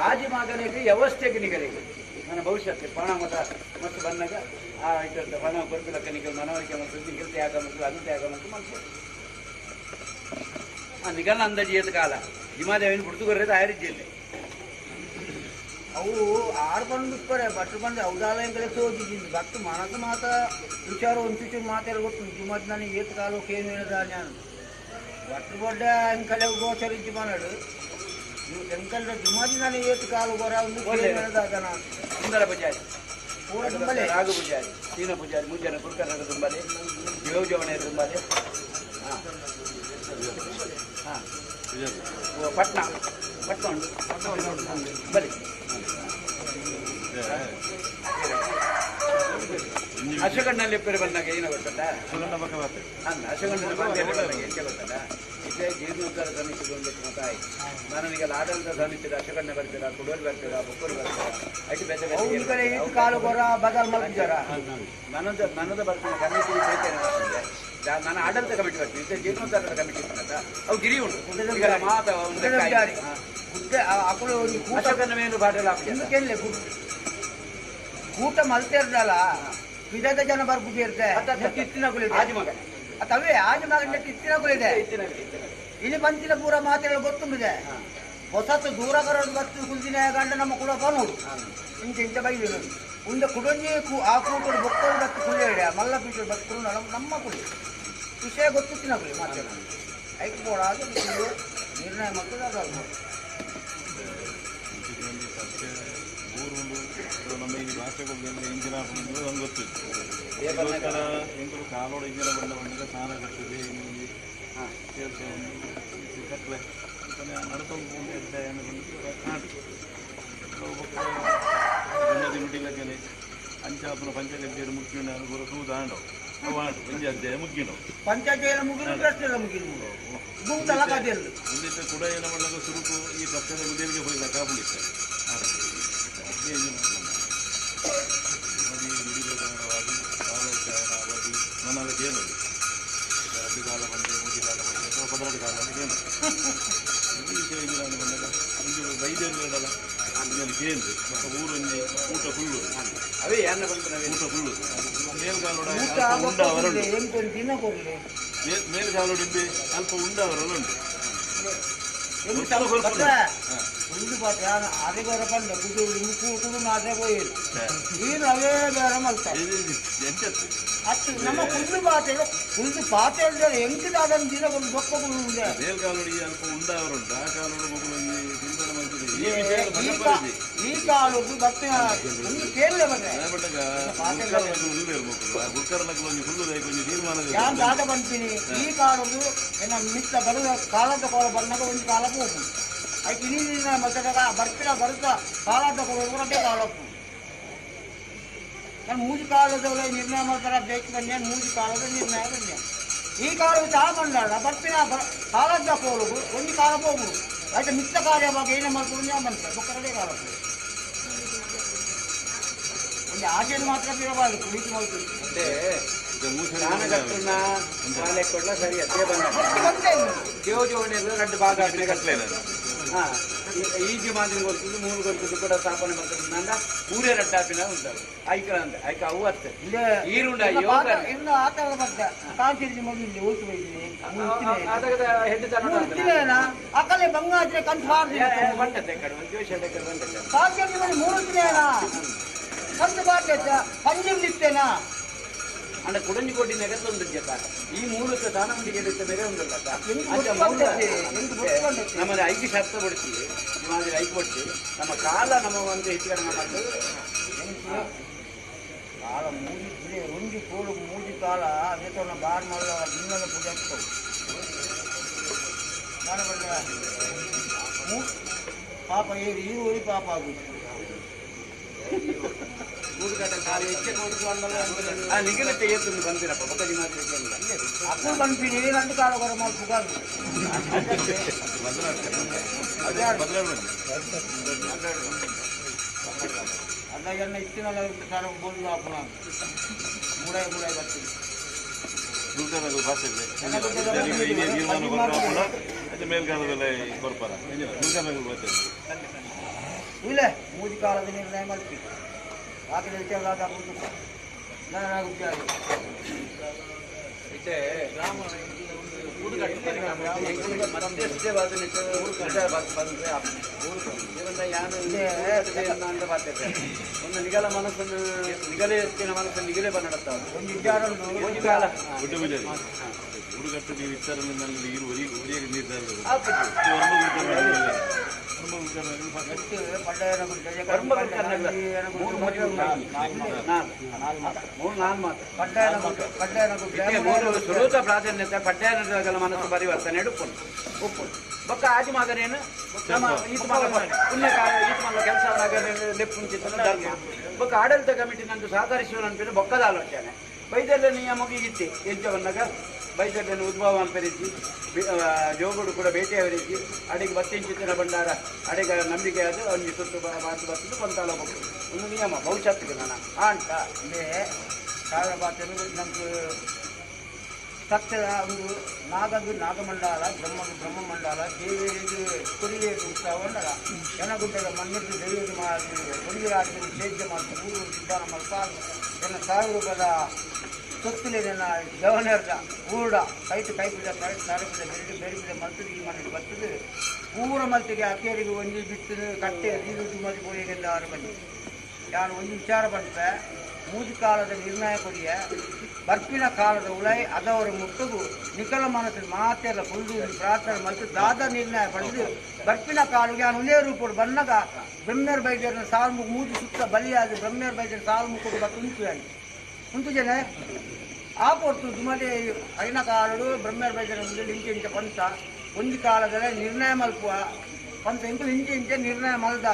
ಆದಿಮಾಗನಿಗೆ ವ್ಯವಸ್ಥೆಗೆ ನಿಗರಿಗೆ ನನ್ನ ಭವಿಷ್ಯಕ್ಕೆ ಪಣ ಮತ ಮತ್ತು ಬಂದಾಗ ಆ ಇದ್ದಂಥ ಪಣ ಕೊರ್ಪಿಲಕ್ಕ ನಿಗಲ್ ಮನವರಿಕೆ ಮತ್ತು ನಿಗಲ್ ತ್ಯಾಗ ಮತ್ತು ಅದು ತ್ಯಾಗ ಮತ್ತು ಮನಸ್ಸು ಆ ನಿಗಲ್ ಅಂದಾಜು ಏತ ಕಾಲ ಜಿಮಾದೇವಿನ ಹುಡುಗರದ್ದು ಆಯರಿಜ್ಜಿಯಲ್ಲಿ ಅವು ಆರು ಬಂದು ಬಿಟ್ಪರೆ ಭಟ್ರು ಬಂದು ಔದಾಲಯಗಳೇ ತೋಜಿದ್ದು ಭಕ್ತ ಮನದ ಮಾತ ವಿಚಾರ ಒಂಚೂಚೂರು ಮಾತೆಲ್ಲ ಗೊತ್ತು ಜುಮತ್ ನನಗೆ ಏತ ಕಾಲಕ್ಕೆ ಏನು ಹೇಳ್ದ ನಾನು ಭಟ್ರು ಬಡ್ಡ ಎಂಕಲೆ ಗೋಚರಿಜ್ಜಿ ಮನಡು ಎಂಕಲ್ದ ಜುಮಾದಿ ನನಗೆ ಏತ ಕಾಲು ಬರ ಒಂದು ಹೇಳ್ದ ನಾನು ಸುಂದರ ಪೂಜಾರಿ ಪೂರ ತುಂಬಲೆ ರಾಘು ಪೂಜಾರಿ ಸೀನ ಪೂಜಾರಿ ಮೂಜನ ಕುರ್ಕರ್ನಗ ತುಂಬಾಲೆ ಯೋಜವಣೆ ತುಂಬಾಲೆ ಹಾಂ ಹಾಂ ಪಟ್ನಾ ಪಟ್ನಾ ಉಂಟು ಬಲಿ ಅಶಗಣ್ಣಲ್ಲಿ ಪೇರು ಬಂದಾಗ ಏನು ಗೊತ್ತಲ್ಲ ಅಲ್ಲ ಅಶಗಣ್ಣನ ಬಂದಾಗ ಎಂಚ ಗೊತ್ತಲ್ಲ ಇದೇ ಜೀರ್ಣೋದ್ಧಾರ ಸಮಿತಿ ಒಂದು ಮತ ಆಯ್ತು ನಾನು ಆಡಳಿತ ಸಮಿತಿ ಅಶಗಣ್ಣ ಬರ್ತೀರಾ ಕುಡೋರು ಬರ್ತೀರಾ ಬೊಕ್ಕರು ಬರ್ತೀರಾ ಐಟು ಬೇರೆ ಅವ್ರ ಕಡೆ ಏತ್ ಕಾಲು ಬರ ಬದಲ್ ಮಲ್ಪಿದಾರ ನನದ ನನದ ಬರ್ತೀನಿ ಕಮಿಟಿ ಬೇಕೇನೆ ಬರ್ತದೆ ನಾನು ಆಡಳಿತ ಕಮಿಟಿ ಬರ್ತೀನಿ ಇದೇ ಜೀರ್ಣೋದ್ಧಾರದ ಕಮಿಟಿ ಇರ್ತದಲ್ಲ ಅವು ಗಿರಿ ಉಂಟು ಈಗೆಲ್ಲ ಮಾತ ಒಂದು ಲೆಕ್ಕ ಆಯ್ತು. ಗುಡ್ಡೆ ಅಕುಲು ಒಂದು ಕೂಟ ಅಶೋಕನ ಮೇಲೂ ಬಾಟಲ್ ಹಾಕಿ ఎందుకెళ్ళి ಕೂಟ ಮಲ್ತಿರ್ದಲ್ಲ ವಿಧದ ಜನ ಬರ್ಬುದಿರ್ತೆ ಇತ್ತಿನಗುಲಿದೆ ಆದಿ ಮಗ ತವೇ ಆಜಿ ಮಗನ ಇತ್ತಿನಗುಲಿದೆ ಇಲ್ಲಿ ಬಂತಿನ ಪೂರ ಮಾತೆಲ್ಲ ಗೊತ್ತುಂಬಿದೆ ಹೊಸತು ದೂರ ಕರೋದು ಬತ್ತು ಕುಲ್ದಿನ ಗಂಡ ನಮ್ಮ ಕುಲ ಕಾಣೋದು ಇಂಚ ಇಂಚ ಬೈದು ಉಂದ ಕುಡೊಂಜಿ ಆ ಕೂಟಡು ಬೊಕ್ಕಲು ಬತ್ತು ಕುಳ್ಳೆ ಮಲ್ಲ ಪೀಟರು ಬತ್ತು ನಮ್ಮ ಕುಳಿ ವಿಷಯ ಗೊತ್ತಿತ್ತಿನಗುಲಿ ಮಾತೆಲ್ಲ ಐಕ್ ಬೋಡ ಅದು ನಿರ್ಣಯ ಮತ್ತು ಅದು ನಮ್ಮ ಈ ಭಾಷೆಗಳು ಇಂಜಿನ ನಮ್ಗೆ ಗೊತ್ತಿತ್ತು ಅದಕ್ಕೋಸ್ಕರ ಎಂಕುಲು ಕಾಲೋಡ ಇಂಜಿನ ಬಂಡ ಬಂದಾಗ ಸ್ನಾನ ಕಟ್ಟದೆ ಇನ್ನೊಂದು ಕಟ್ಲೆ ನಡ್ಕೊಂಡು ಬಂದು ಮುಟ್ಟಿಲಕ್ಕನೆ ಅಂಚಾಪುನ ಪಂಚಗದ್ದಿಯರು ಮುಖ್ಯ ಪೂರ ತೂದಾಂಡವು ಅವು ಆಂಡು ಪಂಚಾಯತ್ ಮುಗ್ಗಿನವು ಪಂಚಾಯತ್ ಮುಗಿಲು ಪ್ರಶ್ನೆ ಮುಗಿಲು ಗುಂತಲ ಕದೆಲ್ಲ ಮುಂದಿಟ್ಟ ಕೂಡ ಏನ ಮಾಡಲಾಗ ಸುರುಕು ಈ ಪ್ರಶ್ನೆದ ಮುದೇರಿಗೆ ಹೋಗಿಲ್ಲ ಕಾಪುಂಡಿತ್ತೆ ನುಡಿ ಪ್ರಕಾರವಾಗಿ ಕಾಲೋಚಾರ ಅವಧಿ ಮನಲಕ್ಕೆ ಏನು ಅಡ್ಡಿ ಕಾಲ ಬಂದೆ ಮೂಡಿ ಕಾಲ ಬಂದೆ ಅಥವಾ ಪದರಡು ಕಾಲ ಅಂತ ಏನು ಈ ವಿಷಯ ಇಂಜಿನ ಬಂದಾಗ ಒಂದು ವೈದ್ಯರು ಇಂಜಿನ ಕೇಂದ್ರ ಮತ್ತು ಊರೊಂಜಿ ಊಟ ಫುಲ್ಲು ಅವೇ ಯಾರನ್ನ ಬಂತು ನಾವೇ ಊಟ ಫುಲ್ಲು ಮೇಲ್ಗಾಲೋಡ ಊಟ ಅಲ್ಪ ಉಂಡ ಅವರುಂಟು ಎಂಟೊಂದು ದಿನ ಕೊಡ್ಲಿ ಮೇಲ್ಗಾಲೋಡಿಂಬೆ ಅಲ್ಪ ಉಂಡ ಅವರಲ್ಲುಂಟು ಒಂದು ಪಾತ್ರ ಅದೇ ಬೇರೆ ಪಂಡ ಕುದು ಕುದು ನಾಟೆ ಪೋಯಿಲ್ಲ ನೀನು ಅವೇ ಬೇರೆ ಮಲ್ತ ಎಂಚತ್ತು ಅತ್ತು ನಮ್ಮ ಕುಂದು ಪಾತ್ರೆ ಕುಂದು ಪಾತ್ರೆ ಎಂಕಿದ ಅದನ್ನು ದಿನ ಒಂದು ಬೊಕ್ಕ ಕುಂದು ಮೇಲ್ಗಾಲೋಡಿ ಅಲ್ಪ ಉಂಡ ಅವರುಂಟು ಆ ಕಾಲೋಡು ಮಗುಲೊಂಜಿ ಚಿಂತನೆ ಮಾಡ್ತದೆ ಈ ವಿಷಯ ಈ ಕಾ- ಈ ಕಾಲದ್ದು ಬತ್ತ ಒಂದು ಕೇಳಲೆ ಬಂದ್ರೆ ತೀರ್ಮಾನ ಯಾನ್ ದಾದ ಬಂತೀನಿ ಈ ಕಾಲದ್ದು ಏನ ಮಿತ್ತ ಬರುವ ಕಾಲದ ಕಾಲ ಬಂದಾಗ ಒಂದು ಕಾಲ ಹೋಗು ಐಕ್ ಇನಿ ನಿರ್ಣಯ ಮಲ್ತದಾಗ ಬರ್ಪಿನ ಬರುತ್ತ ಕಾಲಾದ ಕೊರಡೆ ಕಾಲಪ್ಪು ನಾನು ಮೂಜಿ ಕಾಲದವಳೆ ನಿರ್ಣಯ ಮಾಡ್ತಾರ ಬೇಕು ಬನ್ನಿ ಮೂಜಿ ಕಾಲದ ನಿರ್ಣಯ ಬನ್ನಿ ಈ ಕಾಲದ ಚಾ ಮಂಡಳ ಬರ್ಪಿನ ಕಾಲದ ಕೋಲುಗು ಒಂದು ಕಾಲ ಹೋಗು అయితే ಮಿತ್ತ ಕಾರ್ಯವಾಗ ಏನೇ ಮಾಡ್ಕೊಂಡು ಬಂತ ಬೊಕ್ಕರಡೆ ಕಾಲ ಒಂದು ಆಚೆಯನ್ನು ಮಾತ್ರ ಬಿಡಬಾರದು ಕುಳಿತು ಮಾಡ್ತೀವಿ ಕೊಡ್ಲ ಸರಿ ಅದೇ ಬಂದ ದೇವಜೋಣೆಲ್ಲ ರಡ್ಡು ಭಾಗ ಹಾಂ ಈಜಿ ಮಾದಿನ ಗೊತ್ತುಂಟು ಮೂರು ಗೊತ್ತುಂಟು ಕೂಡ ಸ್ಥಾಪನೆ ಮಾಡ್ತದೆ ನಂದ ಮೂರೇ ರಡ್ಡಾಪಿನ ಉಂಟು ಐಕ ಅಂತ ಐಕ ಅವು ಅತ್ತೆ ಈರುಂಡ ಇನ್ನು ಆತದ ಮತ್ತೆ ಕಾಂಚಿರಿ ಮಗು ಇಲ್ಲಿ ಊತು ಬೈದಿನಿ ಹೆಡ್ ಅಕಲೆ ಬಂಗಾದ್ರೆ ಕಂತು ಬಂದತೆ ಕಡೆ ಒಂದು ಜೋಶ್ ಕಡೆ ಬಂದತೆ ಕಾಂಚಿರಿ ಮನೆ ಮೂರು ದಿನ ಕಂತು ಬಾರ್ಲೆ ಪಂಜಿರ್ಲಿತ್ತೇನಾ ಅಂಡ ಕುಡಂಜಿಕೋಟಿ ನೆಗತ್ತೊಂದು ಜತ ಈ ಮೂಲಕ ದಾನಮಂಡಿಗೆ ಬೇರೆ ಒಂದಲ್ಲ ನಮ್ಮದು ಐಕ್ಯ ಶಾಸ್ತ್ರ ಬಿಡ್ತೀವಿ ನಿಮ್ಮಲ್ಲಿ ಐಕ್ಯ ಕೊಡ್ತೀವಿ ನಮ್ಮ ಕಾಲ ನಮ್ಮ ಒಂದು ಹೆಚ್ಚು ಕಡಿಮೆ ಮಾಡ್ತದೆ ಕಾಲ ಮೂಜಿ ಬಿಡಿ ಒಂಜಿ ಕೋಲು ಮೂಜಿ ಕಾಲ ಅದೇ ಬಾರ್ ಮಲ್ಲ ದಿನದ ಪೂಜೆ ಆಗ್ತದೆ ಪಾಪ ಏರಿ ಈ ಊರಿ ಪಾಪ ಆಗುತ್ತೆ ಬಂದಿರಪ್ಪ ಬೊಕ್ಕ ಅಪ್ಪು ಬಂದ್ಬಿಡಿ ಎರಡು ಕಾಲ ಬರೋ ಮಾಡ್ಬೇಕು ಅದ ಜನ ಇತ್ತಿನಲ್ಲ ಸಾರ ಬೋಲ್ ಹಾಕೋಣ ಮೂಡಾಯಿ ಮೂಡಾಯಿ ಬರ್ತೀವಿ ಇಲ್ಲ ಮೂಜಿ ಕಾಲದ ನಿರ್ಣಯ ಮಾಡ್ತೀವಿ ಬಾಕಿ ವಿಚಾರ ಒಂದು ನಿಗಲ ಮನಸ್ಸನ್ನು ನಿಗಲೇ ಎತ್ತಿನ ಮನಸ್ಸನ್ನು ನಿಗಲೇ ಬಂದ ಸುರೂತ ಪ್ರಾಧಾನ್ಯತೆ ಪಡ್ಡಾಯನಗಳ ಮನಸ್ಸು ಪರಿವರ್ತನೆ ಉಪ್ಪುಂಡು ಉಪ್ಪುಂಡು ಬೊಕ್ಕ ಆಜಿ ಮಗನೇನು ನಮ್ಮ ಈತ ಮಲ್ಲ ಪುಣ್ಯ ಈತ ಮಲ್ಲ ಕೆಲಸ ಲೆಪ್ಪುಂಚಿತ ಬೊಕ್ಕ ಆಡಳಿತ ಕಮಿಟಿ ನಂದು ಸಹಕರಿಸುವ ಅನ್ಪಿನ ಬೊಕ್ಕದ ಆಲೋಚನೆ ಬೈದಲ್ಲ ನಿಯಮಕ್ಕೆ ಇತ್ತೆ ಎಂಚ ಬಂದಾಗ ಬೈದಲ್ಲನ್ನು ಉದ್ಭವ ಅನ್ಪರಿಸಿ ಜೋಗುಡು ಕೂಡ ಭೇಟಿಯವರಿಸಿ ಅಡಿಗೆ ಬತ್ತಿಂಚಿತ್ತಿನ ಭಂಡಾರ ಅಡಿಗೆ ನಂಬಿಕೆ ಅದು ಅವನಿಗೆ ಸುತ್ತು ಮಾತು ಬರ್ತದೆ ಕೊಂತಾಲ ಒಂದು ನಿಯಮ ಭವಿಷ್ಯತ್ತಿಗೆ ನಾನು ಆಂಟ ಸಾವಿರ ಬಾತಲು ನಮ್ಗೆ ಸತ್ಯದ ಒಂದು ನಾಗದು ನಾಗಮಂಡಲ ಬ್ರಹ್ಮ ಬ್ರಹ್ಮಮಂಡಲ ದೇವಿಗೆ ಕುರಿಗೆ ಉತ್ಸವ ಮಂಡಲ ಜನಗುಡ್ಡದ ಮಣ್ಣಿಟ್ಟು ದೇವಿಗೆ ಮಾಡಿ ಒಂದು ರಾತ್ರಿ ಸೇದ್ಯ ಮಾಡ್ತಾರೆ ಊರು ಸಿದ್ಧಾನ ಮಾಡ್ತಾ ಜನ 1000 ರೂಪಾಯಿದ ಸೊತ್ತುಲೆ ನನ್ನ ಜವನರ್ದ ಊರ್ಡ ಕೈತು ಕೈಪಿಡ ಸಾರಪಿಡ ಬೆರಡು ಬೇರೆ ಬಿಡ ಮಲ್ತದೆ ಈ ಮನೆಗೆ ಬರ್ತದೆ ಊರ ಮಲ್ತಿಗೆ ಅಕ್ಕೇರಿಗೆ ಒಂಜಿ ಬಿತ್ತು ಕಟ್ಟೆ ನೀರು ಮಲ್ತಿ ಪೋಯಿಗೆಲ್ಲ ಆರು ಬನ್ನಿ ನಾನು ಒಂದು ವಿಚಾರ ಬಂತೆ ಮೂಜಿ ಕಾಲದ ನಿರ್ಣಯ ಕೊಡಿಯ ಬರ್ಪಿನ ಕಾಲದ ಉಳೈ ಅದವರ ಮುಟ್ಟುಗು ನಿಖಲ ಮನಸ್ಸು ಮಾತೆಲ್ಲ ಕುಲ್ದು ಪ್ರಾರ್ಥನೆ ಮತ್ತು ದಾದ ನಿರ್ಣಯ ಪಡೆದು ಬರ್ಪಿನ ಕಾಲಿಗೆ ನಾನು ಒಂದೇ ರೂಪಡು ಬಂದಾಗ ಬ್ರಹ್ಮೇರ್ ಬೈದ್ಯರನ್ನ ಸಾಲು ಮೂಜು ಸುತ್ತ ಬಲಿಯಾದ ಬ್ರಹ್ಮೇರ್ ಬೈದ್ಯರ ಸಾಲು ಮುಕ್ಕುಡು ಬತ್ತು ಉಂಟು ಉಂಟು ಜನ ಆ ಪೊರ್ತು ದುಮಲೆ ಐನ ಕಾಲಡು ಬ್ರಹ್ಮೇರ್ ಬೈದ್ಯರ ಮುಂದೆ ಇಂಚೆ ಇಂಚೆ ಪಂತ ಒಂದು ಕಾಲದಲ್ಲಿ ನಿರ್ಣಯ ಮಲ್ಪುವ ಪಂತ ಇಂಕು ಇಂಚೆ ಇಂಚೆ ನಿರ್ಣಯ ಮಲ್ದ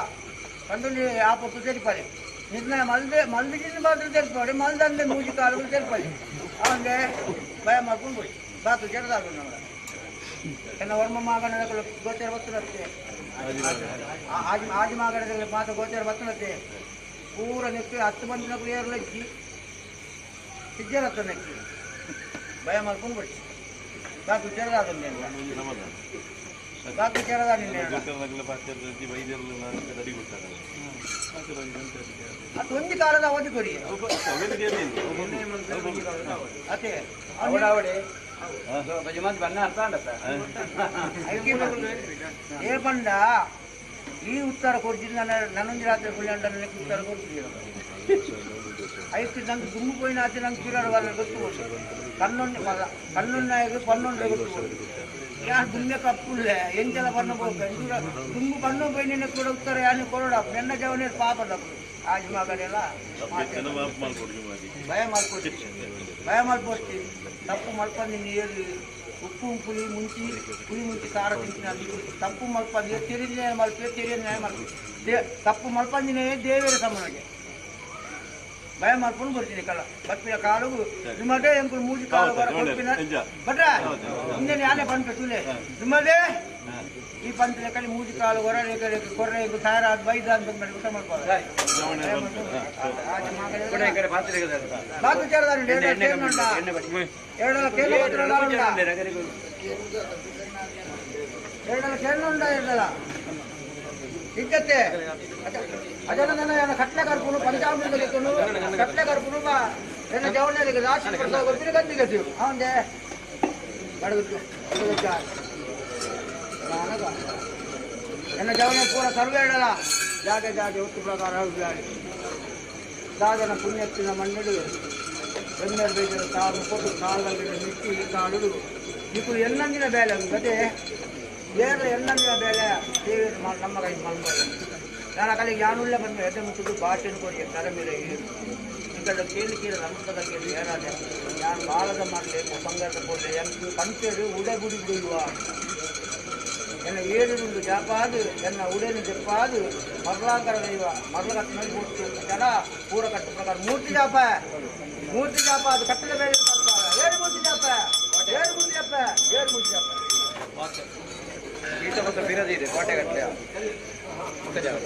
ಪಂದುಲಿ ಆ ಪೊರ್ತು ತೆರಿಪಾರೆ ನಿರ್ಣಯ ಮಲ್ದೆ ಮಲ್ದಿನ ಮಾತ್ರ ತೆರಿಪಾಡಿ ಮಲ್ದಂದೆ ಮೂಜಿ ಕಾಲುಗಳು ತೆರಿಪಾಡಿ ಅವಂಗೆ ಭಯ ಮಾಡ್ಕೊಂಡು ಹೋಗಿ ಬಾತು ಜಡದಾಗು ನಮ್ಮ ಎನ್ನ ವರ್ಮ ಮಾಗಣ ಗೋಚರ ಬತ್ತನತ್ತೆ ಆಜಿ ಆಜಿ ಮಾಗಣದಲ್ಲಿ ಮಾತ್ರ ಗೋಚರ ಬತ್ತನತ್ತೆ ಪೂರ ನೆಕ್ಕಿ 10 ಮಂದಿನ ಏರ್ಲಜ್ಜಿ ಸಿಜ್ಜರತ್ತ ನೆಕ್ಕಿ ಭಯ ಮಾಡ್ಕೊಂಡು ಬಿಡಿ ಬಾತು ಜಡದಾದ ಬಾತು ಜಡದ ಅದು ಒಂದು ಕಾಲದ ಅವಧಿ ಕೊಡಿ ಅದೇ ಏ ಬಂಡ ಈ ಉತ್ತರ ಕೊಡ್ತೀನಿ ನನ್ನ ನನ್ನೊಂದು ರಾತ್ರಿ ಕುಳ್ಳಿ ನನಗೆ ಉತ್ತರ ಕೊಡ್ತೀನಿ ಐದು ನಂಗೆ ದುಮ್ಮು ಪೋಯಿನ ಆಚೆ ನಂಗೆ ಪಿರಾಡು వాళ్ళ ಗೊತ್ತು ಕಣ್ಣೊಂದು ಮಲ್ಲ ಕಣ್ಣೊನ್ನಾಯకు ಪನ್ನೊಂದು ಗೊತ್ತು ಯಾರು ದುಮ್ಮೆ ಕಪ್ಪುಲ್ಲೆ ಎಂತೆಲ್ಲ ಪನ್ನ పోక ದುಮ್ಮು ಪಣ್ಣು ಪೋಯಿನ ಕೂಡ ಉತ್ತರ ಯಾರು ಕೊರಡ ನೆನ್ನ ಜವನೇ ಪಾಪದప్పుడు ಆಜ್ ಮಗಳೆಲ್ಲ ಭಯ ಮಾಡ್ಕೊಡ್ತೀನಿ ಭಯ ಮಾಡ್ಕೊಡ್ತೀನಿ ತಪ್ಪು ಮಾಡ್ಕೊಂಡು ನೀರು ಉಪ್ಪು ಪುಳಿ ಮುಂಚಿ ಪುಳಿ ಮುಂಚಿ ಖಾರ ತಿಂತಿನ ತಪ್ಪು ಮಲ್ಪಂದಿ ತೆರಿನೇ ಮಲ್ಪೆ ತೆರಿಯನೇ ಮಲ್ಪೆ ತಪ್ಪು ಮಲ್ಪಂದಿನೇ ದೇವರ ಸಮಾನಗೆ ಭಯ ಮಾಡ್ಕೊಂಡು ಬರ್ತೀನಿ ಕಲ್ಲ ಬಪ್ಪಿನ ಕಾಲು ನಿಮ್ಮದೇ ಎಂಕುಲು ಮೂಜಿ ಕಾಲು ಬರ ಕೊಡ್ಪಿನ ಬಟ್ರ ಹಿಂದೆ ಯಾನೇ ಪಂಪ ತುಲೆ ನಿಮ್ಮದೇ ಈ ಪಂಪ ಲೆಕ್ಕಲ್ಲಿ ಮೂಜಿ ಕಾಲು ಹೊರ ಕೊರ್ರೆ ಸಾರ ಅದು ಬೈದ ಅಂತ ಬಂದ್ಮೇಲೆ ಊಟ ಮಾಡ್ಬೋದು. ಎರಡಲ್ಲ ಇದ್ದತ್ತೆ ಅದನ್ನ ಕಟ್ಲೆ ಕರ್ಪುನು ಪಂಚಾಮೃತ ಕಟ್ಲೆ ಕರ್ಪುನು ಬಾ ಎನ್ನ ಜವಳಿಗೆ ರಾಶಿ ಕೊಡ್ತಾ ಗಂದಿಗೆ ಅವಂದೇ ಎನ್ನ ಜವನ ಪೂರ ಸರ್ವೇ ಹೇಳಲ್ಲ ಜಾಗೆ ಜಾಗೆ ಒತ್ತು ಪ್ರಕಾರ ದಾದನ ಪುಣ್ಯತ್ತಿನ ಮಣ್ಣಡು ಬೆನ್ನೆರ ಬೇಜರ ತಾಳು ಕೊಟ್ಟು ಕಾಲದಲ್ಲಿ ಮಿಕ್ಕಿ ಕಾಳು ಇಕ್ಕಳು ಎಲ್ಲಂದಿನ ಬೇಲೆ ಅದೇ ಏರ ಎಲ್ಲಂದಿನ ಬೇಲೆ ದೇವಿ ನಮ್ಮ ಕೈ ಮಾಡ್ಬೋದು. ನಾನು ಕಲಿಗೆ ಯಾನುಳ್ಳೆ ಬಂದು ಎದೆ ಮುಟ್ಟಿದ್ದು ಭಾಷೆಯನ್ನು ಕೊಡಿ ತಲೆ ಮೇಲೆ ಏರು ಈ ಕಡೆ ಕೇಳಿ ಕೇಳಿ ಅಮೃತದ ಕೇಳಿ ಏರಾದೆ ನಾನು ಬಾಳದ ಮಾಡಲಿ ಬಂಗಾರದ ಕೊಡಲಿ ಎಂಟು ಪಂಚರು ಉಡೆ ಗುಡಿ ಬಿಡುವ ಎನ್ನ ಏರುಂಡು ಜಾಪಾದು ಎನ್ನ ಉಡೆನು ಜಪ್ಪಾದು ಮರಲಾಂಕರ ದೈವ ಮರಳ ಕಟ್ಟ ಮೇಲೆ ಮೂರ್ತಿ ಜನ ಪೂರ ಕಟ್ಟು ಪ್ರಕಾರ ಮೂರ್ತಿ ಜಾಪ ಮೂರ್ತಿ ಜಾಪ ಅದು ಕಟ್ಟದ ಮೇಲೆ ಏಳು ಮೂರ್ತಿ ಜಾಪ ಏಳು ಮೂರ್ತಿ ಜಾಪ ಏಳು ಮೂರ್ತಿ ಜಾಪ ಇದೆ ಕೋಟೆ ಕಟ್ಟಲೆ ಜಾಗ.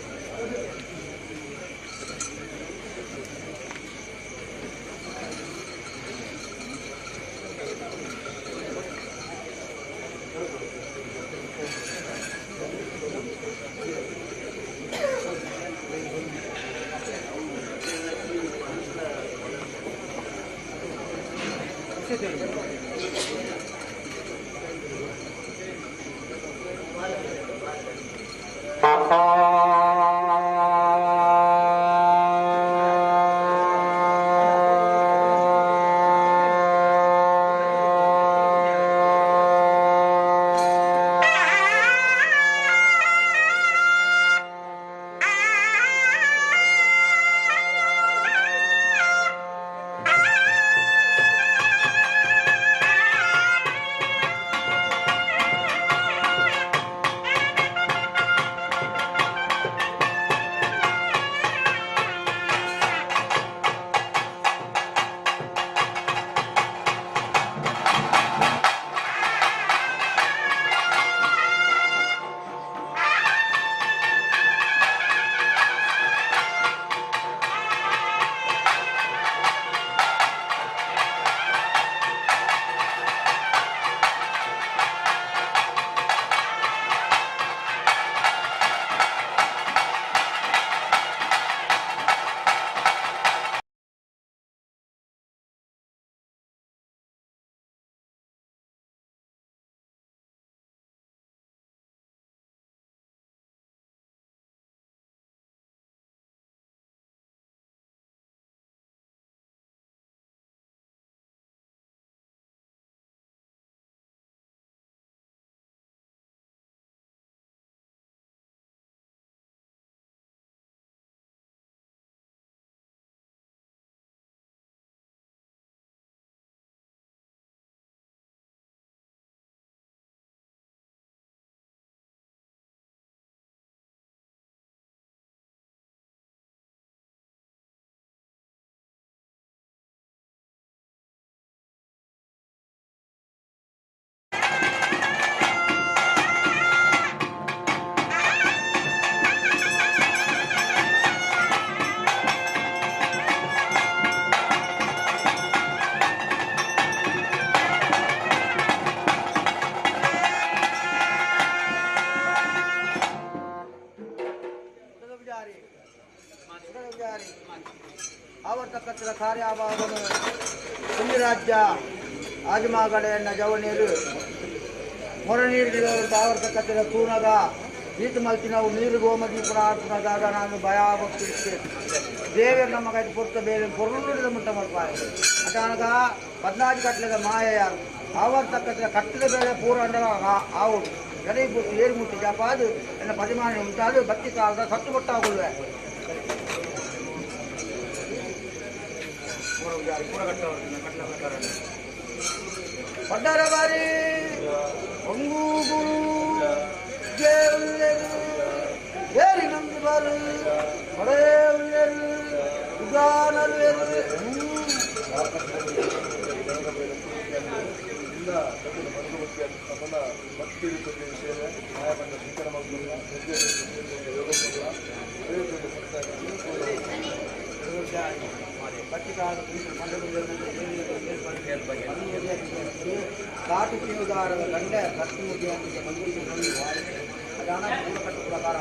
ಆವರ್ತಕ್ಕತ್ತಿನ ಕಾರ್ಯಾಭಾವನು ರಾಜ್ಯ ಆಜಮಾಗಡೆಯನ್ನ ಜವನೀರು ಮೊರ ನೀರು ಆವರ್ತಕ್ಕತ್ತಿನ ತೂನದ ಈತ ಮಲ್ತಿ ನಾವು ನೀರು ಗೋಮತಿ ಪುನ ಆರ್ಪುನದಾಗ ನಾನು ಭಯ ಭಕ್ತಿ ದೇವರು ನಮ್ಮ ಕೈ ಪೊರ್ತ ಬೇರೆ ಪೊರ್ಲುಡಿದ ಮುಟ್ಟ ಮಲ್ಪಾರೆ ಅಚಾನಕ ಪದ್ನಾಜಿ ಕಟ್ಲೆದ ಮಾಯ ಯಾರು ಆವರ್ತಕ್ಕತ್ತಿನ ಕಟ್ಟಿದ ಬೇಳೆ ಪೂರ ಅಂಡಲ ಆವು ಎಡೆ ಪೂರ್ತಿ ಏರು ಮುಟ್ಟಿ ಜಾಪಾದು ಎನ್ನ ಪದಿಮಾನ ಉಂಟಾದು ಬತ್ತಿ ಕಾಲದ ಸತ್ತು ಕೊಟ್ಟಾಗುಲ್ವೆ ಪೂರ ಕಟ್ಟ ಪಡ್ಡಾರ ಬಾರಿ. ಒಂಗೂಗುರು ಜೇವುಲ್ಲೆರು ಏರಿ ನಂದು ಬಾರು ಹೊಡೆಯುಲ್ಲೆರು ಉಗಾನಲ್ಲೆರು. ಕಾಟು ಕಿವುದಾರದ ಗಂಡೆ ಕಟ್ಟು ಮುಗಿಯೊಂದಿಗೆ ಮಂದಿಗೆ ಅದಾನ ಪೂರ ಕಟ್ಟು ಪ್ರಕಾರ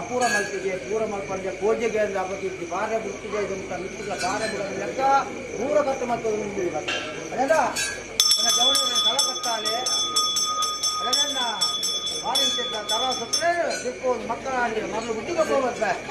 ಅಪೂರ ಮಲ್ತಿಗೆ ಪೂರ ಮಲ್ಪಂದೆ ಪೂಜೆಗೆ ಅಂದ ಅಪಕೀರ್ತಿ ಬಾರೆ ಬುಟ್ಟಿಗೆ ಅಂತ ಮಿತ್ತಿಗೆ ಬಾರೆ ಬುಡದ ಲೆಕ್ಕ ಪೂರ ಕಟ್ಟು ಮತ್ತು ಉಂಡು ಅದೆಲ್ಲ ನನ್ನ ಜವನ ತಲ ಕಟ್ಟಾಲೆ ಅದನ್ನ ಮಾಡಿದ ತರ ಸತ್ತರೆ ಸಿಕ್ಕು ಮಕ್ಕಳ ಮೊದಲು ಬುಟ್ಟಿಗೆ ಹೋಗ್ಬೇಕು.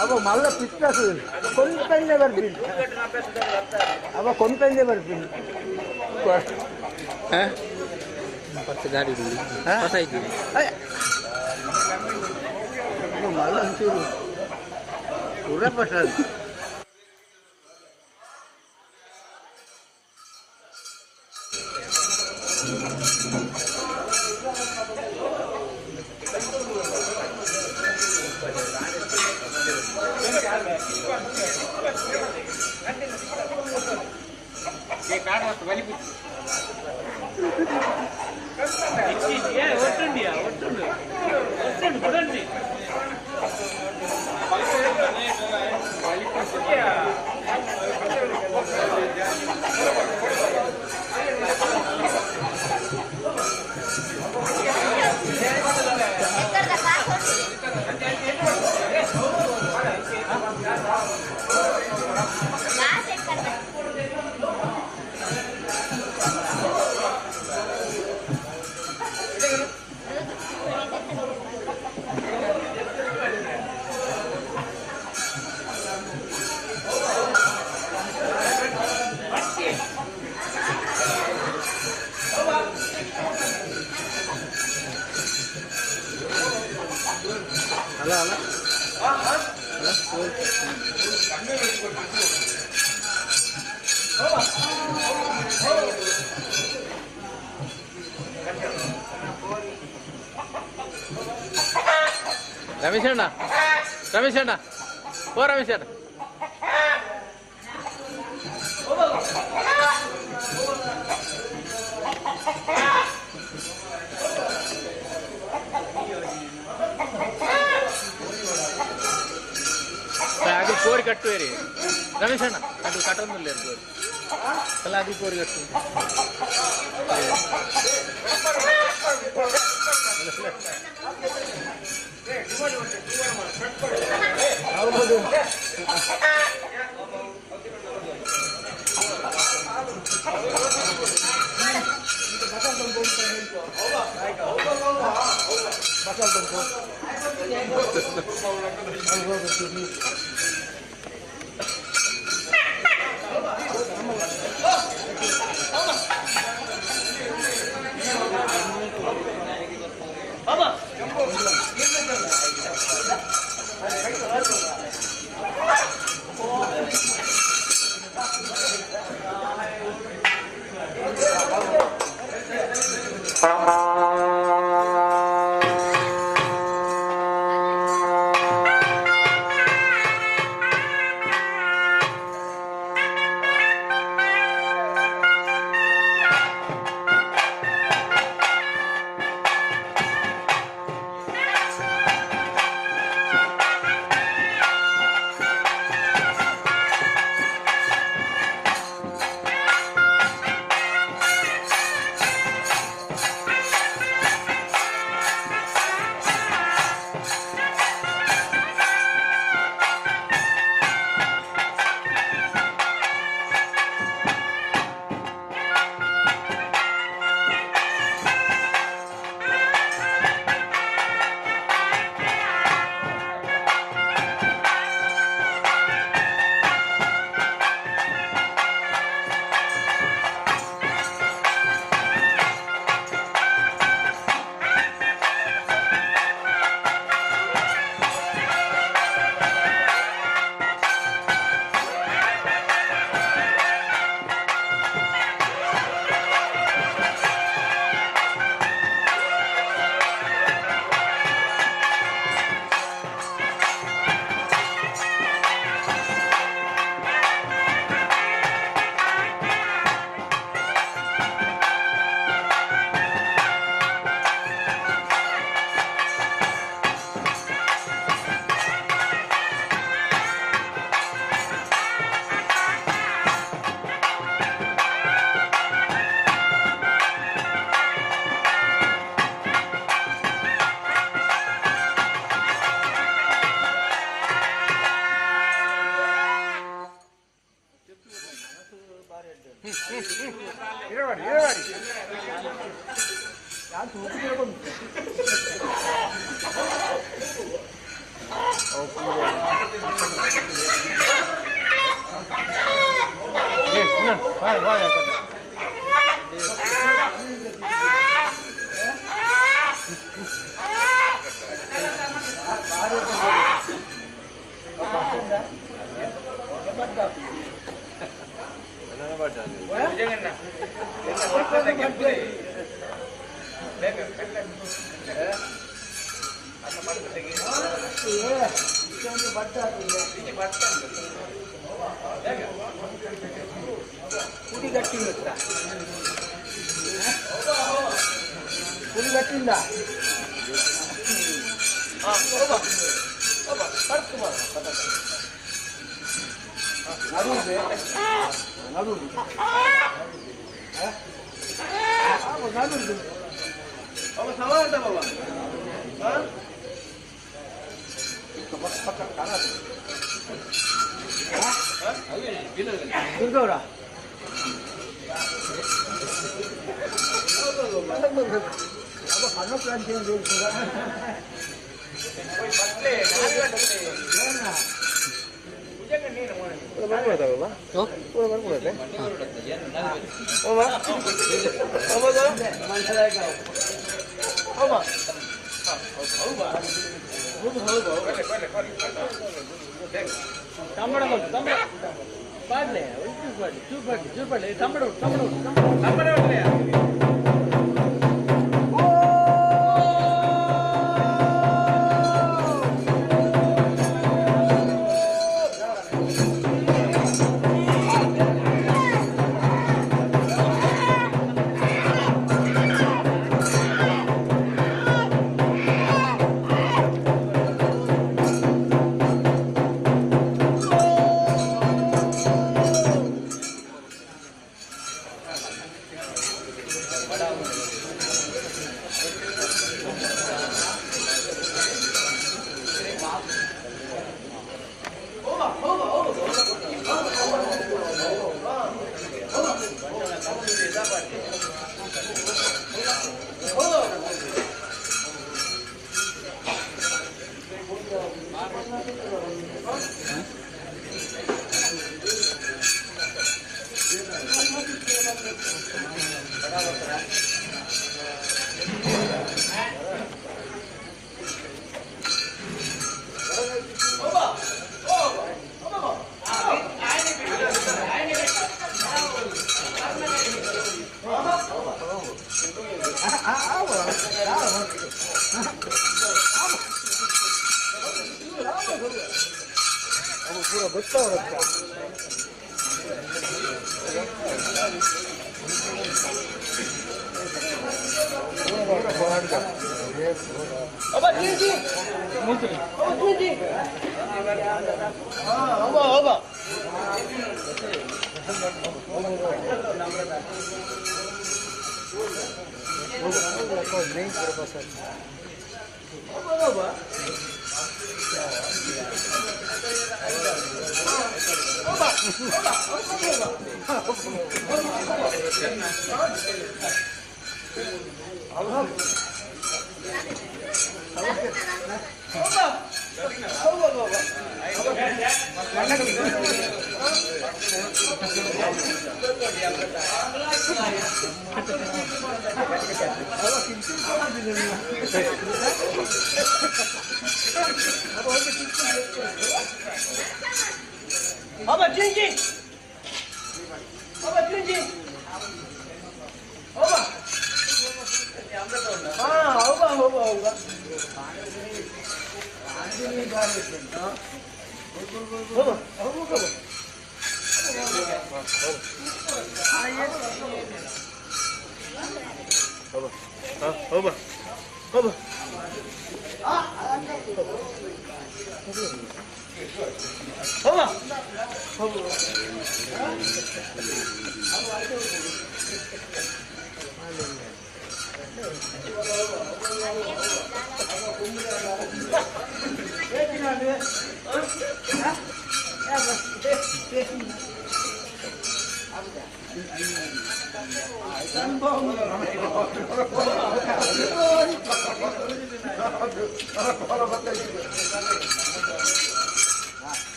ಅವ ಮಲ್ಲ ಪಿತ್ತಸು ಕೊಂಪೆಂದೆ ಬರ್ತೀನಿ ಅವ ಕೊಂಪೆಂದೆ ಬರ್ತೀನಿ ಗಾಡಿ ಮಲ್ಲ ಒಂಚೂರು ಉರಪಟ್ಟ. ರಮೇಶ್ ಅಣ್ಣ, ರಮೇಶ್ ಅಣ್ಣ, ಓ ರಮೇಶ್ ಅಣ್ಣ. ಅದು ಕೋರಿ ಕಟ್ಟುವೇರಿ ರಮೇಶ್ ಅಣ್ಣ, ಅದು ಕಟ್ಟೊಂದಿಲ್ಲ ಕೋರಿ.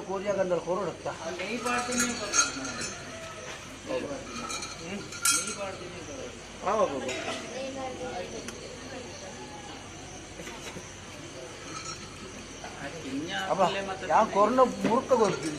ಕೋರಿಯ ಗಂಡಲ್ ಕೊರಡತ್ತ ಅಬ್ಬ ಯಾ ಕೊರ್ನ ಮುರುಕ ಗೊತ್ತಿ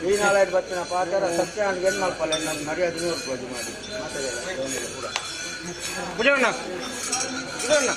ಈ ನಾಳೆ ಬತ್ತಿನ ಪಾತ್ರ ಸತ್ಯ ಏನು ಮಲ್ಪಲ್ಲ ಮರ್ಯಾದೆ ನೂರು ಮಾಡಿ. ಪೂಜಣ್ಣ, ಪೂಜಣ್ಣ.